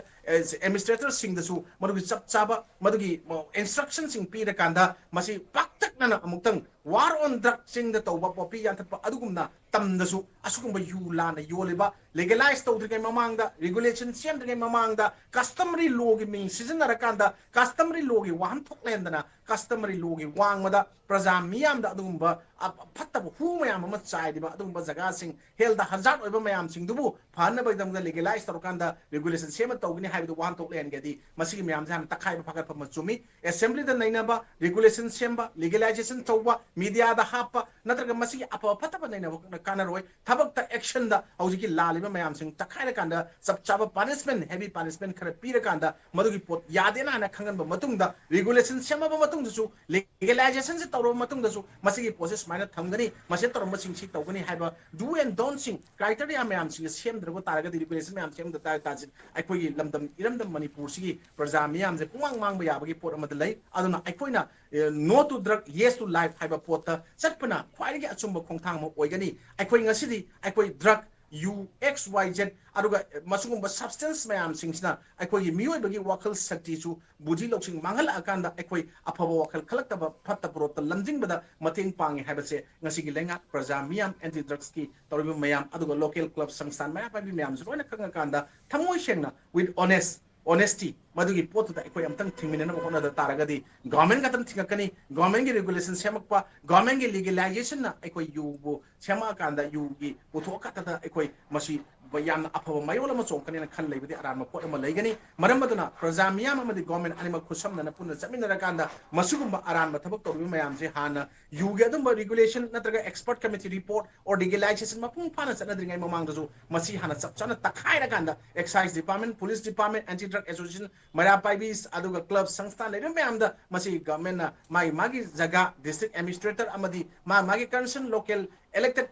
administrator ꯁꯤꯡꯗꯁꯨ ꯃꯗꯨꯒꯤ ꯆꯞ ꯆꯥꯕ ꯃꯗꯨꯒꯤ instruction ꯁꯤꯡ ꯄꯤꯔꯀꯥꯟꯗ ꯃꯁꯤ ꯄꯥꯛꯇꯛꯅꯅ ꯑꯃꯨꯛꯇꯪ war on drug ꯆꯤꯡꯗ ꯇꯧꯕ ꯄꯣꯄꯤ ꯌꯥꯟꯊꯠꯄ ꯑꯗꯨꯒꯨꯝꯅ ꯇꯝꯗꯁꯨ ꯑꯁꯤꯒꯨꯝꯕ ꯌꯨ ꯂꯥꯟꯅ ꯌꯣꯜꯂꯤꯕ, legalize ꯇꯧꯗ꯭ꯔꯤꯉꯩ ꯃꯃꯥꯡꯗ, regulation ꯁꯦꯝꯗ꯭ꯔꯤꯉꯩ ꯃꯃꯥꯡꯗ, customary law ꯒꯤ ꯃꯤꯡ ꯁꯤꯖꯤꯟꯅꯔꯀꯥꯟꯗ customary law ꯒꯤ ꯋꯥꯍꯟꯊꯣꯛ ꯂꯩꯍꯟꯗꯅ customary law ꯒꯤ ꯋꯥꯡꯃꯗ ꯄ꯭ꯔꯖꯥ ꯃꯤꯌꯥꯝꯗ ꯑꯗꯨꯒꯨꯝꯕ ꯑ-, ꯐꯠꯇꯕ ꯍꯨ ꯃꯌꯥꯝ ꯑꯃ ꯆꯥꯏꯔꯤꯕ ꯑꯗꯨꯒꯨꯝꯕ ꯖꯒꯥꯁꯤꯡ, health ꯗ hazard ꯑꯣꯏꯕ ꯃꯌꯥꯝꯁꯤꯡꯗꯨꯕꯨ ꯐꯍꯟꯅꯕꯒꯤꯗꯃꯛꯇ legalize ꯇꯧꯔꯀꯥꯟꯗ regulation ꯁꯦꯝꯃ ꯇꯧꯒꯅꯤ ꯍꯥꯏꯕꯗꯨ ꯋꯥꯍꯟꯊꯣꯛ ꯂꯩꯍꯟꯒꯦꯗꯤ ꯃꯁꯤꯒꯤ ꯃꯌꯥꯝꯁꯦ ꯍꯥꯟꯅ ꯇꯛꯈꯥꯏꯕ ꯐꯒꯠꯄ ꯑꯃ ꯆꯨꯝꯃꯤ꯫ Assembly ꯗ ꯅꯩꯅꯕ, regulation ꯁꯦꯝꯕ, legalization ꯇꯧꯕ, media ꯗ ꯍꯥꯞꯄ, ꯅꯠꯇ꯭ꯔꯒ ꯃꯁꯤꯒꯤ ꯑꯐꯕ ꯐꯠꯇꯕ ꯅꯩꯅꯕ ꯈꯛꯅ ꯀꯥꯟꯅꯔꯣꯏ꯫ ꯊꯕꯛꯇ action ꯗ ꯍꯧꯖꯤꯛꯀꯤ ꯂꯥꯜꯂꯤꯕ ꯃꯌꯥꯝꯁꯤꯡ ꯇꯛꯈꯥꯏꯔꯀꯥꯟꯗ ꯆꯞ ꯆꯥꯕ punishment, heavy punishment ꯈꯔ ꯄꯤꯔꯀꯥꯟꯗ ꯃꯗꯨꯒꯤ ꯄꯣꯠ ꯌꯥꯗꯦꯅ ꯍꯥꯏꯅ ꯈꯪꯍꯟꯕ ꯃꯇꯨꯡꯗ, regulation ꯁꯦꯝꯃꯕ ꯃꯇꯨꯡꯗꯁꯨ, legalization ꯁꯦ ꯇꯧꯔꯕ ꯃꯇꯨꯡꯗꯁꯨ ꯃꯁꯤꯒꯤ ꯄꯣꯠꯁꯦ ꯁꯨꯃꯥꯏꯅ ꯊꯝꯒꯅꯤ, ꯃꯁꯤ ꯇꯧꯔꯝꯕꯁꯤꯡ ꯁꯤ ꯇꯧꯒꯅꯤ ꯍꯥꯏꯕ do and don't ꯁꯤꯡ, criteria ꯃꯌꯥꯝꯁꯤꯡꯁꯦ ꯁꯦꯝꯗ꯭ꯔꯕ ꯇꯥꯔꯒꯗꯤ, regulation ꯃꯌꯥꯝ ꯁꯦꯝꯗ ꯇꯥꯔ ꯇꯥꯔꯁꯤ ꯑꯩꯈꯣꯏꯒꯤ ꯂꯝꯗꯝ ꯏꯔꯝꯗꯝ ꯃꯅꯤꯄꯨꯔꯁꯤꯒꯤ ꯄ꯭ꯔꯖꯥ ꯃꯤꯌꯥꯝꯁꯦ ꯄꯨꯡꯃꯥꯡ ꯃꯥꯡꯕ ꯌꯥꯕꯒꯤ ꯄꯣꯠ ꯑꯃꯗ ꯂꯩ꯫ ꯑꯗꯨꯅ ꯑꯩꯈꯣꯏꯅ, ꯑꯦ, no to drug, yes to life ꯍꯥꯏꯕ ꯄꯣꯠꯇ ꯆꯠꯄꯅ ꯈ꯭ꯋꯥꯏꯗꯒꯤ ꯑꯆꯨꯝꯕ ꯈꯣꯡꯊꯥꯡ ꯑꯃ ꯑꯣꯏꯒꯅꯤ꯫ ꯑꯩꯈꯣꯏ ꯉꯁꯤꯗꯤ ꯑꯩꯈꯣꯏ drug, U, X, Y, Z, ꯑꯗꯨꯒ ꯃꯁꯤꯒꯨꯝꯕ substance ꯃꯌꯥꯝꯁꯤꯡꯁꯤꯅ ꯑꯩꯈꯣꯏꯒꯤ ꯃꯤꯑꯣꯏꯕꯒꯤ ꯋꯥꯈꯜ ꯁꯛꯇꯤꯁꯨ, ꯕꯨꯙꯤ ꯂꯧꯁꯤꯡ ꯃꯥꯡꯍꯜꯂꯛꯑꯀꯥꯟꯗ ꯑꯩꯈꯣꯏ ꯑꯐꯕ ꯋꯥꯈꯜ ꯈꯜꯂꯛꯇꯕ, ꯐꯠꯇꯕ ꯔꯣꯠꯇ ꯂꯝꯖꯤꯡꯕꯗ ꯃꯇꯦꯡ ꯄꯥꯡꯉꯤ ꯍꯥꯏꯕꯁꯦ ꯉꯁꯤꯒꯤ ꯂꯩꯉꯥꯛ ꯄ꯭ꯔꯖꯥ ꯃꯤꯌꯥꯝ, anti drugs ꯀꯤ ꯇꯧꯔꯤꯕ ꯃꯌꯥꯝ, ꯑꯗꯨꯒ local club ꯁꯪꯁꯊꯥꯟ ꯃꯌꯥꯝ ꯄꯥꯏꯕꯤ ꯃꯌꯥꯝꯁꯨ ꯂꯣꯏꯅ ꯈꯪꯉꯀꯥꯟꯗ ꯊꯃꯣꯏ ꯁꯦꯡꯅ, with honest, honesty, ꯃꯗꯨꯒꯤ ꯄꯣꯠꯇꯨꯗ ꯑꯩꯈꯣꯏ ꯑꯝꯇꯪ ꯊꯤꯡꯃꯤꯟꯅꯅꯕ ꯍꯣꯠꯅꯗ ꯇꯥꯔꯒꯗꯤ government ꯈꯛꯇꯪ ꯊꯤꯡꯉꯛꯀꯅꯤ꯫ Government ꯀꯤ regulation ꯁꯦꯝꯃꯛꯄ, government ꯀꯤ legalization ꯅ ꯑꯩꯈꯣꯏ ꯌꯨꯕꯨ ꯁꯦꯝꯃꯛꯑꯀꯥꯟꯗ ꯌꯨꯒꯤ ꯄꯨꯊꯣꯛꯑꯀꯥꯟꯗ ꯑꯩꯈꯣꯏ ꯃꯁꯤ ꯌꯥꯝꯅ ꯑꯐꯕ ꯃꯌꯣꯜ ꯑꯃ ꯆꯣꯡꯀꯅꯤꯅ ꯈꯜꯂꯤꯕꯗꯤ ꯑꯔꯥꯟꯕ ꯄꯣꯠ ꯑꯃ ꯂꯩꯒꯅꯤ꯫ ꯃꯔꯝ ꯑꯗꯨꯅ ꯄ꯭ꯔꯖꯥ ꯃꯤꯌꯥꯝ ꯑꯃꯗꯤ ꯒꯣꯔꯃꯦꯟ ꯑꯅꯤꯃꯛ ꯈꯨꯠꯁꯝꯅꯅ ꯄꯨꯟꯅ ꯆꯠꯃꯤꯟꯅꯔꯀꯥꯟꯗ ꯃꯁꯤꯒꯨꯝꯕ ꯑꯔꯥꯟꯕ ꯊꯕꯛ ꯇꯧꯔꯤꯕ ꯃꯌꯥꯝꯁꯦ ꯍꯥꯟꯅ ꯌꯨꯒꯤ ꯑꯗꯨꯝꯕ ꯔꯤꯒꯨꯂꯦꯁꯟ ꯅꯠꯇ꯭ꯔꯒ expert committee report or legalisation ꯃꯄꯨꯡ ꯐꯥꯅ ꯆꯠꯅꯗ꯭ꯔꯤꯉꯩ ꯃꯃꯥꯡꯗꯁꯨ ꯃꯁꯤ ꯍꯥꯟꯅ ꯆꯞ ꯆꯥꯅ ꯇꯛꯈꯥꯏꯔꯀꯥꯟꯗ excise department, police department, anti drug association, ꯃꯩꯔꯥ ꯄꯥꯏꯕꯤ, ꯑꯗꯨꯒ ꯀ꯭ꯂꯕ ꯁꯪꯁꯊꯥꯟ ꯂꯩꯔꯤꯕ ꯃꯌꯥꯝꯗ ꯃꯁꯤ ꯒꯚꯔꯟꯃꯦꯟꯠꯅ ꯃꯥꯒꯤ ꯃꯥꯒꯤ ꯖꯒꯥ, ꯗꯤꯁꯇ꯭ꯔꯤꯛ ꯑꯦꯗꯃꯤꯅꯤꯁꯇ꯭ꯔꯦꯇꯔ ꯑꯃꯗꯤ ꯃꯥ ꯃꯥꯒꯤ ꯀꯟꯁꯔꯟ ꯂꯣꯀꯦꯜ ꯏꯂꯦꯛꯇꯦꯗ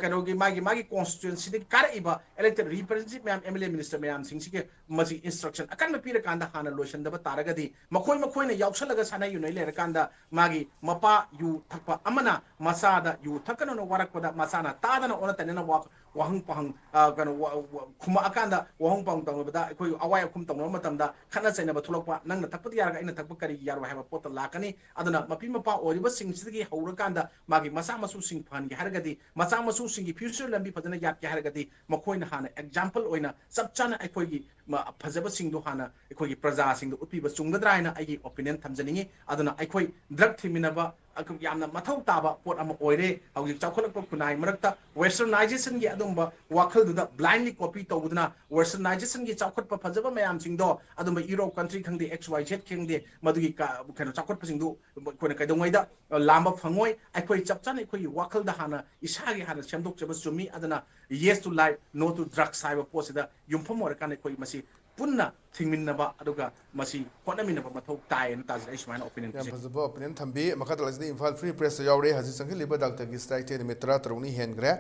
ꯀꯩꯅꯣꯒꯤ ꯃꯥꯒꯤ ꯃꯥꯒꯤ ꯀꯣꯟꯁꯇꯤꯇ꯭ꯋꯦꯟꯁꯤꯗꯒꯤ ꯀꯥꯔꯛꯏꯕ ꯏꯂꯦꯛꯇꯦꯗ ꯔꯤꯄ꯭ꯔꯖꯦꯟꯇꯦꯇꯤꯚ ꯃꯌꯥꯝ, ꯑꯦꯝ ꯑꯦꯜ ꯑꯦ, ꯃꯤꯅꯤꯁꯇꯔ ꯃꯌꯥꯝꯁꯤꯡꯁꯤꯒꯤ ꯃꯁꯤ ꯏꯟꯁꯇ꯭ꯔꯛꯁꯟ ꯑꯀꯟꯕ ꯄꯤꯔꯀꯥꯟꯗ ꯍꯥꯟꯅ ꯂꯣꯏꯁꯤꯟꯗꯕ ꯇꯥꯔꯒꯗꯤ ꯃꯈꯣꯏ ꯃꯈꯣꯏꯅ ꯌꯥꯎꯁꯜꯂꯒ ꯁꯥꯟꯅ ꯌꯨꯅꯩ ꯂꯩꯔꯀꯥꯟꯗ ꯃꯥꯒꯤ ꯃꯄꯥ ꯌꯨ ꯊꯛꯄ ꯑꯃꯅ ꯃꯆꯥꯗ ꯌꯨ ꯊꯛꯀꯅꯨꯅ ꯋꯥꯔꯛꯄꯗ ꯃꯆꯥꯅ ꯇꯥꯗꯅ ꯑꯣꯟꯅ ꯇꯩꯅꯅ ꯋꯥ-, ꯋꯥꯍꯪ ꯄꯥꯍꯪ, ꯑ, ꯀꯩꯅꯣ, ꯋꯥ-, ꯋꯥ-, ꯈꯨꯝꯃꯛꯑꯀꯥꯟꯗ ꯋꯥꯍꯪ ꯄꯥꯍꯪ ꯇꯧꯅꯕꯗ ꯑꯩꯈꯣꯏ ꯑꯋꯥꯏ ꯑꯈꯨꯝ ꯇꯧꯅꯕ ꯃꯇꯝꯗ ꯈꯠꯅ ꯆꯩꯅꯕ ꯊꯣꯛꯂꯛꯄ, ꯅꯪꯅ ꯊꯛꯄꯗꯤ ꯌꯥꯔꯒ ꯑꯩꯅ ꯊꯛꯄ ꯀꯔꯤꯒꯤ ꯌꯥꯔꯣꯏ ꯍꯥꯏꯕ ꯄꯣꯠꯇ ꯂꯥꯛꯀꯅꯤ꯫ ꯑꯗꯨꯅ ꯃꯄꯤ ꯃꯄꯥ ꯑꯣꯏꯔꯤꯕꯁꯤꯡꯁꯤꯗꯒꯤ ꯍꯧꯔꯀꯥꯟꯗ ꯃꯥꯒꯤ ꯃꯆꯥ ꯃꯁꯨꯁꯤꯡ ꯐꯍꯟꯒꯦ ꯍꯥꯏꯔꯒꯗꯤ, ꯃꯆꯥ ꯃꯁꯨꯁꯤꯡꯒꯤ ꯐ꯭ꯌꯨꯆꯔ ꯂꯝꯕꯤ ꯐꯖꯅ ꯌꯥꯠꯀꯦ ꯍꯥꯏꯔꯒꯗꯤ ꯃꯈꯣꯏꯅ ꯍꯥꯟꯅ ꯑꯦꯛꯖꯥꯝꯄꯜ ꯑꯣꯏꯅ ꯆꯞ ꯆꯥꯅ ꯑꯩꯈꯣꯏꯒꯤ ꯃ-, ꯐꯖꯕꯁꯤꯡꯗꯣ ꯍꯥꯟꯅ ꯑꯩꯈꯣꯏꯒꯤ ꯄ꯭ꯔꯖꯥꯁꯤꯡꯗ ꯎꯠꯄꯤꯕ ꯆꯨꯝꯒꯗ꯭ꯔꯥ ꯍꯥꯏꯅ ꯑꯩꯒꯤ ꯑꯣꯄꯤꯅꯤꯌꯟ ꯊꯝꯖꯅꯤꯡꯉꯤ꯫ ꯑꯗꯨꯅ ꯑꯩꯈꯣꯏ ꯗ꯭ꯔꯒ ꯊꯤꯡꯃꯤꯟꯅꯕ ꯑꯗꯨ ꯌꯥꯝꯅ ꯃꯊꯧ ꯇꯥꯕ ꯄꯣꯠ ꯑꯃ ꯑꯣꯏꯔꯦ꯫ ꯍꯧꯖꯤꯛ ꯆꯥꯎꯈꯠꯂꯛꯄ ꯈꯨꯟꯅꯥꯏ ꯃꯔꯛꯇ ꯋꯦꯁꯇꯔꯅꯥꯏꯖꯦꯁꯟꯒꯤ ꯑꯗꯨꯝꯕ ꯋꯥꯈꯜꯗꯨꯗ ꯕ꯭ꯂꯥꯏꯟꯂꯤ ꯀꯣꯄꯤ ꯇꯧꯗꯨꯅ ꯋꯦꯁꯇꯔꯅꯥꯏꯖꯦꯁꯟꯒꯤ ꯆꯥꯎꯈꯠꯄ ꯐꯖꯕ ꯃꯌꯥꯝꯁꯤꯡꯗꯣ ꯑꯗꯨꯝꯕ ꯌꯨꯔꯣꯞ ꯀꯟꯇ꯭ꯔꯤ ꯈꯪꯗꯦ, ꯑꯦꯛꯁ ꯋꯥꯏ ꯖꯦꯠ ꯈꯪꯗꯦ, ꯃꯗꯨꯒꯤ ꯀ-, ꯀꯩꯅꯣ ꯆꯥꯎꯈꯠꯄꯁꯤꯡꯗꯨ ꯑꯩꯈꯣꯏꯅ ꯀꯩꯗꯧꯉꯩꯗ ꯂꯥꯝꯕ ꯐꯪꯉꯣꯏ꯫ ꯑꯩꯈꯣꯏ ꯆꯞ ꯆꯥꯅ ꯑꯩꯈꯣꯏꯒꯤ ꯋꯥꯈꯜꯗ ꯍꯥꯟꯅ ꯏꯁꯥꯒꯤ ꯍꯥꯟꯅ ꯁꯦꯝꯗꯣꯛꯆꯕ ꯆꯨꯝꯃꯤ꯫ ꯑꯗꯨꯅ yes to life, no to drugs ꯍꯥꯏꯕ ꯄꯣꯠꯁꯤꯗ ꯌꯨꯝꯐꯝ ꯑꯣꯏꯔꯀꯥꯟꯗ ꯑꯩꯈꯣꯏ ꯃꯁꯤ ꯄꯨꯟꯅ ꯊꯤꯡꯃꯤꯟꯅꯕ ꯑꯗꯨꯒ ꯃꯁꯤ ꯍꯣꯠꯅꯃꯤꯟꯅꯕ ꯃꯊꯧ ꯇꯥꯏꯌꯦꯅ ꯇꯥꯖꯩ꯫ ꯑꯩ ꯁꯨꯃꯥꯏꯅ ꯑꯣꯄꯤꯅꯤꯌꯟ ꯌꯥꯝ ꯄꯤꯖꯩ꯫ ꯐꯖꯕ ꯑꯣꯄꯤꯅꯤꯌꯟ ꯊꯝꯕꯤ꯫ ꯃꯈꯥ ꯇꯥꯔꯛꯁꯤꯗ ꯏꯝꯐꯥꯜ ꯐ꯭ꯔꯤ ꯄ꯭ꯔꯦꯁꯇ ꯌꯥꯎꯔꯦ꯫ ꯍꯧꯖꯤꯛ ꯆꯪꯁꯤꯜꯂꯤꯕ ꯗꯥꯛꯇꯔꯒꯤ ꯁ꯭ꯇ꯭ꯔꯥꯏꯛꯇꯤ ꯅꯨꯃꯤꯠ ꯇꯔꯥ ꯇꯔꯨꯛꯅꯤ ꯍꯦꯟꯈ꯭ꯔꯦ꯫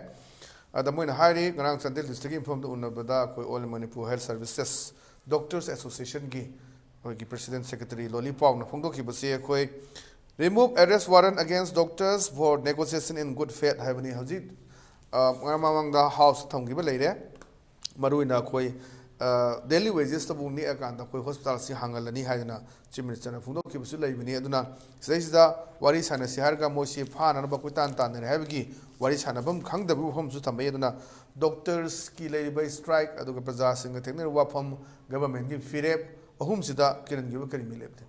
ꯑꯗ ꯃꯣꯏꯅ ꯍꯥꯏꯔꯤ, ꯉꯔꯥꯡ ꯆꯥꯟꯗꯦꯜ ꯗꯤꯁꯇ꯭ꯔꯤꯛꯀꯤ ꯏꯐꯝꯗ ꯎꯅꯕꯗ ꯑꯩꯈꯣꯏ All Manipur Health Services Doctors Associationꯒꯤ ꯑꯩꯈꯣꯏꯒꯤ ꯄ꯭ꯔꯦꯁꯤꯗꯦꯟꯠ ꯁꯦꯀ꯭ꯔꯦꯇꯔꯤ ꯂꯣꯂꯤ ꯄꯥꯎꯅ ꯐꯣꯡꯗꯣꯛꯈꯤꯕꯁꯤ ꯑꯩꯈꯣꯏ remove arrest warrant against doctors for negotiation in good faith ꯍꯥꯏꯕꯅꯤ꯫ ꯍꯧꯖꯤꯛ, ꯑ, ꯃꯃꯥꯡꯗ ꯍꯥꯎꯁꯇ ꯊꯝꯈꯤꯕ ꯂꯩꯔꯦ꯫ ꯃꯔꯨꯑꯣꯏꯅ ꯑꯩꯈꯣꯏ, ꯑ, daily wagesꯇꯕꯨ ꯅꯦꯛꯑꯀꯥꯟꯗ ꯑꯩꯈꯣꯏ ꯍꯣꯁꯄꯤꯇꯥꯜꯁꯤ ꯍꯥꯡꯍꯜꯂꯅꯤ ꯍꯥꯏꯗꯅ ꯆꯤꯐ ꯃꯤꯅꯤꯁꯇꯔꯅ ꯐꯣꯡꯗꯣꯛꯈꯤꯕꯁꯨ ꯂꯩꯕꯅꯤ꯫ ꯑꯗꯨꯅ ꯁꯤꯗꯩꯁꯤꯗ ꯋꯥꯔꯤ ꯁꯥꯟꯅꯁꯤ ꯍꯥꯏꯔꯒ ꯃꯣꯏꯁꯤ ꯐꯥꯅꯅꯕ ꯀꯣꯏꯇꯥꯟ ꯇꯥꯟꯅꯔꯦ ꯍꯥꯏꯕꯒꯤ ꯋꯥꯔꯤ ꯁꯥꯟꯅꯐꯝ ꯈꯪꯗꯕꯒꯤ ꯋꯥꯐꯝꯁꯨ ꯊꯝꯃꯛꯏ꯫ ꯑꯗꯨꯅ ꯗꯣꯛꯇꯔꯁꯀꯤ ꯂꯩꯔꯤꯕ ꯁ꯭ꯇ꯭ꯔꯥꯏꯛ ꯑꯗꯨꯒ ꯄ꯭ꯔꯖꯥꯁꯤꯡꯒ ꯊꯦꯡꯅꯔꯤꯕ ꯋꯥꯐꯝ, ꯒꯚꯔꯟꯃꯦꯟꯠꯀꯤ ꯐꯤꯔꯦꯞ ꯑꯍꯨꯝꯁꯤꯗ ꯀꯤꯔꯟꯒꯤ ꯑꯣꯏꯕ ꯀꯔꯤ ꯃꯤ ꯂꯩꯕꯒꯦ?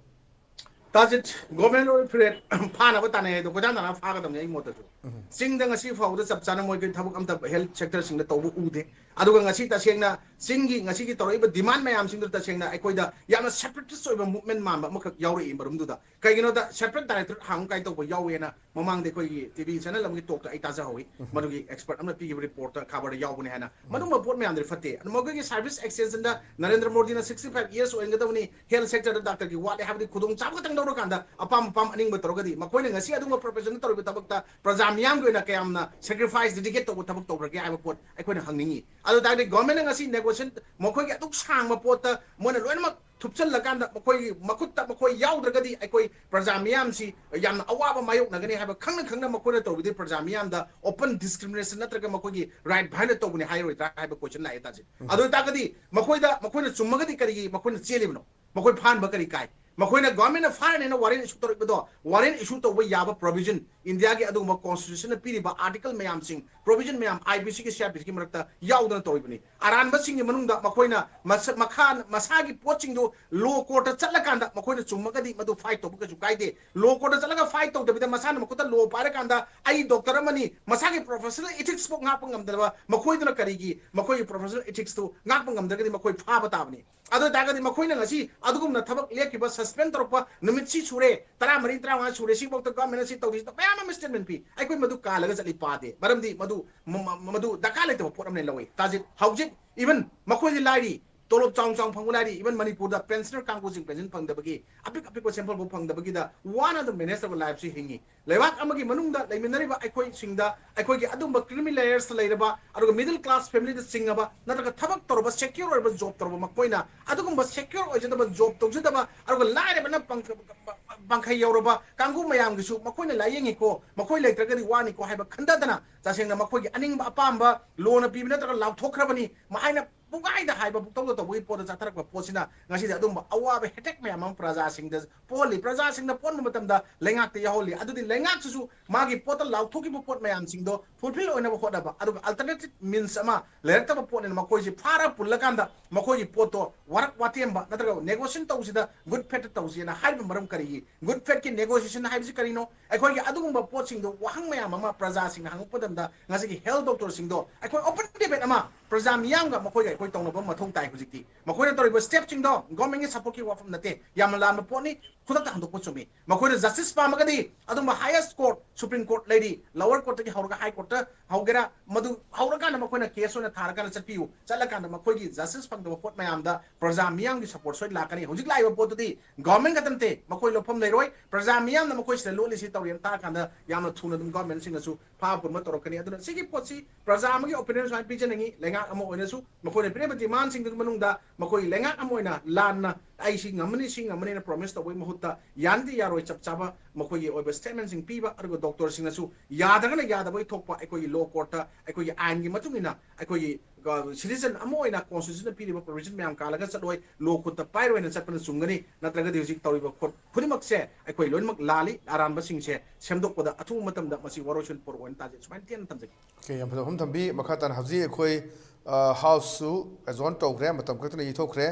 ꯇꯥꯖꯤꯠ, ꯒꯣꯔꯃꯦꯟꯠ ꯑꯣꯏꯕ ꯐꯤꯔꯦꯞ ꯐꯥꯅꯕ ꯇꯥꯟꯅꯩ ꯍꯥꯏꯗꯣ ꯀꯣꯏꯇꯥꯟ ꯇꯥꯟꯅ ꯐꯥꯒꯗꯕꯅꯤ ꯑꯩ ꯃꯣꯠꯇꯁꯨ꯫ ꯎꯝ꯫ ꯆꯤꯡꯗ ꯉꯁꯤ ꯐꯥꯎꯕꯗ ꯆꯞ ꯆꯥꯅ ꯃꯣꯏꯒꯤ ꯊꯕꯛ ꯑꯝꯇ ꯍꯦꯜꯊ ꯁꯦꯛꯇꯔꯁꯤꯡꯗ ꯇꯧꯕ ꯎꯗꯦ꯫ ꯑꯗꯨꯒ ꯉꯁꯤ ꯇꯁꯦꯡꯅ ꯆꯤꯡꯒꯤ ꯉꯁꯤꯒꯤ ꯇꯧꯔꯛꯏꯕ demand ꯃꯌꯥꯝꯁꯤꯡꯗꯨ ꯇꯁꯦꯡꯅ ꯑꯩꯈꯣꯏꯗ ꯌꯥꯝꯅ separatist ꯑꯣꯏꯕ movement ꯃꯥꯟꯕ ꯑꯃꯈꯛ ꯌꯥꯎꯔꯛꯏ ꯃꯔꯝꯗꯨꯗ꯫ ꯀꯩꯒꯤꯅꯣꯗ separate directorate ꯍꯥꯡꯉꯨ ꯀꯥꯏꯅ ꯇꯧꯕ ꯌꯥꯎꯋꯦꯅ ꯃꯃꯥꯡꯗ ꯑꯩꯈꯣꯏꯒꯤ ꯇꯤꯚꯤ ꯆꯦꯅꯦꯜ ꯑꯃꯒꯤ ꯇꯣꯛꯇ ꯑꯩ ꯇꯥꯖꯍꯧꯋꯤ꯫ ꯃꯗꯨꯒꯤ expert ꯑꯃꯅ ꯄꯤꯈꯤꯕ ꯔꯤꯄꯣꯔꯠꯇ ꯈꯕꯔꯗ ꯌꯥꯎꯕꯅꯦ ꯍꯥꯏꯅ꯫ ꯃꯗꯨꯒꯨꯝꯕ ꯄꯣꯠ ꯃꯌꯥꯝꯗꯨꯗꯤ ꯐꯠꯇꯦ꯫ ꯑꯗꯨ ꯃꯈꯣꯏꯒꯤ service extensionꯗ ꯅꯔꯦꯟꯗ꯭ꯔ ꯃꯣꯗꯤꯅ sixty five years ꯑꯣꯏꯍꯟꯒꯗꯕꯅꯤ, health sectorꯗ doctorꯒꯤ ꯋꯥꯠꯂꯦ ꯍꯥꯏꯕꯗꯤ ꯈꯨꯗꯣꯡꯆꯥꯕ ꯈꯛꯇꯪ ꯂꯧꯔꯀꯥꯟꯗ ꯑꯄꯥꯝ ꯑꯄꯥꯝ ꯑꯅꯤꯡꯕ ꯇꯧꯔꯒꯗꯤ ꯃꯈꯣꯏꯅ ꯉꯁꯤ ꯑꯗꯨꯒꯨꯝꯕ professionꯗ ꯇꯧꯔꯤꯕ ꯊꯕꯛꯇ ꯄ꯭ꯔꯖꯥ ꯃꯤꯌꯥꯝꯒꯤ ꯑꯣꯏꯅ ꯀꯌꯥꯝꯅ sacrifice, dedicate ꯇꯧꯕ ꯊꯕꯛ ꯇꯧꯈ꯭ꯔꯒꯦ ꯍꯥꯏꯕ ꯄꯣꯠ ꯑꯩꯈꯣꯏꯅ ꯍꯪꯅꯤꯡꯉꯤ꯫ ꯑꯗꯨ ꯇꯥꯔꯗꯤ governmentꯅ ꯉꯁꯤ negotiation ꯃꯈꯣꯏꯒꯤ ꯑꯗꯨꯛ ꯁꯥꯡꯕ ꯄꯣꯠꯇ ꯃꯣꯏꯅ ꯂꯣꯏꯅꯃꯛ ꯊꯨꯞꯆꯜꯂꯀꯥꯟꯗ ꯃꯈꯣꯏꯒꯤ ꯃꯈꯨꯠꯇ ꯃꯈꯣꯏ ꯌꯥꯎꯗ꯭ꯔꯒꯗꯤ ꯑꯩꯈꯣꯏ ꯄ꯭ꯔꯖꯥ ꯃꯤꯌꯥꯝꯁꯤ ꯌꯥꯝꯅ ꯑꯋꯥꯕ ꯃꯥꯌꯣꯛꯅꯒꯅꯤ ꯍꯥꯏꯕ ꯈꯪꯅ ꯈꯪꯅ ꯃꯈꯣꯏꯅ ꯇꯧꯕꯗꯤ ꯄ꯭ꯔꯖꯥ ꯃꯤꯌꯥꯝꯗ open discrimination ꯅꯠꯇ꯭ꯔꯒ ꯃꯈꯣꯏꯒꯤ right violate ꯇꯧꯕꯅꯤ ꯍꯥꯏꯔꯣꯏꯗ꯭ꯔꯥ ꯍꯥꯏꯕ question ꯂꯥꯛꯑꯦ ꯇꯥꯖꯤꯠ꯫ ꯑꯗꯨ ꯑꯣꯏꯇꯥꯔꯒꯗꯤ ꯃꯈꯣꯏꯗ, ꯃꯈꯣꯏꯅ ꯆꯨꯝꯃꯒꯗꯤ ꯀꯔꯤꯒꯤ ꯃꯈꯣꯏꯅ ꯆꯦꯜꯂꯤꯕꯅꯣ? ꯃꯈꯣꯏ ꯐꯥꯍꯟꯕ ꯀꯔꯤ ꯀꯥꯏ? ꯃꯈꯣꯏꯅ governmentꯅ ꯐꯥꯔꯅꯦꯅ warrant issue ꯇꯧꯔꯛꯄꯗꯣ, warrant issue ꯇꯧꯕ ꯌꯥꯕ provision Indiaꯒꯤ ꯑꯗꯨꯒꯨꯝꯕ constitutionꯅ ꯄꯤꯔꯤꯕ article ꯃꯌꯥꯝꯁꯤꯡ, provision ꯃꯌꯥꯝ IBCꯒꯤ CRPCꯒꯤ ꯃꯔꯛꯇ ꯌꯥꯎꯗꯅ ꯇꯧꯔꯤꯕꯅꯤ꯫ ꯑꯔꯥꯟꯕꯁꯤꯡꯒꯤ ꯃꯅꯨꯡꯗ ꯃꯈꯣꯏꯅ ꯃꯁ-, ꯃꯈꯥ, ꯃꯁꯥꯒꯤ ꯄꯣꯠꯁꯤꯡꯗꯨ law courtꯇ ꯆꯠꯂꯀꯥꯟꯗ ꯃꯈꯣꯏꯅ ꯆꯨꯝꯃꯒꯗꯤ ꯃꯗꯨ fight ꯇꯧꯕ ꯀꯩꯁꯨ ꯀꯥꯏꯗꯦ꯫ Law courtꯇ ꯆꯠꯂꯒ fight ꯇꯧꯗꯕꯤꯗ ꯃꯁꯥꯅ ꯃꯈꯨꯠꯇ law ꯄꯥꯏꯔꯀꯥꯟꯗ ꯑꯩ doctor ꯑꯃꯅꯤ, ꯃꯁꯥꯒꯤ professional ethics ꯐꯥꯎ ꯉꯥꯛꯄ ꯉꯝꯗ꯭ꯔꯕ ꯃꯈꯣꯏꯗꯨꯅ ꯀꯔꯤꯒꯤ ꯃꯈꯣꯏꯒꯤ professional ethicsꯇꯨ ꯉꯥꯛꯄ ꯉꯝꯗ꯭ꯔꯒꯗꯤ ꯃꯈꯣꯏ ꯐꯥꯕ ꯇꯥꯕꯅꯤ꯫ ꯑꯗꯨ ꯑꯣꯏꯇꯥꯔꯒꯗꯤ ꯃꯈꯣꯏꯅ ꯉꯁꯤ ꯑꯗꯨꯒꯨꯝꯅ ꯊꯕꯛ ꯂꯦꯞꯈꯤꯕ, suspend ꯇꯧꯔꯛꯄ ꯅꯨꯃꯤꯠꯁꯤ ꯁꯨꯔꯦ, ꯇꯔꯥꯃꯔꯤ, ꯇꯔꯥꯃꯉꯥ ꯁꯨꯔꯦ, ꯁꯤꯐꯥꯎꯗ governmentꯅ ꯁꯤ ꯇꯧꯔꯤ, ꯃꯌꯥꯝ ꯑꯃ statement ꯄꯤ꯫ ꯑꯩꯈꯣꯏ ꯃꯗꯨ ꯀꯥꯜꯂꯒ ꯆꯠꯂꯤ ꯄꯥꯗꯦ꯫ ꯃꯔꯝꯗꯤ ꯃꯗꯨ, ꯃ-, ꯃ-, ꯃꯗꯨ ꯗꯔꯀꯥꯔ ꯂꯩꯇꯕ ꯄꯣꯠ ꯑꯃꯅ ꯂꯧꯋꯤ꯫ ꯇꯥꯖꯤꯠ, ꯍꯧꯖꯤꯛ even ꯃꯈꯣꯏꯗꯤ ꯂꯥꯏꯔꯤ, ꯇꯣꯂꯣꯞ ꯆꯥꯎꯅ ꯆꯥꯎꯅ ꯐꯪꯕ ꯂꯥꯏꯔꯤ, even ꯃꯅꯤꯄꯨꯔꯗ pensioner ꯀꯥꯡꯕꯨꯁꯤꯡ pension ꯐꯪꯗꯕꯒꯤ, ꯑꯄꯤꯛ ꯑꯄꯤꯛꯄ ꯁꯦꯟꯐꯝ ꯐꯥꯎ ꯐꯪꯗꯕꯒꯤꯗ ꯋꯥꯅ ꯑꯗꯨꯝ manage ꯇꯧꯔꯒ lifeꯁꯤ ꯍꯤꯡꯉꯤ꯫ ꯂꯩꯕꯥꯛ ꯑꯃꯒꯤ ꯃꯅꯨꯡꯗ ꯂꯩꯃꯤꯟꯅꯔꯤꯕ ꯑꯩꯈꯣꯏꯁꯤꯡꯗ, ꯑꯩꯈꯣꯏꯒꯤ ꯑꯗꯨꯝꯕ creamy layers ꯂꯩꯔꯕ, ꯑꯗꯨꯒ middle class familyꯗ ꯆꯤꯡꯉꯕ, ꯅꯠꯇ꯭ꯔꯒ ꯊꯕꯛ ꯇꯧꯔꯕ, secure ꯑꯣꯏꯔꯕ job ꯇꯧꯔꯕ ꯃꯈꯣꯏꯅ ꯑꯗꯨꯒꯨꯝꯕ secure ꯑꯣꯏꯖꯗꯕ job ꯇꯧꯖꯗꯕ, ꯑꯗꯨꯒ ꯂꯥꯏꯔꯕꯅ ꯄꯪ-, ꯄꯪꯈꯩ ꯌꯧꯔꯕ ꯀꯥꯡꯕꯨ ꯃꯌꯥꯝꯒꯤꯁꯨ ꯃꯈꯣꯏꯅ ꯂꯥꯏꯌꯦꯡꯉꯤꯀꯣ, ꯃꯈꯣꯏ ꯂꯩꯇ꯭ꯔꯒꯗꯤ ꯋꯥꯅꯤꯀꯣ ꯍꯥꯏꯕ ꯈꯟꯊꯗꯅ ꯇꯁꯦꯡꯅ ꯃꯈꯣꯏꯒꯤ ꯑꯅꯤꯡꯕ ꯑꯄꯥꯝꯕ ꯂꯣꯅ ꯄꯤꯕ ꯅꯠꯇ꯭ꯔꯒ ꯂꯥꯎꯊꯣꯛꯈ꯭ꯔꯕꯅꯤ ꯍꯥꯏꯅ ꯄꯨꯡꯍꯥꯏꯗ ꯍꯥꯏꯕ, ꯄꯨꯡꯇꯧꯗ ꯇꯧꯕꯒꯤ ꯄꯣꯠꯇ ꯆꯠꯊꯔꯛꯄ ꯄꯣꯠꯁꯤꯅ ꯉꯁꯤꯗꯤ ꯑꯗꯨꯝꯕ ꯑꯋꯥꯕ headache ꯃꯌꯥꯝ ꯑꯃ ꯄ꯭ꯔꯖꯥꯁꯤꯡꯗ ꯄꯣꯛꯍꯜꯂꯤ꯫ ꯄ꯭ꯔꯖꯥꯁꯤꯡꯅ ꯄꯣꯛꯍꯟꯕ ꯃꯇꯝꯗ ꯂꯩꯉꯥꯛꯇ ꯌꯥꯎꯍꯜꯂꯤ꯫ ꯑꯗꯨꯗꯤ ꯂꯩꯉꯥꯛꯁꯤꯁꯨ ꯃꯥꯒꯤ ꯄꯣꯠꯇ ꯂꯥꯎꯊꯣꯛꯈꯤꯕ ꯄꯣꯠ ꯃꯌꯥꯝꯁꯤꯡꯗꯣ fulfill ꯑꯣꯏꯅꯕ ꯍꯣꯠꯅꯕ, ꯑꯗꯨꯒ alternative means ꯑꯃ ꯂꯩꯔꯛꯇꯕ ꯄꯣꯠꯅꯤꯅ ꯃꯈꯣꯏꯁꯤ ꯐꯥꯔ ꯄꯨꯜꯂꯀꯥꯟꯗ ꯃꯈꯣꯏꯒꯤ ꯄꯣꯠꯇꯣ ꯋꯥꯔꯛ ꯋꯥꯇꯦꯝꯕ ꯅꯠꯇ꯭ꯔꯒ negotiation ꯇꯧꯁꯤꯗ good faith ꯇꯧꯁꯤꯅ ꯍꯥꯏꯔꯤꯕ ꯃꯔꯝ ꯀꯔꯤꯒꯤ? Good faithꯀꯤ negotiation ꯍꯥꯏꯕꯁꯤ ꯀꯔꯤꯅꯣ? ꯑꯩꯈꯣꯏꯒꯤ ꯑꯗꯨꯒꯨꯝꯕ ꯄꯣꯠꯁꯤꯡꯗꯣ ꯋꯥꯍꯪ ꯃꯌꯥꯝ ꯑꯃ ꯄ꯭ꯔꯖꯥꯁꯤꯡꯅ ꯍꯪꯉꯛꯄ ꯃꯇꯝꯗ ꯉꯁꯤꯒꯤ health doctorꯁꯤꯡꯗꯣ ꯑꯩꯈꯣꯏ open debate ꯑꯃ ꯄ꯭ꯔꯖꯥ ꯃꯤꯌꯥꯝꯒ ꯃꯈꯣꯏꯒ ꯑꯩꯈꯣꯏ ꯇꯧꯅꯕ ꯃꯊꯧ ꯇꯥꯏ꯫ ꯍꯧꯖꯤꯛꯇꯤ ꯃꯈꯣꯏꯅ ꯇꯧꯔꯤꯕ ꯁ꯭ꯇꯦꯞꯁꯤꯡꯗꯣ ꯒꯣꯔꯃꯦꯟꯒꯤ ꯁꯞꯄꯣꯔꯠꯀꯤ ꯋꯥꯐꯝ ꯅꯠꯇꯦ, ꯌꯥꯝꯅ ꯂꯥꯟꯕ ꯄꯣꯠꯅꯤ꯫ ꯈꯨꯗꯛꯇ ꯍꯟꯗꯣꯛꯄ ꯆꯨꯝꯃꯤ꯫ ꯃꯈꯣꯏꯅ ꯖꯁꯇꯤꯁ ꯄꯥꯝꯃꯒꯗꯤ ꯑꯗꯨꯝꯕ ꯍꯥꯏꯌꯦꯁ ꯀꯣꯔꯠ, ꯁꯨꯄ꯭ꯔꯤꯝ ꯀꯣꯔꯠ ꯂꯩꯔꯤ, ꯂꯋꯔ ꯀꯣꯔꯠꯇꯒꯤ ꯍꯧꯔꯒ ꯍꯥꯏ ꯀꯣꯔꯠꯇ ꯍꯧꯒꯦꯔꯥ, ꯃꯗꯨ ꯍꯧꯔꯀꯥꯟꯗ ꯃꯈꯣꯏꯅ ꯀꯦꯁ ꯑꯣꯏꯅ ꯊꯥꯔꯀꯥꯟꯗ ꯆꯠꯄꯤꯌꯨ꯫ ꯆꯠꯂꯀꯥꯟꯗ ꯃꯈꯣꯏꯒꯤ ꯖꯁꯇꯤꯁ ꯐꯪꯗꯕ ꯄꯣꯠ ꯃꯌꯥꯝꯗ ꯄ꯭ꯔꯖꯥ ꯃꯤꯌꯥꯝꯒꯤ ꯁꯞꯄꯣꯔꯠ ꯁꯣꯏ ꯂꯥꯛꯀꯅꯤ꯫ ꯍꯧꯖꯤꯛ ꯂꯥꯛꯏꯕ ꯄꯣꯠꯇꯨꯗꯤ ꯒꯣꯔꯃꯦꯟ ꯈꯛꯇ ꯅꯠꯇꯦ, ꯃꯈꯣꯏ ꯂꯧꯐꯝ ꯂꯩꯔꯣꯏ꯫ ꯄ꯭ꯔꯖꯥ ꯃꯤꯌꯥꯝꯅ ꯃꯈꯣꯏ ꯁꯤꯗ ꯂꯣꯠꯂꯤꯁꯤ ꯇꯧꯔꯤꯅ ꯇꯥꯔꯀꯥꯟꯗ ꯌꯥꯝꯅ ꯊꯨꯅ ꯑꯗꯨꯝ ꯒꯣꯔꯃꯦꯟꯁꯤꯡꯅꯁꯨ ꯐꯥꯕ ꯄꯨꯟꯕ ꯇꯧꯔꯛꯀꯅꯤ꯫ ꯑꯗꯨꯅ ꯁꯤꯒꯤ ꯄꯣꯠꯁꯤ ꯄ꯭ꯔꯖꯥ ꯑꯃꯒꯤ ꯑꯣꯄꯤꯅꯤꯌꯟ ꯁꯨꯃꯥꯏꯅ ꯄꯤꯖꯅꯤꯡꯉꯤ꯫ ꯂꯩꯉꯥꯛ ꯑꯃ ꯑꯣꯏꯅꯁꯨ ꯃꯈꯣꯏꯅ ꯄꯤꯔꯤꯕ ꯗꯤꯃꯥꯟꯁꯤꯡꯗꯨꯒꯤ ꯃꯅꯨꯡꯗ ꯃꯈꯣꯏ ꯂꯩꯉꯥꯛ ꯑꯃ ꯑꯣꯏꯅ ꯂꯥꯟꯅ ꯑꯩ ꯁꯤ ꯉꯝꯃꯅꯤ, ꯁꯤ ꯉꯝꯃꯅꯤꯅ ꯄ꯭ꯔꯣꯃꯤꯁ ꯇꯧꯕꯒꯤ ꯃꯍꯨꯠꯇ ꯌꯥꯅꯗꯤ ꯌꯥꯔꯣꯏ ꯆꯞ ꯆꯥꯕ ꯃꯈꯣꯏꯒꯤ ꯑꯣꯏꯕ ꯁ꯭ꯇꯦꯠꯃꯦꯟꯁꯤꯡ ꯄꯤꯕ, ꯑꯗꯨꯒ ꯗꯣꯛꯇꯔꯁꯤꯡꯅꯁꯨ ꯌꯥꯗ꯭ꯔꯒꯅ ꯌꯥꯗꯕꯒꯤ ꯊꯣꯛꯄ ꯑꯩꯈꯣꯏꯒꯤ ꯂꯣ ꯀꯣꯔꯠꯇ ꯑꯩꯈꯣꯏꯒꯤ ꯑꯥꯏꯟꯒꯤ ꯃꯇꯨꯡ ꯏꯟꯅ ꯑꯩꯈꯣꯏꯒꯤ ꯁꯤꯇꯤꯖꯟ ꯑꯃ ꯑꯣꯏꯅ ꯀꯣꯟꯁꯇꯤꯇ꯭ꯌꯨꯁꯟꯅ ꯄꯤꯔꯤꯕ ꯄ꯭ꯔꯣꯚꯤꯖꯟ ꯃꯌꯥꯝ ꯀꯥꯜꯂꯒ ꯆꯠꯂꯣꯏ, ꯂꯣ ꯈꯨꯠꯇ ꯄꯥꯏꯔꯣꯏꯅ ꯆꯠꯄꯅ ꯆꯨꯝꯒꯅꯤ꯫ ꯅꯠꯇ꯭ꯔꯒꯗꯤ ꯍꯧꯖꯤꯛ ꯇꯧꯔꯤꯕ ꯈꯣꯠ ꯈꯨꯗꯤꯡꯃꯛꯁꯦ ꯑꯩꯈꯣꯏ ꯂꯣꯏꯅꯃꯛ ꯂꯥꯜꯂꯤ꯫ ꯑꯔꯥꯟꯕꯁꯤꯡꯁꯦ ꯁꯦꯝꯗꯣꯛꯄꯗ ꯑꯊꯨꯕ ꯃꯇꯝꯗ ꯃꯁꯤ ꯋꯥꯔꯣꯏꯁꯤꯟ ꯄꯨꯔꯛꯑꯣꯅ ꯇꯥꯖꯩ꯫ ꯁꯨꯃꯥꯏꯅ ꯇꯦꯟꯅ ꯊꯝꯖꯒꯦ꯫ ꯑꯣꯀꯦ, ꯌꯥꯝ ꯐꯖꯕ ꯋꯥꯐꯝ ꯊꯝꯕꯤ꯫ ꯃꯈꯥ ꯇꯥꯅ ꯍꯧꯖꯤꯛ ꯑꯩꯈꯣꯏ ꯍꯥꯎꯁꯁꯨ ꯑꯦꯖꯣꯟ ꯇꯧꯈ꯭ꯔꯦ, ꯃꯇꯝ ꯈꯛꯇꯅ ꯌꯩꯊꯣꯛꯈ꯭ꯔꯦ꯫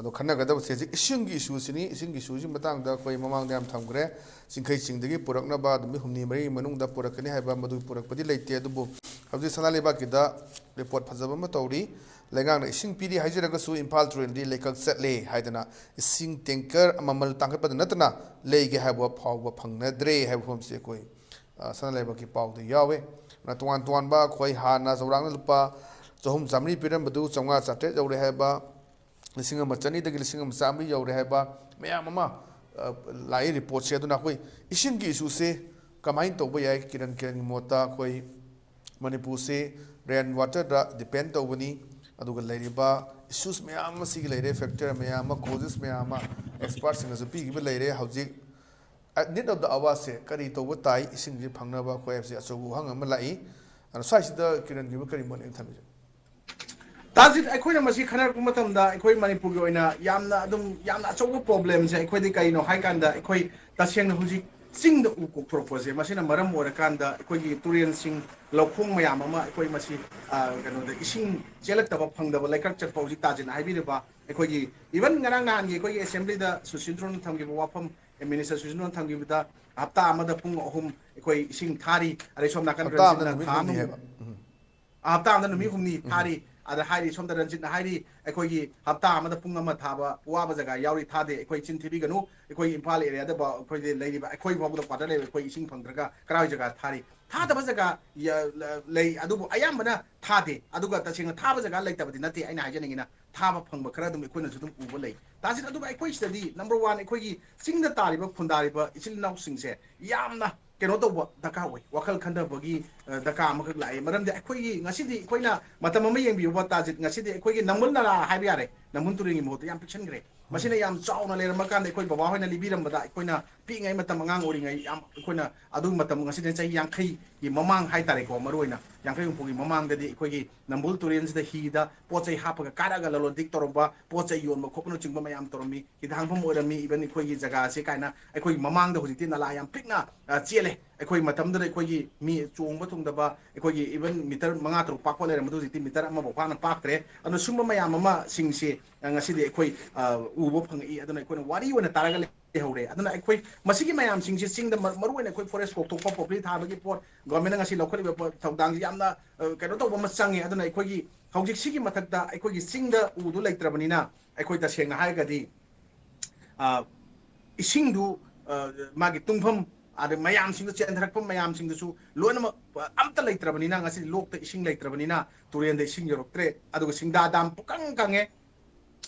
ꯑꯗꯣ ꯈꯟꯅꯒꯗꯕꯁꯦ ꯍꯧꯖꯤꯛ ꯏꯁꯤꯡꯒꯤ ꯏꯁꯨꯁꯤꯅꯤ꯫ ꯏꯁꯤꯡꯒꯤ ꯏꯁꯨꯁꯤ ꯃꯇꯥꯡꯗ ꯑꯩꯈꯣꯏ ꯃꯃꯥꯡꯗ ꯌꯥꯝ ꯊꯝꯈ꯭ꯔꯦ꯫ ꯆꯤꯡꯈꯩ ꯆꯤꯡꯗꯒꯤ ꯄꯨꯔꯛꯅꯕ ꯅꯨꯃꯤꯠ ꯍꯨꯝꯅꯤ ꯃꯔꯤꯒꯤ ꯃꯅꯨꯡꯗ ꯄꯨꯔꯛꯀꯅꯤ ꯍꯥꯏꯕ ꯃꯗꯨ ꯄꯨꯔꯛꯄꯗꯤ ꯂꯩꯇꯦ꯫ ꯑꯗꯨꯕꯨ ꯍꯧꯖꯤꯛ ꯁꯅꯥ ꯂꯩꯕꯥꯛꯀꯤꯗ ꯔꯤꯄꯣꯔꯠ ꯐꯖꯕ ꯑꯃ ꯇꯧꯔꯤ꯫ ꯂꯩꯉꯥꯛꯅ ꯏꯁꯤꯡ ꯄꯤꯔꯤ ꯍꯥꯏꯖꯔꯒꯁꯨ ꯏꯝꯐꯥꯜ ꯇꯨꯔꯦꯜꯗꯤ ꯂꯩꯀꯛ ꯆꯠꯂꯦ ꯍꯥꯏꯗꯅ ꯏꯁꯤꯡ ꯇꯦꯡꯀꯔ ꯃꯃꯜ ꯇꯥꯡꯈꯠꯄꯗ ꯅꯠꯇꯅ ꯂꯩꯒꯦ ꯍꯥꯏꯕ ꯐꯥꯎꯕ ꯐꯪꯅꯗ꯭ꯔꯦ ꯍꯥꯏꯕ ꯋꯥꯐꯝꯁꯤ ꯑꯩꯈꯣꯏ ꯁꯅꯥ ꯂꯩꯕꯥꯛꯀꯤ ꯄꯥꯎꯗ ꯌꯥꯎꯋꯦ꯫ ꯑꯗꯨꯅ ꯇꯣꯉꯥꯟ ꯇꯣꯉꯥꯟꯕ ꯑꯩꯈꯣꯏ ꯍꯥꯟꯅ ꯆꯧꯔꯥꯛꯅ ꯂꯨꯄꯥ ꯆꯍꯨꯝ ꯆꯥꯃꯔꯤ ꯄꯤꯔꯝꯕꯗꯨ ꯆꯥꯝꯃꯉꯥ ꯆꯥꯇ꯭ꯔꯦꯠ ꯌꯧꯔꯦ ꯍꯥꯏꯕ, ꯂꯤꯁꯤꯡ ꯑꯃ ꯆꯅꯤꯗꯒꯤ ꯂꯤꯁꯤꯡ ꯑꯃ ꯆꯥꯃꯔꯤ ꯌꯧꯔꯦ ꯍꯥꯏꯕ ꯃꯌꯥꯝ ꯑꯃ ꯂꯥꯛꯏ ꯔꯤꯄꯣꯔꯠꯁꯦ꯫ ꯑꯗꯨꯅ ꯑꯩꯈꯣꯏ ꯏꯁꯤꯡꯒꯤ ꯏꯁꯨꯁꯦ ꯀꯃꯥꯏꯅ ꯇꯧꯕ ꯌꯥꯏ? ꯀꯤꯔꯟ, ꯀꯤꯔꯟꯒꯤ ꯃꯣꯠꯇ ꯑꯩꯈꯣꯏ ꯃꯅꯤꯄꯨꯔꯁꯤ ꯔꯦꯟ ꯋꯥꯇꯔꯗ ꯗꯤꯄꯦꯟ ꯇꯧꯕꯅꯤ꯫ ꯑꯗꯨꯒ ꯂꯩꯔꯤꯕ ꯏꯁꯨꯁ ꯃꯌꯥꯝ ꯑꯃ, ꯁꯤꯒꯤ ꯂꯩꯔꯦ, ꯐꯦꯛꯇꯔ ꯃꯌꯥꯝ ꯑꯃ, ꯀꯣꯖꯦꯁ ꯃꯌꯥꯝ ꯑꯃ, ꯑꯦꯛꯁꯄꯥꯔꯠꯁꯤꯡꯅꯁꯨ ꯄꯤꯈꯤꯕ ꯂꯩꯔꯦ꯫ ꯍꯧꯖꯤꯛ ꯑꯦꯠ ꯅꯤꯠ ꯑꯣꯐ ꯗ ꯑꯋꯥꯔꯁꯦ ꯀꯔꯤ ꯇꯧꯕ ꯇꯥꯏ ꯏꯁꯤꯡꯁꯤ ꯐꯪꯅꯕ ꯑꯩꯈꯣꯏ ꯍꯥꯏꯕꯁꯤ ꯑꯆꯧꯕ ꯋꯥꯍꯪ ꯑꯃ ꯂꯥꯛꯏ꯫ ꯑꯗꯣ ꯁ꯭ꯋꯥꯏꯁꯤꯗ ꯀꯤꯔꯟꯒꯤ ꯑꯣꯏꯕ ꯀꯔꯤ ꯃꯣꯠ ꯑꯩꯅ ꯊꯝꯕꯤꯒꯦ? ꯇꯥꯖꯤꯠ, ꯑꯩꯈꯣꯏꯅ ꯃꯁꯤ ꯈꯟꯅꯔꯛꯄ ꯃꯇꯝꯗ ꯑꯩꯈꯣꯏ ꯃꯅꯤꯄꯨꯔꯒꯤ ꯑꯣꯏꯅ ꯌꯥꯝꯅ ꯑꯗꯨꯝ ꯌꯥꯝꯅ ꯑꯆꯧꯕ ꯄ꯭ꯔꯣꯕ꯭ꯂꯦꯝꯁꯦ ꯑꯩꯈꯣꯏꯗꯤ ꯀꯩꯅꯣ ꯍꯥꯏꯀꯥꯟꯗ ꯑꯩꯈꯣꯏ ꯇꯁꯦꯡꯅ ꯍꯧꯖꯤꯛ ꯆꯤꯡꯗ ꯎ ꯀꯣꯛꯊꯣꯔꯛꯄꯁꯦ ꯃꯁꯤꯅ ꯃꯔꯝ ꯑꯣꯏꯔꯀꯥꯟꯗ ꯑꯩꯈꯣꯏꯒꯤ ꯇꯨꯔꯦꯜꯁꯤꯡ, ꯂꯧꯈꯣꯡ ꯃꯌꯥꯝ ꯑꯃ ꯑꯩꯈꯣꯏ ꯃꯁꯤ ꯀꯩꯅꯣꯗ ꯏꯁꯤꯡ ꯆꯦꯜꯂꯛꯇꯕ, ꯐꯪꯗꯕ, ꯂꯩꯀ꯭ꯔꯛ ꯆꯠꯄ ꯍꯧꯖꯤꯛ ꯇꯥꯖꯤꯠꯅ ꯍꯥꯏꯕꯤꯔꯤꯕ ꯑꯩꯈꯣꯏꯒꯤ ꯏꯚꯟ ꯉꯔꯥꯡ ꯅꯍꯥꯟꯒꯤ ꯑꯩꯈꯣꯏꯒꯤ ꯑꯦꯁꯦꯝꯕ꯭ꯂꯤꯗ ꯁꯨꯁꯤꯟꯗ꯭ꯔꯣꯅ ꯊꯝꯈꯤꯕ ꯋꯥꯐꯝ, ꯃꯤꯅꯤꯁꯇꯔ ꯁꯨꯁꯤꯟꯗ꯭ꯔꯣꯅ ꯊꯝꯈꯤꯕꯗ ꯍꯞꯇꯥ ꯑꯃꯗ ꯄꯨꯡ ꯑꯍꯨꯝ ꯑꯩꯈꯣꯏ ꯏꯁꯤꯡ ꯊꯥꯔꯤ, ꯑꯗꯩ ꯁꯣꯝ ꯅꯥꯀꯟ ꯍꯞꯇꯥ ꯑꯃꯗ ꯔꯟꯖꯤꯠꯅ ꯅꯨꯃꯤꯠ ꯊꯥ ꯍꯨꯝꯅꯤ ꯑꯃ ꯍꯥꯏꯕ꯫ ꯎꯝ. ꯍꯞꯇꯥ ꯑꯃꯗ ꯅꯨꯃꯤꯠ ꯍꯨꯝꯅꯤ ꯊꯥꯔꯤ꯫ ꯑꯗ ꯍꯥꯏꯔꯤ, ꯁꯣꯝꯗ ꯔꯟꯖꯤꯠꯅ ꯍꯥꯏꯔꯤ, ꯑꯩꯈꯣꯏꯒꯤ ꯍꯞꯇꯥ ꯑꯃꯗ ꯄꯨꯡ ꯑꯃ ꯊꯥꯕ ꯋꯥꯕ ꯖꯒꯥ ꯌꯥꯎꯔꯤ꯫ ꯊꯥꯗꯦ꯫ ꯑꯩꯈꯣꯏ ꯆꯤꯟ ꯊꯤꯕꯤꯒꯅꯨ꯫ ꯑꯩꯈꯣꯏ ꯏꯝꯐꯥꯜ ꯑꯦꯔꯤꯌꯥꯗ ꯐꯥꯎ, ꯑꯩꯈꯣꯏꯗ ꯂꯩꯔꯤꯕ, ꯑꯩꯈꯣꯏ ꯐꯥꯎꯕꯗ ꯀ꯭ꯋꯥꯇꯔ ꯂꯩꯕ, ꯑꯩꯈꯣꯏ ꯏꯁꯤꯡ ꯐꯪꯗ꯭ꯔꯒ ꯀꯔꯥꯏ ꯖꯒꯥ ꯊꯥꯔꯤ? ꯊꯥꯗꯕ ꯖꯒꯥ ꯂꯩ, ꯑꯗꯨꯕꯨ ꯑꯌꯥꯝꯕꯅ ꯊꯥꯗꯦ꯫ ꯑꯗꯨꯒ ꯇꯁꯦꯡꯅ ꯊꯥꯕ ꯖꯒꯥ ꯂꯩꯇꯕꯗꯤ ꯅꯠꯇꯦ꯫ ꯑꯩꯅ ꯍꯥꯏꯖꯅꯤꯡꯉꯤꯅ, ꯊꯥꯕ ꯐꯪꯕ ꯈꯔ ꯑꯗꯨꯝ ꯑꯩꯈꯣꯏꯅꯁꯨ ꯑꯗꯨꯝ ꯎꯕ ꯂꯩ꯫ ꯇꯥꯁꯤꯟ, ꯑꯗꯨꯒ ꯑꯩꯈꯣꯏ ꯁꯤꯗꯗꯤ number one, ꯑꯩꯈꯣꯏꯒꯤ ꯆꯤꯡꯗ ꯇꯥꯔꯤꯕ, ꯈꯨꯟꯗꯥꯔꯤꯕ ꯏꯆꯤꯜ ꯏꯅꯥꯎꯁꯤꯡꯁꯦ ꯌꯥꯝꯅ ꯀꯩꯅꯣ ꯇꯧꯕ ꯗꯔꯀꯥꯔ ꯑꯣꯏ, ꯋꯥꯈꯜ ꯈꯟꯊꯕꯒꯤ, ꯑ, ꯗꯔꯀꯥꯔ ꯑꯃꯈꯛ ꯂꯥꯛꯑꯦ꯫ ꯃꯔꯝꯗꯤ ꯑꯩꯈꯣꯏꯒꯤ ꯉꯁꯤꯗꯤ ꯑꯩꯈꯣꯏꯅ ꯃꯇꯝ ꯑꯃ ꯌꯦꯡꯕꯤꯌꯨꯕ, ꯇꯥꯖꯤꯠ, ꯉꯁꯤꯗꯤ ꯑꯩꯈꯣꯏꯒꯤ ꯅꯝꯕꯨꯜ ꯅꯂꯥ ꯍꯥꯏꯕ ꯌꯥꯔꯦ, ꯅꯝꯕꯨꯜ ꯇꯨꯔꯦꯜꯒꯤ ꯃꯍꯨꯠꯇ ꯌꯥꯝ ꯄꯤꯛꯁꯟꯈ꯭ꯔꯦ꯫ ꯃꯁꯤꯅ ꯌꯥꯝ ꯆꯥꯎꯅ ꯂꯩꯔꯝꯕ ꯀꯥꯟꯗ, ꯑꯩꯈꯣꯏ ꯕꯕꯥ ꯍꯣꯏꯅ ꯂꯤꯕꯤꯔꯝꯕꯗ, ꯑꯩꯈꯣꯏꯅ ꯄꯤꯛꯏꯉꯩ ꯃꯇꯝ, ꯑꯉꯥꯡ ꯑꯣꯏꯔꯤꯉꯩ, ꯌꯥꯝ ꯑꯩꯈꯣꯏꯅ ꯑꯗꯨ ꯃꯇꯝ, ꯉꯁꯤꯗꯤ ꯆꯍꯤ ꯌꯥꯡꯈꯩꯒꯤ ꯃꯃꯥꯡ ꯍꯥꯏꯇꯥꯔꯦꯀꯣ, ꯃꯔꯨꯑꯣꯏꯅ ꯌꯥꯡꯈꯩ ꯍꯨꯝꯐꯨꯒꯤ ꯃꯃꯥꯡꯗꯗꯤ ꯑꯩꯈꯣꯏꯒꯤ ꯅꯝꯕꯨꯜ ꯇꯨꯔꯦꯜꯁꯤꯗ ꯍꯤꯗ ꯄꯣꯠ ꯆꯩ ꯍꯥꯞꯄꯒ ꯀꯥꯔꯛꯑꯒ ꯂꯂꯣꯟ ꯏꯇꯤꯛ ꯇꯧꯔꯝꯕ, ꯄꯣꯠ ꯆꯩ ꯌꯣꯟꯕ ꯈꯣꯠꯄꯅꯆꯤꯡꯕ ꯃꯌꯥꯝ ꯇꯧꯔꯝꯃꯤ꯫ ꯍꯤꯗꯥꯡꯐꯝ ꯑꯣꯏꯔꯝꯃꯤ, even ꯑꯩꯈꯣꯏꯒꯤ ꯖꯒꯥꯁꯦ ꯀꯥꯏꯅ꯫ ꯑꯩꯈꯣꯏꯒꯤ ꯃꯃꯥꯡꯗ ꯍꯧꯖꯤꯛꯇꯤ ꯅꯂꯥ ꯌꯥꯝ ꯄꯤꯛꯅ, ꯑ, ꯆꯦꯜꯂꯦ꯫ ꯑꯩꯈꯣꯏ ꯃꯇꯝꯗꯨꯗ ꯑꯩꯈꯣꯏꯒꯤ ꯃꯤ ꯆꯣꯡꯕ ꯊꯨꯡꯗꯕ, ꯑꯩꯈꯣꯏꯒꯤ even ꯃꯤꯇꯔ ꯃꯉꯥ ꯇꯔꯨꯛ ꯄꯥꯛꯄ ꯂꯩꯔꯝꯕꯗꯨ ꯍꯧꯖꯤꯛꯇꯤ ꯃꯤꯇꯔ ꯑꯃꯐꯥꯎ ꯐꯥꯅ ꯄꯥꯛꯇ꯭ꯔꯦ꯫ ꯑꯗꯨꯅ ꯁꯨꯝꯕ ꯃꯌꯥꯝ ꯑꯃꯁꯤꯡꯁꯦ, ꯑ, ꯉꯁꯤꯗꯤ ꯑꯩꯈꯣꯏ, ꯑ, ꯎꯕ ꯐꯪꯉꯛꯏ꯫ ꯑꯗꯨꯅ ꯑꯩꯈꯣꯏꯅ ꯋꯥꯔꯤ ꯑꯣꯏꯅ ꯇꯥꯔꯒ ꯂꯩꯍꯧꯔꯦ꯫ ꯑꯗꯨꯅ ꯑꯩꯈꯣꯏ ꯃꯁꯤꯒꯤ ꯃꯌꯥꯝꯁꯤꯡꯁꯦ ꯆꯤꯡꯗ ꯃ-, ꯃꯔꯨꯑꯣꯏꯅ ꯑꯩꯈꯣꯏ ꯐꯣꯔꯦꯁ ꯀꯣꯛꯊꯣꯛꯄ, ꯄꯣꯄ꯭ꯂꯤ ꯊꯥꯕꯒꯤ ꯄꯣꯠ, ꯒꯣꯔꯃꯦꯟꯅ ꯉꯁꯤ ꯂꯧꯈꯠꯂꯤꯕ ꯄꯣꯠ, ꯊꯧꯗꯥꯡꯁꯤ ꯌꯥꯝꯅ, ꯑ, ꯀꯩꯅꯣ ꯇꯧꯕ ꯑꯃ ꯆꯪꯉꯤ꯫ ꯑꯗꯨꯅ ꯑꯩꯈꯣꯏꯒꯤ ꯍꯧꯖꯤꯛꯁꯤꯒꯤ ꯃꯊꯛꯇ ꯑꯩꯈꯣꯏꯒꯤ ꯆꯤꯡꯗ ꯎꯗꯨ ꯂꯩꯇ꯭ꯔꯕꯅꯤꯅ, ꯑꯩꯈꯣꯏ ꯇꯁꯦꯡꯅ ꯍꯥꯏꯔꯒꯗꯤ, ꯑ, ꯏꯁꯤꯡꯗꯨ, ꯑ, ꯃꯥꯒꯤ ꯇꯨꯡꯐꯝ, ꯑꯗꯩ ꯃꯌꯥꯝꯁꯤꯡꯗꯨ ꯆꯦꯟꯊꯔꯛꯄ ꯃꯌꯥꯝꯁꯤꯡꯗꯨꯁꯨ ꯂꯣꯏꯅꯃꯛ, ꯑ, ꯑꯝꯇ ꯂꯩꯇ꯭ꯔꯕꯅꯤꯅ, ꯉꯁꯤꯗꯤ ꯂꯣꯛꯇ ꯏꯁꯤꯡ ꯂꯩꯇ꯭ꯔꯕꯅꯤꯅ, ꯇꯨꯔꯦꯟꯗ ꯏꯁꯤꯡ ꯌꯧꯔꯛꯇ꯭ꯔꯦ꯫ ꯑꯗꯨꯒ ꯁꯤꯡꯗꯥ ꯗꯥꯝ ꯄꯨꯀꯪ ꯀꯪꯉꯦ꯫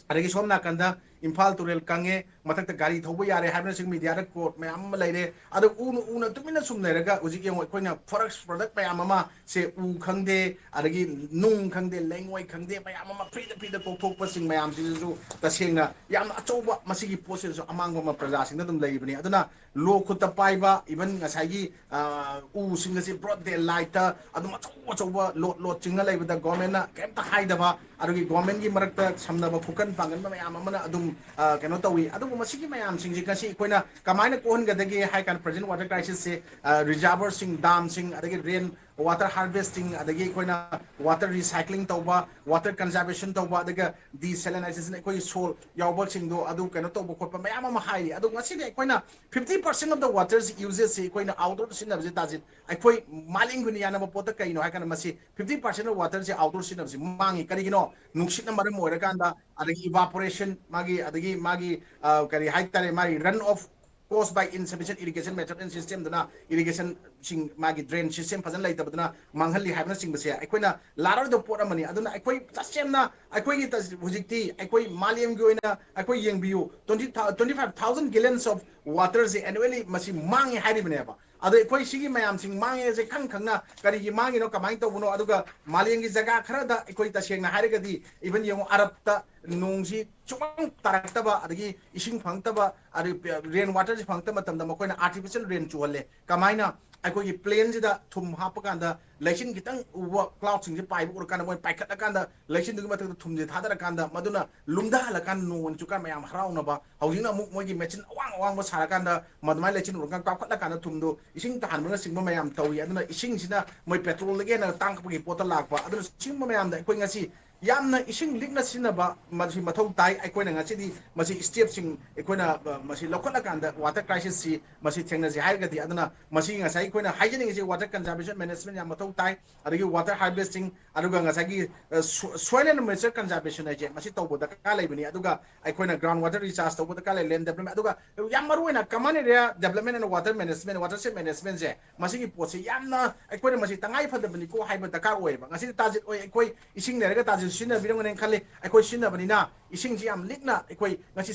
ꯑꯗꯒꯤ ꯁꯣꯝ ꯅꯥꯀꯟꯗ ꯏꯝꯐꯥꯜ ꯇꯨꯔꯦꯜ ꯀꯪꯉꯦ, ꯃꯊꯛꯇ ꯒꯥꯔꯤ ꯊꯧꯕ ꯌꯥꯔꯦ ꯍꯥꯏꯕꯅꯆꯤꯡꯕ ꯃꯤꯗꯤꯌꯥꯗ ꯀꯣꯠ ꯃꯌꯥꯝ ꯑꯃ ꯂꯩꯔꯦ꯫ ꯑꯗꯣ ꯎꯅ ꯎꯅ ꯇꯨꯃꯤꯟꯅ ꯁꯨꯝ ꯂꯩꯔꯒ, ꯍꯧꯖꯤꯛ ꯌꯦꯡꯉꯣ, ꯑꯩꯈꯣꯏꯅ ꯐꯣꯔꯦꯁ ꯄ꯭ꯔꯗꯛ ꯃꯌꯥꯝ ꯑꯃ ꯁꯦ, ꯎ ꯈꯪꯗꯦ, ꯑꯗꯒꯤ ꯅꯨꯡ ꯈꯪꯗꯦ, ꯂꯩꯉꯣꯏ ꯈꯪꯗꯦ, ꯃꯌꯥꯝ ꯑꯃ ꯐ꯭ꯔꯤꯗ ꯐ꯭ꯔꯤꯗ ꯀꯣꯛꯊꯣꯛꯄꯁꯤꯡ ꯃꯌꯥꯝꯁꯤꯗꯁꯨ ꯇꯁꯦꯡꯅ ꯌꯥꯝꯅ ꯑꯆꯧꯕ ꯃꯁꯤꯒꯤ ꯄꯣꯠꯁꯤꯗꯁꯨ ꯑꯃꯥꯡꯕ ꯑꯃ ꯄ꯭ꯔꯖꯥꯁꯤꯡꯗ ꯑꯗꯨꯝ ꯂꯩꯕꯅꯤ꯫ ꯑꯗꯨꯅ ꯂꯣ ꯈꯨꯠꯇ ꯄꯥꯏꯕ, even ꯉꯁꯥꯏꯒꯤ, ꯑ, ꯎꯁꯤꯡ ꯑꯁꯤ broad daylight ꯑꯗꯨꯝ ꯑꯆꯧ ꯑꯆꯧꯕ ꯂꯣꯠ ꯂꯣꯠ ꯆꯤꯡꯉ ꯂꯩꯕꯗ ꯒꯣꯔꯃꯦꯟꯅ ꯀꯩꯝꯇ ꯍꯥꯏꯗꯕ, ꯑꯗꯨꯒꯤ ꯒꯣꯔꯃꯦꯟꯒꯤ ꯃꯔꯛꯇ ꯁꯝꯅꯕ ꯈꯨꯀꯟ ꯄꯥꯡꯒꯟꯕ ꯃꯌꯥꯝ ꯑꯃꯅ ꯑꯗꯨꯝ, ꯑ, ꯀꯩꯅꯣ ꯇꯧꯏ꯫ ꯑꯗꯨꯕꯨ ꯃꯁꯤꯒꯤ ꯃꯌꯥꯝꯁꯤꯡꯁꯤ ꯉꯁꯤ ꯑꯩꯈꯣꯏꯅ ꯀꯃꯥꯏꯅ ꯀꯣꯛꯍꯟꯒꯗꯒꯦ ꯍꯥꯏ ꯀꯥꯟꯗ, present water crisisꯁꯦ, ꯑ, reservoirꯁꯤꯡ, ꯗꯥꯝꯁꯤꯡ, ꯑꯗꯒꯤ rain water harvesting, ꯑꯗꯒꯤ ꯑꯩꯈꯣꯏꯅ water recycling ꯇꯧꯕ, water conservation ꯇꯧꯕ, ꯑꯗꯨꯒ desalinization, ꯑꯩꯈꯣꯏꯒꯤ salt ꯌꯥꯎꯕꯁꯤꯡꯗꯣ ꯑꯗꯨ ꯀꯩꯅꯣ ꯇꯧꯕ ꯈꯣꯠꯄ ꯃꯌꯥꯝ ꯑꯃ ꯍꯥꯏꯔꯤ꯫ ꯑꯗꯣ ꯉꯁꯤꯗꯤ ꯑꯩꯈꯣꯏꯅ fifty percent of the water uses ꯁꯤ ꯑꯩꯈꯣꯏꯅ outdoor ꯁꯤꯖꯤꯟꯅꯕꯁꯦ ꯇꯥꯖꯤꯠ, ꯑꯩꯈꯣꯏ ꯃꯥꯂꯦꯝꯒꯤ ꯑꯣꯏꯅ ꯌꯥꯅꯕ ꯄꯣꯠꯇ ꯀꯩꯅꯣ ꯍꯥꯏ ꯀꯥꯟꯗ ꯃꯁꯤ fifty percent of water say outdoor ꯁꯤꯖꯤꯟꯅꯕꯁꯤ ꯃꯥꯡꯉꯤ꯫ ꯀꯔꯤꯒꯤꯅꯣ? ꯅꯨꯡꯁꯤꯠꯅ ꯃꯔꯝ ꯑꯣꯏꯔꯀꯥꯟꯗ, ꯑꯗꯒꯤ evaporation, ꯃꯥꯒꯤ, ꯑꯗꯒꯤ ꯃꯥꯒꯤ, ꯑ, ꯀꯔꯤ ꯍꯥꯏꯇꯥꯔꯦ, ꯃꯥꯒꯤ run off caused by insufficient irrigation method and system ꯗꯨꯅ irrigation ꯁꯤꯡ, ꯃꯥꯒꯤ drain system ꯐꯖꯅ ꯂꯩꯇꯕꯗꯨꯅ ꯃꯥꯡꯍꯜꯂꯤ ꯍꯥꯏꯕꯅꯆꯤꯡꯕꯁꯦ ꯑꯩꯈꯣꯏꯅ ꯂꯥꯛꯑꯔꯣꯏꯗꯕ ꯄꯣꯠ ꯑꯃꯅꯤ꯫ ꯑꯗꯨꯅ ꯑꯩꯈꯣꯏ ꯇꯁꯦꯡꯅ ꯑꯩꯈꯣꯏꯒꯤ ꯇ-, ꯍꯧꯖꯤꯛꯇꯤ ꯑꯩꯈꯣꯏ ꯃꯥꯂꯦꯝꯒꯤ ꯑꯣꯏꯅ ꯑꯩꯈꯣꯏ ꯌꯦꯡꯕꯤꯌꯨ, twenty thou-, twenty five thousand gallons of water say annually ꯃꯁꯤ ꯃꯥꯡꯉꯦ ꯍꯥꯏꯔꯤꯕꯅꯦꯕ꯫ ꯑꯗꯣ ꯑꯩꯈꯣꯏ ꯁꯤꯒꯤ ꯃꯌꯥꯝꯁꯤꯡ ꯃꯥꯡꯉꯦꯁꯦ ꯈꯪ ꯈꯪꯅ ꯀꯔꯤꯒꯤ ꯃꯥꯡꯉꯤꯅꯣ, ꯀꯃꯥꯏꯅ ꯇꯧꯕꯅꯣ, ꯑꯗꯨꯒ ꯃꯥꯂꯦꯝꯒꯤ ꯖꯒꯥ ꯈꯔꯗ ꯑꯩꯈꯣꯏ ꯇꯁꯦꯡꯅ ꯍꯥꯏꯔꯒꯗꯤ, even ꯌꯦꯡꯉꯨ, ꯑꯔꯕꯇ ꯅꯣꯡꯁꯤ ꯁꯨꯡꯐꯪ ꯇꯥꯔꯛꯇꯕ, ꯑꯗꯒꯤ ꯏꯁꯤꯡ ꯐꯪꯉꯛꯇꯕ, ꯑꯗꯒꯤ rain water ꯁꯤ ꯐꯪꯉꯛꯇꯕ ꯃꯇꯝꯗ ꯃꯈꯣꯏꯅ artificial rain ꯆꯨꯍꯜꯂꯦ꯫ ꯀꯃꯥꯏꯅ? ꯑꯩꯈꯣꯏꯒꯤ plane ꯁꯤꯗ ꯊꯨꯝ ꯍꯥꯞꯄ ꯀꯥꯟꯗ ꯂꯩꯆꯤꯟ ꯈꯤꯇꯪ ꯎꯕ cloud ꯁꯤꯡꯁꯦ ꯄꯥꯏꯕ ꯎꯔꯀꯥꯟꯗ ꯃꯣꯏ ꯄꯥꯏꯈꯠꯂꯀꯥꯟꯗ ꯂꯩꯆꯤꯟꯗꯨꯒꯤ ꯃꯊꯛꯇ ꯊꯨꯝꯁꯦ ꯊꯥꯗꯔꯀꯥꯟꯗ ꯃꯗꯨꯅ ꯂꯨꯝꯊꯍꯜꯂꯀꯥꯟꯗ ꯅꯣꯡ ꯆꯨꯀꯥꯟ ꯃꯌꯥꯝ ꯍꯔꯥꯎꯅꯕ꯫ ꯍꯧꯖꯤꯛꯅ ꯑꯃꯨꯛ ꯃꯣꯏꯒꯤ ꯃꯦꯆꯤꯟ ꯑꯋꯥꯡ ꯑꯋꯥꯡꯕ ꯁꯥꯔꯀꯥꯟꯗ ꯃꯗꯨꯃꯥꯏꯅ ꯂꯩꯆꯤꯟ ꯎꯔꯀꯥꯟ ꯀꯥꯞꯈꯠꯂꯀꯥꯟꯗ ꯊꯨꯝꯗꯣ ꯏꯁꯤꯡ ꯇꯥꯍꯟꯕꯅꯆꯤꯡꯕ ꯃꯌꯥꯝ ꯇꯧꯏ꯫ ꯑꯗꯨꯅ ꯏꯁꯤꯡꯁꯤꯅ ꯃꯣꯏ petrol ꯗꯒꯤ ꯍꯦꯟꯅ ꯇꯥꯡꯈꯠꯄꯒꯤ ꯄꯣꯠꯇ ꯂꯥꯛꯄ꯫ ꯑꯗꯨꯅ ꯁꯤꯒꯨꯝꯕ ꯃꯌꯥꯝꯗ ꯑꯩꯈꯣꯏ ꯉꯁꯤ ꯌꯥꯝꯅ ꯏꯁꯤꯡ ꯂꯤꯛꯅ ꯁꯤꯖꯤꯟꯅꯕ ꯃꯁꯤ ꯃꯊꯧ ꯇꯥꯏ꯫ ꯑꯩꯈꯣꯏꯅ ꯉꯁꯤꯗꯤ ꯃꯁꯤ step ꯁꯤꯡ ꯑꯩꯈꯣꯏꯅ, ꯑ, ꯃꯁꯤ ꯂꯧꯈꯠꯂꯀꯥꯟꯗ water crisis ꯁꯤ ꯃꯁꯤ ꯊꯦꯡꯅꯁꯤ ꯍꯥꯏꯔꯒꯗꯤ, ꯑꯗꯨꯅ ꯃꯁꯤ ꯉꯁꯥꯏ ꯑꯩꯈꯣꯏꯅ ꯍꯥꯏꯖꯅꯤꯡꯉꯤꯁꯦ water conservation management ꯌꯥꯝ ꯃꯊꯧ ꯇꯥꯏ, ꯑꯗꯒꯤ water harvesting, ꯑꯗꯨꯒ ꯉꯁꯥꯏꯒꯤ, ꯑ, so-, soil and moisture conservation ꯍꯥꯏꯁꯦ ꯃꯁꯤ ꯇꯧꯕ ꯗꯔꯀꯥꯔ ꯂꯩꯕꯅꯤ꯫ ꯑꯗꯨꯒ ꯑꯩꯈꯣꯏꯅ ground water recharge ꯇꯧꯕ ꯗꯔꯀꯥꯔ ꯂꯩ, land development, ꯑꯗꯨꯒ ꯌꯥꯝ ꯃꯔꯨ ꯑꯣꯏꯅ common area development and water management, watershed management ꯁꯦ, ꯃꯁꯤꯒꯤ ꯄꯣꯠꯁꯦ ꯌꯥꯝꯅ ꯑꯩꯈꯣꯏꯅ ꯃꯁꯤ ꯇꯉꯥꯏ ꯐꯗꯕꯅꯤꯀꯣ ꯍꯥꯏꯕ ꯗꯔꯀꯥꯔ ꯑꯣꯏꯌꯦꯕ꯫ ꯉꯁꯤꯗꯤ ꯇꯥꯖꯤꯠ ꯑꯣꯏ, ꯑꯩꯈꯣꯏ ꯏꯁꯤꯡ ꯂꯩꯔꯒ ꯇꯥꯖꯤꯠ ꯁꯤꯖꯤꯟꯅꯕꯤꯔꯝꯒꯅꯦꯅ ꯈꯜꯂꯤ꯫ ꯑꯩꯈꯣꯏ ꯁꯤꯖꯤꯟꯅꯕꯅꯤꯅ ꯏꯁꯤꯡꯁꯤ ꯌꯥꯝ ꯂꯤꯛꯅ ꯑꯩꯈꯣꯏ ꯉꯁꯤ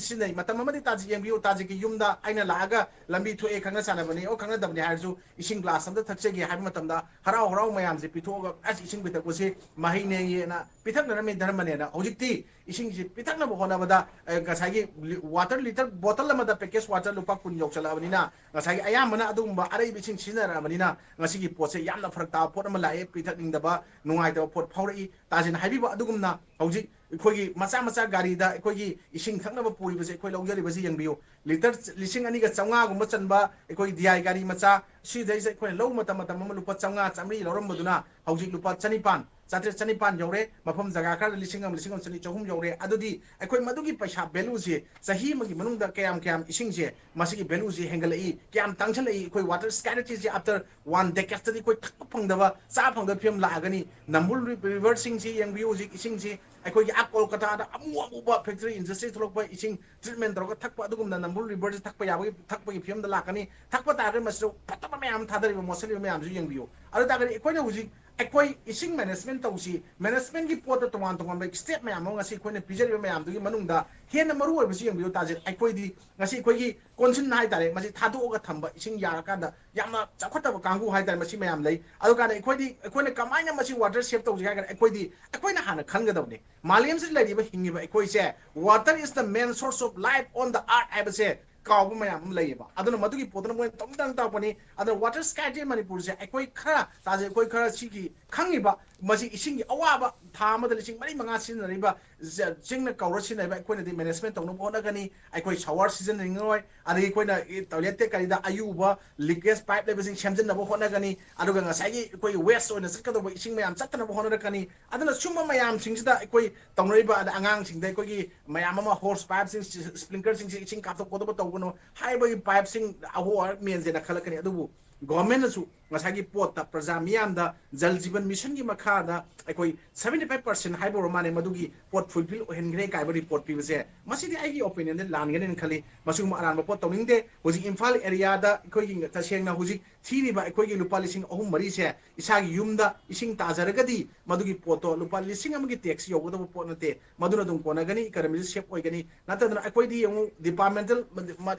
ꯁꯤꯖꯤꯟꯅꯩ꯫ ꯃꯇꯝ ꯑꯃꯗꯤ ꯇꯥꯖꯤꯠ ꯌꯦꯡꯕꯤꯌꯨ, ꯇꯥꯖꯤꯠꯀꯤ ꯌꯨꯝꯗ ꯑꯩꯅ ꯂꯥꯛꯑꯒ ꯂꯝꯕꯤ ꯊꯣꯛꯑꯦ, ꯈꯪꯅ ꯆꯥꯟꯅꯕꯅꯤ, ꯑꯣ, ꯈꯪꯅꯗꯕꯅꯤ ꯍꯥꯏꯔꯁꯨ ꯏꯁꯤꯡ glass ꯑꯝꯇ ꯊꯛꯆꯒꯦ ꯍꯥꯏꯕ ꯃꯇꯝꯗ ꯍꯔꯥꯎ ꯍꯔꯥꯎ ꯃꯌꯥꯝꯁꯦ ꯄꯤꯊꯣꯛꯑꯒ, "ꯑꯁ, ꯏꯁꯤꯡ ꯄꯤꯊꯛꯄꯁꯤ ꯃꯍꯩꯅꯦꯌꯦꯅ ꯄꯤꯊꯛꯅꯔꯝꯃꯤ ꯙꯔꯃꯅꯦꯅ"꯫ ꯍꯧꯖꯤꯛꯇꯤ ꯏꯁꯤꯡꯁꯤ ꯄꯤꯊꯛꯅꯕ ꯍꯣꯠꯅꯕꯗ, ꯑ, ꯉꯁꯥꯏꯒꯤ ꯂꯤ-, water litre bottle ꯑꯃꯗ package water ꯂꯨꯄꯥ ꯀꯨꯟ ꯌꯧꯁꯜꯂꯛꯑꯕꯅꯤꯅ, ꯉꯁꯥꯏꯒꯤ ꯑꯌꯥꯝꯕꯅ ꯑꯗꯨꯒꯨꯝꯕ ꯑꯔꯩꯕ ꯏꯁꯤꯡ ꯁꯤꯖꯤꯟꯅꯔꯛꯑꯕꯅꯤꯅ, ꯉꯁꯤꯒꯤ ꯄꯣꯠꯁꯦ ꯌꯥꯝꯅ ꯐꯔꯛ ꯇꯥꯕ ꯄꯣꯠ ꯑꯃ ꯂꯥꯛꯑꯦ, ꯄꯤꯊꯛꯅꯤꯡꯗꯕ, ꯅꯨꯡꯉꯥꯏꯇꯕ ꯄꯣꯠ ꯐꯥꯎꯔꯛꯏ꯫ ꯇꯥꯖꯤꯟ ꯍꯥꯏꯕꯤꯕ ꯑꯗꯨꯒꯨꯝꯅ ꯍꯧꯖꯤꯛ ꯑꯩꯈꯣꯏꯒꯤ ꯃꯆꯥ ꯃꯆꯥ ꯒꯥꯔꯤꯗ ꯑꯩꯈꯣꯏꯒꯤ ꯏꯁꯤꯡ ꯊꯛꯅꯕ ꯄꯨꯔꯤꯕꯁꯦ ꯑꯩꯈꯣꯏ ꯂꯧꯖꯔꯤꯕꯁꯤ ꯌꯦꯡꯕꯤꯌꯨ꯫ ꯂꯤꯇꯔ ꯂꯤꯁꯤꯡ ꯑꯅꯤꯒ ꯆꯥꯝꯃꯉꯥꯒꯨꯝꯕ ꯆꯟꯕ ꯑꯩꯈꯣꯏ ꯗꯤ ꯑꯥꯏ ꯒꯥꯔꯤ ꯃꯆꯥ, ꯁꯤꯗꯩꯁꯤꯗ ꯑꯩꯈꯣꯏꯅ ꯂꯧꯕ ꯃꯇꯝ ꯃꯇꯝ ꯑꯃ ꯂꯨꯄꯥ ꯆꯥꯝꯃꯉꯥ ꯆꯥꯝꯃꯔꯤ ꯂꯧꯔꯝꯕꯗꯨꯅ ꯍꯧꯖꯤꯛ ꯂꯨꯄꯥ ꯆꯅꯤꯄꯥꯟ, ꯆꯥꯇ꯭ꯔꯦꯠ ꯆꯅꯤꯄꯥꯟ ꯌꯧꯔꯦ꯫ ꯃꯐꯝ ꯖꯒꯥ ꯈꯔꯗ ꯂꯤꯁꯤꯡ ꯑꯃ, ꯂꯤꯁꯤꯡ ꯑꯃ ꯆꯅꯤ ꯆꯍꯨꯝ ꯌꯧꯔꯦ꯫ ꯑꯗꯨꯗꯤ ꯑꯩꯈꯣꯏ ꯃꯗꯨꯒꯤ ꯄꯩꯁꯥ value ꯁꯤ ꯆꯍꯤ ꯑꯃꯒꯤ ꯃꯅꯨꯡꯗ ꯀꯌꯥꯝ ꯀꯌꯥꯝ ꯏꯁꯤꯡꯁꯦ ꯃꯁꯤꯒꯤ value ꯁꯤ ꯍꯦꯟꯒꯠꯂꯛꯏ, ꯀꯌꯥꯝ ꯇꯥꯡꯁꯤꯜꯂꯛꯏ, ꯑꯩꯈꯣꯏ water scarcity ꯁꯤ after one decade ꯇꯗꯤ ꯑꯩꯈꯣꯏ ꯊꯛꯄ ꯐꯪꯗꯕ, ꯆꯥꯕ ꯐꯪꯗꯕ ꯐꯤꯕꯝ ꯂꯥꯛꯑꯒꯅꯤ꯫ ꯅꯝꯕꯨꯜ ꯔꯤ-, river ꯁꯤꯡꯁꯤ ꯌꯦꯡꯕꯤꯌꯨ, ꯍꯧꯖꯤꯛ ꯏꯁꯤꯡꯁꯤ ꯑꯩꯈꯣꯏꯒꯤ ꯑꯥ ꯀꯣꯜꯀꯇꯥꯗ ꯑꯃꯨ ꯑꯃꯨꯕ factory industry ꯊꯣꯛꯂꯛꯄ ꯏꯁꯤꯡ treatment ꯇꯧꯔꯒ ꯊꯛꯄ ꯑꯗꯨꯒꯨꯝꯅ ꯅꯝꯕꯨꯜ river ꯁꯤ ꯊꯛꯄ ꯌꯥꯕꯒꯤ, ꯊꯛꯄꯒꯤ ꯐꯤꯕꯝꯗ ꯂꯥꯛꯀꯅꯤ꯫ ꯊꯛꯄ ꯇꯥꯔꯒꯗꯤ ꯃꯁꯤꯗ ꯐꯠꯇꯕ ꯃꯌꯥꯝ ꯑꯃ ꯊꯥꯗꯔꯤꯕ, ꯃꯣꯠꯁꯜꯂꯤꯕ ꯃꯌꯥꯝꯁꯨ ꯌꯦꯡꯕꯤꯌꯨ꯫ ꯑꯗꯨ ꯇꯥꯔꯒꯗꯤ ꯑꯩꯈꯣꯏꯅ ꯍꯧꯖꯤꯛ ꯑꯩꯈꯣꯏ ꯏꯁꯤꯡ management ꯇꯧꯁꯤ, management ꯀꯤ ꯄꯣꯠꯇ ꯇꯣꯉꯥꯟ ꯇꯣꯉꯥꯟꯕ step ꯃꯌꯥꯝ ꯑꯃ ꯉꯁꯤ ꯑꯩꯈꯣꯏꯅ ꯄꯤꯖꯔꯤꯕ ꯃꯌꯥꯝꯗꯨꯒꯤ ꯃꯅꯨꯡꯗ ꯍꯦꯟꯅ ꯃꯔꯨ ꯑꯣꯏꯕꯁꯤ ꯌꯦꯡꯕꯤꯌꯨ ꯇꯥꯖꯦ꯫ ꯑꯩꯈꯣꯏꯗꯤ ꯉꯁꯤ ꯑꯩꯈꯣꯏꯒꯤ ꯀꯣꯟꯁꯤꯟ ꯍꯥꯏꯇꯥꯔꯦ, ꯃꯁꯤ ꯊꯥꯗꯣꯛꯑꯒ ꯊꯝꯕ, ꯏꯁꯤꯡ ꯌꯥꯔꯀꯥꯟꯗ ꯌꯥꯝꯅ ꯆꯥꯎꯈꯠꯇꯕ ꯀꯥꯡꯕꯨ ꯍꯥꯏꯇꯥꯔꯦ, ꯃꯁꯤ ꯃꯌꯥꯝ ꯂꯩ꯫ ꯑꯗꯨ ꯀꯥꯟꯗ ꯑꯩꯈꯣꯏꯗꯤ, ꯑꯩꯈꯣꯏꯅ ꯀꯃꯥꯏꯅ ꯃꯁꯤ water save ꯇꯧꯁꯤ ꯍꯥꯏꯔꯒꯅ ꯑꯩꯈꯣꯏꯗꯤ, ꯑꯩꯈꯣꯏꯅ ꯍꯥꯟꯅ ꯈꯟꯒꯗꯕꯅꯤ꯫ ꯃꯥꯂꯦꯝꯁꯤꯗ ꯂꯩꯔꯤꯕ, ꯍꯤꯡꯉꯤꯕ ꯑꯩꯈꯣꯏꯁꯦ, "Water is the main source of life on the earth" ꯍꯥꯏꯕꯁꯦ ꯀꯥꯎꯕ ꯃꯌꯥꯝ ꯑꯃ ꯂꯩꯌꯦꯕ꯫ ꯑꯗꯨꯅ ꯃꯗꯨꯒꯤ ꯄꯣꯠꯇꯨꯅ ꯃꯣꯏꯅ ꯇꯧꯅꯤꯡ ꯇꯧꯅꯤꯡ ꯇꯧꯔꯛꯄꯅꯤ꯫ ꯑꯗꯨꯅ water scarcity ꯃꯅꯤꯄꯨꯔꯁꯦ ꯑꯩꯈꯣꯏ ꯈꯔ ꯇꯥꯖꯩ, ꯑꯩꯈꯣꯏ ꯈꯔ ꯁꯤꯒꯤ ꯈꯪꯉꯤꯕ, ꯃꯁꯤ ꯏꯁꯤꯡꯒꯤ ꯑꯋꯥꯕ, ꯊꯥ ꯑꯃꯗ ꯂꯤꯁꯤꯡ ꯃꯔꯤ ꯃꯉꯥ ꯁꯤꯖꯤꯟꯅꯔꯤꯕ, ꯆ-, ꯆꯤꯡꯅ ꯀꯧꯔ ꯁꯤꯖꯤꯟꯅꯔꯤꯕ ꯑꯩꯈꯣꯏꯅꯗꯤ management ꯇꯧꯅꯕ ꯍꯣꯠꯅꯒꯅꯤ꯫ ꯑꯩꯈꯣꯏ shower ꯁꯤꯖꯤꯟꯅꯅꯤꯡꯉꯔꯣꯏ, ꯑꯗꯒꯤ ꯑꯩꯈꯣꯏꯅ toilet ꯇ ꯀꯔꯤꯗ ꯑꯌꯨꯕ leakage pipe ꯂꯩꯕꯁꯤꯡ ꯁꯦꯝꯖꯤꯟꯅꯕ ꯍꯣꯠꯅꯒꯅꯤ, ꯑꯗꯨꯒ ꯉꯁꯥꯏꯒꯤ ꯑꯩꯈꯣꯏ waste ꯑꯣꯏꯅ ꯆꯠꯀꯗꯧꯕ ꯏꯁꯤꯡ ꯃꯌꯥꯝ ꯆꯠꯇꯅꯕ ꯍꯣꯠꯅꯔꯛꯀꯅꯤ꯫ ꯑꯗꯨꯅ ꯁꯨꯝꯕ ꯃꯌꯥꯝꯁꯤꯡꯁꯤꯗ ꯑꯩꯈꯣꯏ ꯇꯧꯅꯔꯤꯕ, ꯑꯗ ꯑꯉꯥꯡꯁꯤꯡꯗ ꯑꯩꯈꯣꯏꯒꯤ ꯃꯌꯥꯝ ꯑꯃ hose pipe ꯁꯤꯡ, sprinkler ꯁꯤꯡꯁꯤ ꯏꯁꯤꯡ ꯀꯥꯞꯊꯣꯛ ꯈꯣꯠꯇꯣꯛꯄ ꯇꯧꯒꯅꯨ ꯍꯥꯏꯕꯒꯤ pipe ꯁꯤꯡ ꯑꯍꯣ ꯍꯥꯏꯔꯞ ꯃꯦꯟꯁꯦꯅ ꯈꯜꯂꯛꯀꯅꯤ꯫ ꯑꯗꯨꯕꯨ government ꯅꯁꯨ ꯉꯁꯥꯏꯒꯤ ꯄꯣꯠꯇ ꯄ꯭ꯔꯖꯥ ꯃꯤꯌꯥꯝꯗ ꯖꯜ ꯖꯤꯕꯟ ꯃꯤꯁꯟꯒꯤ ꯃꯈꯥꯗ ꯑꯩꯈꯣꯏ seventy five percent ꯍꯥꯏꯕ ꯑꯣꯏꯔ ꯃꯥꯜꯂꯦ, ꯃꯗꯨꯒꯤ ꯄꯣꯠ fulfill ꯑꯣꯏꯍꯟꯈ꯭ꯔꯦ ꯀꯥꯏꯕ report ꯄꯤꯕꯁꯦ, ꯃꯁꯤꯗꯤ ꯑꯩꯒꯤ opinion ꯗ ꯂꯥꯟꯒꯅꯤꯅ ꯈꯜꯂꯤ꯫ ꯃꯁꯤꯒꯨꯝꯕ ꯑꯔꯥꯟꯕ ꯄꯣꯠ ꯇꯧꯅꯤꯡꯗꯦ꯫ ꯍꯧꯖꯤꯛ ꯏꯝꯐꯥꯜ area ꯗ ꯑꯩꯈꯣꯏꯒꯤ ꯇꯁꯦꯡꯅ ꯍꯧꯖꯤꯛ ꯊꯤꯔꯤꯕ ꯑꯩꯈꯣꯏꯒꯤ ꯂꯨꯄꯥ ꯂꯤꯁꯤꯡ ꯑꯍꯨꯝ ꯃꯔꯤꯁꯦ ꯏꯁꯥꯒꯤ ꯌꯨꯝꯗ ꯏꯁꯤꯡ ꯇꯥꯖꯔꯒꯗꯤ ꯃꯗꯨꯒꯤ ꯄꯣꯠꯇꯣ ꯂꯨꯄꯥ ꯂꯤꯁꯤꯡ ꯑꯃꯒꯤ tax ꯌꯧꯒꯗꯕ ꯄꯣꯠ ꯅꯠꯇꯦ꯫ ꯃꯗꯨꯅ ꯑꯗꯨꯝ ꯀꯣꯟꯅꯒꯅꯤ, economy ꯁꯨ save ꯑꯣꯏꯒꯅꯤ꯫ ꯅꯠꯇꯗꯅ ꯑꯩꯈꯣꯏꯗꯤ ꯑꯃꯨꯛ departmental,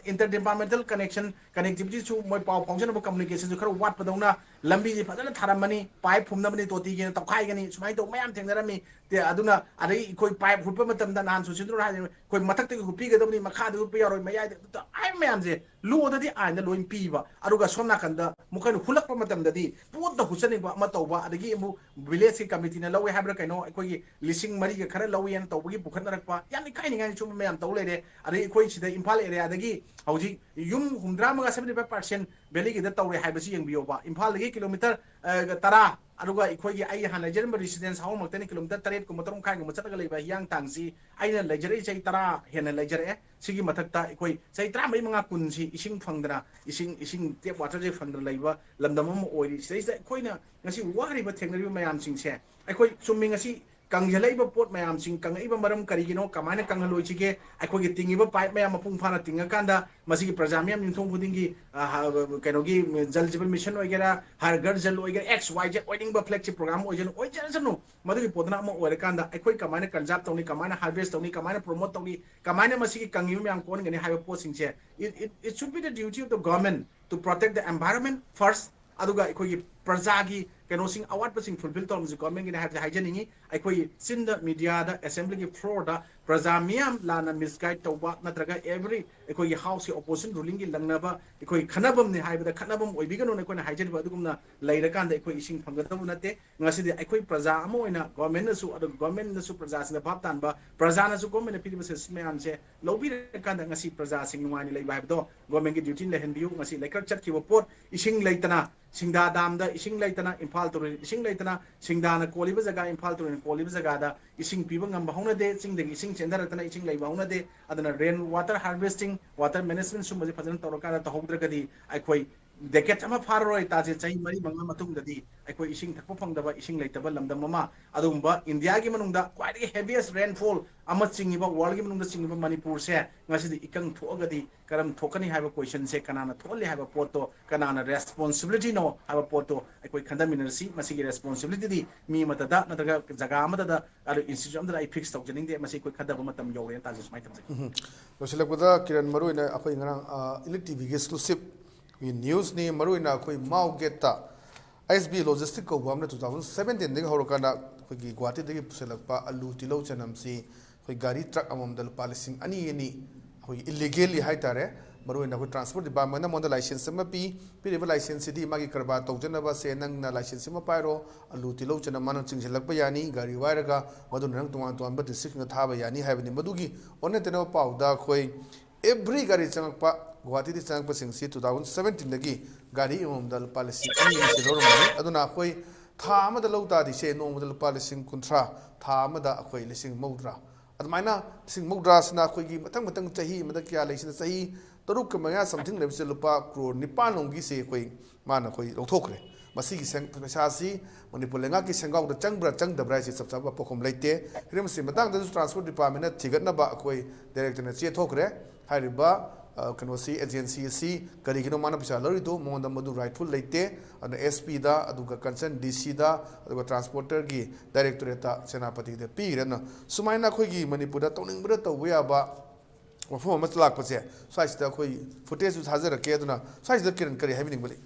inter departmental connection, connectivity ꯁꯨ ꯃꯣꯏ ꯄꯥꯎ ꯐꯥꯎꯖꯅꯕ communication ꯁꯨ ꯈꯔ ꯋꯥꯠꯄꯗꯧꯅ ꯂꯝꯕꯤꯁꯤ ꯐꯖꯅ ꯊꯥꯔꯝꯃꯅꯤ, ꯄꯥꯏꯞ ꯐꯨꯝꯅꯕꯅꯤ, ꯇꯣꯇꯤꯒꯤꯅ ꯇꯧꯈꯥꯏꯒꯅꯤ, ꯁꯨꯃꯥꯏꯅ ꯇꯧꯕ ꯃꯌꯥꯝ ꯊꯦꯡꯅꯔꯝꯃꯤ꯫ ꯇꯦ-, ꯑꯗꯨꯅ ꯑꯗꯒꯤ ꯑꯩꯈꯣꯏ ꯄꯥꯏꯞ ꯍꯨꯠꯄ ꯃꯇꯝꯗ ꯅꯍꯥꯟ ꯁꯨꯁꯤꯟꯗ꯭ꯔꯣ ꯍꯥꯏꯔꯤ, ꯑꯩꯈꯣꯏ ꯃꯊꯛꯇꯒꯤ ꯍꯨꯠꯄꯤꯒꯗꯕꯅꯤ, ꯃꯈꯥꯗ ꯍꯨꯠꯄ ꯌꯥꯔꯣꯏ, ꯃꯌꯥꯏꯗ ꯍꯨꯠꯄ ꯍꯥꯏꯕ ꯃꯌꯥꯝꯁꯦ ꯂꯣꯗꯗꯤ ꯑꯥꯏꯟꯗ ꯂꯣꯏ ꯄꯤꯕ, ꯑꯗꯨꯒ ꯁꯣꯝ ꯅꯥꯀꯟꯗ ꯑꯃꯨꯛ ꯀꯟꯅ ꯍꯨꯠꯂꯛꯄ ꯃꯇꯝꯗꯗꯤ ꯄꯣꯠꯇ ꯍꯨꯠꯆꯅꯤꯡꯕ ꯑꯃ ꯇꯧꯕ, ꯑꯗꯒꯤ ꯑꯃꯨꯛ ꯚꯤꯂꯦꯖꯀꯤ ꯀꯃꯤꯇꯤꯅ ꯂꯧꯋꯦ ꯍꯥꯏꯕ꯭ꯔꯥ ꯀꯩꯅꯣ, ꯑꯩꯈꯣꯏꯒꯤ ꯂꯤꯁꯤꯡ ꯃꯔꯤꯒ ꯈꯔ ꯂꯧꯋꯦꯅ ꯇꯧꯕꯒꯤ ꯄꯨꯈꯠꯅꯔꯛꯄ, ꯌꯥꯝ ꯏꯀꯥꯏꯅꯤꯡꯉꯥꯏ ꯁꯨꯝꯕ ꯃꯌꯥꯝ ꯇꯧ ꯂꯩꯔꯦ꯫ ꯑꯗꯒꯤ ꯑꯩꯈꯣꯏ ꯁꯤꯗ ꯏꯝꯐꯥꯜ ꯑꯦꯔꯤꯌꯥꯗꯒꯤ ꯍꯧꯖꯤꯛ ꯌꯨꯝ ꯍꯨꯝꯗ꯭ꯔꯥ ꯃꯉꯥ, seventy five percent ꯚꯦꯂꯤꯒꯤꯗ ꯇꯧꯔꯦ ꯍꯥꯏꯕꯁꯤ ꯌꯦꯡꯕꯤꯌꯣꯕ꯫ ꯏꯝꯐꯥꯜꯗꯒꯤ ꯀꯤꯂꯣꯃꯤꯇꯔ, ꯑ, ꯇꯔꯥ, ꯑꯗꯨꯒ ꯑꯩꯈꯣꯏꯒꯤ ꯑꯩ ꯍꯥꯟꯅ ꯂꯩꯖꯔꯝꯕ ꯔꯤꯁꯤꯗꯦꯟꯁ ꯍꯥꯎꯁꯃꯛꯇꯅꯤ, ꯀꯤꯂꯣꯃꯤꯇꯔ ꯇꯔꯦꯠꯀꯨꯝꯕ, ꯇꯔꯨꯛ ꯃꯈꯥꯏꯒꯨꯝꯕ ꯆꯠꯂꯒ ꯂꯩꯕ ꯍꯤꯌꯥꯡꯊꯥꯡꯁꯤ ꯑꯩꯅ ꯂꯩꯖꯔꯛꯏ ꯆꯍꯤ ꯇꯔꯥ ꯍꯦꯟꯅ ꯂꯩꯖꯔꯛꯑꯦ꯫ ꯁꯤꯒꯤ ꯃꯊꯛꯇ ꯑꯩꯈꯣꯏ ꯆꯍꯤ ꯇꯔꯥꯃꯔꯤ, ꯃꯉꯥ, ꯀꯨꯟꯁꯤ ꯏꯁꯤꯡ ꯐꯪꯗꯅ, ꯏꯁꯤꯡ, ꯏꯁꯤꯡ ꯇꯦꯞ ꯋꯥꯇꯔꯁꯦ ꯐꯪꯗꯅ ꯂꯩꯕ ꯂꯝꯗꯝ ꯑꯃ ꯑꯣꯏꯔꯤ꯫ ꯁꯤꯗꯩꯁꯤꯗ ꯑꯩꯈꯣꯏꯅ ꯉꯁꯤ ꯋꯥꯔꯤꯕ, ꯊꯦꯡꯅꯔꯤꯕ ꯃꯌꯥꯝꯁꯤꯡꯁꯦ, ꯑꯩꯈꯣꯏ ꯆꯨꯝꯃꯤ, ꯉꯁꯤ ꯀꯪꯁꯤꯜꯂꯛꯏꯕ ꯄꯣꯠ ꯃꯌꯥꯝꯁꯤꯡ ꯀꯪꯉꯛꯏꯕ ꯃꯔꯝ ꯀꯔꯤꯒꯤꯅꯣ, ꯀꯃꯥꯏꯅ ꯀꯪꯍꯜꯂꯣꯏꯁꯤꯒꯦ, ꯑꯩꯈꯣꯏꯒꯤ ꯇꯤꯡꯉꯤꯕ ꯄꯥꯏꯞ ꯃꯌꯥꯝ ꯃꯄꯨꯡ ꯐꯥꯅ ꯇꯤꯡꯉꯀꯥꯟꯗ ꯃꯁꯤꯒꯤ ꯄ꯭ꯔꯖꯥ ꯃꯤꯌꯥꯝ ꯌꯨꯝꯊꯣꯡ ꯈꯨꯗꯤꯡꯒꯤ, ꯑ, ꯍ-, ꯀꯩꯅꯣꯒꯤ ꯖꯜ ꯖꯤꯕꯟ ꯃꯤꯁꯟ ꯑꯣꯏꯒꯦꯔꯥ, ꯍꯔ ꯘꯔ ꯖꯜ ꯑꯣꯏꯒꯦꯔꯥ, X Y Z ꯑꯣꯏꯅꯤꯡꯕ ꯐ꯭ꯂꯦꯒꯁꯤꯞ ꯄ꯭ꯔꯣꯒ꯭ꯔꯥꯝ ꯑꯣꯏꯖꯅꯨ, ꯑꯣꯏꯖꯔꯁꯅꯨ, ꯃꯗꯨꯒꯤ ꯄꯣꯠꯇꯨꯅ ꯑꯃ ꯑꯣꯏꯔꯀꯥꯟꯗ ꯑꯩꯈꯣꯏ ꯀꯃꯥꯏꯅ ꯀꯟꯖꯥꯔꯕ ꯇꯧꯅꯤ, ꯀꯃꯥꯏꯅ ꯍꯥꯔꯚꯦꯁ ꯇꯧꯅꯤ, ꯀꯃꯥꯏꯅ ꯄ꯭ꯔꯣꯃꯣꯠ ꯇꯧꯅꯤ, ꯀꯃꯥꯏꯅ ꯃꯁꯤꯒꯤ ꯀꯪꯉꯤꯕ ꯃꯌꯥꯝ ꯀꯣꯟꯒꯅꯤ ꯍꯥꯏꯕ ꯄꯣꯠꯁꯤꯡꯁꯦ, it, it, it should be the duty of the government to protect the environment first, ꯑꯗꯨꯒ ꯑꯩꯈꯣꯏꯒꯤ ꯄ꯭ꯔꯖꯥꯒꯤ ꯀꯩꯅꯣꯁꯤꯡ, ꯑꯋꯥꯠꯄꯁꯤꯡ ꯐꯨꯜꯐꯤꯜ ꯇꯧꯔꯝꯕꯁꯤ ꯒꯣꯔꯃꯦꯟꯒꯤꯅꯤ ꯍꯥꯏꯕꯁꯤ ꯍꯥꯏꯖꯅꯤꯡꯉꯤ꯫ ꯑꯩꯈꯣꯏ ꯆꯤꯟꯗ, ꯃꯤꯗꯤꯌꯥꯗ, ꯑꯦꯁꯦꯝꯕ꯭ꯂꯤꯒꯤ ꯐ꯭ꯂꯣꯔꯗ ꯄ꯭ꯔꯖꯥ ꯃꯤꯌꯥꯝ ꯂꯥꯟꯅ ꯃꯤꯁꯒꯥꯏꯗ ꯇꯧꯕ, ꯅꯠꯇ꯭ꯔꯒ ꯑꯦꯚ꯭ꯔꯤ ꯑꯩꯈꯣꯏꯒꯤ ꯍꯥꯎꯁꯀꯤ ꯑꯣꯄꯣꯖꯤꯁꯟ ꯔꯨꯂꯤꯡꯒꯤ ꯂꯪꯅꯕ, ꯑꯩꯈꯣꯏ ꯈꯠꯅꯐꯝꯅꯤ ꯍꯥꯏꯕꯗ ꯈꯠꯅꯐꯝ ꯑꯣꯏꯕꯤꯒꯅꯨꯅ ꯑꯩꯈꯣꯏꯅ ꯍꯥꯏꯖꯔꯤꯕ ꯑꯗꯨꯒꯨꯝꯅ ꯂꯩꯔꯀꯥꯟꯗ ꯑꯩꯈꯣꯏ ꯏꯁꯤꯡ ꯐꯪꯒꯗꯕ ꯅꯠꯇꯦ꯫ ꯉꯁꯤꯗꯤ ꯑꯩꯈꯣꯏ ꯄ꯭ꯔꯖꯥ ꯑꯃ ꯑꯣꯏꯅ ꯒꯣꯔꯃꯦꯟꯅꯁꯨ, ꯑꯗꯨꯒ ꯒꯣꯔꯃꯦꯟꯅꯁꯨ ꯄ꯭ꯔꯖꯥꯁꯤꯡꯗ ꯚꯥꯞ ꯇꯥꯍꯟꯕ, ꯄ꯭ꯔꯖꯥꯅꯁꯨ ꯒꯣꯔꯃꯦꯟꯅ ꯄꯤꯔꯤꯕ ꯁꯦꯁ ꯃꯌꯥꯝꯁꯦ ꯂꯧꯕꯤꯔꯀꯥꯟꯗ ꯉꯁꯤ ꯄ꯭ꯔꯖꯥꯁꯤꯡ ꯅꯨꯡꯉꯥꯏꯅ ꯂꯩꯕ ꯍꯥꯏꯕꯗꯣ ꯒꯣꯔꯃꯦꯟꯒꯤ ꯗ꯭ꯌꯨꯇꯤ ꯂꯩꯍꯟꯕꯤꯌꯨ꯫ ꯉꯁꯤ ꯂꯩꯀ꯭ꯔꯛ ꯆꯠꯈꯤꯕ ꯄꯣꯠ, ꯏꯁꯤꯡ ꯂꯩꯇꯅ, ꯁꯤꯡꯗꯥ ꯗꯥꯝꯗ ꯏꯁꯤꯡ ꯂꯩꯇꯅ, ꯏꯝꯐꯥꯜ ꯇꯨꯔꯦꯜ ꯏꯁꯤꯡ ꯂꯩꯇꯅ, ꯁꯤꯡꯗꯥꯅ ꯀꯣꯜꯂꯤꯕ ꯖꯒꯥ, ꯏꯝꯐꯥꯜ ꯇꯨꯔꯦꯜ ꯀꯣꯜꯂꯤꯕ ꯖꯒꯥꯗ ꯏꯁꯤꯡ ꯄꯤꯕ ꯉꯝꯕ ꯍꯧꯅꯗꯦ, ꯆꯤꯡꯗꯒꯤ ꯏꯁꯤꯡ ꯆꯦꯟꯊꯔꯛꯇꯅ ꯏꯁꯤꯡ ꯂꯩꯕ ꯍꯧꯅꯗꯦ꯫ ꯑꯗꯨꯅ rain water harvesting, water management ꯁꯨꯝꯕꯁꯦ ꯐꯖꯅ ꯇꯧꯔꯀꯥꯟꯗ ꯇꯧꯍꯧꯗ꯭ꯔꯒꯗꯤ ꯑꯩꯈꯣꯏ ꯗꯦꯀꯦꯠ ꯑꯃ ꯐꯥꯔꯔꯣꯏ, ꯇꯥꯁꯦ, ꯆꯍꯤ ꯃꯔꯤ ꯃꯉꯥ ꯃꯇꯨꯡꯗꯗꯤ ꯑꯩꯈꯣꯏ ꯏꯁꯤꯡ ꯊꯛꯄ ꯐꯪꯗꯕ, ꯏꯁꯤꯡ ꯂꯩꯇꯕ ꯂꯝꯗꯝ ꯑꯃ, ꯑꯗꯨꯒꯨꯝꯕ ꯏꯟꯗꯤꯌꯥꯒꯤ ꯃꯅꯨꯡꯗ ꯈ꯭ꯋꯥꯏꯗꯒꯤ heaviest rainfall ꯑꯃ ꯆꯤꯡꯉꯤꯕ, ꯋꯥꯔꯜꯒꯤ ꯃꯅꯨꯡꯗ ꯆꯤꯡꯉꯤꯕ ꯃꯅꯤꯄꯨꯔꯁꯦ ꯉꯁꯤꯗꯤ ꯏꯀꯪ ꯊꯣꯛꯑꯒꯗꯤ ꯀꯔꯝ ꯊꯣꯛꯀꯅꯤ ꯍꯥꯏꯕ ꯀꯣꯏꯁꯟꯁꯦ ꯀꯅꯥꯅ ꯊꯣꯛꯍꯜꯂꯤ ꯍꯥꯏꯕ ꯄꯣꯠꯇꯣ, ꯀꯅꯥꯅ ꯔꯦꯁꯄꯣꯟꯁꯤꯕꯤꯂꯤꯇꯤꯅꯣ ꯍꯥꯏꯕ ꯄꯣꯠꯇꯣ ꯑꯩꯈꯣꯏ ꯈꯟꯊꯃꯤꯟꯅꯔꯁꯤ꯫ ꯃꯁꯤꯒꯤ ꯔꯦꯁꯄꯣꯟꯁꯤꯕꯤꯂꯤꯇꯤꯗꯤ ꯃꯤ ꯑꯃꯠꯇꯗ ꯅꯠꯇ꯭ꯔꯒ ꯖꯒꯥ ꯑꯃꯠꯇꯗ, ꯑꯗꯨ ꯏꯟꯁꯇꯤꯇ꯭ꯌꯨꯠ ꯑꯃꯠꯇꯗ ꯑꯩ ꯐꯤꯛꯁ ꯇꯧꯖꯅꯤꯡꯗꯦ꯫ ꯃꯁꯤ ꯑꯩꯈꯣꯏ ꯈꯟꯊꯕ ꯃꯇꯝ ꯌꯧꯔꯦꯅ ꯇꯥꯖꯩ, ꯁꯨꯃꯥꯏꯅ ꯊꯝꯖꯒꯦ꯫ ꯎꯝ꯫ ꯂꯣꯏꯁꯤꯜꯂꯛꯄꯗ, ꯀꯤꯔꯟ, ꯃꯔꯨꯑꯣꯏꯅ ꯑꯩꯈꯣꯏ ꯉꯔꯥꯡ, ꯑ, ꯏꯂꯤꯠ ꯇꯤꯚꯤꯒꯤ ꯑꯦꯛꯁꯀ꯭ꯂꯨꯁꯤꯞ ꯅ꯭ꯌꯨꯁꯅꯤ꯫ ꯃꯔꯨꯑꯣꯏꯅ ꯑꯩꯈꯣꯏ ꯃꯥꯎ ꯒꯦꯠꯇ ꯑꯩꯆ ꯕꯤ ꯂꯣꯖꯤꯁꯇꯤꯛ ꯀꯧꯕ ꯑꯃꯅ ꯇꯨ ꯊꯥꯎꯖꯟ ꯁꯕꯦꯟꯇꯤꯟꯗꯒꯤ ꯍꯧꯔꯀꯥꯟꯗ ꯑꯩꯈꯣꯏꯒꯤ ꯒꯨꯍꯥꯇꯤꯗꯒꯤ ꯄꯨꯁꯤꯜꯂꯛꯄ ꯑꯂꯨ ꯇꯤꯜꯍꯧ ꯆꯅꯝꯁꯤ ꯑꯩꯈꯣꯏ ꯒꯥꯔꯤ ꯇ꯭ꯔꯛ ꯑꯃꯃꯝꯗ ꯂꯨꯄꯥ ꯂꯤꯁꯤꯡ ꯑꯅꯤ ꯑꯅꯤ ꯑꯩꯈꯣꯏꯒꯤ ꯏꯜꯂꯤꯒꯦꯜꯂꯤ ꯍꯥꯏꯇꯥꯔꯦ꯫ ꯃꯔꯨꯑꯣꯏꯅ ꯑꯩꯈꯣꯏ ꯇ꯭ꯔꯥꯟꯁꯄꯣꯔꯠ ꯗꯤꯄꯥꯔꯠꯃꯦꯟꯅ ꯃꯉꯣꯟꯗ ꯂꯥꯏꯁꯦꯟꯁ ꯑꯃ ꯄꯤ꯫ ꯄꯤꯔꯤꯕ ꯂꯥꯏꯁꯦꯟꯁꯁꯤꯗꯤ ꯃꯥꯒꯤ ꯀꯔꯕꯥꯔ ꯇꯧꯖꯅꯕ, ꯁꯦ ꯅꯪꯅ ꯂꯥꯏꯁꯦꯟꯁ ꯑꯃ ꯄꯥꯏꯔꯣ, ꯑꯂꯨ ꯇꯤꯜꯍꯧ ꯆꯅꯝ ꯃꯥꯅ ꯆꯤꯡꯁꯤꯜꯂꯛꯄ ꯌꯥꯅꯤ ꯒꯥꯔꯤ ꯋꯥꯏꯔꯒ, ꯃꯗꯨꯅ ꯅꯪ ꯇꯣꯉꯥꯟ ꯇꯣꯉꯥꯟꯕ ꯗꯤꯁꯇ꯭ꯔꯤꯛꯁꯤꯡꯗ ꯊꯥꯕ ꯌꯥꯅꯤ ꯍꯥꯏꯕꯅꯤ꯫ ꯃꯗꯨꯒꯤ ꯑꯣꯟꯅ ꯇꯩꯅꯕ ꯄꯥꯎꯗ ꯑꯩꯈꯣꯏ ꯑꯦꯚ꯭ꯔꯤ ꯒꯥꯔꯤ ꯆꯪꯉꯛꯄ, ꯒꯨꯍꯥꯇꯤꯗꯒꯤ ꯆꯪꯉꯛꯄꯁꯤꯡꯁꯤ ꯇꯨ ꯊꯥꯎꯖꯟ ꯁꯕꯦꯟꯇꯤꯟꯗꯒꯤ ꯒꯥꯔꯤ ꯑꯃꯃꯝꯗ ꯂꯨꯄꯥ ꯂꯤꯁꯤꯡ ꯑꯅꯤ ꯑꯅꯤ ꯁꯦ ꯂꯧꯔꯝꯕꯅꯤ꯫ ꯑꯗꯨꯅ ꯑꯩꯈꯣꯏ ꯊꯥ ꯑꯃꯗ ꯂꯧ ꯇꯥꯔꯗꯤ ꯁꯦ ꯅꯣꯡꯃꯗ ꯂꯨꯄꯥ ꯂꯤꯁꯤꯡ ꯀꯨꯟꯊ꯭ꯔꯥ, ꯊꯥ ꯑꯃꯗ ꯑꯩꯈꯣꯏ ꯂꯤꯁꯤꯡ ꯃꯧꯗ꯭ꯔꯥ, ꯑꯗꯨꯃꯥꯏꯅ ꯂꯤꯁꯤꯡ ꯃꯧꯗ꯭ꯔꯥꯁꯤꯅ ꯑꯩꯈꯣꯏꯒꯤ ꯃꯊꯪ ꯃꯊꯪ ꯆꯍꯤ ꯑꯃꯗ ꯀꯌꯥ ꯂꯩꯁꯤꯅ ꯆꯍꯤ ꯇꯔꯨꯛꯀ ꯃꯌꯥ something ꯂꯩꯕꯁꯦ ꯂꯨꯄꯥ ꯀ꯭ꯔꯣꯔ ꯅꯤꯄꯥꯟ ꯂꯣꯝꯒꯤꯁꯦ ꯑꯩꯈꯣꯏ ꯃꯥꯅ ꯑꯩꯈꯣꯏ ꯂꯧꯊꯣꯛꯈ꯭ꯔꯦ꯫ ꯃꯁꯤꯒꯤ ꯁꯦꯟ-, ꯄꯩꯁꯥꯁꯤ ꯃꯅꯤꯄꯨꯔ ꯂꯩꯉꯥꯛꯀꯤ ꯁꯦꯟꯒꯥꯎꯗ ꯆꯪꯕ꯭ꯔꯥ ꯆꯪꯗꯕ꯭ꯔꯥ ꯍꯥꯏꯁꯤ ꯆꯞ ꯆꯥꯕ ꯄꯣꯛꯐꯝ ꯂꯩꯇꯦ꯫ ꯍꯤꯔꯝꯁꯤ ꯃꯇꯥꯡꯗꯁꯨ ꯇ꯭ꯔꯥꯟꯁꯄꯣꯔꯠ ꯗꯤꯄꯥꯔꯠꯃꯦꯟꯅ ꯊꯤꯒꯠꯅꯕ ꯑꯩꯈꯣꯏ ꯗꯥꯏꯔꯦꯛꯇꯔꯅ ꯆꯦ ꯊꯣꯛꯈ꯭ꯔꯦ꯫ ꯍꯥꯏꯔꯤꯕ, ꯑ, ꯀꯩꯅꯣꯁꯤ, ꯑꯦꯖꯦꯟꯁꯤ ꯑꯁꯤ ꯀꯔꯤꯒꯤꯅꯣ ꯃꯥꯅ ꯄꯩꯁꯥ ꯂꯧꯔꯤꯗꯣ? ꯃꯉꯣꯟꯗ ꯃꯗꯨ ꯔꯥꯏꯠꯐꯨꯜ ꯂꯩꯇꯦ꯫ ꯑꯗꯨꯅ ꯑꯦꯁ ꯄꯤꯗ, ꯑꯗꯨꯒ ꯀꯟꯁꯔꯟ ꯗꯤ ꯁꯤꯗ, ꯑꯗꯨꯒ ꯇ꯭ꯔꯥꯟꯁꯄꯣꯔꯇꯔꯒꯤ ꯗꯥꯏꯔꯦꯛꯇꯣꯔꯦꯠꯇ, ꯁꯦꯅꯥꯄꯇꯤꯗ ꯄꯤꯈ꯭ꯔꯦ꯫ ꯑꯗꯨꯅ ꯁꯨꯃꯥꯏꯅ ꯑꯩꯈꯣꯏꯒꯤ ꯃꯅꯤꯄꯨꯔꯗ ꯇꯧꯅꯤꯡꯕꯗ ꯇꯧꯕ ꯌꯥꯕ ꯋꯥꯐꯝ ꯑꯃ ꯂꯥꯛꯄꯁꯦ, ꯁ꯭ꯋꯥꯏꯁꯤꯗ ꯑꯩꯈꯣꯏ ꯐꯨꯇꯦꯖꯁꯨ ꯊꯥꯖꯔꯛꯀꯦ꯫ ꯑꯗꯨꯅ ꯁ꯭ꯋꯥꯏꯁꯤꯗ ꯀꯤꯔꯟ ꯀꯔꯤ ꯍꯥꯏꯕꯤꯅꯤꯡꯕ ꯂꯩ?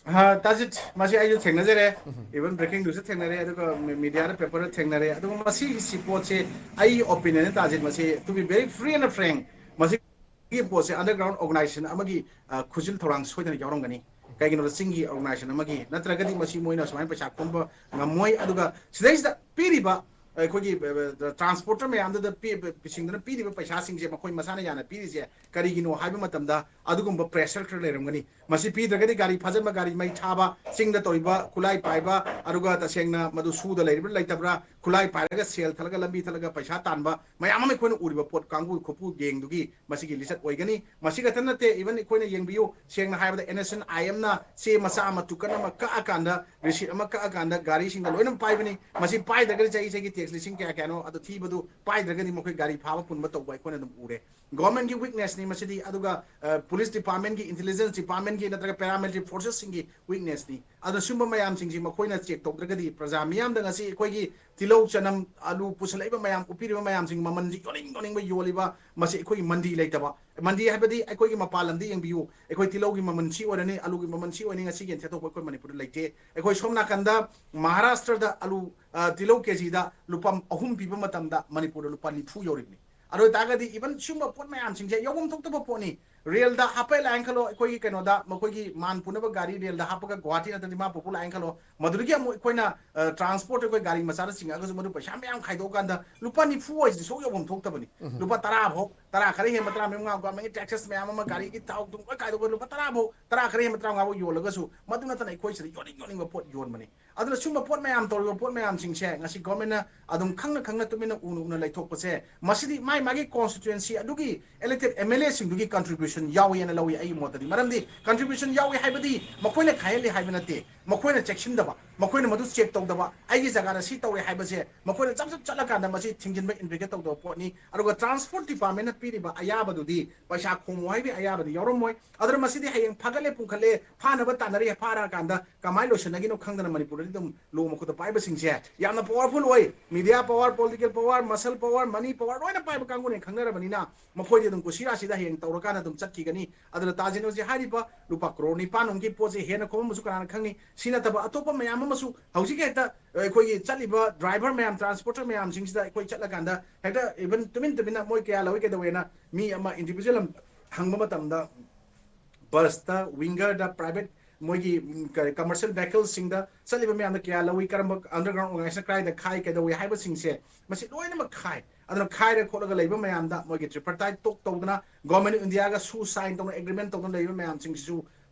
ꯑ, ꯇꯥꯖꯤꯠ, ꯃꯁꯤ ꯑꯩꯁꯨ ꯊꯦꯡꯅꯖꯔꯦ꯫ ꯎꯝ꯫ Even breaking news ꯊꯦꯡꯅꯔꯦ, ꯑꯗꯨꯒ ꯃꯤ-, ꯃꯤꯗꯤꯌꯥꯗ ꯄꯦꯄꯔꯗ ꯊꯦꯡꯅꯔꯦ꯫ ꯑꯗꯨꯒ ꯃꯁꯤꯒꯤ ꯁꯤ ꯄꯣꯠꯁꯦ, ꯑꯩꯒꯤ ꯑꯣꯄꯤꯅꯤꯌꯟ, ꯇꯥꯖꯤꯠ, ꯃꯁꯤ, to be very free and frank, ꯃꯁꯤꯒꯤ ꯄꯣꯠꯁꯦ underground organization ꯑꯃꯒꯤ, ꯑ, ꯈꯨꯖꯤꯜ ꯊꯧꯔꯥꯡ ꯁꯣꯏꯗꯅ ꯌꯥꯎꯔꯝꯒꯅꯤ꯫ ꯀꯩꯒꯤꯅꯣꯗ ꯆꯤꯡꯒꯤ organization ꯑꯃꯒꯤ, ꯅꯠꯇ꯭ꯔꯒꯗꯤ ꯃꯁꯤ ꯃꯣꯏꯅ ꯁꯨꯃꯥꯏꯅ ꯄꯩꯁꯥ ꯈꯣꯝꯕ ꯉꯝꯃꯣꯏ꯫ ꯑꯗꯨꯒ ꯁꯤꯗꯩꯁꯤꯗ ꯄꯤꯔꯤꯕ ꯑꯩꯈꯣꯏꯒꯤ, ꯑ, ꯑ, ꯇ꯭ꯔꯥꯟꯁꯄꯣꯔꯇꯔ ꯃꯌꯥꯝꯗꯨꯗ ꯄꯤ-, ꯄꯤ-, ꯁꯤꯡꯗꯨꯅ ꯄꯤꯔꯤꯕ ꯄꯩꯁꯥꯁꯤꯡꯁꯦ ꯃꯈꯣꯏ ꯃꯁꯥꯅ ꯌꯥꯅ ꯄꯤꯔꯤꯁꯦ ꯀꯔꯤꯒꯤꯅꯣ ꯍꯥꯏꯕ ꯃꯇꯝꯗ, ꯑꯗꯨꯒꯨꯝꯕ pressure ꯈꯔ ꯂꯩꯔꯝꯒꯅꯤ꯫ ꯃꯁꯤ ꯄꯤꯗ꯭ꯔꯒꯗꯤ ꯒꯥꯔꯤ ꯐꯥꯖꯤꯟꯕ, ꯒꯥꯔꯤ ꯃꯩ ꯊꯥꯕ, ꯆꯤꯡꯗ ꯇꯧꯔꯤꯕ ꯈꯨꯠꯂꯥꯏ ꯄꯥꯏꯕ, ꯑꯗꯨꯒ ꯇꯁꯦꯡꯅ ꯃꯗꯨ ꯁꯨꯗ ꯂꯩꯔꯤꯕ꯭ꯔꯥ ꯂꯩꯇꯕ꯭ꯔꯥ, ꯈꯨꯠꯂꯥꯏ ꯄꯥꯏꯔꯒ ꯁꯦꯜ ꯊꯠꯂꯒ ꯂꯝꯕꯤ ꯊꯠꯂꯒ ꯄꯩꯁꯥ ꯇꯥꯟꯕ ꯃꯌꯥꯝ ꯑꯃ ꯑꯩꯈꯣꯏꯅ ꯎꯔꯤꯕ ꯄꯣꯠ ꯀꯥꯡꯕꯨ ꯈꯨꯄꯨ ꯒꯦꯡꯗꯨꯒꯤ ꯃꯁꯤꯒꯤ ꯂꯤꯁꯠ ꯑꯣꯏꯒꯅꯤ꯫ ꯃꯁꯤ ꯈꯛꯇ ꯅꯠꯇꯦ, even ꯑꯩꯈꯣꯏꯅ ꯌꯦꯡꯕꯤꯌꯨ, ꯁꯦꯡꯅ ꯍꯥꯏꯔꯕꯗ ꯑꯦꯟ ꯑꯦꯁ ꯑꯦꯟ ꯑꯥꯏ ꯑꯦꯝꯅ ꯆꯦ ꯃꯆꯥ ꯑꯃ, ꯇꯨꯀꯟ ꯑꯃ ꯀꯛꯑꯀꯥꯟꯗ, ꯔꯤꯁꯤꯠ ꯑꯃ ꯀꯛꯑꯀꯥꯟꯗ ꯒꯥꯔꯤꯁꯤꯡꯗ ꯂꯣꯏꯅ ꯄꯥꯏꯕꯅꯤ꯫ ꯃꯁꯤ ꯄꯥꯏꯗ꯭ꯔꯒꯗꯤ ꯆꯍꯤ ꯆꯍꯤꯒꯤ ꯇꯦꯛꯁ ꯂꯤꯁꯤꯡ ꯀꯌꯥ ꯀꯌꯥꯅꯣ ꯑꯗꯨ ꯊꯤꯕꯗꯨ ꯄꯥꯏꯗ꯭ꯔꯒꯗꯤ ꯃꯈꯣꯏ ꯒꯥꯔꯤ ꯐꯥꯕ ꯄꯨꯟꯕ ꯇꯧꯕ ꯑꯩꯈꯣꯏꯅ ꯑꯗꯨꯝ ꯎꯔꯦ꯫ ꯒꯣꯔꯃꯦꯟꯒꯤ ꯋꯤꯛꯅꯦꯁꯅꯤ ꯃꯁꯤꯗꯤ, ꯑꯗꯨꯒ, ꯑ, ꯄꯨꯂꯤꯁ ꯗꯤꯄꯥꯔꯠꯃꯦꯟꯒꯤ, ꯏꯟꯇꯦꯂꯤꯖꯦꯟꯁ ꯗꯤꯄꯥꯔꯠꯃꯦꯟꯒꯤ ꯅꯠꯇ꯭ꯔꯒ ꯄꯦꯔꯥꯃꯤꯂꯤꯇꯔꯤ ꯐꯣꯔꯁꯦꯁꯁꯤꯡꯒꯤ ꯋꯤꯛꯅꯦꯁꯅꯤ꯫ ꯑꯗꯨꯅ ꯁꯨꯝꯕ ꯃꯌꯥꯝꯁꯤꯡꯁꯤ ꯃꯈꯣꯏꯅ ꯆꯦꯛ ꯇꯧꯗ꯭ꯔꯒꯗꯤ ꯄ꯭ꯔꯖꯥ ꯃꯤꯌꯥꯝꯗ ꯉꯁꯤ ꯑꯩꯈꯣꯏꯒꯤ ꯇꯤꯜꯍꯧ, ꯆꯅꯝ, ꯑꯂꯨ ꯄꯨꯁꯜꯂꯛꯏꯕ ꯃꯌꯥꯝ, ꯎꯞꯄꯤꯔꯤꯕ ꯃꯌꯥꯝꯁꯤꯡ ꯃꯃꯜꯁꯤ ꯌꯣꯟꯅꯤꯡ ꯌꯣꯟꯅꯤꯡꯕ ꯌꯣꯜꯂꯤꯕ, ꯃꯁꯤ ꯑꯩꯈꯣꯏꯒꯤ ꯃꯟꯗꯤ ꯂꯩꯇꯕ꯫ ꯃꯟꯗꯤ ꯍꯥꯏꯕꯗꯤ ꯑꯩꯈꯣꯏꯒꯤ ꯃꯄꯥꯟ ꯂꯝꯗ ꯌꯦꯡꯕꯤꯌꯨ, ꯑꯩꯈꯣꯏ ꯇꯤꯜꯍꯧꯒꯤ ꯃꯃꯜ ꯁꯤ ꯑꯣꯏꯔꯅꯤ, ꯑꯂꯨꯒꯤ ꯃꯃꯜ ꯁꯤ ꯑꯣꯏꯔꯅꯤ, ꯉꯁꯤꯒꯤ ꯊꯦꯠꯇꯣꯛꯄ ꯑꯩꯈꯣꯏ ꯃꯅꯤꯄꯨꯔꯗ ꯂꯩꯇꯦ꯫ ꯑꯩꯈꯣꯏ ꯁꯣꯝ ꯅꯥꯀꯟꯗ ꯃꯍꯥꯔꯥꯁꯇ꯭ꯔꯗ ꯑꯂꯨ, ꯑ, ꯇꯤꯜꯍꯧ ꯀꯦꯖꯤꯗ ꯂꯨꯄꯥ ꯑꯍꯨꯝ ꯄꯤꯕ ꯃꯇꯝꯗ ꯃꯅꯤꯄꯨꯔꯗ ꯂꯨꯄꯥ ꯅꯤꯐꯨ ꯌꯧꯔꯤꯕꯅꯤ꯫ ꯑꯗꯨ ꯑꯣꯏꯇꯥꯔꯒꯗꯤ even ꯁꯤꯒꯨꯝꯕ ꯄꯣꯠ ꯃꯌꯥꯝꯁꯤꯡꯁꯦ ꯌꯧꯐꯝ ꯊꯣꯛꯇꯕ ꯄꯣꯠꯅꯤ꯫ ꯔꯦꯜꯗ ꯍꯥꯞꯄꯦ ꯂꯥꯛꯑꯦꯅ ꯈꯜꯂꯣ, ꯑꯩꯈꯣꯏꯒꯤ ꯀꯩꯅꯣꯗ ꯃꯈꯣꯏꯒꯤ ꯃꯥꯟ ꯄꯨꯅꯕ ꯒꯥꯔꯤ ꯔꯦꯜꯗ ꯍꯥꯞꯄꯒ ꯒꯨꯋꯥꯍꯥꯇꯤ ꯅꯠꯇ꯭ꯔ ꯗꯤꯃꯥꯄꯨꯔ ꯄꯨ ꯂꯥꯛꯑꯦꯅ ꯈꯜꯂꯣ, ꯃꯗꯨꯗꯒꯤ ꯑꯃꯨꯛ ꯑꯩꯈꯣꯏꯅ, ꯑ, ꯇ꯭ꯔꯥꯟꯁꯄꯣꯔꯠ ꯑꯩꯈꯣꯏ ꯒꯥꯔꯤ ꯃꯆꯥꯗ ꯆꯤꯡꯉꯛꯑꯒꯁꯨ ꯃꯗꯨ ꯄꯩꯁꯥ ꯃꯌꯥꯝ ꯈꯥꯏꯗꯣꯛꯑꯀꯥꯟꯗ ꯂꯨꯄꯥ ꯅꯤꯐꯨ ꯍꯥꯏꯁꯤꯗꯤ ꯁꯨꯛ ꯌꯧꯐꯝ ꯊꯣꯛꯇꯕꯅꯤ꯫ ꯂꯨꯄꯥ ꯇꯔꯥ ꯐꯥꯎ, ꯇꯔꯥ ꯈꯔ ꯍꯦꯟꯕ, ꯇꯔꯥ ꯃꯉꯥ, ꯒꯣꯔꯃꯦꯟꯒꯤ ꯇꯦꯛꯁꯦꯁ ꯃꯌꯥꯝ ꯑꯃ, ꯒꯥꯔꯤꯒꯤ ꯊꯥꯎ ꯊꯨꯝ ꯂꯣꯏ ꯈꯥꯏꯗꯣꯛꯑꯒ ꯂꯨꯄꯥ ꯇꯔꯥ ꯐꯥꯎ, ꯇꯔꯥ ꯈꯔ ꯍꯦꯟꯕ, ꯇꯔꯥꯃꯉꯥ ꯐꯥꯎ ꯌꯣꯜꯂꯒꯁꯨ ꯃꯗꯨ ꯅꯠꯇꯅ ꯑꯩꯈꯣꯏ ꯁꯤꯗ ꯌꯣꯟꯅꯤꯡ ꯌꯣꯟꯅꯤꯡꯕ ꯄꯣꯠ ꯌꯣꯟꯕꯅꯤ꯫ ꯑꯗꯨꯅ ꯁꯨꯝꯕ ꯄꯣꯠ ꯃꯌꯥꯝ ꯇꯧꯔꯤꯕ ꯄꯣꯠ ꯃꯌꯥꯝꯁꯤꯡꯁꯦ ꯉꯁꯤ ꯒꯣꯔꯃꯦꯟꯅ ꯑꯗꯨꯝ ꯈꯪꯅ ꯈꯪꯅ ꯇꯨꯃꯤꯟꯅ ꯎꯅ ꯎꯅ ꯂꯩꯊꯣꯛꯄꯁꯦ, ꯃꯁꯤꯗꯤ ꯃꯥꯏ ꯃꯥꯒꯤ ꯀꯣꯟꯁꯇꯤꯇ꯭ꯋꯦꯟꯁꯤ ꯑꯗꯨꯒꯤ ꯏꯂꯦꯛꯇꯦꯗ ꯑꯦꯝ ꯑꯦꯜ ꯑꯦꯁꯤꯡꯗꯨꯒꯤ ꯀꯟꯇ꯭ꯔꯤꯕ꯭ꯌꯨꯁꯟ ꯌꯥꯎꯏ ꯍꯥꯏꯅ ꯂꯧꯏ ꯑꯩꯒꯤ ꯃꯣꯠꯇꯗꯤ꯫ ꯃꯔꯝꯗꯤ ꯀꯟꯇ꯭ꯔꯤꯕ꯭ꯌꯨꯁꯟ ꯌꯥꯎꯏ ꯍꯥꯏꯕꯗꯤ ꯃꯈꯣꯏꯅ ꯈꯥꯏꯍꯜꯂꯤ ꯍꯥꯏꯕ ꯅꯠꯇꯦ, ꯃꯈꯣꯏꯅ ꯆꯦꯛꯁꯤꯟꯗꯕ, ꯃꯈꯣꯏꯅ ꯃꯗꯨ ꯆꯦꯛ ꯇꯧꯗꯕ, ꯑꯩꯒꯤ ꯖꯒꯥꯗ ꯁꯤ ꯇꯧꯔꯦ ꯍꯥꯏꯕꯁꯦ ꯃꯈꯣꯏꯅ ꯆꯞ ꯆꯞ ꯆꯠꯂꯀꯥꯟꯗ ꯃꯁꯤ ꯊꯤꯡꯖꯤꯟꯕ, ꯏꯟꯚꯦꯁꯇꯤꯒꯦꯠ ꯇꯧꯗꯕ ꯄꯣꯠꯅꯤ꯫ ꯑꯗꯨꯒ ꯇ꯭ꯔꯥꯟꯁꯄꯣꯔꯠ ꯗꯤꯄꯥꯔꯠꯃꯦꯟꯅ ꯄꯤꯔꯤꯕ ꯑꯌꯥꯕꯗꯨꯗꯤ ꯄꯩꯁꯥ ꯈꯣꯝꯃꯨ ꯍꯥꯏꯕꯒꯤ ꯑꯌꯥꯕꯗꯤ ꯌꯥꯎꯔꯝꯃꯣꯏ꯫ ꯑꯗꯨꯅ ꯃꯁꯤꯗꯤ ꯍꯌꯦꯡ ꯐꯒꯠꯂꯦ ꯄꯨꯈꯠꯂꯦ, ꯐꯥꯅꯕ ꯇꯥꯟꯅꯔꯦ, ꯐꯥꯔꯛꯑꯀꯥꯟꯗ ꯀꯃꯥꯏꯅ ꯂꯣꯏꯁꯤꯟꯅꯈꯤꯅꯣ ꯈꯪꯗꯅ ꯃꯅꯤꯄꯨꯔꯗꯗꯤ ꯑꯗꯨꯝ ꯂꯣ ꯃꯈꯨꯠꯇ ꯄꯥꯏꯕꯁꯤꯡꯁꯦ ꯌꯥꯝꯅ ꯄꯋꯥꯔꯐꯨꯜ ꯑꯣꯏ꯫ Media power, political power, muscle power, money power ꯂꯣꯏꯅ ꯄꯥꯏꯕ ꯀꯥꯡꯕꯨꯅꯦ ꯈꯪꯅꯔꯕꯅꯤꯅ ꯃꯈꯣꯏꯗꯤ ꯑꯗꯨꯝ ꯀꯨꯁꯤꯔꯥꯁꯤꯗ ꯍꯌꯦꯡ ꯇꯧꯔꯀꯥꯟꯗ ꯑꯗꯨꯝ ꯆꯠꯈꯤꯒꯅꯤ꯫ ꯑꯗꯨꯅ ꯇꯥꯖꯤꯟ ꯍꯧꯖꯤꯛ ꯍꯥꯏꯔꯤꯕ ꯂꯨꯄꯥ ꯀ꯭ꯔꯣꯔ ꯅꯤꯄꯥꯟ ꯂꯣꯝꯒꯤ ꯄꯣꯠꯁꯦ ꯍꯦꯟꯅ ꯈꯣꯝꯃꯝꯕꯁꯨ ꯀꯅꯥꯅ ꯈꯪꯅꯤ? ꯁꯤ ꯅꯠꯇꯕ ꯑꯇꯣꯞꯄ ꯃꯌꯥꯝ ꯑꯃꯁꯨ ꯍꯧꯖꯤꯛ ꯍꯦꯛꯇ ꯑꯩꯈꯣꯏꯒꯤ ꯆꯠꯂꯤꯕ ꯗ꯭ꯔꯥꯏꯚꯔ ꯃꯌꯥꯝ, ꯇ꯭ꯔꯥꯟꯁꯄꯣꯔꯇꯔ ꯃꯌꯥꯝꯁꯤꯡꯁꯤꯗ ꯑꯩꯈꯣꯏ ꯆꯠꯂꯀꯥꯟꯗ ꯍꯦꯛꯇ even ꯇꯨꯃꯤꯟ ꯇꯨꯃꯤꯟꯅ ꯃꯣꯏ ꯀꯌꯥ ꯂꯧꯏ ꯀꯩꯗꯧꯋꯦꯅ ꯃꯤ ꯑꯃ ꯏꯟꯗꯤꯚꯤꯖꯨꯋꯦꯜ ꯑꯃ ꯍꯪꯕ ꯃꯇꯝꯗ ꯕꯁꯇ, ꯋꯤꯡꯒꯔꯗ, ꯄ꯭ꯔꯥꯏꯚꯦꯠ ꯃꯣꯏꯒꯤ, ꯎꯝ, ꯀꯔꯤ, ꯀꯃꯔꯁꯤꯌꯦꯜ ꯚꯦꯍꯤꯀꯜꯁꯤꯡꯗ ꯆꯠꯂꯤꯕ ꯃꯌꯥꯝꯗ ꯀꯌꯥ ꯂꯧꯏ, ꯀꯔꯝꯕ ꯑꯟꯗꯔꯒ꯭ꯔꯥꯎꯟ ꯑꯣꯔꯒꯅꯥꯏꯖꯦꯁꯟ ꯀꯗꯥꯏꯗ ꯈꯥꯏ, ꯀꯩꯗꯧꯏ ꯍꯥꯏꯕꯁꯤꯡꯁꯦ ꯃꯁꯤ ꯂꯣꯏꯅꯃꯛ ꯈꯥꯏ꯫ ꯑꯗꯨꯅ ꯈꯥꯏꯔ ꯈꯣꯠꯂꯒ ꯂꯩꯕ ꯃꯌꯥꯝꯗ ꯃꯣꯏꯒꯤ ꯇ꯭ꯔꯤꯄꯔꯇꯥꯏꯠ ꯇꯣꯛ ꯇꯧꯗꯅ ꯒꯣꯔꯃꯦꯟ ꯑꯣꯐ ꯏꯟꯗꯤꯌꯥꯒ ꯁꯨ ꯁꯥꯏꯟ ꯇꯧꯅ ꯑꯦꯒ꯭ꯔꯤꯃꯦꯟ ꯇꯧꯗꯨꯅ ꯂꯩꯕ ꯃꯌꯥꯝꯁꯤꯡꯁꯤꯁꯨ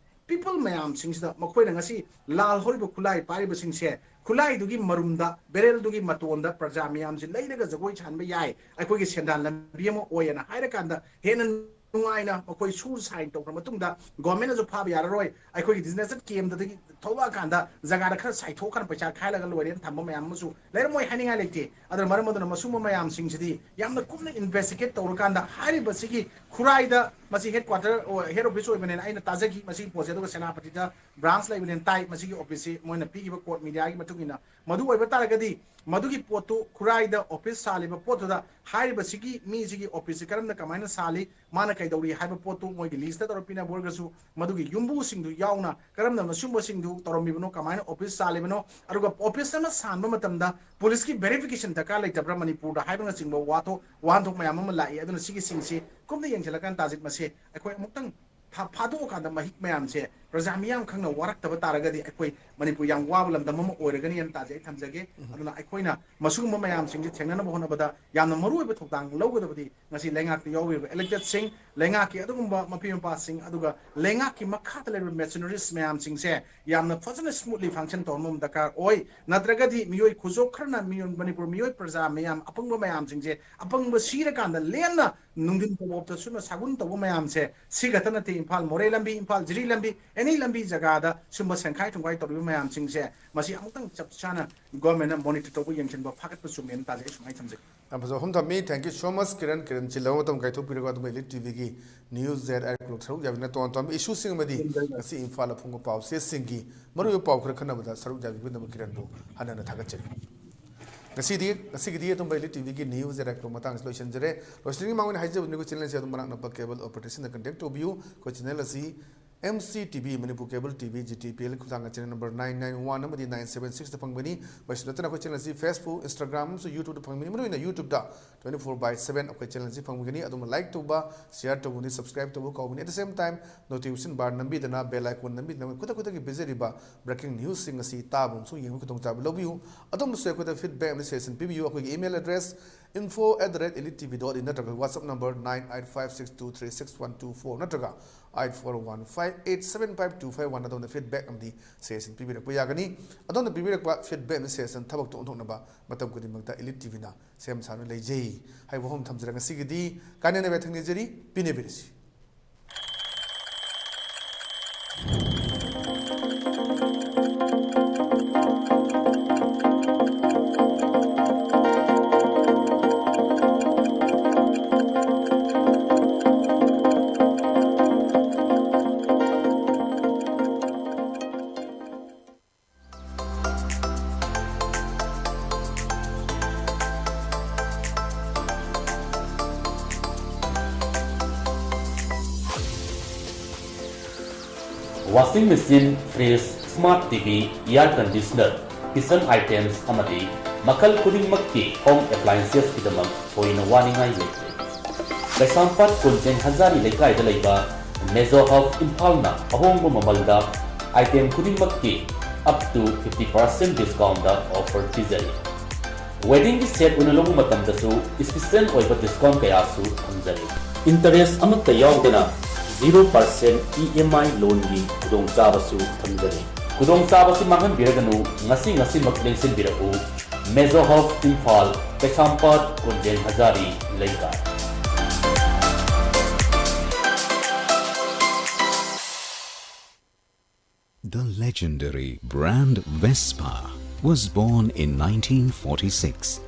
ꯄꯤꯄꯜ ꯃꯌꯥꯝꯁꯤꯡꯁꯤꯗ ꯃꯈꯣꯏꯅ ꯉꯁꯤ ꯂꯥꯜꯍꯧꯔꯤꯕ ꯈꯨꯠꯂꯥꯏ ꯄꯥꯏꯔꯤꯕꯁꯤꯡꯁꯦ ꯈꯨꯠꯂꯥꯏꯗꯨꯒꯤ ꯃꯔꯨꯝꯗ, ꯕꯦꯔꯦꯜꯗꯨꯒꯤ ꯃꯇꯣꯟꯗ ꯄ꯭ꯔꯖꯥ ꯃꯌꯥꯝꯁꯤ ꯂꯩꯔꯒ ꯖꯒꯣꯏ ꯁꯥꯍꯟꯕ ꯌꯥꯏ, ꯑꯩꯈꯣꯏꯒꯤ ꯁꯦꯟꯗꯥꯟ ꯂꯝꯕꯤ ꯑꯃ ꯑꯣꯏꯌꯦꯅ ꯍꯥꯏꯔꯀꯥꯟꯗ ꯍꯦꯟꯅ ꯅꯨꯡꯉꯥꯏꯅ ꯃꯈꯣꯏ ꯁꯨ ꯁꯥꯏꯟ ꯇꯧꯈ꯭ꯔ ꯃꯇꯨꯡꯗ ꯒꯣꯔꯃꯦꯟꯅꯁꯨ ꯐꯥꯕ ꯌꯥꯔꯔꯣꯏ, ꯑꯩꯈꯣꯏꯒꯤ ꯗꯤꯖꯤꯅꯦꯁꯇꯦꯠ ꯀꯦꯝꯗꯒꯤ ꯊꯣꯛꯂꯛꯑꯀꯥꯟꯗ ꯖꯒꯥꯗ ꯈꯔ ꯆꯥꯏꯊꯣꯛꯈ꯭ꯔ ꯄꯩꯁꯥ ꯈꯥꯏꯔꯒ ꯂꯣꯏꯔꯦꯅ ꯊꯝꯕ ꯃꯌꯥꯝ ꯑꯃꯁꯨ ꯂꯩꯔꯝꯃꯣꯏ ꯍꯥꯏꯅꯤꯡꯉꯥꯏ ꯂꯩꯇꯦ꯫ ꯑꯗꯨꯅ ꯃꯔꯝ ꯑꯗꯨꯅ ꯃꯁꯨꯝꯕ ꯃꯌꯥꯝꯁꯤꯡꯁꯤꯗꯤ ꯌꯥꯝꯅ ꯀꯨꯞꯅ ꯏꯟꯚꯦꯁꯇꯤꯒꯦꯠ ꯇꯧꯔꯀꯥꯟꯗ ꯍꯥꯏꯔꯤꯕꯁꯤꯒꯤ ꯈꯨꯔꯥꯏꯗ ꯃꯁꯤ headquarter, head office ꯑꯣꯏꯕꯅꯦꯅ ꯑꯩꯅ ꯇꯥꯖꯈꯤ ꯃꯁꯤꯒꯤ ꯄꯣꯠꯁꯦ꯫ ꯑꯗꯨꯒ ꯁꯦꯅꯥꯄꯇꯤꯗ branch ꯂꯩꯕꯅꯦꯅ ꯇꯥꯏ꯫ ꯃꯁꯤꯒꯤ officeꯁꯤ ꯃꯣꯏꯅ ꯄꯤꯈꯤꯕ court mediaꯒꯤ ꯃꯇꯨꯡ ꯏꯟꯅ ꯃꯗꯨ ꯑꯣꯏꯕ ꯇꯥꯔꯒꯗꯤ ꯃꯗꯨꯒꯤ ꯄꯣꯠꯇꯨ ꯈꯨꯔꯥꯏꯗ office ꯁꯥꯜꯂꯤꯕ ꯄꯣꯠꯇꯨꯗ ꯍꯥꯏꯔꯤꯕꯁꯤꯒꯤ ꯃꯤꯁꯤꯒꯤ officeꯁꯤ ꯀꯔꯝꯅ ꯀꯃꯥꯏꯅ ꯁꯥꯜꯂꯤ, ꯃꯥꯅ ꯀꯩꯗꯧꯔꯤ ꯍꯥꯏꯕ ꯄꯣꯠꯇꯨ ꯃꯣꯏꯒꯤ listꯇ ꯇꯧꯔ ꯄꯤꯅꯕ ꯑꯣꯏꯔꯒꯁꯨ ꯃꯗꯨꯒꯤ ꯌꯨꯝꯕꯨꯁꯤꯡꯗꯨ ꯌꯥꯎꯅ ꯀꯔꯝꯅ ꯃꯁꯤꯒꯨꯝꯕꯁꯤꯡꯗꯨ ꯇꯧꯔꯝꯃꯤꯕꯅꯣ, ꯀꯃꯥꯏꯅ office ꯁꯥꯜꯂꯤꯕꯅꯣ, ꯑꯗꯨꯒ office ꯑꯃ ꯁꯥꯟꯕ ꯃꯇꯝꯗ policeꯀꯤ verification ꯗꯔꯀꯥꯔ ꯂꯩꯇꯕ꯭ꯔꯥ ꯃꯅꯤꯄꯨꯔꯗ ꯍꯥꯏꯕꯅꯆꯤꯡꯕ ꯋꯥꯊꯣꯛ ꯋꯥꯍꯟꯊꯣꯛ ꯃꯌꯥꯝ ꯑꯃ ꯂꯥꯛꯏ꯫ ꯑꯗꯨꯅ ꯁꯤꯒꯤꯁꯤꯡꯁꯤ ꯀꯨꯞꯅ ꯌꯦꯡꯁꯤꯜꯂꯀꯥꯟꯗ ꯇꯥꯖꯤꯠ, ꯃꯁꯦ ꯑꯩꯈꯣꯏ ꯑꯃꯨꯛꯇꯪ ꯐꯥ-, ꯐꯥꯗꯣꯛꯑꯀꯥꯟꯗ ꯃꯍꯤꯛ ꯃꯌꯥꯝꯁꯦ ꯄ꯭ꯔꯖꯥ ꯃꯤꯌꯥꯝ ꯈꯪꯅ ꯋꯥꯔꯛꯇꯕ ꯇꯥꯔꯒꯗꯤ ꯑꯩꯈꯣꯏ ꯃꯅꯤꯄꯨꯔ ꯌꯥꯝ ꯋꯥꯕ ꯂꯝꯗꯝ ꯑꯃ ꯑꯣꯏꯔꯒꯅꯤ ꯍꯥꯏꯅ ꯇꯥꯖꯩ, ꯑꯩ ꯊꯝꯖꯒꯦ꯫ ꯑꯗꯨꯅ ꯑꯩꯈꯣꯏꯅ ꯃꯁꯤꯒꯨꯝꯕ ꯃꯌꯥꯝꯁꯤꯡꯁꯦ ꯊꯦꯡꯅꯅꯕ ꯍꯣꯠꯅꯕꯗ ꯌꯥꯝꯅ ꯃꯔꯨꯑꯣꯏꯕ ꯊꯧꯗꯥꯡ ꯂꯧꯒꯗꯕꯗꯤ ꯉꯁꯤ ꯂꯩꯉꯥꯛꯇ ꯌꯥꯎꯔꯤꯕ electedꯁꯤꯡ, ꯂꯩꯉꯥꯛꯀꯤ ꯑꯗꯨꯒꯨꯝꯕ ꯃꯄꯤ ꯃꯄꯥꯁꯤꯡ, ꯑꯗꯨꯒ ꯂꯩꯉꯥꯛꯀꯤ ꯃꯈꯥꯗ ꯂꯩꯔꯤꯕ machinerieꯁ ꯃꯌꯥꯝꯁꯤꯡꯁꯦ ꯌꯥꯝꯅ ꯐꯖꯅ smoothly function ꯇꯧꯍꯟꯕ ꯑꯃ ꯗꯔꯀꯥꯔ ꯑꯣꯏ꯫ ꯅꯠꯇ꯭ꯔꯒꯗꯤ ꯃꯤꯑꯣꯏ ꯈꯨꯖꯣꯞ ꯈꯔꯅ ꯃꯤꯑꯣꯏ, ꯃꯅꯤꯄꯨꯔ ꯃꯤꯑꯣꯏ ꯄ꯭ꯔꯖꯥ ꯃꯌꯥꯝ, ꯑꯄꯪꯕ ꯃꯌꯥꯝꯁꯤꯡꯁꯦ, ꯑꯄꯪꯕ ꯁꯤꯔꯀꯥꯟꯗ ꯂꯦꯝꯅ ꯅꯨꯡꯊꯤꯟ ꯇꯣꯂꯣꯞꯇ ꯁꯨꯞꯅ ꯁꯥꯒꯨꯟ ꯇꯧꯕ ꯃꯌꯥꯝꯁꯦ ꯁꯤ ꯈꯛꯇ ꯅꯠꯇꯦ, ꯏꯝꯐꯥꯜ ꯃꯣꯔꯦ ꯂꯝꯕꯤ, ꯏꯝꯐꯥꯜ ꯖꯤꯔꯤ ꯂꯝꯕꯤ, any ꯂꯝꯕꯤ ꯖꯒꯥꯗ ꯁꯨꯝꯕ ꯁꯦꯟꯈꯥꯏ ꯊꯨꯝꯈꯥꯏ ꯇꯧꯔꯤꯕ ꯃꯌꯥꯝꯁꯤꯡꯁꯦ ꯃꯁꯤ ꯑꯃꯨꯛꯇꯪ ꯆꯞ ꯆꯥꯅ governmentꯅ monitor ꯇꯧꯕ, ꯌꯦꯡꯁꯤꯟꯕ, ꯐꯥꯒꯠꯄ ꯆꯨꯝꯃꯦꯅ ꯇꯥꯖꯩ꯫ ꯑꯩ ꯁꯨꯃꯥꯏꯅ ꯊꯝꯖꯒꯦ꯫ ꯌꯥꯝ ꯐꯖꯕ ꯋꯥꯐꯝ ꯊꯝꯃꯤ꯫ Thank you so much, Kiran. Kiran ꯆꯤꯜꯂꯕ ꯃꯇꯝ ꯀꯥꯏꯊꯣꯛꯄꯤꯔꯒ ꯑꯗꯨꯝ Elite TVꯒꯤ News Z I ꯀ꯭ꯂꯣꯛ ꯁꯔꯨꯛ ꯌꯥꯕꯤꯅ ꯇꯣꯉꯥꯟ ꯇꯣꯉꯥꯟꯕ issueꯁꯤꯡ ꯑꯃꯗꯤ ꯉꯁꯤ ꯏꯝꯐꯥꯜꯗ ꯐꯣꯡꯕ ꯄꯥꯎꯆꯦꯁꯤꯡꯒꯤ ꯃꯔꯨꯑꯣꯏꯕ ꯄꯥꯎ ꯈꯔ ꯈꯟꯅꯕꯗ ꯁꯔꯨꯛ ꯌꯥꯕꯤꯕꯒꯤꯗꯃꯛ ꯀꯤꯔꯟꯕꯨ ꯍꯟꯅ ꯍꯟꯅ ꯊꯥꯒꯠꯆꯔꯤ꯫ ꯉꯁꯤꯗꯤ, ꯉꯁꯤꯒꯤꯗꯤ ꯑꯗꯨꯝ Elite TVꯒꯤ News Z I ꯀ꯭ꯂꯣꯛ ꯃꯇꯥꯡꯁꯤ ꯂꯣꯏꯁꯤꯟꯖꯔꯦ꯫ ꯂꯣꯏꯁꯤꯟꯗ꯭ꯔꯤꯉꯩ ꯃꯃꯥꯡ ꯑꯣꯏꯅ ꯍꯥꯏꯖꯕꯅꯤꯀꯣ, channelꯁꯦ ꯑꯗꯨꯝ ꯃꯅꯥꯛ ꯅꯛꯄ cable operatorꯁꯤꯡꯗ contact ꯇꯧꯕꯤꯌꯨ꯫ ꯑꯩꯈꯣꯏ channel ꯑꯁꯤ M C T V, Manipur cable T V, G T P L ꯈꯨꯠꯊꯥꯡꯗ channel number nine nine one ꯑꯃꯗꯤ nine seven sixꯇ ꯐꯪꯒꯅꯤ꯫ ꯃꯁꯤ ꯅꯠꯇꯅ ꯑꯩꯈꯣꯏ channel ꯑꯁꯤ Facebook, Instagram ꯑꯃꯁꯨꯡ YouTubeꯗ ꯐꯪꯒꯅꯤ꯫ ꯃꯔꯨꯑꯣꯏꯅ YouTubeꯗ twenty four by seven ꯑꯩꯈꯣꯏ channel ꯑꯁꯤ ꯐꯪꯒꯅꯤ꯫ ꯑꯗꯨꯝ like ꯇꯧꯕ, share ꯇꯧꯕꯅꯤ, subscribe ꯇꯧꯕ ꯀꯥꯎꯕꯅꯤ꯫ At the same time, notification bar ꯅꯝꯕꯤꯗꯅ, bell icon ꯅꯝꯕꯤꯗꯅ, ꯈꯨꯗꯛ ꯈꯨꯗꯛꯀꯤ ꯄꯤꯖꯔꯤꯕ breaking newsꯁꯤꯡ ꯑꯁꯤ ꯇꯥꯕ ꯑꯃꯁꯨꯡ ꯌꯦꯡꯕꯒꯤ ꯈꯨꯗꯣꯡꯆꯥꯕ ꯂꯧꯕꯤꯌꯨ꯫ ꯑꯗꯣꯝꯅꯁꯨ ꯑꯩꯈꯣꯏꯗ feedback ꯑꯃꯗꯤ suggestion ꯄꯤꯕꯤꯌꯨ꯫ ꯑꯩꯈꯣꯏꯒꯤ email address info at the rate elite T V dot in ꯅꯠꯇ꯭ꯔꯒ WhatsApp number nine eight five six two three six one two four ꯅꯠꯇ꯭ꯔꯒ eight four one five eight seven five two five one ꯑꯗꯣꯝꯅ feedback ꯑꯃꯗꯤ suggestion ꯄꯤꯕꯤꯔꯛꯄ ꯌꯥꯒꯅꯤ꯫ ꯑꯗꯣꯝꯅ ꯄꯤꯕꯤꯔꯛꯄ feedback ꯑꯃꯗꯤ suggestion ꯊꯕꯛꯇ ꯑꯣꯟꯊꯣꯛꯅꯕ ꯃꯇꯝ ꯈꯨꯗꯤꯡꯃꯛꯇ Elite TVꯅ ꯁꯦꯝ ꯁꯥꯗꯨꯅ ꯂꯩꯖꯩ ꯍꯥꯏꯕ ꯋꯥꯐꯝ ꯊꯝꯖꯔꯒ ꯉꯁꯤꯒꯤꯗꯤ ꯀꯥꯏꯅꯅꯕ ꯊꯛꯅꯤꯖꯔꯤ꯫ ꯄꯤꯅꯕꯤꯔꯁꯤ꯫ Washing machine, fridge, smart T V, air conditioner, kitchen items ꯑꯃꯗꯤ ꯃꯈꯜ ꯈꯨꯗꯤꯡꯃꯛꯀꯤ home appliancesꯀꯤꯗꯃꯛ ꯊꯣꯏꯅ ꯋꯥꯅꯤꯡꯉꯥꯏ ꯂꯩꯇ꯭ꯔꯦ꯫ ꯀꯩꯁꯥꯝꯄꯥꯠ ꯀꯣꯟꯖꯦꯡ ꯍꯖꯥꯔꯤ ꯂꯩꯀꯥꯏꯗ ꯂꯩꯕ Mezo Hub ꯏꯝꯐꯥꯜꯅ ꯑꯍꯣꯡꯕ ꯃꯃꯜꯗ item ꯈꯨꯗꯤꯡꯃꯛꯀꯤ up to fifty percent discountꯗ offer ꯄꯤꯖꯔꯤ꯫ Weddingꯒꯤ set ꯑꯣꯏꯅ ꯂꯧꯕ ꯃꯇꯝꯗꯁꯨ special ꯑꯣꯏꯕ discount ꯀꯌꯥꯁꯨ ꯊꯝꯖꯔꯤ꯫ Interest ꯑꯃꯠꯇ ꯌꯥꯎꯗꯅ zero percent E M I loanꯒꯤ ꯈꯨꯗꯣꯡꯆꯥꯕꯁꯨ ꯊꯝꯖꯔꯤ꯫ ꯈꯨꯗꯣꯡꯆꯥꯕꯁꯤ ꯃꯥꯡꯍꯟꯕꯤꯔꯒꯅꯨ, ꯉꯁꯤ ꯉꯁꯤꯃꯛ ꯂꯦꯡꯁꯤꯟꯕꯤꯔꯛꯎ꯫ Mezo Hub ꯏꯝꯐꯥꯜ, ꯀꯩꯁꯥꯝꯄꯥꯠ ꯀꯣꯟꯖꯦꯡ ꯍꯖꯥꯔꯤ ꯂꯩꯀꯥꯏ꯫ The legendary brand Vespa was born in nineteen forty-six.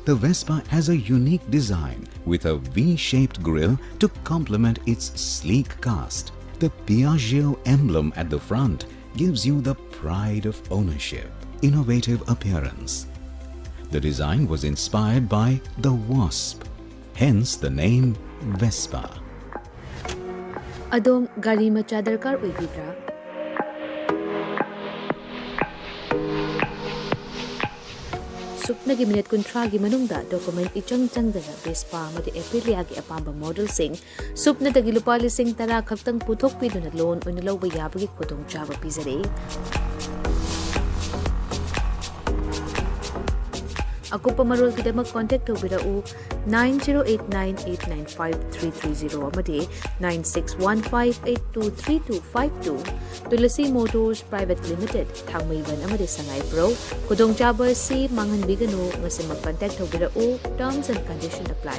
The Vespa has a unique design with a V-shaped grille to complement its sleek cast. The Piaggio emblem at the front gives you the pride of ownership, innovative appearance. The design was inspired by the wasp, hence the name Vespa. ꯑꯗꯣꯝ ꯒꯥꯔꯤ ꯃꯆꯥ ꯗꯔꯀꯥꯔ ꯑꯣꯏꯕꯤꯕ꯭ꯔꯥ? ꯁꯨꯞꯅꯒꯤ minute ꯀꯨꯟꯊ꯭ꯔꯥꯒꯤ ꯃꯅꯨꯡꯗ document ꯏꯆꯪ ꯆꯪꯗꯅ Vespa ꯑꯃꯗꯤ Aprilia ꯒꯤ ꯑꯄꯥꯝꯕ modelꯁꯤꯡ ꯁꯨꯞꯅꯗꯒꯤ ꯂꯨꯄꯥ ꯂꯤꯁꯤꯡ ꯇꯔꯥ ꯈꯛꯇꯪ ꯄꯨꯊꯣꯛꯄꯤꯗꯨꯅ loan ꯑꯣꯏꯅ ꯂꯧꯕ ꯌꯥꯕꯒꯤ ꯈꯨꯗꯣꯡꯆꯥꯕ ꯄꯤꯖꯔꯤ꯫ ꯑꯀꯨꯞꯄ ꯃꯔꯣꯜꯒꯤꯗꯃꯛ contact ꯇꯧꯕꯤꯔꯛꯎ nine zero eight nine eight nine five three three zero ꯑꯃꯗꯤ nine six one five eight two three two five two꯫ Tulsi Motors Private Limited, ꯊꯥꯡꯃꯩꯕꯟ ꯑꯃꯗꯤ ꯁꯉꯥꯏꯄ꯭ꯔꯧ꯫ ꯈꯨꯗꯣꯡꯆꯥꯕ ꯑꯁꯤ ꯃꯥꯡꯍꯟꯕꯤꯒꯅꯨ, ꯉꯁꯤꯃꯛ contact ꯇꯧꯕꯤꯔꯛꯎ꯫ Terms and condition apply꯫